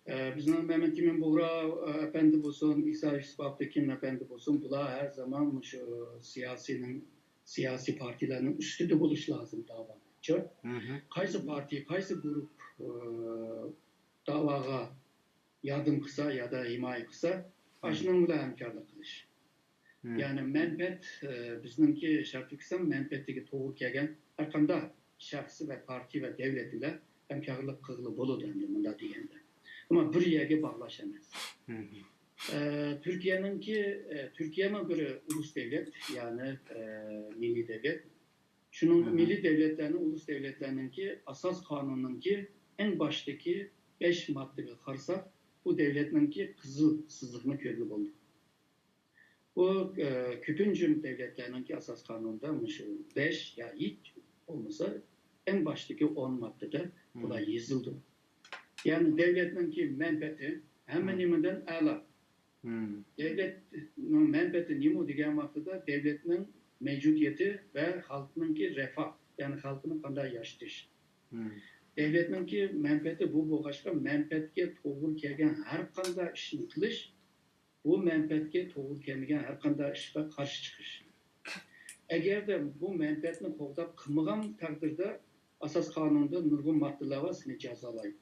ئە، بىزنىڭ مەمەت ئىمىن بۇغرا، ئە، ئەپەندى بولسۇن، ئىسا يۈسۈپ ئابدۇكىم ئەپەندى بولسۇن، بۇلار ھەر زامان مۇشۇ سىياسىينىڭ، سىياسىي پارتىيەلەرنىڭ ئۈستىدە بولۇش لازىم داۋانىڭچۇ. مھم. قايسى پارتىيە، قايسى گۇرۇپ، ئە، داۋاغا ياردەم قىلسا يادا ھىمايە قىلسا، مم. ئاشۇنىڭ بىلەن ھەمكارلىق قىلىش. مم. يەنى مەنپەئەت، ئە، بىزنىڭكى شەرقىي تۈركىستان مەنپەئەتىگە توغرا كەلگەن ھەر قانداق شەخس ۋە پارتىيە ۋە دەۋلەت بىلەن ھەمكارلىق قىلغىلى بولىدۇ، ئەمدى مۇنداق دېگەندە. ئەمما بىر يەرگە باغلاش ئەمەس. مم. ئە، تۈركىيەنىڭكى، ئە، تۈركىيەمۇ بىر ئۇلۇس دەۋلەت، يەنى، ئە، مىللىي دەۋلەت. شۇنىڭ مىللىي دەۋلەتلەرنىڭ، ئۇلۇس دەۋلەتلەرنىڭكى ئاساس قانۇنىنىڭكى ئەڭ باشتىكى بەش ماددىغا قارىساق، بۇ دەۋلەتنىڭكى قىزىل سىزىقنى كۆرگىلى بولىدۇ. بۇ، ئە، كۆپىنچە دەۋلەتلەرنىڭكى ئاساس قانۇنىدا مۇشۇ بەش يا ھېچ بولمىسا ئەڭ باشتىكى ئون ماددىدا بۇلار يېزىلىدۇ. يەنى دەۋلەتنىڭكى مەنپەئەتى ھەممە نېمىدىن ئەلا. مم. دەۋلەتنىڭ مەنپەئەتى نېمە دېگەن ۋاقتىدا، دەۋلەتنىڭ مەۋجۇدىيىتى ۋە خەلقنىڭكى رەفاھ، يەنى خەلقنى قانداق ياشىتىش. مم. دەۋلەتنىڭكى مەنپەئەتى بۇ بولغاچقا، مەنپەئەتكە توغرا كەلگەن ھەر قانداق ئىشنى قىلىش، بۇ مەنپەئەتكە توغرا كەلمىگەن ھەر قانداق ئىشقا قارشى چىقىش. ئەگەردە بۇ مەنپەئەتنى قوغداپ قىلمىغان تەقدىردە، ئاساس قانۇندا نۇرغۇن ماددىلار بار، سېنى جازالايدۇ.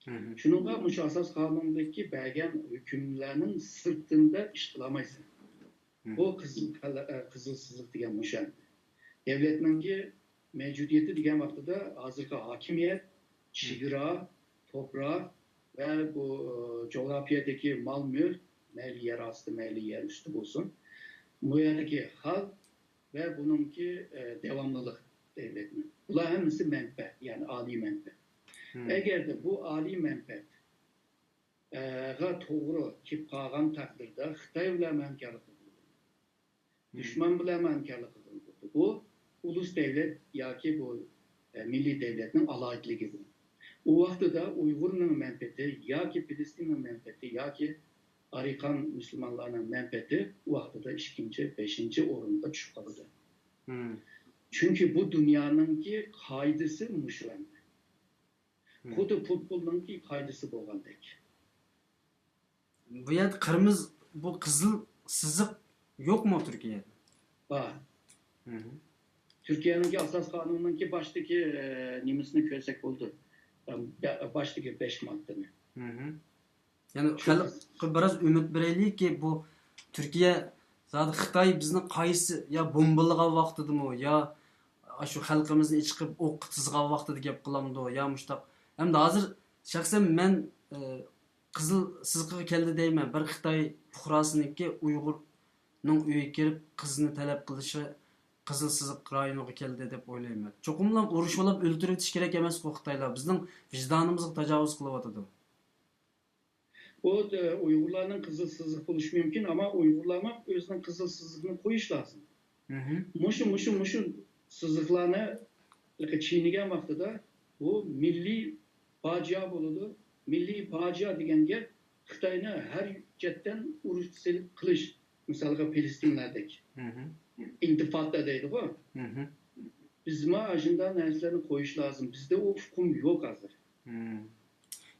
مم. شۇنىڭغا مۇشۇ ئاساس قانۇندىكى بەرگەن ھۆكۈملەرنىڭ سىرتىندا ئىش قىلالمايسەن. مم. بۇ قىزىل قەلە-، ئە، قىزىل سىزىق دېگەن مۇشۇ. دەۋلەتنىڭكى مەۋجۇدىيىتى دېگەن ۋاقتىدا ھازىرقى ھاكىمىيەت، مم. چېگرا، توپراق ۋە بۇ، ئە، جۇغراپىيەدىكى مال-مۈلۈك، مەيلى يەر ئاستى، مەيلى يەر ئۈستى بولسۇن، بۇ يەردىكى خەلق ۋە بۇنىڭكى، ئە، داۋاملىلىق دەۋلەتنىڭ. بۇلار ھەممىسى مەنپەئەت، يەنى ئالىي مەنپەئەت. مم. ئەگەردە بۇ ئالىي مەنپەئەت، ئە، غا توغرا كېلىپ قالغان تەقدىردە خىتاي بىلەن ھەمكارلىق قىلىدۇ. مم. دۈشمەن بىلەن ھەمكارلىق قىلىدۇ. بۇ ئۇلۇس دەۋلەت ياكى بۇ، ئە، مىللىي دەۋلەتنىڭ ئالاھىدىلىكى بۇ. ئۇ ۋاقتىدا ئۇيغۇرنىڭ مەنپەئەتى ياكى پىلىستىننىڭ مەنپەئەتى ياكى ئارىكان مۇسۇلمانلارنىڭ مەنپەئەتى ئۇ ۋاقتىدا ئىككىنچى، بەشىنچى ئورۇنغا چۈشۈپ قالىدۇ. مم. چۈنكى بۇ دۇنيانىڭكى قائىدىسى مۇشۇ ئەمدى. مم. خۇددى پۇتبولنىڭكى قائىدىسى بولغاندەك. بۇ يەردە قىرمىزى، بۇ قىزىل سىزىق يوقمۇ تۈركىيەدە؟ بار. مم. تۈركىيەنىڭكى ئاساس قانۇنىنىڭكى باشتىكى، ئە، نېمىسىنى كۆرسەك بولىدۇ. ئە، بە-، باشتىكى بەش ماددىنى. مم. يەنى خەلققە بىراز ئۈمىد بېرەيلىكى، بۇ تۈركىيە زادى خىتاي بىزنى قايسى، يا بومبىلىغان ۋاقتىدىمۇ، يا ئاشۇ خەلقىمىزنى ئىچىقىپ ئوققا تىزغان ۋاقتىدا گەپ قىلامدۇ، يا مۇشتاق. ھەمدە ھازىر شەخسەن مەن، ئى، قىزىل سىزىقىغا كەلدى دەيمەن. بىر خىتاي پۇقراسىنىڭكى ئۇيغۇرنىڭ ئۆيىگە كىرىپ قىزنى تەلەپ قىلىشى قىزىل سىزىق رايونىغا كەلدى دەپ ئويلايمەن. چوقۇملا ئۇرۇش بولۇپ ئۆلتۈرۈۋېتىش كېرەك ئەمەسقۇ خىتايلار؟ بىزنىڭ ۋىجدانىمىزغا تاجاۋۇز قىلىۋاتىدۇ. بۇ، ئە، ئۇيغۇرلارنىڭ قىزىل سىزىق بولۇشى مۇمكىن، ئەمما ئۇيغۇرلارمۇ ئۆزىنىڭ قىزىل سىزىقىنى قويۇش لازىم. مھم. مۇشۇ، مۇشۇ، مۇشۇ سىزىقلارنى چىينىگەن ۋاقتىدا بۇ مىللىي پاجىئە بولىدۇ. مىللىي پاجىئە دېگەن گەپ خىتاينى ھەر جەھەتتىن ئۇرۇش سېلىپ قىلىش. مىسالغا، پىلىستىنلەردەك. مھم. ئىنتىفادا دەيدىغۇ. مھم. بىزمۇ ئاشۇنداق نەرسىلەرنى قويۇش لازىم. بىزدە ئۇ ئۇقۇم يوق ھازىر. مم.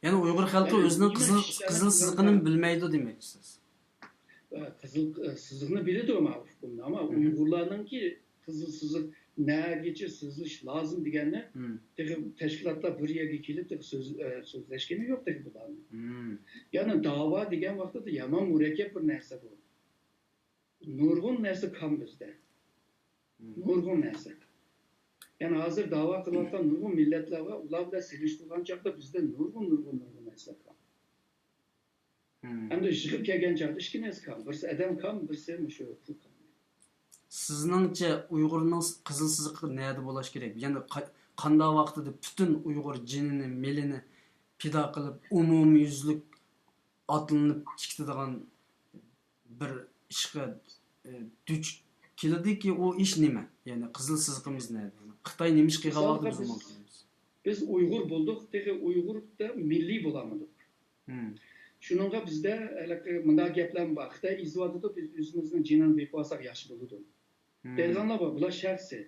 يەنى ئۇيغۇر خەلقى ئۆزىنىڭ قىزىل، قىزىل سىزىقىنى بىلمەيدۇ دېمەكچىسىز. قىزىل، ئە، سىزىقنى بىلىدۇ، ئەمما ئۇقۇمنى. ئەمما ئۇيغۇرلارنىڭكى قىزىل سىزىق نەگىچە سىزىش لازىم دېگەننى تېخى تەشكىلاتلار بىر يەرگە كېلىپ تېخى سۆز-، ئە، سۆزلەشكىنى يوق تېخى بۇلارنىڭ. يەنى داۋا دېگەن ۋاقتىدا يامان مۇرەككەپ بىر نەرسە بۇ. نۇرغۇن نەرسە كام بىزدە. نۇرغۇن نەرسە. يەنى ھازىر داۋا قىلىۋاتقان نۇرغۇن مىللەتلەر بار. ئۇلار بىلەن سېلىشتۇرغان چاغدا بىزدە نۇرغۇن، نۇرغۇن، نۇرغۇن نەرسىلەر كام. ھەمدە يىغىپ كەلگەن چاغدا ئىككى نەرسە كام. بىرسى ئادەم كام، بىرسى مۇشۇ پۇل كام. سىزنىڭچە ئۇيغۇرنىڭ قىزىل سىزىقى نەدە بولاش كېرەك؟ يەنى قا-، قانداق ۋاقتىدا پۈتۈن ئۇيغۇر جېنىنى، مېلىنى پىدا قىلىپ، ئومۇميۈزلۈك ئاتلىنىپ كېتىدىغان بىر ئىشقا، ئى، دۇچ كېلىدۇكى، ئۇ ئىش نېمە؟ يەنى قىزىل سىزىقىمىز نەدە؟ خىتاي نېمە ئىش قىلغان ۋاقتىدا بىز ئۇنىڭغا كېلىمىز؟ بىز ئۇيغۇر بولدۇق، تېخى ئۇيغۇر دەپ مىللىي بولالمىدۇق. شۇنىڭغا بىزدە ھېلىقى مۇنداق گەپلەرمۇ بار. خىتاي ئېزىۋاتىدۇ، بىز ئۆزىمىزنىڭ جېنىنى بېقىۋالساق ياخشى بولىدۇ. دەيدىغانلار بار، بۇلار شەخسىي.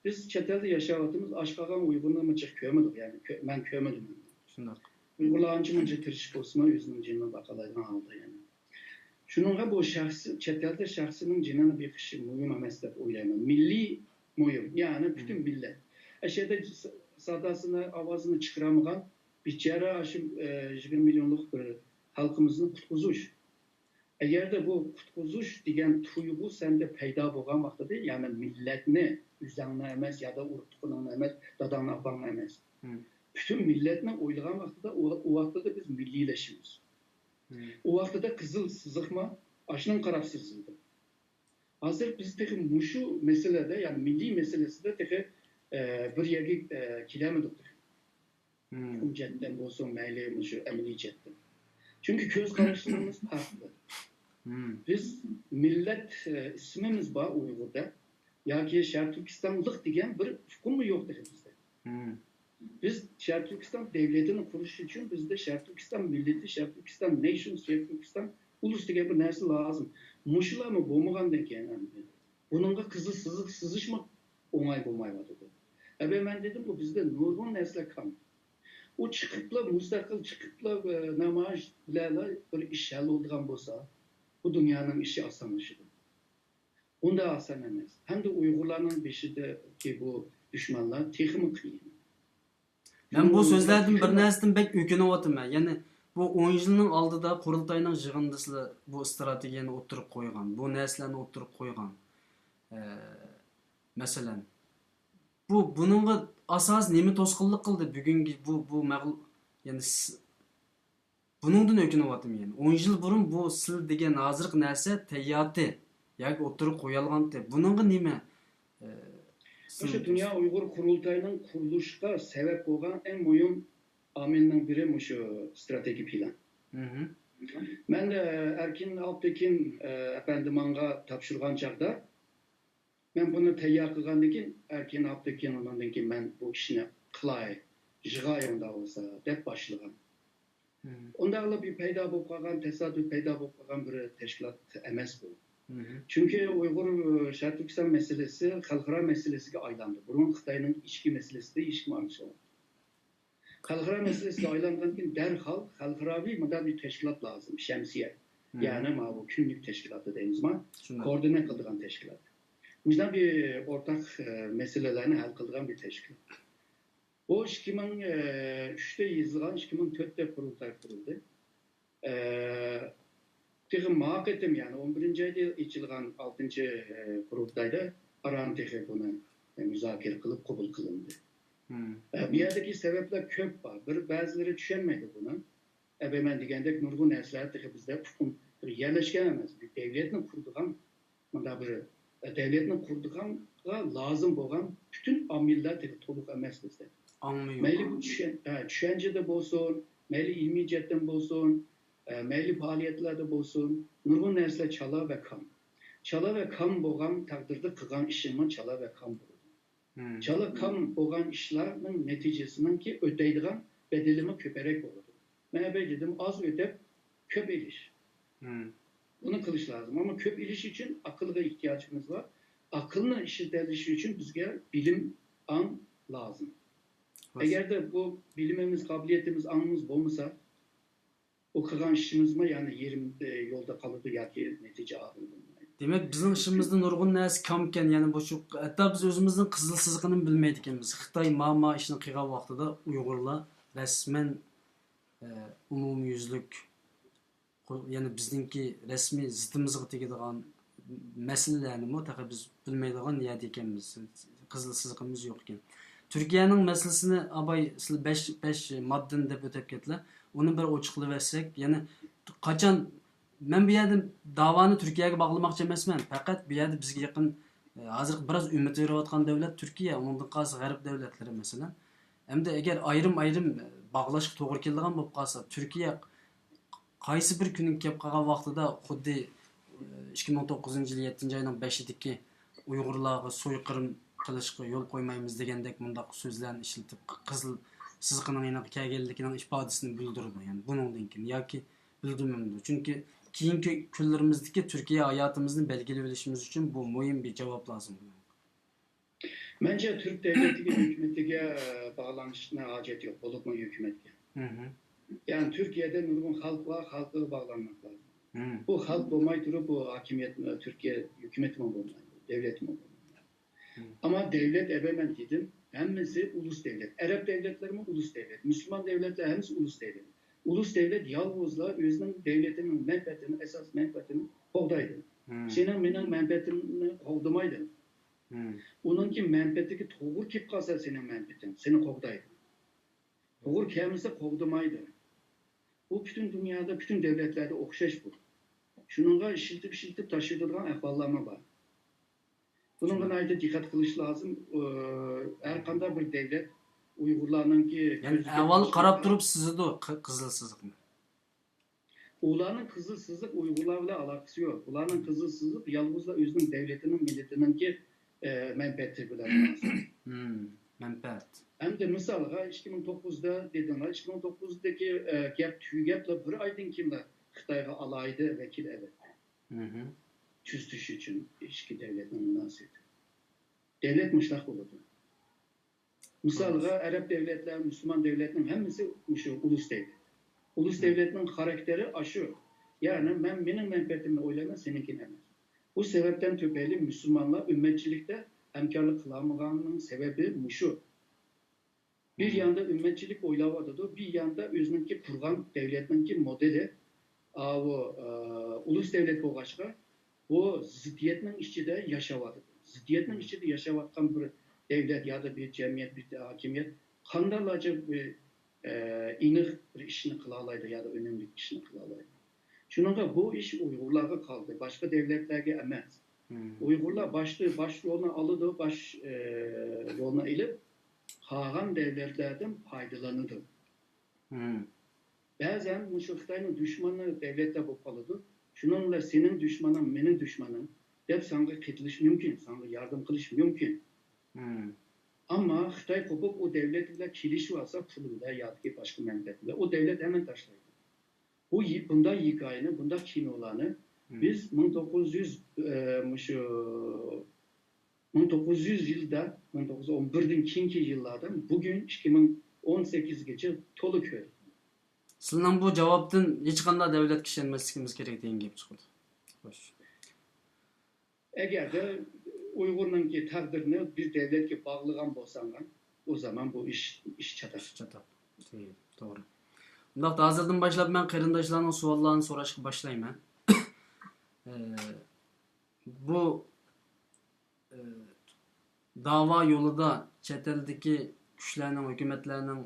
بىز چەت ئەلدە ياشاۋاتىمىز، ئاچ قالغان ئۇيغۇرنى مۇنچە كۆرمىدۇق، يەنى كۆ-، مەن كۆرمىدىم ئەمدى. شۇنداق. ئۇيغۇرلار ئانچە مۇنچە تىرىشىپ بولسىمۇ، ئۆزىنىڭ جېنىنى باقالايدىغان ھالدا يەنى. شۇنىڭغا بۇ شەخس، چەت ئەلدە شەخسنىڭ جېنىنى بېقىشى مۇھىم ئەمەس دەپ ئويلايمەن. مىللىي مۇھىم، يەنى پۈتۈن مىللەت. ئەشەدە ساداسىنى، ئاۋازىنى چىقىرالمىغان بىچارە ئاشۇ، ئە، يىگىرمە مىليونلۇق بىر خەلقىمىزنى قۇتقۇزۇش. ئەگەردە بۇ قۇتقۇزۇش دېگەن تۇيغۇ سەندە پەيدا بولغان ۋاقتىدا، يەنى مىللەتنى، ئۆزۈڭنى ئەمەس يادا ئۇرۇق-تۇغقىنىڭنى ئەمەس، داداڭنى، ئاپاڭنى ئەمەس، پۈتۈن مىللەتنى ئويلىغان ۋاقتىدا، ئۇ، ئۇ ۋاقتىدا بىز مىللىيلىشىمىز. ئۇ ۋاقتىدا قىزىل سىزىقمۇ ئاشۇنىڭغا قاراپ سىزىلىدۇ. ھازىر بىز تېخى مۇشۇ مەسىلىدە، يەنى مىللىي مەسىلىسىدە تېخى، ئە، بىر يەرگە، ئە، كېلەلمىدۇق تېخى. چوقۇم جەھەتتىن بولسۇن، مەيلى مۇشۇ ئەمەلىي جەھەتتىن. چۈنكى كۆز قاراشلىرىمىز پەرقلىق. بىز مىللەت، ئىسمىمىز بار ئۇيغۇر دەپ، ياكى شەرقىي تۈركىستانلىق دېگەن بىر ئۇقۇممۇ يوق تېخى بىزدە. بىز شەرقىي تۈركىستان دەۋلىتىنى قۇرۇش ئۈچۈن بىزدە شەرقىي تۈركىستان مىللىتى، شەرقىي تۈركىستان نېيشن، شەرقىي تۈركىستان ئۇلۇس دېگەن بىر نەرسە لازىم. مۇشۇلارمۇ بولمىغاندىن كېيىن ئەمدى بۇنىڭغا قىزىل سىزىق سىزىشمۇ ئوڭاي بولمايۋاتىدۇ. ئەبە مەن دېدىم، بۇ بىزدە نۇرغۇن نەرسىلەر كام. ئۇ چىقىپلا، مۇستەقىل چىقىپلا، ئە، نامايىش بىلەنلا بىر ئىش ھەل بولىدىغان بولسا، بۇ دۇنيانىڭ ئىشى ئاسانلىشىدۇ. ئۇنداق ئاسان ئەمەس. ھەمدە ئۇيغۇرلارنىڭ بېشىدىكى بۇ دۈشمەنلەر تېخىمۇ قىيىن. مەن بۇ سۆزلەردىن بىر نەرسىدىن بەك ئۆكۈنۈۋاتىمەن. يەنى بۇ ئون يىلنىڭ ئالدىدا قۇرۇلتاينىڭ يىغىندىسىلا بۇ ئىستراتېگىيەنى ئوتتۇرىغا قويغان، بۇ نەرسىلەرنى ئوتتۇرىغا قويغان. ئە، مەسىلەن، بۇ، بۇنىڭغا ئاساس نېمە توسقۇنلۇق قىلدى؟ بۈگۈنكى بۇ، بۇ مەغلۇ-، يەنى س-، بۇنىڭدىن ئۆكۈنۈۋاتىمەن يەنە. ئون يىل بۇرۇن بۇ سىل دېگەن ھازىرقى نەرسە تەييارتى ياكى ئوتتۇرىغا قويۇلغانتى. بۇنىڭغا نېمە، ئە، مۇشۇ سىل دۇنيا ئۇيغۇر قۇرۇلتايىنىڭ قۇرۇلۇشىغا سەۋەب بولغان ئەڭ مۇھىم ئامىلنىڭ بىرى مۇشۇ ئىستراتېگىيە پىلان. مەن، ئە، ئەركىن ئالپتېكىن، ئە، ئەپەندىمانغا تاپشۇرغان چاغدا، مەن بۇنى تەييار قىلغاندىن كېيىن، ئەركىن ئابدۇكېرىم ئۇنىڭدىن كېيىن مەن بۇ ئىشنى قىلاي، يىغاي ئۇنداق بولسا، دەپ باشلىغان. ئۇنداقلا بىر پەيدا بولۇپ قالغان، تاسادىپ پەيدا بولۇپ قالغان بىر تەشكىلات ئەمەس بۇ. چۈنكى ئۇيغۇر، ئى، شەرقىي تۈركىستان مەسىلىسى خەلقئارا مەسىلىسىگە ئايلاندى. بۇرۇن خىتاينىڭ ئىچكى مەسىلىسىدە ھېچكىم ئارىلىشالمىدى. خەلقئارا مەسىلىسىگە ئايلانغاندىن كېيىن دەرھال خەلقئاراۋى مۇنداق بىر تەشكىلات لازىم، شەمسىيە. يەنى ماۋۇ كۈنلۈك تەشكىلاتى دەيمىزما؟ كوئوردىنات قىلىدىغان تەشكىلات. مۇشۇنداق بىر ئورتاق، ئە، مەسىلىلەرنى ھەل قىلىدىغان بىر تەشكىلات. بۇ ئىككى مىڭ ئۈچتە يېزىلغان، ئىككى مىڭ تۆتتە قۇرۇلتاي قۇرۇلدى. ئە، تېخى ما قېتىم، يەنى ئون بىرىنچى ئايدا ئېچىلغان ئالتىنچى، ئە، قۇرۇلتايدا ئاران تېخى بۇنى مۇزاكىرە قىلىپ قوبۇل قىلىندى. ئە، بۇ يەردىكى سەۋەبلەر كۆپ بار. بىر بەزىلىرى چۈشەنمەيدۇ بۇنى. ئەبە مەن دېگەندەك نۇرغۇن نەرسىلەر تېخى بىزدە ئۇقۇم يەرلەشكەن ئەمەس. بىر دەۋلەتنى قۇرىدىغان مۇنداق بىر، ئە، دەۋلەتنى قۇرىدىغانغا لازىم بولغان پۈتۈن ئامىللار تېخى تولۇق ئەمەس بىزدە. مەيلى بۇ چۈشەن-، ئە، چۈشەنچىدە بولسۇن، مەيلى ئىلمىي جەھەتتىن بولسۇن، ئە، مەيلى پائالىيەتلەردە بولسۇن، نۇرغۇن نەرسىلەر چالا ۋە كام. چالا ۋە كام بولغان تەقدىردە قىلغان ئىشىڭمۇ چالا ۋە كام بولىدۇ. چالا كام بولغان ئىشلارنىڭ نەتىجىسىنىڭكى ئۆتەيدىغان بەدىلىمۇ كۆپرەك بولىدۇ. مەن ئەۋەل دېدىم، ئاز ئۆتەپ، كۆپ ئېلىش. بۇنى قىلىش لازىم. ئەمما كۆپ ئېلىش ئۈچۈن ئاقىلغا ئېھتىياجىمىز بار. ئاقىلنى ئىشلىتەلىشى ئۈچۈن بىزگە بىلىم، ئاڭ لازىم. ئەگەردە بۇ بىلىمىمىز، قابىلىيىتىمىز، ئاڭىمىز بولمىسا، ئۇ قىلغان ئىشىمىزمۇ يەنى يېرىم، ئى، يولدا قالىدۇ ياكى نەتىجە ھاسىل بولمايدۇ. دېمەك، بىزنىڭ ئىشىمىزدا نۇرغۇن نەرسە كامكەن، يەنى بۇ شۇ، ھەتتا بىز ئۆزىمىزنىڭ قىزىل سىزىقىنىمۇ بىلمەيدىكەنمىز. خىتاي ما، ما ئىشنى قىلغان ۋاقتىدا ئۇيغۇرلار رەسمەن، ئە، ئومۇميۈزلۈك، يەنى بىزنىڭكى رەسمىي زىتىمىزغا تېگىدىغان مەسىلىلەرنىمۇ تېخى بىز بىلمەيدىغان يەردە ئىكەنمىز. قىزىل سىزىقىمىز يوق ئىكەن. تۈركىيەنىڭ مەسىلىسىنى ئاباي سىلەر بەش، بەش ماددىنى دەپ ئۆتۈپ كەتتىلە. ئۇنى بىر ئوچۇقلىۋەتسەك، يەنى قاچان، مەن بۇ يەردە داۋانى تۈركىيەگە باغلىماقچى ئەمەسمەن. پەقەت بۇ يەردە بىزگە يېقىن، ئە، ھازىرقى بىراز ئۈمىدى بېرىۋاتقان دۆلەت تۈركىيە، ئۇنىڭدىن قالسا غەرب دۆلەتلىرى مەسىلەن. ئەمدى ئەگەر ئايرىم-ئايرىم باغلاشقا توغرا كېلىدىغان بولۇپ قالسا، تۈركىيە قايسى بىر كۈنى كەپ قالغان ۋاقتىدا خۇددى، ئىككى مىڭ توققۇزىنچى يىل يەتتىنچى ئاينىڭ بەشىدىكى ئۇيغۇرلارغا سويقىرىم قىلىشقا يول قويمايمىز دېگەندەك مۇنداق سۆزلەرنى ئىشلىتىپ، قىزىل سىزىقىنىڭ يېنىغا كەلگەنلىكىنىڭ ئىپادىسىنى بىلدۈرىدۇ. يەنى بۇنىڭدىن كېيىن ياكى بىلدۈرمەمدۇ. چۈنكى كېيىنكى كۈنلىرىمىزدىكى تۈركىيە ھاياتىمىزنى بەلگىلىۋېلىشىمىز ئۈچۈن بۇ مۇھىم بىر جاۋاب لازىم. مەنچە، تۈرك دۆلىتىگە، ھۆكۈمىتىگە باغلىنىشنىڭ ھاجەت يوق، بولۇپمۇ ھۆكۈمەتكە. يەنى تۈركىيەدە نۇرغۇن خەلق بار، خەلقىگە باغلانماق لازىم. بۇ خەلق بولماي تۇرۇپ، بۇ ھاكىمىيەت، تۈركىيە ھۆكۈمىتىمۇ بولمايدۇ، دۆلەتمۇ بولمايدۇ. ئەمما دۆلەت ئەۋەل مەن دېدىم، ھەممىسى ئۇلۇس دۆلەت. ئەرەب دۆلەتلىرىمۇ ئۇلۇس دۆلەت. مۇسۇلمان دۆلەتلەر ھەممىسى ئۇلۇس دۆلەت. ئۇلۇس دۆلەت يالغۇزلا ئۆزىنىڭ دۆلىتىنىڭ مەنپەئەتىنى، ئاساس مەنپەئەتىنى قوغدايدۇ. سېنىڭ مېنىڭ مەنپەئەتىمنى قوغدىمايدۇ. ئۇنىڭكى مەنپەئەتىگە توغرا كېلىپ قالسا سېنىڭ مەنپەئەتىڭ، سېنى قوغدايدۇ. توغرا كەلمىسە قوغدىمايدۇ. بۇ پۈتۈن دۇنيادا، پۈتۈن دۆلەتلەردە ئوخشاش بۇ. شۇنىڭغا ئىشلىتىپ، ئىشلىتىپ تاشلىتىدىغان ئەھۋاللارمۇ بار. بۇنىڭغا ناھايىتى دىققەت قىلىش لازىم. ئى، ھەر قانداق بىر دۆلەت ئۇيغۇرلارنىڭكى يەنى كۆزىتىپ ئەھۋال قاراپ تۇرۇپ سىزىدۇ قى-، قىزىل سىزىقنى. ئۇلارنىڭ قىزىل سىزىق ئۇيغۇرلار بىلەن ئالاقىسى يوق. ئۇلارنىڭ قىزىل سىزىق يالغۇزلا ئۆزىنىڭ دۆلىتىنىڭ، مىللىتىنىڭكى، ئە، مەنپەئەتى بىلەن مۇناسىۋەتلىك. مەنپەئەت. ئەمدى مىسالغا، ئىككى مىڭ توققۇزدا دېدىڭلار، ئىككى مىڭ توققۇزدىكى، ئە، گەپ تۈگەپلا بىر ئايدىن كېيىنلا خىتايغا ئالاھىدە ۋەكىل ئەۋەتتى. تۈزىتىش ئۈچۈن ئىككى دۆلەتنىڭ مۇناسىۋىتى. دۆلەت مۇشۇنداق بولىدۇ. مىسالغا، ئەرەب دۆلەتلەر، مۇسۇلمان دۆلەتنىڭ ھەممىسى مۇشۇ ئۇلۇس دۆلەت. ئۇلۇس دۆلەتنىڭ خاراكتېرى ئاشۇ. يەنى مەن مېنىڭ مەنپەئەتىمنى ئويلايمەن، سېنىڭكىنى ئەمەس. بۇ سەۋەبتىن تۈپەيلى مۇسۇلمانلار ئۈممەتچىلىكتە ھەمكارلىق قىلالمىغاننىڭ سەۋەبى مۇشۇ. بىر ياندا ئۈممەتچىلىك ئويلاۋاتىدۇ، بىر ياندا ئۆزىنىڭكى قۇرغان دۆلەتنىڭكى مودېلى، ئاۋۇ، ئە، ئۇلۇس دۆلەت بولغاچقا، بۇ زىددىيەتنىڭ ئىچىدە ياشاۋاتىدۇ. زىددىيەتنىڭ ئىچىدە ياشاۋاتقان بىر دۆلەت يادا بىر جەمئىيەت، بىر ھاكىمىيەت قانداقلارچە بىر، ئە، ئېنىق بىر ئىشنى قىلالايدۇ يادا ئۈنۈملۈك ئىشنى قىلالايدۇ. شۇنىڭغا بۇ ئىش ئۇيغۇرلارغا قالدى، باشقا دۆلەتلەرگە ئەمەس. ئۇيغۇرلار باشتا باش يولنى ئالىدۇ، باش، ئە، يولنى ئېلىپ، قالغان دۆلەتلەردىن پايدىلىنىدۇ. بەزەن مۇشۇ خىتاينىڭ دۈشمىنى دۆلەتلەر بولۇپ قالىدۇ. شۇنىڭ بىلەن سېنىڭ دۈشمىنىڭ مېنىڭ دۈشمىنىم دەپ ساڭا قېتىلىشى مۇمكىن، ساڭا ياردەم قىلىشى مۇمكىن. ئەمما خىتاي قوپۇپ ئۇ دۆلەت بىلەن كېلىشىۋالسا، پۇل بىلەن ياكى باشقا مەنپەئەت بىلەن ئۇ دۆلەت ھەممىنى تاشلايدۇ. بۇ يى-، بۇنداق ھېكايىنى، بۇنداق كىنولارنى بىز مىڭ توققۇز يۈز، ئە، مۇشۇ مىڭ توققۇز يۈز يىلدا، مىڭ توققۇز يۈز ئون بىردىن كېيىنكى يىللاردىن بۈگۈن ئىككى مىڭ ئون سەككىزگىچە تولا كۆردۇق. سىلىنىڭ بۇ جاۋابتىن ھېچقانداق دۆلەتكە ئىشەنمەسلىكىمىز كېرەك دېگەن گەپ چىقىدۇ. خوش. ئەگەردە ئۇيغۇرنىڭكى تەقدىرىنى بىر دۆلەتكە باغلىغان بولساڭلار، ئۇ زامان بۇ ئىش، ئىش چاتاق. ئىش چاتاق. توغرا. ئۇنداقتا ھازىردىن باشلاپ مەن قېرىنداشلارنىڭ سوئاللارنى سوراشقا باشلايمەن. ئە، بۇ، ئە، داۋا يولىدا چەت ئەلدىكى كۈچلەرنىڭ، ھۆكۈمەتلەرنىڭ،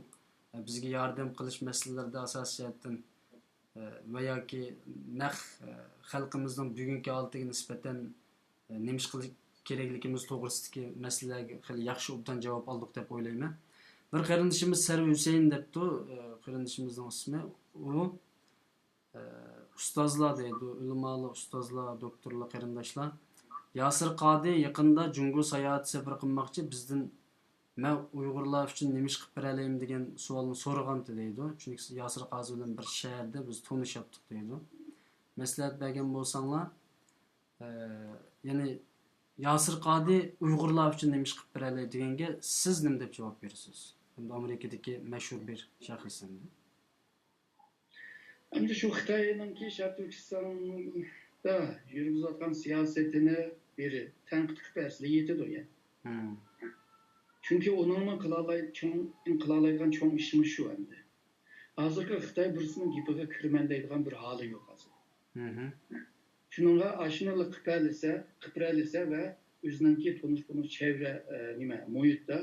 ئە، بىزگە ياردەم قىلىش مەسىلىلىرىدە ئاساسىي جەھەتتىن، ئە، ۋە ياكى نەق، ئە، خەلقىمىزنىڭ بۈگۈنكى ھالىتىگە نىسبەتەن، ئە، نېمە ئىش قىلىش كېرەكلىكىمىز توغرىسىدىكى مەسىلىلەرگە خېلى ياخشى ئوبدان جاۋاب ئالدۇق دەپ ئويلايمەن. بىر قېرىندىشىمىز سەرۋەر ھۈسەيىن دەپتۇ، ئە، قېرىندىشىمىزنىڭ ئىسمى. ئۇ ئۇستازلار دەيدۇ، ئۆلىمالار، ئۇستازلار، دوكتورلار، قېرىنداشلار. ياسىر قادى يېقىندا جۇڭگو ساياھەتتە سەپەر قىلماقچى، بىزدىن مەن ئۇيغۇرلار ئۈچۈن نېمە ئىش قىلىپ بېرەلەيمەن دېگەن سوئالنى سورىغانتى دەيدۇ. چۈنكى ياسىر قادى بىلەن بىر شەھەردە بىز تونۇشاتتۇق دەيدۇ. مەسلىھەت بەرگەن بولساڭلار، ئە، يەنى ياسىر قادى ئۇيغۇرلار ئۈچۈن نېمە ئىش قىلىپ بېرەلەيدۇ دېگەنگە سىز نېمە دەپ جاۋاب بېرىسىز؟ ئەمدى ئامېرىكىدىكى مەشھۇر بىر شەخس ئەمدى. ئەمدى شۇ خىتاينىڭكى شەرقىي تۈركىستاندا يۈرگۈزۈۋاتقان سىياسىتىنى بىر تەنقىد قىلىپ بەرسىلە يېتىدۇ يا. چۈنكى ئۇنىڭمۇ قىلالاي-، چوڭ، قىلالايدىغان چوڭ ئىشىمۇ شۇ ئەمدى. ھازىرقى خىتاي بىرسىنىڭ گېپىگە كىرىمەن دەيدىغان بىر ھالى يوق ھازىر. شۇنىڭغا ئاشۇنىلا قىپەلىسە، قىپرەلىسە ۋە ئۆزىنىڭكى تونۇش-بۇلۇش چەۋرە، ئە، نېمە، مۇھىتتا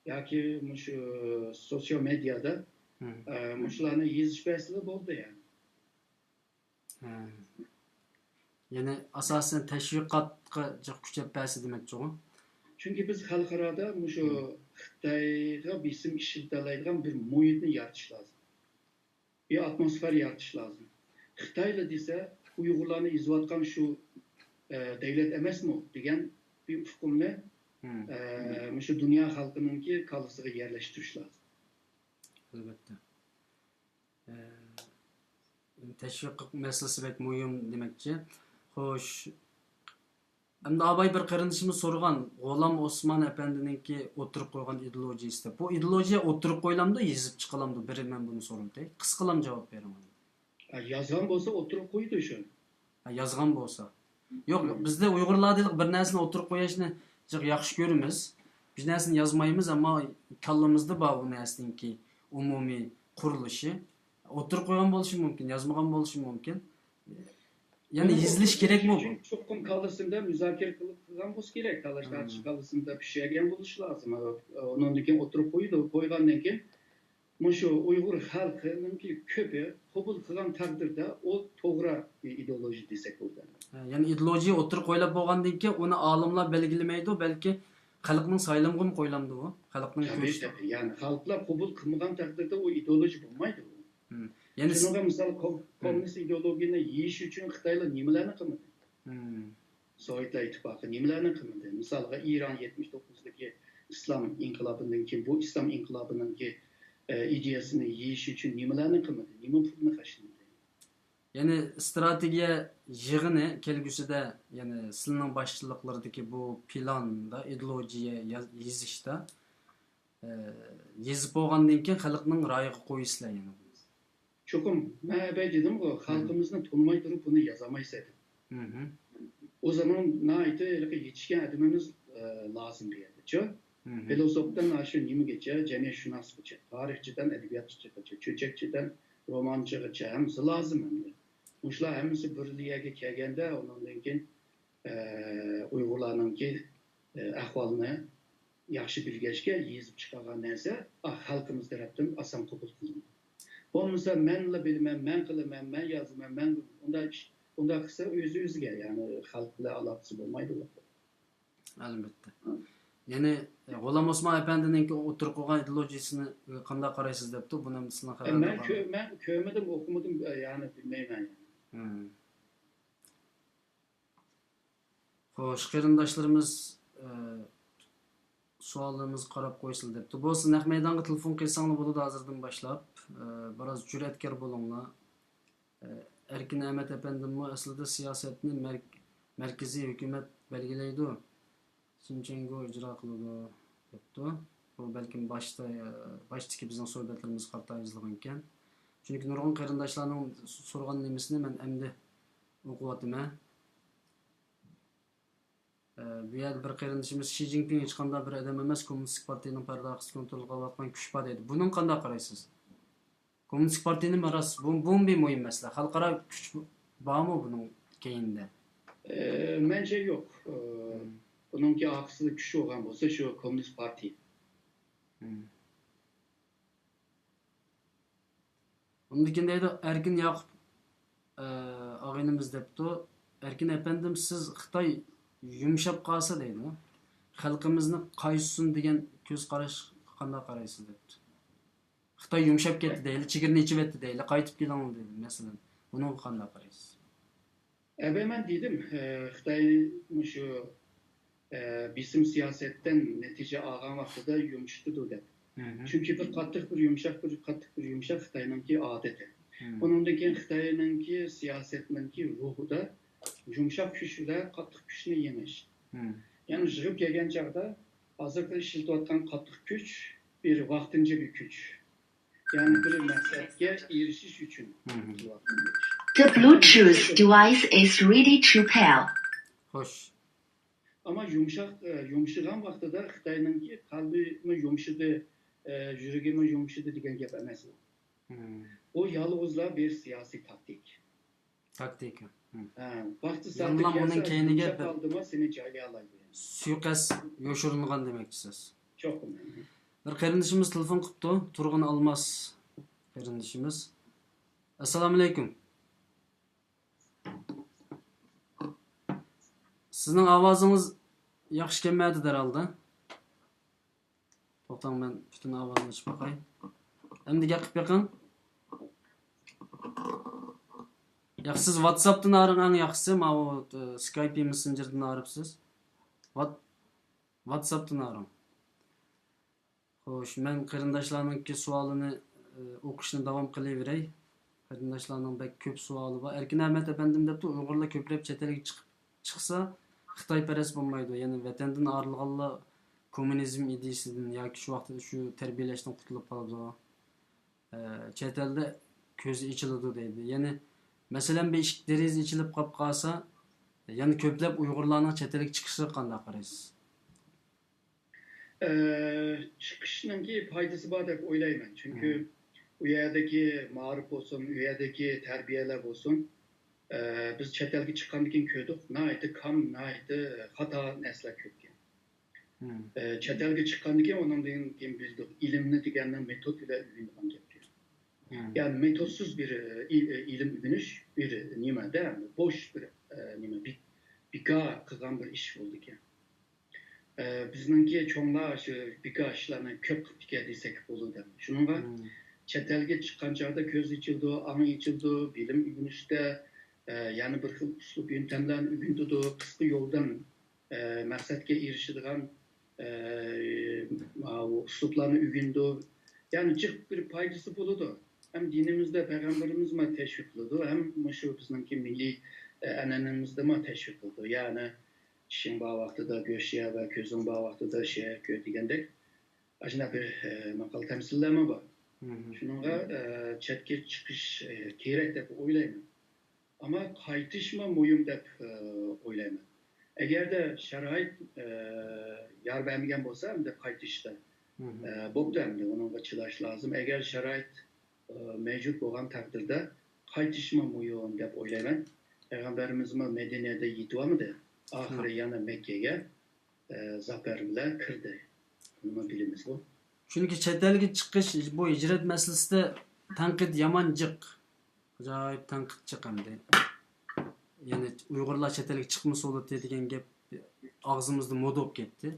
ياكى مۇشۇ سوتسىيال مېدىيادا، مم. ئە، مۇشۇلارنى يېزىپ بەرسىلا بولدى، يەنى. ھە. يەنى ئاساسەن تەشۋىقاتقا جىق كۈچەپ بەرسە دېمەكچىغۇ؟ چۈنكى بىز خەلقئارادا مۇشۇ مم. خىتايغا بېسىم ئىشلىتەلەيدىغان بىر مۇھىتنى يارىتىش لازىم. بىر ئاتموسفېرا يارىتىش لازىم. خىتايلا دېسە، ئۇيغۇرلارنى ئېزىۋاتقان شۇ، ئە، دەۋلەت ئەمەسمۇ دېگەن بىر ئۇقۇمنى، مم. ئە، مۇشۇ دۇنيا خەلقىنىڭكى كاللىسىغا يەرلەشتۈرۈش لازىم. ئەلۋەتتە. ئە، تەشۋىق مەسىلىسى بەك مۇھىم دېمەكچى. خوش، ئەمدى ئاباي بىر قېرىندىشىمىز سورىغان، غۇلام ئوسمان ئەپەندىنىڭكى ئوتتۇرىغا قويغان ئىدېئولوگىيىسى دەپ. بۇ ئىدېئولوگىيە ئوتتۇرىغا قويۇلامدۇ، يېزىپ چىقىلامدۇ؟ بىر مەن بۇنى سورىۋېتەي. قىسقىلام جاۋاب بېرىڭ. ھە، يازغان بولسا ئوتتۇرىغا قويىدۇ شۇ. ھە، يازغان بولسا. يوق، يوق، بىزدە ئۇيغۇرلاردا بىر نەرسىنى ئوتتۇرىغا قويۇشنى جىق ياخشى كۆرىمىز. بىر نەرسىنى يازمايمىز، ئەمما كاللىمىزدا بار ئۇ نەرسىنىڭكى ئومۇمىي قۇرۇلۇشى. ئوتتۇرىغا قويغان بولۇشى مۇمكىن، يازمىغان بولۇشى مۇمكىن. يەنى يەنى يېزىلىشى كېرەكمۇ بۇ؟ چوقۇم كاللىسىندا مۇزاكىرە قىلىپ قىلغان بولسا كېرەك. تالاش تارتىش كاللىسىندا پىشىۋەرگەن بولۇشى لازىم. ئۇنىڭدىن كېيىن ئوتتۇرىغا قويىدۇ. قويغاندىن كېيىن مۇشۇ ئۇيغۇر خەلقىنىڭكى كۆپى قوبۇل قىلغان تەقدىردە ئۇ توغرا ئىدېئولوگىيە دېسەك بولىدۇ. ھە، يەنى ئىدېئولوگىيە ئوتتۇرىغا قويۇلۇپ بولغاندىن كېيىن ئۇنى ئالىملار بەلگىلىمەيدۇ، بەلكى خەلقنىڭ سايلىمىغىمۇ قويۇلامدۇ ئۇ؟ خەلقنىڭ تەبىئىي، كۆرۈشى. تەبىئىي. يەنى خەلقلەر قوبۇل قىلمىغان تەقدىردە ئۇ ئىدېئولوگىيە بولمايدۇ. ھىم. يەنى شۇنىڭغا مىسال، كوم-، كوممۇنىست ئىدېئولوگىيىنى يېيىش ئۈچۈن خىتايلار نېمىلەرنى قىلمىدى؟ ھىم. سوۋېتلار ئىتتىپاقى نېمىلەرنى قىلمىدى؟ مىسالغا، ئىران يەتمىش توققۇزدىكى ئىسلام ئىنقىلابىدىن كېيىن، بۇ ئىسلام ئىنقىلابىنىڭكى، ئە، ئىدىيەسىنى يېيىش ئۈچۈن نېمىلەرنى قىلمىدى؟ نېمە پۇلنى خەجلىمىدى؟ يەنى ئىستراتېگىيە يىغىنى كەلگۈسىدە، يەنى سىلىنىڭ باشچىلىقلىرىدىكى بۇ پىلاندا، ئىدېئولوگىيە ياز-، يېزىشتا، ئە، يېزىپ بولغاندىن كېيىن خەلقنىڭ رايىغا قويىسىلەر يەنە بۇنى. چوقۇم، مەن ئەبەي دېدىمغۇ، خەلقىمىزنى تونۇماي تۇرۇپ بۇنى يازالمايسەن دەپ. ئۇ زامان ناھايىتى ھېلىقى يېتىشكەن ئادىمىمىز، ئە، لازىم بۇ يەردە، چۇ؟ فىلوسوفتىن ئاشۇ نېمىگىچە، جەمئىيەتشۇناسقىچە، تارىخچىدىن ئەدەبىياتچىغىچە، چۆچەكچىدىن رومانچىغىچە ھەممىسى لازىم ئەمدى. مۇشۇلار ھەممىسى بىر يەرگە كەلگەندە، ئۇنىڭدىن كېيىن، ئە، ئۇيغۇرلارنىڭكى، ئە، ئەھۋالىنى ياخشى بىلگەچكە يېزىپ چىقارغان نەرسە، ئا، خەلقىمىز تەرەپتىن ئاسان قوبۇل قىلىنىدۇ. بولمىسا، مەنلا بىلىمەن، مەن قىلىمەن، مەن يازىمەن، مەن ئۇنداق ئىش، ئۇنداق قىلسا ئۆزى ئۆزىگە، يەنى خەلق بىلەن ئالاقىسى بولمايدۇ. ئەلۋەتتە. يەنى، ئە، غۇلام ئوسمان ئەپەندىنىڭكى ئوتتۇرىغا قويغان ئىدېئولوگىيىسىنى، ئە، قانداق قارايسىز دەپتۇ، بۇنى سىزنىڭ ئە، خەۋەر مەن تاپقان. كۆ-، مەن كۆرمىدىم، ئوقۇمىدىم، ئە، يەنى بىلمەيمەن. خوش، قېرىنداشلىرىمىز، ئە، سوئاللىرىمىزغا قاراپ قويسىلا دەپتۇ. بولسا نەق مەيدانغا تېلېفون قىلساڭلار بولىدۇ ھازىردىن باشلاپ. ئە، بىراز جۈرئەتكار بولۇڭلار. ئە، ئەركىن ئەمەت ئەپەندىممۇ ئەسلىدە سىياسەتنى مەرك-، مەركىزىي ھۆكۈمەت بەلگىلەيدۇ، سىنچىڭگو ئىجرا قىلىدۇ دەپتۇ. بۇ بەلكىم باشتا، ئە، باشتىكى بىزنىڭ سۆھبەتلىرىمىزگە قارىتا يېزىلغانىكەن. چۈنكى نۇرغۇن قېرىنداشلارنىڭ سورىغان نېمىسىنى مەن ئەمدى ئوقۇۋاتىمەن. ئە، بۇ يەردە بىر قېرىندىشىمىز، شى جىنپىڭ ھېچقانداق بىر ئادەم ئەمەس، كوممۇنىستىك پارتىيەنىڭ پەرداخىسىدا كونترول قىلىۋاتقان كۈچ بار دەيدۇ. بۇنىڭغا قانداق قارايسىز؟ كوممۇنىستىك پارتىيەنى راست، بۇ، بۇمۇ بىر مۇھىم مەسىلە. خەلقئارا كۈچ بارمۇ بۇنىڭ كەينىدە؟ ئە، مەنچە يوق. ئە، بۇنىڭكى ئارقىسىدا كۈچ بولغان بولسا، شۇ كوممۇنىست پارتىيە. ئۇندىن كېيىن دەيدۇ، ئەركىن ياقۇپ، ئە، ئاغىنىمىز دەپتۇ، ئەركىن ئەپەندىم، سىز خىتاي يۇمشاپ قالسا دەيدۇ، خەلقىمىزنى قايسۇن دېگەن كۆز قاراشقا قانداق قارايسىز دەپتۇ. خىتاي يۇمشاپ كەتتى دەيلى، چېگرىنى ئېچىۋەتتى دەيلى، قايتىپ كېلىڭ دەيلى، مەسىلەن. بۇنىڭغا قانداق قارايسىز؟ ئەبەي، مەن دېدىم، ئە، خىتاي مۇشۇ، ئە، بېسىم سىياسەتتىن نەتىجە ئالغان ۋاقتىدا يۇمشىتىدۇ دەپ. چۈنكى بىر قاتتىق، بىر يۇمشاق، بىر قاتتىق، بىر يۇمشاق خىتاينىڭكى ئادىتى. ئۇنىڭدىن كېيىن خىتاينىڭكى سىياسەتنىڭكى روھىدا يۇمشاق كۈچ بىلەن قاتتىق كۈچنى يېڭىش. يەنى يىغىپ كەلگەن چاغدا ھازىرقى ئىشلىتىۋاتقان قاتتىق كۈچ بىر ۋاقتىنچە بىر كۈچ. يەنى بىر مەقسەتكە ئېرىشىش ئۈچۈن قىلىۋاتقان ئىش. The Bluetooth device is ready to pair. خوش. ئەمما يۇمشاق، ئە، يۇمشىغان ۋاقتىدا خىتاينىڭكى قەلبىمۇ يۇمشىدى، ئە، يۈرىكىمۇ يۇمشىدى دېگەن گەپ ئەمەس ئۇ. ئۇ يالغۇزلا بىر سىياسىي تاكتىك. تاكتىكا. ھە، ۋاقتى سائىتى يەنىلا ئۇنىڭ كەلسە، كەينىگە بىر قالدىمۇ سېنى جايلىيالايدۇ يەنە. سۇيىقەست يوشۇرۇنغان دېمەكچىسىز. چوقۇم. بىر قېرىندىشىمىز تېلېفون قىپتۇ. تۇرغۇن ئالماس قېرىندىشىمىز. ئەسسالامۇئەلەيكۇم. سىزنىڭ ئاۋازىڭىز ياخشى كەلمەيدۇ دەرھالدا. توختاڭ، مەن پۈتۈن ئاۋازىنى ئېچىپ باقاي. ئەمدى گەپ قىلىپ بېقىڭ. ياق، سىز ۋاتساپتىن ئارىڭ ئەڭ ياخشىسى، ماۋۇ، ئە، سكايپى مېسسېنجېردىن ئارىپ سىز. ۋات-، ۋاتساپتىن ئارىڭ. خوش، مەن قېرىنداشلارنىڭكى سوئالىنى، ئە، ئوقۇشنى داۋام قىلىۋېرەي. قېرىنداشلارنىڭ بەك كۆپ سوئالى بار. ئەركىن ئەمەت ئەپەندىم دەپتۇ، ئۇيغۇرلار كۆپلەپ چەت ئەلگە چىقىپ، چىقسا خىتايپەرەس بولمايدۇ. يەنى ۋەتەندىن ئايرىلغانلار كوممۇنىزم ئىدىيىسىدىن ياكى شۇ ۋاقىتتا شۇ تەربىيەلەشتىن قۇتۇلۇپ قالىدۇ. ئە، چەت ئەلدە كۆزى ئېچىلىدۇ دەيدۇ. يەنى، مەسىلەن، بىر ئىشىك دېرىزە ئېچىلىپ قاپ قالسا، يەنە كۆپلەپ ئۇيغۇرلارنىڭ چەت ئەلگە چىقىشىغا قانداق قارايسىز؟ ئە، چىقىشنىڭكى پايدىسى بار دەپ ئويلايمەن. چۈنكى ئۇ يەردىكى مائارىپ بولسۇن، ئۇ يەردىكى تەربىيەلەر بولسۇن، ئە، بىز چەت ئەلگە چىققاندىن كېيىن كۆردۇق، ناھايىتى كام، ناھايىتى خاتا نەرسىلەر كۆپكەن. ئە، چەت ئەلگە چىققاندىن كېيىن، ئۇنىڭدىن كېيىن بىلدۇق، ئىلىمنى دېگەننىڭ مېتود بىلەن ئۆگىنىدىغان گەپ يوق. يەنى مېتودسىز بىر، ئە، ئىل-، ئە، ئىلىم ئۆگىنىش بىر نېمە-دە، بوش بىر، ئە، نېمە، بىك-، بىكار قىلغان بىر ئىش بولىدىكەن. ئە، بىزنىڭكى چوڭلار شۇ بىكار ئىشلارنى كۆپ قىپتىكەن دېسەك بولىدۇ. شۇنىڭغا چەت ئەلگە چىققان چاغدا كۆز ئېچىلىدۇ، ئاڭ ئېچىلىدۇ، بىلىم ئۆگىنىشتە، ئە، يەنە بىر خىل ئۇسلۇب يۆنتەملەرنى ئۆگىنىدۇ، قىسقا يولدىن، ئە، مەقسەتكە ئېرىشىدىغان، ئە، ماۋۇ ئۇسلۇبلارنى ئۆگىنىدۇ. يەنى جىق بىر پايدىسى بولىدۇ. ھەم دىنىمىزدە پەيغەمبىرىمىزمۇ تەشۋىق قىلىدۇ، ھەم مۇشۇ بىزنىڭكى مىللىي، ئە، ئەنئەنىمىزدىمۇ تەشۋىق قىلىدۇ. يەنى چىشىڭ بار ۋاقتىدا گۆش يە ۋە كۆزۈڭ بار ۋاقتىدا شەھەر كۆر دېگەندەك ئاشۇنداق بىر، ئە، ماقال تەمسىللەرمۇ بار. شۇنىڭغا، ئە، چەتكە چىقىش، ئە، كېرەك دەپ ئويلايمەن. ئەمما قايتىشمۇ مۇھىم دەپ، ئە، ئويلايمەن. ئەگەردە شارائىت، ئە، يار بەرمىگەن بولسا، ئەمدى قايتىشتا، ئە، بوپتۇ، ئەمدى ئۇنىڭغا چىداش لازىم. ئەگەر شارائىت، ئە، مەۋجۇت بولغان تەقدىردە قايتىشمۇ مۇھىم دەپ ئويلايمەن. پەيغەمبىرىمىزمۇ مەدىنەدە يېتىۋالمىدى. ئاخىرى يەنە مەككىگە، ئە، زاپەر بىلەن كىردى. بۇنىمۇ بىلىمىز بۇ. چۈنكى چەت ئەلگە چىقىش، بۇ ھىجرەت مەسىلىسىدە تەنقىد يامان جىق. ئاجايىپ تەنقىد جىق ئەمدى. يەنى ئۇيغۇرلار چەت ئەلگە چىقمىسا بولاتتى دېگەن گەپ ئاغزىمىزدا مودا بولۇپ كەتتى.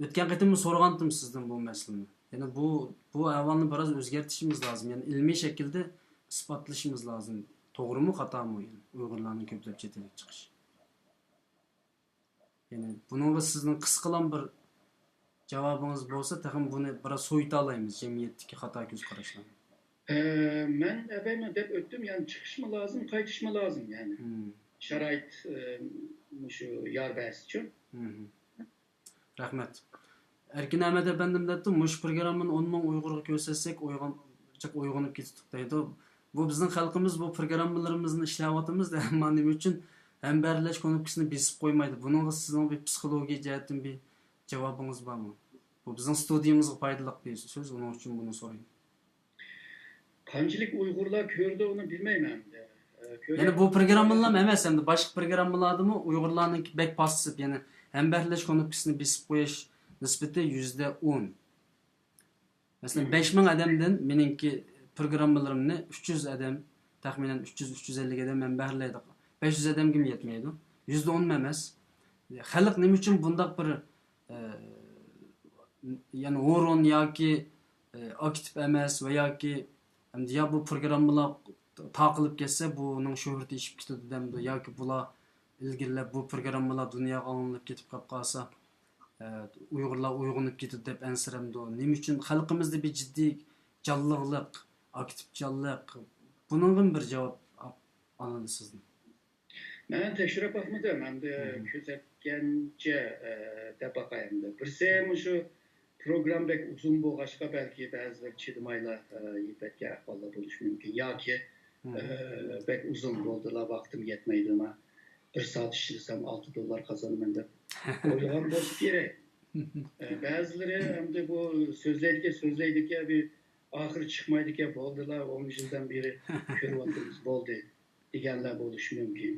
ئۆتكەن قېتىممۇ سورىغانتىم سىزدىن بۇ مەسىلىنى. يەنى بۇ، بۇ ئەھۋالنى بىراز ئۆزگەرتىشىمىز لازىم. يەنى ئىلمىي شەكىلدە ئىسپاتلىشىمىز لازىم. توغرىمۇ، خاتامۇ، يەنى ئۇيغۇرلارنىڭ كۆپلەپ چەت ئەلگە چىقىشى. يەنى بۇنىڭغا سىزنىڭ قىسقىلا بىر جاۋابىڭىز بولسا، تېخىمۇ بۇنى بىراز سوۋۇتالايمىز، جەمئىيەتتىكى خاتا كۆز قاراشلارنى. ئە، مەن ئەبەيمەن دەپ ئۆتتۈم، يەنى چىقىشمۇ لازىم، قايتىشمۇ لازىم، يەنى. شارائىت، ئە، مۇشۇ يار بەرسىچۇ. رەھمەت. ئەركىن ئەمەت ئەپەندىم دەپتۇ، مۇشۇ پروگراممىنى ئون مىڭ ئۇيغۇرغا كۆرسەتسەك، ئويغان-، جىق ئويغىنىپ كېتىدۇ دەيدۇ. بۇ بىزنىڭ خەلقىمىز بۇ پروگراممىلىرىمىزنى ئىشلەۋاتىمىز دە، ئەمما نېمە ئۈچۈن ھەمبەھىرلەش كۇنۇپكىسىنى بېسىپ قويمايدۇ؟ بۇنىڭغا سىزنىڭ بىر پسىخولوگىيە جەھەتتىن بىر جاۋابىڭىز بارمۇ؟ بۇ بىزنىڭ ستۇدىيىمىزغا پايدىلىق بىر سۆز، ئۇنىڭ ئۈچۈن بۇنى سورايمەن. قانچىلىك ئۇيغۇرلار كۆردى، ئۇنى بىلمەيمەن ئەمدى. ئە، كۆرگەن يەنى بۇ پروگراممىلارمۇ ئەمەس، ئەمدى باشقا پروگراممىلاردىمۇ ئۇيغۇرلارنىڭكى بەك پاسسىپ، يەنى ھەمبەھىرلەش كۇنۇپكىسىنى بېسىپ قويۇش نىسبىتى يۈزدە ئون. مەسىلەن، بەش مىڭ ئادەمدىن مېنىڭكى پروگراممىلىرىمنى ئۈچ يۈز ئادەم، تەخمىنەن ئۈچ يۈز، ئۈچ يۈز ئەللىك ئادەم ھەمبەھىرلەيدۇ. بەش يۈز ئادەمگىمۇ يەتمەيدۇ. يۈزدە ئونمۇ ئەمەس. خەلق نېمە ئۈچۈن بۇنداق بىر، ئە، يەنى ھۇرۇن ياكى، ئە، ئاكتىپ ئەمەس ۋە ياكى ئەمدى يا بۇ پروگراممىلار تاقىلىپ كەتسە، بۇنىڭ شۆھرىتى ئېشىپ كېتىدۇ دەمدۇ، ياكى بۇلار ئىلگىرىلەپ بۇ پروگراممىلار دۇنياغا ئاڭلىنىپ كېتىپ قاپ قالسا، ئە، ئۇيغۇرلار ئويغىنىپ كېتىدۇ دەپ ئەنسىرەمدۇ؟ نېمە ئۈچۈن خەلقىمىزدە بىر جىددىي جانلىقلىق، ئاكتىپچانلىق، بۇنىڭغىمۇ بىر جاۋاب ئاپ-، ئالىدۇ سىزدىن. مەن تەكشۈرۈپ باقمىدىم، ئەمدى كۆزەتكەنچە، ئە، دەپ باقاي ئەمدى. بىرسى مۇشۇ پروگرامما بەك ئۇزۇن بولغاچقا، بەلكى بەزىلەر چىدىمايلا، ئە، يېتىۋەتكەن ئەھۋاللار بولۇشى مۇمكىن. ياكى، ئە، بەك ئۇزۇن بولدىلا، ۋاقتىم يەتمەيدۇ، ما بىر سائەت ئىشلىسەم ئالتە دوللار قازانىمەن دەپ ئويلىغان بولسا كېرەك. ئە، بەزىلىرى ئەمدى بۇ سۆزلەيدىكەن، سۆزلەيدىكەن، بىر ئاخىرى چىقمايدىكەن، بولدىلا، ئون يىلدىن بېرى كۆرۈۋاتىمىز، بولدى. دېگەنلەر بولۇشى مۇمكىن.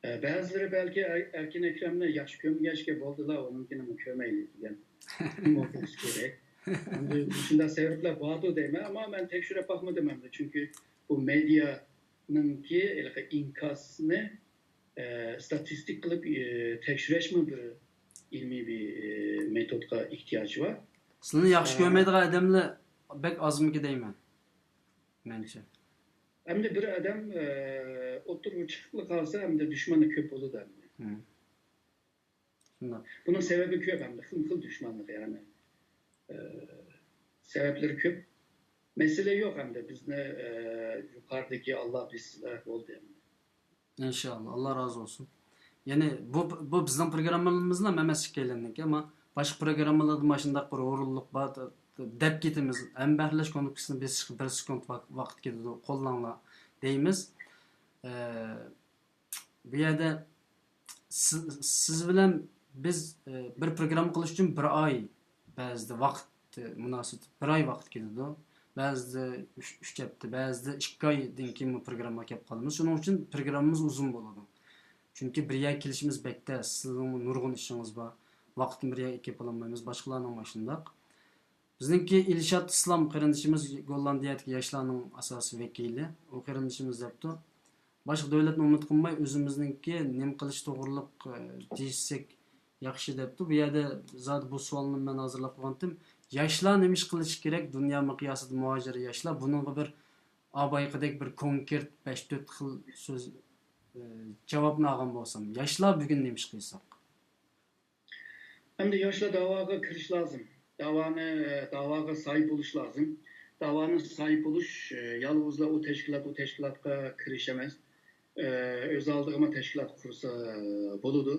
ئە، بەزىلىرى بەلكى ئەر-، ئەركىن ئەكرەمنى ياخشى كۆرمىگەچكە، بولدىلا، ئۇنىڭكىنىمۇ كۆرمەيلى دېگەن بولۇشى كېرەك. ئەمدى مۇشۇنداق سەۋەبلەر باردۇ دەيمەن، ئەمما مەن تەكشۈرۈپ باقمىدىم ئەمدى، چۈنكى بۇ مېدىيانىڭكى ھېلىقى ئىنكاسنى، ئە، ستاتىستىك قىلىپ، ئە، تەكشۈرۈشمۇ بىر ئىلمىي بىر، ئە، مېتودقا ئېھتىياجى بار. سىلىنى ياخشى ئە، كۆرمەيدىغان ئادەملەر بەك ئازمىكى دەيمەن، مەنچە. ئەمدى بىر ئادەم، ئە، ئوتتۇرىغا چىقىپلا قالسا، ئەمدى دۈشمىنى كۆپ بولىدۇ ئەمدى. مم. شۇنداق. بۇنىڭ سەۋەبى كۆپ ئەمدى، خىلمۇ خىل دۈشمەنلىك، يەنى، ئە، سەۋەبلىرى كۆپ. مەسىلە يوق ئەمدى، بىزنى، ئە، يۇقىرىدىكى ئاللا بىلسىلە بولدى ئەمدى. ئىنشائاللا، ئاللا رازى بولسۇن. يەنى بۇ، بۇ بىزنىڭ پروگراممىمىزلا ئەمەس ئىككىيلەننىڭكى، ئەمما باشقا پروگراممىلاردا مانا شۇنداق بىر ھۇرۇنلۇق بار، دەپ كېتىمىز. ھەمبەھىرلەش كۇنۇپكىسىنى بېسىشقا بىر سېكۇنت ۋاق-، ۋاقىت كېتىدۇ، قوللاڭلار دەيمىز. ئە، بۇ يەردە سىز، سىز بىلەن بىز، ئە، بىر پروگرامما قىلىش ئۈچۈن بىر ئاي بەزىدە ۋاقىت، ئە، مۇناسىۋىتى، بىر ئاي ۋاقىت كېتىدۇ. بەزىدە ئۈچ، ئۈچ ھەپتە، بەزىدە ئىككى ئايدىن كېيىنمۇ پروگرامما كەپ قالىمىز. شۇنىڭ ئۈچۈن پروگراممىمىز ئۇزۇن بولىدۇ. چۈنكى بىر يەرگە كېلىشىمىز بەك تەس. سىزنىڭمۇ نۇرغۇن ئىشىڭىز بار. ۋاقىتنى بىر يەرگە كېلىپ بولالمايمىز. باشقىلارنىڭمۇ شۇنداق. بىزنىڭكى ئىلشات ئىسلام قېرىندىشىمىز گوللاندىيەدىكى ياشلارنىڭ ئاساسىي ۋەكىلى. ئۇ قېرىندىشىمىز دەپتۇ، باشقا دۆلەتنى ئۈمىد قىلماي، ئۆزىمىزنىڭكى نېمە قىلىش توغرۇلۇق، ئە، دېيىشسەك ياخشى دەپتۇ. بۇ يەردە زادى بۇ سوئالنى مەن ھازىرلاپ قويغانتىم. ياشلار نېمە ئىش قىلىشى كېرەك؟ دۇنيا مىقياسىدا مۇھاجىر ياشلار. بۇنىڭغا بىر ئا بايىقىدەك بىر كونكرېت بەش تۆت خىل سۆز، ئە، جاۋابنى ئالغان بولسام، ياشلار بۈگۈن نېمە ئىش قىلساق؟ ئەمدى ياشلار داۋاغا كىرىش لازىم. داۋانى، داۋاغا ساھىب بولۇش لازىم. داۋانى ساھىب بولۇش، ئە، يالغۇزلا ئۇ تەشكىلات، ئۇ تەشكىلاتقا كىرىش ئەمەس. ئە، ئۆز ئالدىغىمۇ تەشكىلات قۇرسا بولىدۇ.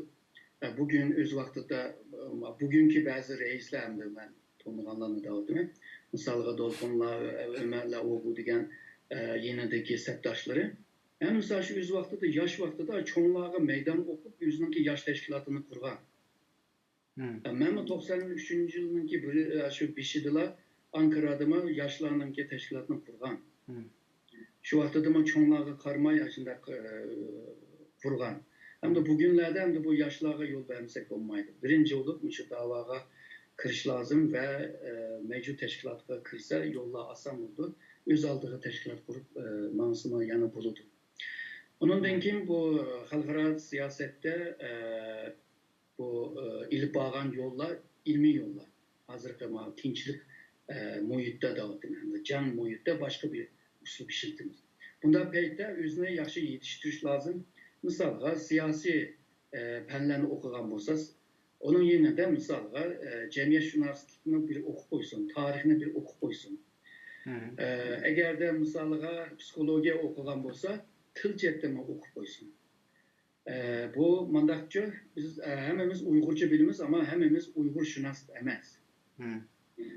ئە، بۈگۈن ئۆز ۋاقتىدا، ئە، بۈگۈنكى بەزى رەئىسلەر ئەمدى مەن تونۇغانلارنى دەۋاتىمەن. مىسالغا دولقۇنلار، ئۆ-، ئۆمەرلەر، ئۇ بۇ دېگەن، ئە، يېنىدىكى سەپداشلىرى. ھەممىسى شۇ ئۆز ۋاقتىدا، ياش ۋاقتىدا چوڭلارغا مەيدان ئوقۇپ، ئۆزىنىڭكى ياش تەشكىلاتىنى قۇرغان. مم. مەنمۇ توقسان ئۈچىنچى يىلنىڭكى بىر، شۇ بېشىدىلا ئانكارادىمۇ ياشلارنىڭكى تەشكىلاتىنى قۇرغان. مم. شۇ ۋاقتىدىمۇ چوڭلارغا قارىماي، ئاشۇنداق، ئە، قۇرغان. ئەمدى بۈگۈنلەردە ئەمدى بۇ ياشلارغا يول بەرمىسەك بولمايدۇ. بىرىنچى بولۇپ مۇشۇ داۋاغا كىرىش لازىم ۋە، ئە، مەۋجۇت تەشكىلاتقا كىرسە يوللار ئاسان بولىدۇ. ئۆز ئالدىغا تەشكىلات قۇرۇپ، ئە، ماڭسىمۇ يەنە بولىدۇ. ئۇنىڭدىن كېيىن بۇ خەلقئارا سىياسەتتە، ئە، بۇ، ئە، ئېلىپ بارغان يوللار ئىلمىي يوللار. ھازىرقى ماۋۇ تىنچلىق، ئە، مۇھىتتا دەۋاتىمەن. جەڭ مۇھىتتا باشقا بىر ئۇسلۇب ئىشلىتىمىز. بۇنداق پەيتتە ئۆزىنى ياخشى يېتىشتۈرۈش لازىم. مىسالغا، سىياسىي، ئە، پەنلەرنى ئوقۇغان بولسا، ئۇنىڭ يېنىدا، مىسالغا، ئە، جەمئىيەتشۇناسلىقنى بىر ئوقۇپ قويسۇن، تارىخنى بىر ئوقۇپ قويسۇن. مم. ئە، ئەگەردە، مىسالغا، پسىخولوگىيە ئوقۇغان بولسا، تىل جەھەتتىنمۇ ئوقۇپ قويسۇن. ئە، بۇ مانداقچۇ، بىز، ئە، ھەممىمىز ئۇيغۇرچە بىلىمىز، ئەمما ھەممىمىز ئۇيغۇرشۇناس ئەمەس. مم.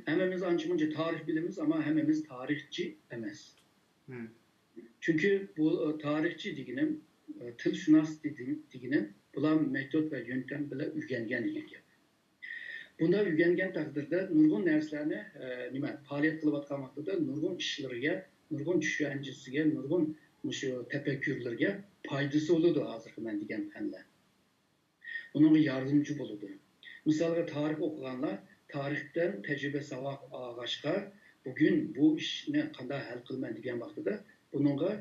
ھەممىمىز ئانچە-مۇنچە تارىخ بىلىمىز، ئەمما ھەممىمىز تارىخچى ئەمەس. مم. چۈنكى بۇ، ئە، تارىخچى دېگىنىم، ئە، تىلشۇناس دېگىنىم، بۇلار مېتود ۋە يۆنتەم بىلەن ئۆگەنگەن دېگەن گەپ. بۇنداق ئۆگەنگەن تەقدىردە نۇرغۇن نەرسىلەرنى، ئە، نېمە، پائالىيەت قىلىۋاتقان ۋاقتىدا نۇرغۇن ئىشلىرىگە، نۇرغۇن چۈشەنچىسىگە، نۇرغۇن مۇشۇ تەپەككۇرلىرىگە پايدىسى بولىدۇ ھازىرقى مەن دېگەن پەنلەر. ئۇنىڭغا ياردىمچى بولىدۇ. مىسالغا، تارىخ ئوقۇغانلار تارىختىن تەجرىبە ساۋاق ئالغاچقا، بۈگۈن بۇ ئىشنى قانداق ھەل قىلىمەن دېگەن ۋاقتىدا بۇنىڭغا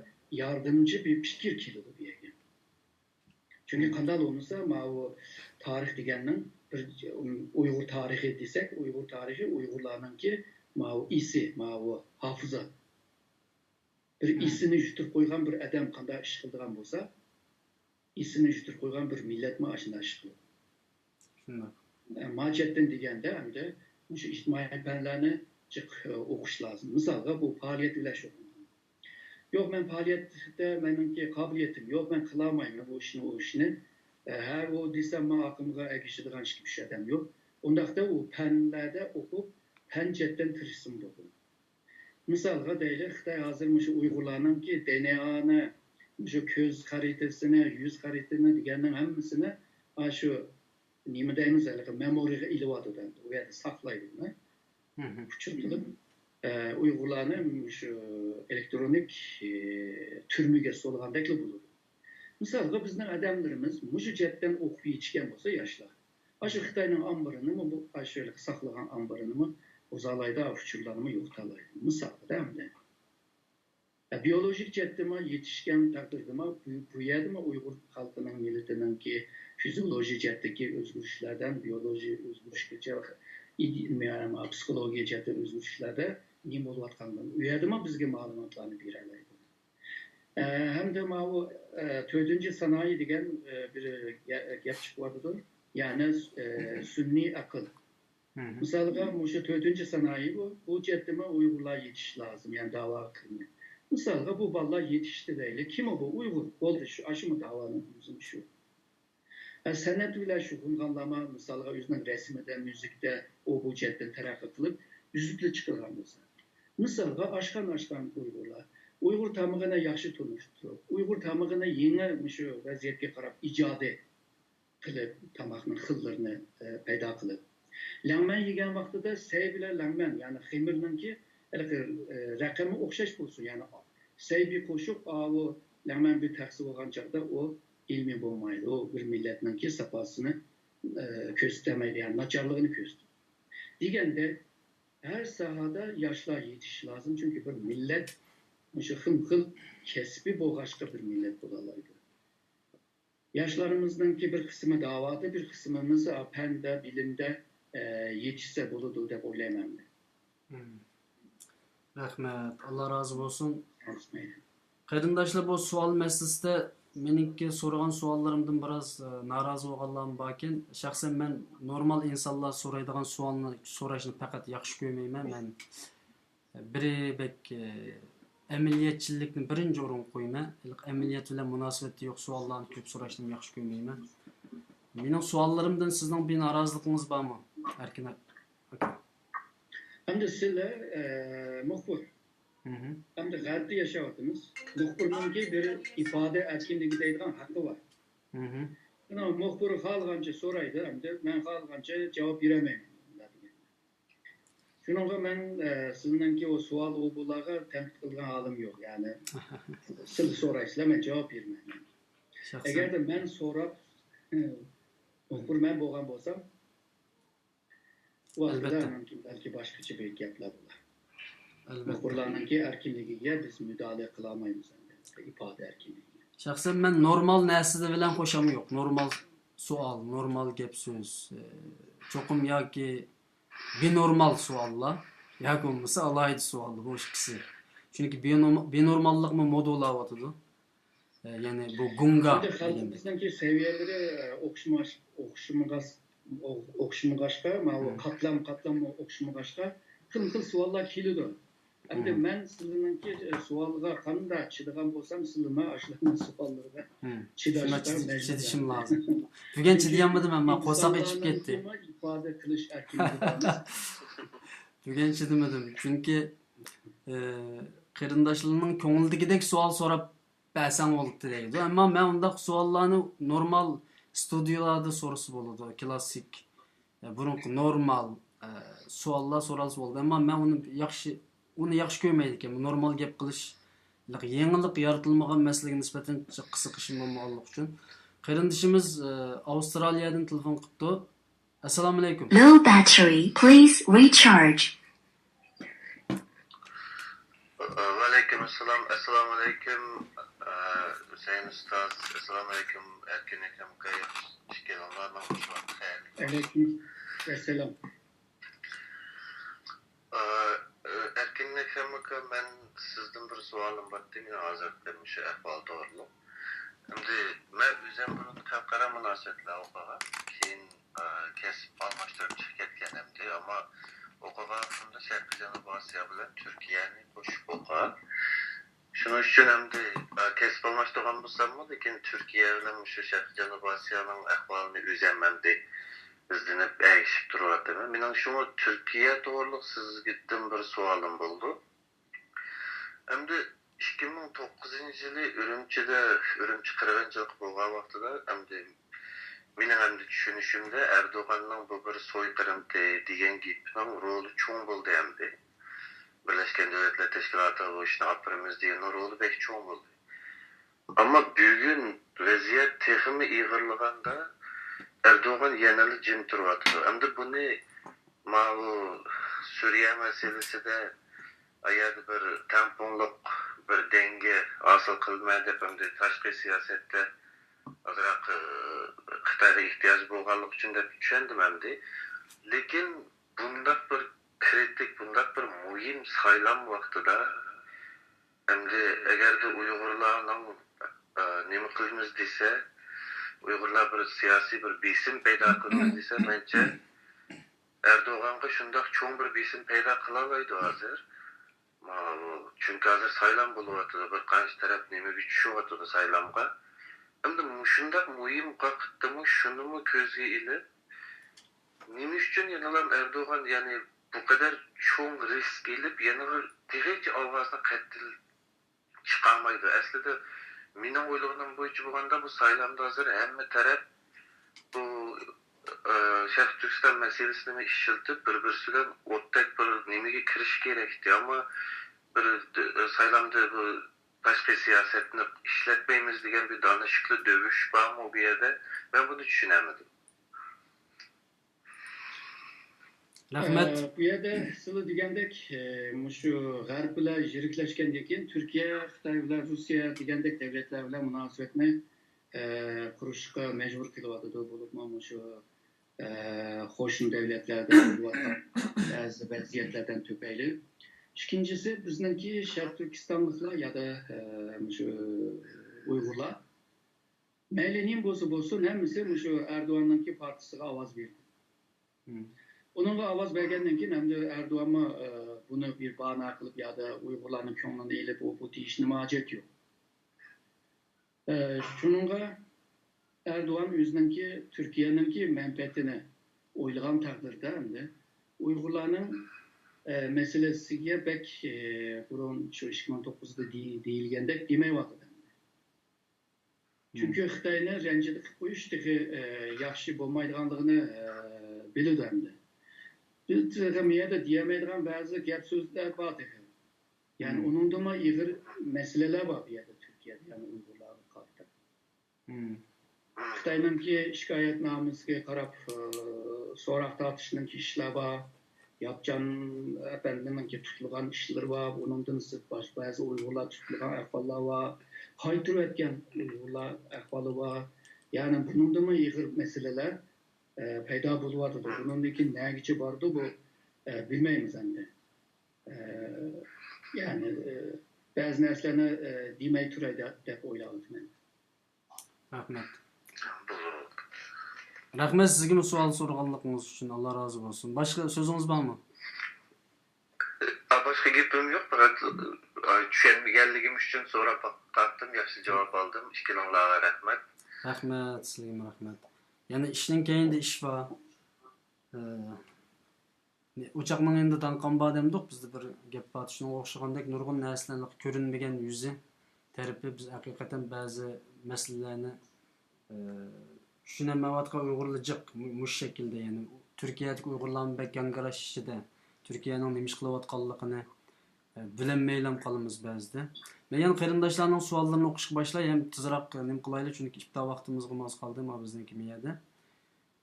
ياردىمچى بىر پىكىر كېلىدۇ بۇ يەرگە. چۈنكى قانداق بولمىسا، ماۋۇ تارىخ دېگەننىڭ بىر ئۇيغۇر تارىخى دېسەك، ئۇيغۇر تارىخى ئۇيغۇرلارنىڭكى ماۋۇ ئېسى، ماۋۇ ھافىزا. بىر مم. ئېسىنى يۈتۈپ قويغان بىر ئادەم قانداق ئىش قىلىدىغان بولسا، ئېسىنى يۈتۈپ قويغان بىر مىللەتمۇ ئاشۇنداق ئىش قىلىدۇ. شۇنداق. ئە، ماجەتتىن دېگەندە، ئەمدى مۇشۇ ئىجتىمائىي پەنلەرنى جىق، ئە، ئوقۇش لازىم. مىسالغا، بۇ پائالىيەت بىلەن شۇغۇللىنىدۇ. يوق، مەن پائالىيەتتە مېنىڭكى قابىلىيىتىم يوق، مەن قىلالمايمەن بۇ ئىشنى، ئۇ ئىشنى. ئە، ھە، ئۇ دېسەم، ماڭا ئارقامغا ئەگىشىدىغان ئىككى، ئۈچ ئادەم يوق. ئۇنداقتا ئۇ پەنلەردە ئوقۇپ، پەن جەھەتتىن تىرىشسىمۇ بولىدۇ. مىسالغا دەيلى، خىتاي ھازىر مۇشۇ ئۇيغۇرلارنىڭكى دې ئېن ئېنى، مۇشۇ كۆز خەرىتىسىنى، يۈز خەرىتىنى دېگەننىڭ ھەممىسىنى، ئاشۇ نېمە دەيمىز، ھېلىقى مېمورىغا ئېلىۋاتىدۇ، ئۇ يەردە ساقلايدۇ، مم. ئۇچۇر قىلىپ. ئۇيغۇرلارنى شۇ ئېلېكترونىك تۈرمىگە سولىغاندەكلا بولىدۇ. مىسالغا، بىزنىڭ ئادەملىرىمىز مۇشۇ جەھەتتىن ئوقۇپ يېتىشكەن بولسا، ياشلار ئاشۇ خىتاينىڭ ئامبىرىنىمۇ، بۇ ئاشۇ ساقلىغان ئامبىرىنىمۇ بۇزالايدۇ، ئۇچۇرلارنىمۇ يوقىتالايدۇ. مىسالغا ئەمدى. بىيولوگىك جەھەتتىمۇ يېتىشكەن تەقدىردىمۇ، بۇ، بۇ يەردىمۇ ئۇيغۇر خەلقىنىڭ، مىللىتىنىڭكى فىزىئولوگىيە جەھەتتىكى ئۆزگىرىشلەردىن، بىيولوگىيە ئۆزگىرىشكىچە، ئىدى-، پسىخولوگىيە جەھەتتە ئۆزگىرىشلەردە نېمە بولۇۋاتقانلىقىنى ئۇ يەردىمۇ بىزگە مەلۇماتلارنى بېرەلەيدۇ. ئە، ھەمدە ماۋۇ، ئە، تۆتىنچى سانائى دېگەن، ئە، بىر گە-، گەپ چىقىۋاتىدۇ. يەنى، ئە، سۈنئىي ئەقىل. مىسالغا، مۇشۇ تۆتىنچى سانائى بۇ، بۇ جەھەتتىمۇ ئۇيغۇرلار يېتىشىش لازىم، يەنى داۋا قىلىنى. مىسالغا، بۇ بالىلار يېتىشتى دەيلى. كىم ئۇ؟ بۇ ئۇيغۇر. بولدى، شۇ، ئاشۇمۇ داۋانىڭ ئۆزىمۇ شۇ. ھە، سەنئەت بىلەن شۇغۇللانغانلارمۇ، مىسالغا، ئۆزىنىڭ رەسىمىدە، مۇزىكىدا ئۇ بۇ جەھەتتىن تەرەققىي قىلىپ، ئۈزۈپلا چىقىدىغان بولسا. مىسالغا، ئاشخانا ئاچقان ئۇيغۇرلار ئۇيغۇر تامىقىنى ياخشى تونۇشتۇرۇپ، ئۇيغۇر تامىقىنى يېڭى مۇشۇ ۋەزىيەتكە قاراپ ئىجادىي قىلىپ، تاماقنىڭ خىللىرىنى، ئە، پەيدا قىلىپ. لەڭمەن يېگەن ۋاقتىدا سەي بىلەن لەڭمەن، يەنى خېمىرنىڭكى ھېلىقى، ئە، رەقەمى ئوخشاش بولسۇن، يەنى سەي بىر قوشۇق، ئاۋۇ لەڭمەن بىر تەخسە بولغان چاغدا ئۇ ئىلمىي بولمايدۇ، ئۇ بىر مىللەتنىڭكى ساپاسىنى، ئە، كۆرسىتەلمەيدۇ، يەنى ناچارلىقىنى كۆرسىتىدۇ. دېگەندەك، ھەر ساھەدە ياشلار يېتىشىشى لازىم، چۈنكى بىر مىللەت مۇشۇ خىلمۇ خىل كەسپى بولغاچقا بىر مىللەت بولالايدۇ. ياشلىرىمىزنىڭكى بىر قىسمى داۋادا، بىر قىسمىمىز، ئا، پەندە، بىلىمدە، ئە، يېتىشسە بولىدۇ دەپ ئويلايمەن مەن. مم. رەھمەت، ئاللا رازى بولسۇن. رەھمەت. قېرىنداشلار، بۇ سوئال مەسىلىسىدە مېنىڭكى سورىغان سوئاللىرىمدىن بىراز، ئە، نارازى بولغانلارمۇ باركەن. شەخسەن مەن نورمال ئىنسانلار سورايدىغان سوئالنى سوراشنى پەقەت ياخشى كۆرمەيمەن. مەن بىرى بەك، ئە، ئەمەلىيەتچىللىكنى بىرىنچى ئورۇنغا قويىمەن. ھېلىقى ئەمەلىيەت بىلەن مۇناسىۋەتى يوق سوئاللارنى كۆپ سوراشنىمۇ ياخشى كۆرمەيمەن. مېنىڭ سوئاللىرىمدىن سىزنىڭ بىر نارازىلىقىڭىز بارمۇ، ئەركىن ئاكا؟ ئەمدى سىلەر، ئە، مۇخبىر. مم. ئەمدى غەربتە ياشاۋاتىمىز. مۇخبىرنىڭكى بىر ئىپادە ئەركىنلىكى دەيدىغان ھەققى بار. مم. مۇخبىر خالىغانچە سورايدۇ، ئەمدى مەن خالىغانچە جاۋاب بېرەلمەيمەن. شۇنىڭغا مەن، ئە، سىزنىڭكى ئۇ سوئال ئۇ بۇلارغا تەنقىد قىلىدىغان ھالىم يوق، يەنى سىز سورايسىلەر، مەن جاۋاب بېرىمەن. شەخسەن. ئەگەردە مەن سوراپ، ئۇ بىر مەن بولغان بولسام، ئۇ ۋاقىتتا ئەلۋەتتە. مۇمكىن بەلكى باشقىچە بىر گەپلەر بولار. ئەلۋەتتە. ئۇيغۇرلارنىڭكى ئەركىنلىكىگە بىز مۇداخىلە قىلالمايمىز، ئەلۋەتتە، ئىپادە ئەركىنلىكىگە. شەخسەن مەن نورمال نەرسە بىلەن خوشام يوق. نورمال سوئال، نورمال گەپ سۆز. ئە، چوقۇم ياكى بىنورمال سوئاللار ياكى بولمىسا ئالاھىدە سوئاللار، بۇ ئىككىسى. چۈنكى بىنورم-، بىنورماللىقمۇ مودا بولاۋاتىدۇ. ئە، يەنى بۇ گۇڭگا ئەمدى دېگەندەك. خەلقىمىزنىڭكى سەۋىيەلىرى، ئە، ئوخشىماش-، ئوخشىمىغاس-، ئو-، ئوخشىمىغاچقا، ماۋۇ مم. قاتلام، قاتلام ئوخشىمىغاچقا، خىل خىل سوئاللار كېلىدۇ. ئەمدى مم. مەن سىلىنىڭكى، ئە، سوئالىغا قانداق چىدىغان بولسام، سىلىمۇ ئاشۇلارنىڭ سوئاللىرىغا مم. چىداشقا شۇڭا چىد-، مەجبۇر. چىدىشىم لازىم. بۈگۈن چىدىيالمىدىم، ئەمما قورساق ئېچىپ كەتتى. ئىنسانلارنىڭكىمۇ ئىپادە قىلىش ئەركىنلىكى بار. بۈگۈن چىدىمىدىم، چۈنكى، ئە، قېرىنداشلىرىنىڭ كۆڭلىدىكىدەك سوئال سوراپ بەرسەڭ بولۇپتۇ دەيدۇ. ئەمما مەن ئۇنداق سوئاللارنى نورمال ستۇدىيىلاردا سورىسا بولىدۇ، كلاسسىك، ئە، بۇرۇنقى نورمال، ئە، سوئاللار سورالسا بولىدۇ. ئەمما مەن ئۇنى ياخشى، ئۇنى ياخشى كۆرمەيدىكەن. نورمال گەپ قىلىش، يېڭىلىق يارىتىلمىغان مەسىلىگە نىسبەتەن قىزىقىشىم بولمىغانلىقى ئۈچۈن. قېرىندىشىمىز، ئە، ئاۋسترالىيەدىن تېلېفون قىپتۇ. ئەسسالامۇئەلەيكۇم. Low battery, please recharge. ۋەئەلەيكۇم ئەسسالام. ئەسسالامۇئەلەيكۇم، ئە، ھۈسەيىن ئۇستاز. ئەسسالامۇئەلەيكۇم، ئەركىن ئاكام. ئىككىڭلارنىڭ خۇش ۋاقتى خەير. ۋەئەلەيكۇم ئەسسالام. ئە، ئەركىن ئاكام، مەن سىزدىن بىر سوئالىم بار ئىدى، مېنىڭ ھازىرقى مۇشۇ ئەھۋال توغرۇلۇق. ئەمدى مەن ئۆزۈم بۇرۇن خەلقئارا مۇناسىۋەتلەر ئوقۇغان، كېيىن، ئە، كەسىپ ئالماشتۇرۇپ چىقىپ كەتكەن ئەمدى، ئەمما ئوقۇغان ۋاقتىمدا شەرقىي جەنۇبىي ئاسىيا بىلەن تۈركىيەنى قوشۇپ ئوقۇغان. شۇنىڭ ئۈچۈن ئەمدى، ئە، كەسىپ ئالماشتۇرغان بولساممۇ، لېكىن تۈركىيە بىلەن مۇشۇ شەرقىي جەنۇبىي ئاسىيانىڭ ئەھۋالىنى ئۆزۈم ئەمدى ئىزدىنىپ، ئەگىشىپ تۇرۇۋاتىمەن. مېنىڭ شۇڭا تۈركىيە توغرۇلۇق سىزدىن بىر سوئالىم بولىدۇ. ئەمدى ئىككى مىڭ توققۇزىنچى يىلى ئۈرۈمچىدە، ئۈرۈمچى قىرغىنچىلىقى بولغان ۋاقتىدا، ئەمدى مېنىڭ ئەمدى چۈشىنىشىمدە ئەردوغاننىڭ بۇ بىر سويقىرىمتى دېگەن گېپىنىڭ رولى چوڭ بولدى ئەمدى. بىرلەشكەن دۆلەتلەر تەشكىلاتىغا بۇ ئىشنى ئاپىرىمىز دېگەن رولى بەك چوڭ بولدى. ئەمما بۈگۈن ۋەزىيەت تېخىمۇ ئېغىرلىغاندا، ئەردوغان يەنىلا جىم تۇرۇۋاتىدۇ. ئەمدى بۇنى ماۋۇ سۈرىيە مەسىلىسىدە ئايەردە بىر تەڭپۇڭلۇق، بىر دەڭگە ھاسىل قىلىمەن دەپ، ئەمدى تاشقى سىياسەتتە ئازراق، ئى، خىتايغا ئېھتىياجى بولغانلىقى ئۈچۈن دەپ چۈشەندىم ئەمدى. لېكىن بۇنداق بىر كرىتىك، بۇنداق بىر مۇھىم سايلام ۋاقتىدا، ئەمدى ئەگەردە ئۇيغۇرلارنىڭ، ئى، نېمە قىلىمىز دېسە، ئۇيغۇرلار بىر سىياسىي بىر بېسىم پەيدا قىلىمىز دېسە، مەنچە ئەردوغانغا شۇنداق چوڭ بىر بېسىم پەيدا قىلالايدۇ ھازىر. ماۋۇ، چۈنكى ھازىر سايلام بولۇۋاتىدۇ، بىر قانچە تەرەپ نېمىگە چۈشۈۋاتىدۇ سايلامغا. ئەمدى مۇشۇنداق مۇھىم ۋاقىتتىمۇ شۇنىمۇ كۆزگە ئېلىپ، نېمە ئۈچۈن يەنىلا ئەردوغان، يەنى بۇ قەدەر چوڭ رىسك ئېلىپ، يەنە بىر تېخىچە ئاۋازىنى قەتئىي چىقارمايدۇ؟ ئەسلىدە مېنىڭ ئويلىغىنىم بويىچە بولغاندا، بۇ سايلامدا ھازىر ھەممە تەرەپ بۇ، ئە، شەرقىي تۈركىستان مەسىلىسىنى ئىشلىتىپ، بىر-بىرسى بىلەن ئوتتەك بىر نېمىگە كىرىشى كېرەكتى. ئەمما بىر، ئە، سايلامدا بۇ تاشقى سىياسەتنى ئىشلەتمەيمىز دېگەن بىر دانىشىكلىق دۆۋىشىش بارمۇ بۇ يەردە؟ مەن بۇنى چۈشىنەلمىدىم. رەھمەت. ئە، بۇ يەردە سىلى دېگەندەك، ئە، مۇشۇ غەرب بىلەن يىرىكلەشكەندىن كېيىن تۈركىيە، خىتاي بىلەن، روسىيە دېگەندەك دەۋلەتلەر بىلەن مۇناسىۋەتنى، ئە، قۇرۇشقا مەجبۇر قىلىۋاتىدۇ. بولۇپمۇ مۇشۇ، ئە، قوشنا دەۋلەتلەردە بولۇۋاتقان بەزى ۋەزىيەتلەردىن تۈپەيلى. ئىككىنچىسى، بىزنىڭكى شەرقىي تۈركىستانلىقلار يا دا، ئە، مۇشۇ ئۇيغۇرلار مەيلى نېمە بولسا بولسۇن، ھەممىسى مۇشۇ ئەردوغاننىڭكى پارتىيىسىغا ئاۋاز بېرىدۇ. مم. ئۇنىڭغا ئاۋاز بەرگەندىن كېيىن، ئەمدى ئەردوغانمۇ، ئە، بۇنى بىر باھانە قىلىپ يا دا ئۇيغۇرلارنىڭ كۆڭلىنى ئېلىپ، ئۇ، بۇ دېيىشنىمۇ ھاجەت يوق. ئە، شۇنىڭغا ئەردوغان ئۆزىنىڭكى، تۈركىيەنىڭكى مەنپەئەتىنى ئويلىغان تەقدىردە، ئەمدى ئۇيغۇرلارنىڭ، ئە، مەسىلىسىگە بەك، ئە، بۇرۇن شۇ ئىككى مىڭ توققۇزدا دېي-، دېيىلگەندەك دېمەيۋاتىدۇ. چۈنكى خىتاينى رەنجىدە قىلىپ قويۇش تېخى، ئە، ياخشى بولمايدىغانلىقىنى، ئە، بىلىدۇ ئەمدى. بىز تېخى مۇ يەردە دېيەلمەيدىغان بەزى گەپ سۆزلەر بار تېخى. يەنى مم. ئۇنىڭدىنمۇ ئېغىر مەسىلىلەر بار بۇ يەردە تۈركىيەدە، يەنى ئۇيغۇرلارغا قارىتا. مم. خىتاينىڭكى شىكايەتنامىسىگە قاراپ، ئى، سوراق تارتىشنىڭكى ئىشلار بار. ياپچان ئەپەندىنىڭكى تۇتۇلغان ئىشلىرى بار. ئۇنىڭدىن سىرت باش-، بەزى ئۇيغۇرلار تۇتۇلغان ئەھۋاللار بار. قايتۇرۇۋەتكەن ئۇيغۇرلار ئەھۋالى بار. يەنى بۇنىڭدىنمۇ ئېغىر مەسىلىلەر، ئە، پەيدا بولۇۋاتىدۇ. بۇنىڭدىن كېيىن نەگىچە بارىدۇ بۇ، ئە، بىلمەيمىز ئەمدى. ئە، يەنى، ئە، بەزى نەرسىلەرنى، ئە، دېمەي تۇراي دەپ، دەپ ئويلاۋاتىمەن. رەھمەت. رەھمەت سىزگىمۇ سوئال سورىغانلىقىڭىز ئۈچۈن، ئاللا رازى بولسۇن. باشقا سۆزىڭىز بارمۇ؟ ئا، باشقا گېپىم يوق، پەقەت، ئا، چۈشەنمىگەنلىكىم ئۈچۈن سوراپ باقتىم، ياخشى جاۋاب ئالدىم. ئىككىلىڭلارغا رەھمەت. رەھمەت، سىزگىمۇ رەھمەت. يەنە ئىشنىڭ كەينىدە ئىش بار. ئە، ئوچاقنىڭ يېنىدا داڭقان بار دەمدۇق، بىزدە بىر گەپ بار، شۇنىڭغا ئوخشىغاندەك نۇرغۇن نەرسىلەرنىڭ كۆرۈنمىگەن يۈزى تەرىپى، بىز ھەقىقەتەن بەزى مەسىلىلەرنى، ئى، چۈشىنەلمەيۋاتقان ئۇيغۇرلار جىق، مۇ-، مۇشۇ شەكىلدە، يەنى تۈركىيەدىكى ئۇيغۇرلارمۇ بەك گاڭگىراش ئىچىدە، تۈركىيەنىڭ نېمە ئىش قىلىۋاتقانلىقىنى، ئى، بىلەلمەيلام قالىمىز بەزىدە. مەن يەنە قېرىنداشلارنىڭ سوئاللىرىنى ئوقۇشقا باشلاي ھەم تېزراق نېمە قىلايلى، چۈنكى ئىپتار ۋاقتىمىزغىمۇ ئاز قالدى، ما بىزنىڭكى مۇ يەردە.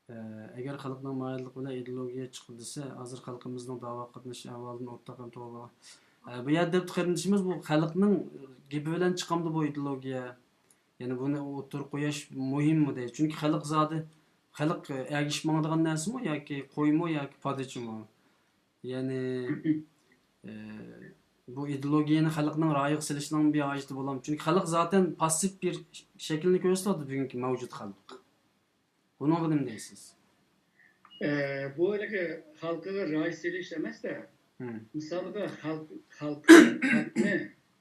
ئە، ئەگەر خەلقنىڭ مايىللىقى بىلەن ئىدېئولوگىيە چىقىدۇ دېسە، ھازىر خەلقىمىزنىڭ داۋا قاتنىشىش ئەھۋالىدىن ئورتاق ھەم توغرا. ئە، بۇ يەردە دەپتۇ قېرىندىشىمىز، بۇ خەلقنىڭ گېپى بىلەن چىقامدۇ بۇ ئىدېئولوگىيە؟ يەنى بۇنى ئوتتۇرىغا قويۇش مۇھىممۇ دەيدۇ. چۈنكى خەلق زادى، خەلق، ئە، ئەگىشىپ ماڭىدىغان نەرسىمۇ ياكى قويمۇ ياكى پادىچىمۇ؟ يەنى، ئە، بۇ ئىدېئولوگىيەنى خەلقنىڭ رايىغا سېلىشنىڭ بىر ھاجىتى بولامدۇ؟ چۈنكى خەلق زاتەن پاسسىپ بىر شەكىلنى كۆرسىتىۋاتىدۇ بۈگۈنكى مەۋجۇت خەلق. بۇنىڭغا نېمە دەيسىز؟ ئە، بۇ ھېلىقى خەلقىگە راي سېلىش ئەمەس-دە. مم. مىسالغا، خەلق، خەلق، خەلقنى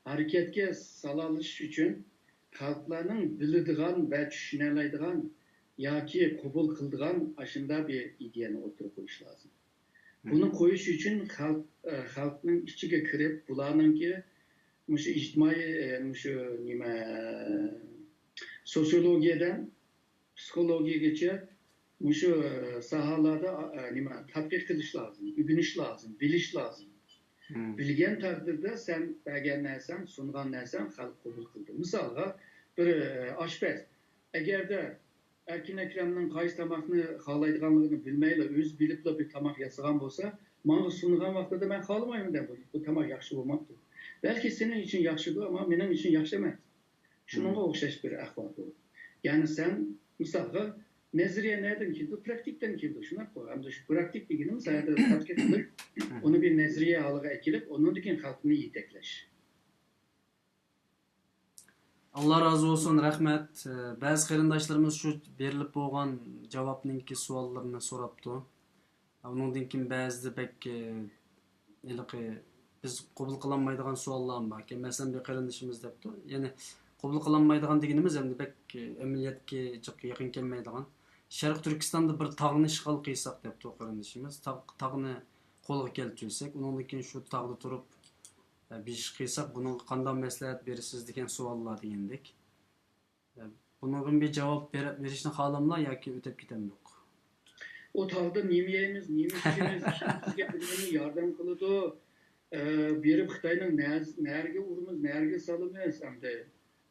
ھەرىكەتكە سالالىشىش ئۈچۈن خەلقلەرنىڭ بىلىدىغان ۋە چۈشىنەلەيدىغان ياكى قوبۇل قىلىدىغان ئاشۇنداق بىر ئىدىيەنى ئوتتۇرىغا قويۇش لازىم. مم. بۇنى قويۇش ئۈچۈن خەلق، ئە، خەلقنىڭ ئىچىگە كىرىپ، بۇلارنىڭكى مۇشۇ ئىجتىمائىي، ئە، مۇشۇ نېمە، سوسىيولوگىيەدىن پسىخولوگىيەگىچە مۇشۇ، ئە، ساھەلەردە، ئە، نېمە، تەتقىق قىلىش لازىم، ئۆگىنىش لازىم، بىلىش لازىم. بىلگەن تەقدىردە سەن بەرگەن نەرسەڭ، سۇنغان نەرسەڭ خەلق قوبۇل قىلدى. مىسالغا، بىر، ئە، ئاشپەز ئەگەردە ئەركىن ئەكرەمنىڭ قايسى تاماقنى خالايدىغانلىقىنى بىلمەيلا، ئۆزى بىلىپلا بىر تاماق ياسىغان بولسا، ماڭا سۇنغان ۋاقتىدا مەن خالىمايمەن دەپ، بۇ، بۇ تاماق ياخشى بولماپتۇ. بەلكى سېنىڭ ئۈچۈن ياخشىدۇ، ئەمما مېنىڭ ئۈچۈن ياخشى ئەمەس. شۇنىڭغا ئوخشاش بىر ئەھۋال بۇ. يەنى سەن، مىسالغا، نەزەرىيە نەدىن كېلىدۇ؟ پراكتىكتىن كېلىدۇ، شۇنداققۇ؟ ئەمدى شۇ پراكتىك دېگىنىمىز ھەر تەتقىق قىلىپ، ئۇنى بىر نەزەرىيە ھالىغا ئەكېلىپ، ئۇنىڭدىن كېيىن خەلقنى يېتەكلەش. ئاللا رازى بولسۇن، رەھمەت. بەزى قېرىنداشلىرىمىز شۇ بېرىلىپ بولغان جاۋابنىڭكى سوئاللىرىنى سوراپتۇ. ئۇنىڭدىن كېيىن بەزىدە بەك، ئە، ھېلىقى بىز قوبۇل قىلالمايدىغان سوئاللارمۇ باركەن. مەسىلەن، بىر قېرىندىشىمىز دەپتۇ، يەنى قوبۇل قىلالمايدىغان دېگىنىمىز ئەمدى بەك، ئە، ئەمەلىيەتكە جىق يېقىن كەلمەيدىغان. شەرقىي تۈركىستاندا بىر تاغنى ئىشغال قىلساق دەپتۇ قېرىندىشىمىز. تاغ، تاغنى قولغا كەلتۈرسەك، ئۇنىڭدىن كېيىن شۇ تاغدا تۇرۇپ، ئە، بىر ئىش قىلساق، بۇنىڭغا قانداق مەسلىھەت بېرىسىز دېگەن سوئاللار دېگەندەك. ئە، بۇنىڭغا بىر جاۋاب بېرە-، بېرىشنى خالاملا ياكى ئۆتۈپ كېتەمدۇق؟ ئۇ تاغدا نېمە يەيمىز، نېمە ئىچىمىز، كىم بىزگە بىر نېمە ياردەم قىلىدۇ؟ ئە، بېرىپ خىتاينىڭ نە-، نەرىگە ئۇرىمىز، نەرىگە سالىمىز ئەمدى؟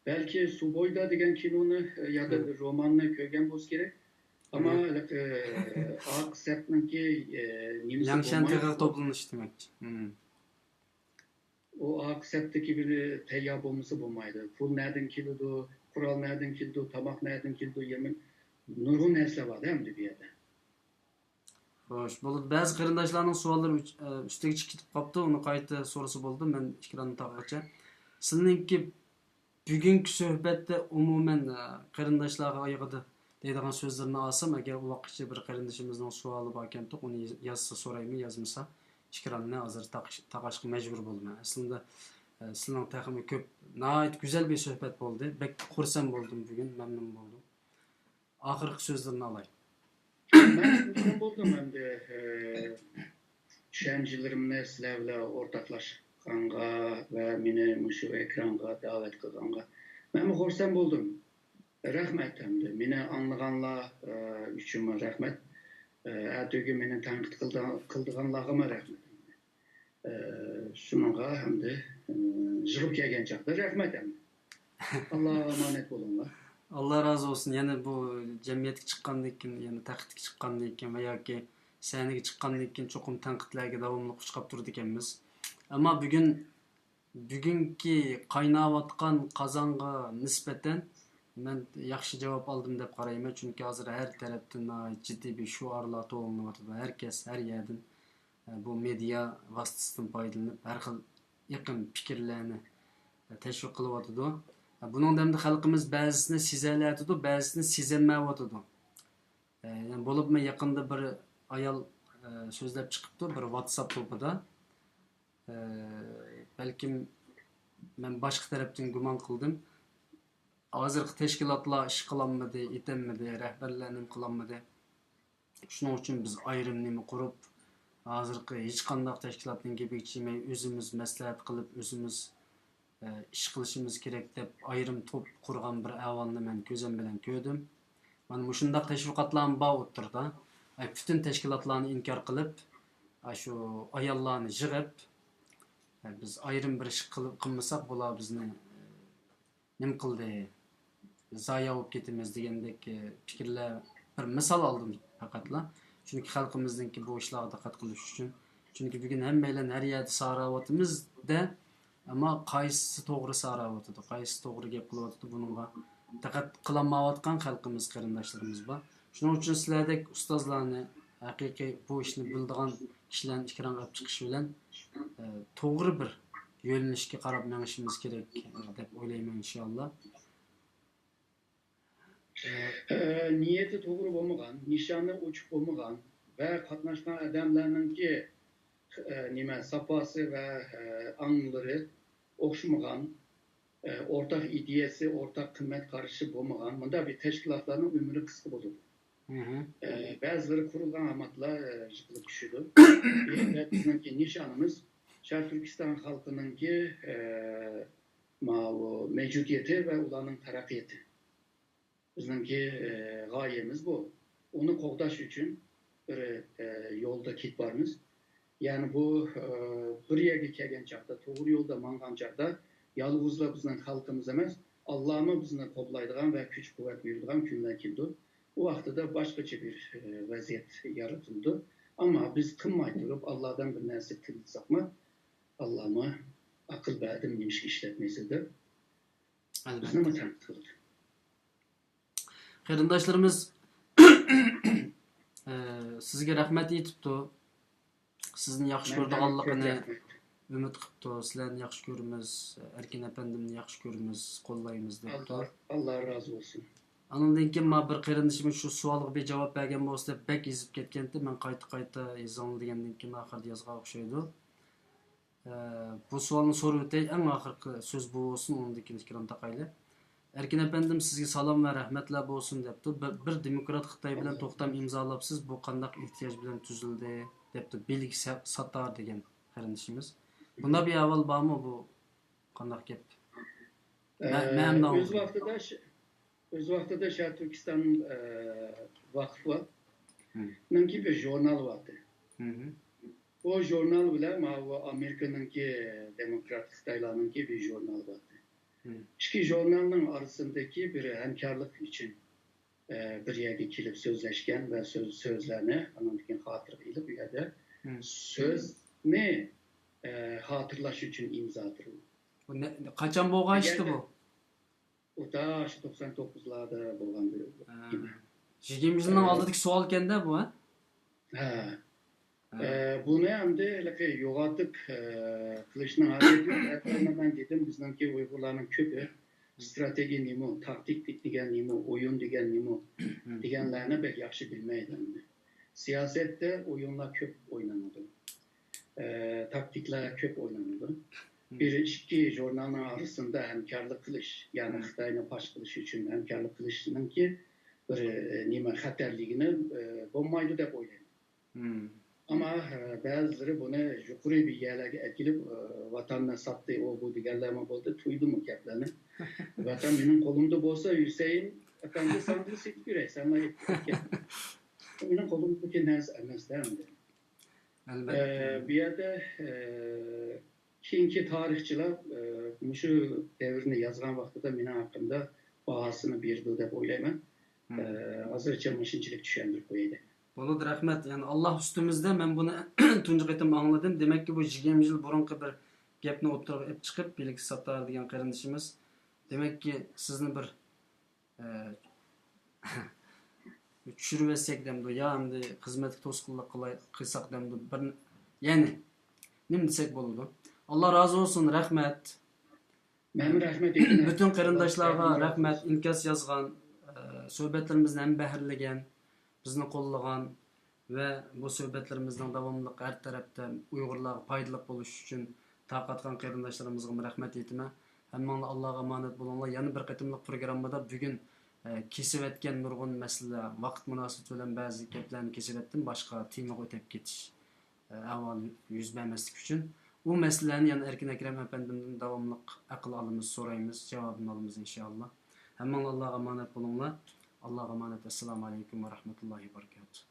بەلكى سۇ بويىدا دېگەن كىنونى، ئە، يادا بىر روماننى كۆرگەن بولسا كېرەك. ئەمما، ئە، ئاق سەپنىڭكى، ئە، نېمىسى لياڭشان بولماي تېغىغا توپلىنىش دېمەكچى. ئۇ ئارقا سەپتىكى بىر تەييار بولمىسا بولمايدۇ. پۇل نەدىن كېلىدۇ، قورال نەدىن كېلىدۇ، تاماق نەدىن كېلىدۇ، يېمەك، نۇرغۇن نەرسىلەر بار-دە ئەمدى بۇ يەردە. خوش، بولىدۇ. بەزى قېرىنداشلارنىڭ سوئاللىرى ئۈچ-، ئە، ئۈستىگە چىقىپ كېتىپ قاپتۇ، ئۇنى قايتا سورىسا بولىدۇ، مەن ئېكراننى تاقىغىچە. سىلىنىڭكى بۈگۈنكى سۆھبەتتە ئومۇمەن، ئە، قېرىنداشلارغا ئايىغىدى دەيدىغان سۆزلىرىنى ئالسام، ئەگەر ئۇ ۋاقىتچە بىر قېرىندىشىمىزنىڭ سوئالى باركەنتۇق، ئۇنى يازسا سورايمەن، يازمىسا ئېكراننى ھازىر تاقىش-، تاقاشقا مەجبۇر بولىمەن. ئەسلىندە، ئە، سىلىنىڭ تېخىمۇ كۆپ، ناھايىتى گۈزەل بىر سۆھبەت بولدى. بەك خۇرسەن بولدۇم بۈگۈن، مەمنۇن بولدۇم. ئاخىرقى سۆزلىرىنى ئالاي. مەن خۇرسەن بولدۇم ئەمدى، ئە، چۈشەنچىلىرىمنى سىلەر بىلەن ئورتاقلاشقانغا ۋە مېنى مۇشۇ ئېكرانغا دەۋەت قىلغانغا مەنمۇ خۇرسەن بولدۇم. رەھمەت ئەمدى. مېنى ئاڭلىغانلار، ئە، ئۈچۈنمۇ رەھمەت. ئە، ئەتىگۈن مېنى تەنقىد قىلدى-، قىلىدىغانلارغىمۇ رەھمەت. ئە، شۇنىڭغا ئەمدى، ئە، يىغىپ كەلگەن چاغدا رەھمەت ئەمدى. ئاللاغا ئامانەت بولۇڭلار. ئاللا رازى بولسۇن. يەنە بۇ جەمئىيەتكە چىققاندىن كېيىن، يەنە تەختكە چىققاندىن كېيىن ۋە ياكى سەھنىگە چىققاندىن كېيىن چوقۇم تەنقىدلەرگە داۋاملىق ئۇچراپ تۇرىدىكەنمىز. ئەمما بۈگۈن، بۈگۈنكى قايناۋاتقان قازانغا نىسبەتەن مەن ياخشى جاۋاب ئالدىم دەپ قارايمەن، چۈنكى ھازىر ھەر تەرەپتىن ناھايىتى جىددىي بىر شوئارلار توۋلىنىۋاتىدۇ. ھەر كەس، ھەر يەردىن، ئە، بۇ مېدىيا ۋاسىتىسىدىن پايدىلىنىپ، ھەر خىل ئېقىم پىكىرلەرنى، ئە، تەشۋىق قىلىۋاتىدۇ. ئە، بۇنىڭدا ئەمدى خەلقىمىز بەزىسىنى سېزەلەيتىدۇ، بەزىسىنى سېزەلمەيۋاتىدۇ. ئە، يەنى بولۇپمۇ يېقىندا بىر ئايال، ئە، سۆزلەپ چىقىپتۇ بىر ۋاتساپ توپىدا. ئە، بەلكىم مەن باشقا تەرەپتىن گۇمان قىلدىم. ھازىرقى تەشكىلاتلار ئىش قىلالمىدى، ئېتەلمىدى، رەھبەرلەر نېمە قىلالمىدى. شۇنىڭ ئۈچۈن بىز ئايرىم نېمە قۇرۇپ، ھازىرقى ھېچقانداق تەشكىلاتنىڭ گېپىگە چىدىمەي، ئۆزىمىز مەسلىھەت قىلىپ، ئۆزىمىز، ئە، ئىش قىلىشىمىز كېرەك دەپ ئايرىم توپ قۇرغان بىر ئەھۋالنى مەن كۆزۈم بىلەن كۆردۈم. مانا مۇشۇنداق تەشۋىقاتلارمۇ بار ئوتتۇرىدا. ئە، پۈتۈن تەشكىلاتلارنى ئىنكار قىلىپ، ئە، شۇ ئاياللارنى يىغىپ، ئە، بىز ئايرىم بىر ئىش قىل-، قىلمىساق، بۇلار بىزنى، ئە، نېمە قىلدى، زايە بولۇپ كېتىمىز دېگەندەك، ئە، پىكىرلەر، بىر مىسال ئالدىم پەقەتلا. چۈنكى خەلقىمىزنىڭكى بۇ ئىشلارغا دىققەت قىلىش ئۈچۈن. چۈنكى بۈگۈن ھەممەيلەن ھەر يەردە ساراۋاتىمىز-دە، ئەمما قايسىسى توغرا ساراۋاتىدۇ، قايسىسى توغرا گەپ قىلىۋاتىدۇ، بۇنىڭغا دىققەت قىلالمايۋاتقان خەلقىمىز، قېرىنداشلىرىمىز بار. شۇنىڭ ئۈچۈن سىلەردەك ئۇستازلارنى، ھەقىقىي بۇ ئىشنى بىلىدىغان كىشىلەرنى ئېكرانغا ئېلىپ چىقىش بىلەن، ئە، توغرا بىر يۆنىلىشكە قاراپ مېڭىشىمىز كېرەك، ئە، دەپ ئويلايمەن، ئىنشائاللا. ئە، نىيىتى توغرا بولمىغان، نىشانى ئوچۇق بولمىغان ۋە قاتناشقان ئادەملەرنىڭكى، ئە، نېمە، ساپاسى ۋە، ئە، ئاڭلىرى ئوخشىمىغان، ئە، ئورتاق ئىدىيەسى، ئورتاق قىممەت قارىشى بولمىغان مۇنداق بىر تەشكىلاتلارنىڭ ئۆمرى قىسقا بولىدۇ. ئە، بەزىلىرى قۇرۇلغان ھاماتلا، ئە، يىقىلىپ چۈشىدۇ. بىزنىڭكى نىشانىمىز شەرقىي تۈركىستان خەلقىنىڭكى، ئە، ماۋۇ مەۋجۇدىيىتى ۋە ئۇلارنىڭ تەرەققىياتى. بىزنىڭكى، ئە، غايىمىز بۇ. ئۇنى قوغداش ئۈچۈن بىر، ئە، يولدا كېتىپ بارىمىز. يەنى بۇ، ئە، بىر يەرگە كەلگەن چاغدا، توغرا يولدا ماڭغان چاغدا يالغۇزلا بىزنىڭ خەلقىمىز ئەمەس، ئاللامۇ بىزنى قوللايدىغان ۋە كۈچ-قۇۋۋەت بېرىدىغان كۈنلەر كېلىدۇ. ئۇ ۋاقتىدا باشقىچە بىر، ئە، ۋەزىيەت يارىتىلىدۇ. ئەمما بىز قىلماي تۇرۇپ، ئاللادىن بىر نەرسە تىلىساقمۇ، ئاللامۇ ئەقىل بەردىم، نېمىشقا ئىشلەتمەيسىز دەپ بىزنىمۇ تەنقىد قىلىدۇ. قېرىنداشلىرىمىز، ئە، سىزگە رەھمەت ئېيتىپتۇ. سىزنى ياخشى كۆرىدىغانلىقىنى ئۈمىد قىپتۇ. سىلەرنى ياخشى كۆرىمىز، ئەركىن ئەپەندىمنى ياخشى كۆرىمىز، قوللايمىز دەپتۇ. ئاللا، ئاللا رازى بولسۇن. ئانىڭدىن كېيىن مانا بىر قېرىندىشىمىز شۇ سوئالغا بىر جاۋاب بەرگەن بولسا دەپ بەك يېزىپ كەتكەنتى. مەن قايتا قايتا يېزىڭ دېگەندىن كېيىن ئاخىرىدا يازغان ئوخشايدۇ. ئە، بۇ سوئالنى سورىۋېتەي، ئەڭ ئاخىرقى سۆز بۇ بولسۇن، ئۇنىڭدىن كېيىن ئىكرام تاقايلى. ئەركىن ئەپەندىم، سىزگە سالام ۋە رەھمەتلەر بولسۇن دەپتۇ. بىر، بىر دېموكرات خىتاي بىلەن توختام ئىمزالاپسىز، بۇ قانداق ئېھتىياج بىلەن تۈزۈلدى؟ دەپتۇ. بىلگە سە-، ساتار دېگەن قېرىندىشىمىز. بۇنداق بىر ئەھۋال بارمۇ؟ بۇ قانداق گەپ؟ مە-، مەنىدىن ئۆز ئاڭلىدىم. ۋاقتىدا ش-، ئۆز ۋاقتىدا شەرقىي تۈركىستان، ئە، ۋاقفى بار. نىڭكى بىر ژۇرنال بارتى. بۇ ژۇرنال بىلەن ماۋۇ ئامېرىكىنىڭكى دېموكراتىك خىتايلارنىڭكى بىر ژۇرنالى بارتى. ئىككى ژۇرنالنىڭ ئارىسىندىكى بىر ھەمكارلىق ئۈچۈن، ئە، بىر يەرگە كېلىپ سۆزلەشكەن ۋە سۆز، سۆزلەرنى ئانىڭدىن كېيىن خاتىرىگە ئېلىپ، ئۇ يەردە سۆزنى، ئە، خاتىرىلەش ئۈچۈن ئىمزا ئاتىدۇ. بۇ نە-، قاچان بولغان ئىشتى بۇ؟ ئۇ تا شۇ توقسان توققۇزلاردا بولغان بىر گېپى. يىگىرمە يىلنىڭ ئالدىدىكى سوئالكەن-دە بۇ، ھە؟ ھە. ئە، بۇنى ئەمدى ھېلىقى يوغىنىتىپ، ئە، قىلىشنىڭ ھاجىتى يوق. ئەتىگەن مەن دېدىم، بىزنىڭكى ئۇيغۇرلارنىڭ كۆپى ستراتېگىيە نېمە، تاكتىك دېگەن نېمە، ئويۇن دېگەن نېمە دېگەنلەرنى بەك ياخشى بىلمەيدۇ ئەمدى. سىياسەتتە ئويۇنلار كۆپ ئوينىنىدۇ. ئە، تاكتىكىلار كۆپ ئوينىنىدۇ. بىر ئىككى ژۇرنالنىڭ ئارىسىدا ھەمكارلىق قىلىش، يەنى خىتاينى پاش قىلىش ئۈچۈن ھەمكارلىق قىلىشنىڭكى بىر، ئە، نېمە، خەتەرلىكىنى، ئە، بولمايدۇ دەپ ئويلايمەن. ئەمما، ئە، بەزىلىرى بۇنى يۇقىرى بىر يەرلەرگە ئەكېلىپ، ئە، ۋاتاننى ساتتى، ئۇ بۇ دېگەنلەرمۇ بولدى، تۇيدىمۇ گەپلەرنى. ۋاتان مېنىڭ قولۇمدا بولسا، ھۈسەيىن ئەپەندى، ساڭىمۇ سېتىپ بېرەي، سەنلا ئېلىپ كەتكىن. مېنىڭ قولۇمدىكى نەرسە ئەمەس-دە ئەمدى. ئەلۋەتتە. ئە، بۇ يەردە، ئە، كېيىنكى تارىخچىلار، ئە، مۇشۇ دەۋرنى يازغان ۋاقتىدا مېنىڭ ھەققىمدە باھاسىنى بېرىدۇ دەپ ئويلايمەن. ئە، ھازىرچە مۇشۇنچىلىك چۈشەندۈرۈپ قوياي دەيمەن. بولىدۇ، رەھمەت. يەنى ئاللا ئۈستىمىزدە، مەن بۇنى تۇنجى قېتىم ئاڭلىدىم. دېمەككى، بۇ يىگىرمە يىل بۇرۇنقى بىر گەپنى ئوتتۇرىغا ئېلىپ چىقىپ، بىلگە ساتار دېگەن قېرىندىشىمىز. دېمەككى، سىزنى بىر ئە، چۈشۈرۈۋەتسەك دەمدۇ يا ئەمدى خىزمەتكە توسقۇنلۇق قىلاي-، قىلساق دەمدۇ بىر، يەنى نېمە دېسەك بولىدۇ؟ ئاللا رازى بولسۇن، رەھمەت. مەنمۇ رەھمەت ئېيتىمەن. پۈتۈن قېرىنداشلارغا رەھمەت، ئىنكاس يازغان، ئە، سۆھبەتلىرىمىزدىن ھەم بەھرىلىگەن، بىزنى قوللىغان ۋە بۇ سۆھبەتلىرىمىزنىڭ داۋاملىق ھەر تەرەپتە ئۇيغۇرلارغا پايدىلىق بولۇشى ئۈچۈن تارقاتقان قېرىنداشلىرىمىزغىمۇ رەھمەت ئېيتىمەن. ھەممىڭلار ئاللاغا ئامانەت بولۇڭلار. يەنە بىر قېتىملىق پروگراممىدا بۈگۈن، ئە، كېسىۋەتكەن نۇرغۇن مەسىلىلەر، ۋاقىت مۇناسىۋىتى بىلەن بەزى گەپلەرنى كېسىۋەتتىم، باشقا تېمىغا ئۆتۈپ كېتىش، ئە، ئەھۋال يۈز بەرمەسلىك ئۈچۈن. ئۇ مەسىلىلەرنى يەنە ئەركىن ئەكرەم ئەپەندىمدىن داۋاملىق ئەقىل ئالىمىز، سورايمىز، جاۋابىنى ئالىمىز ئىنشائاللا. ھەممىڭلار ئاللاغا ئامانەت بولۇڭلار. ئاللاغا ئامانەت. ئەسسالامۇ ئەلەيكۇم ۋە رەھمەتۇللاھى ۋە بەرىكاتۇھ.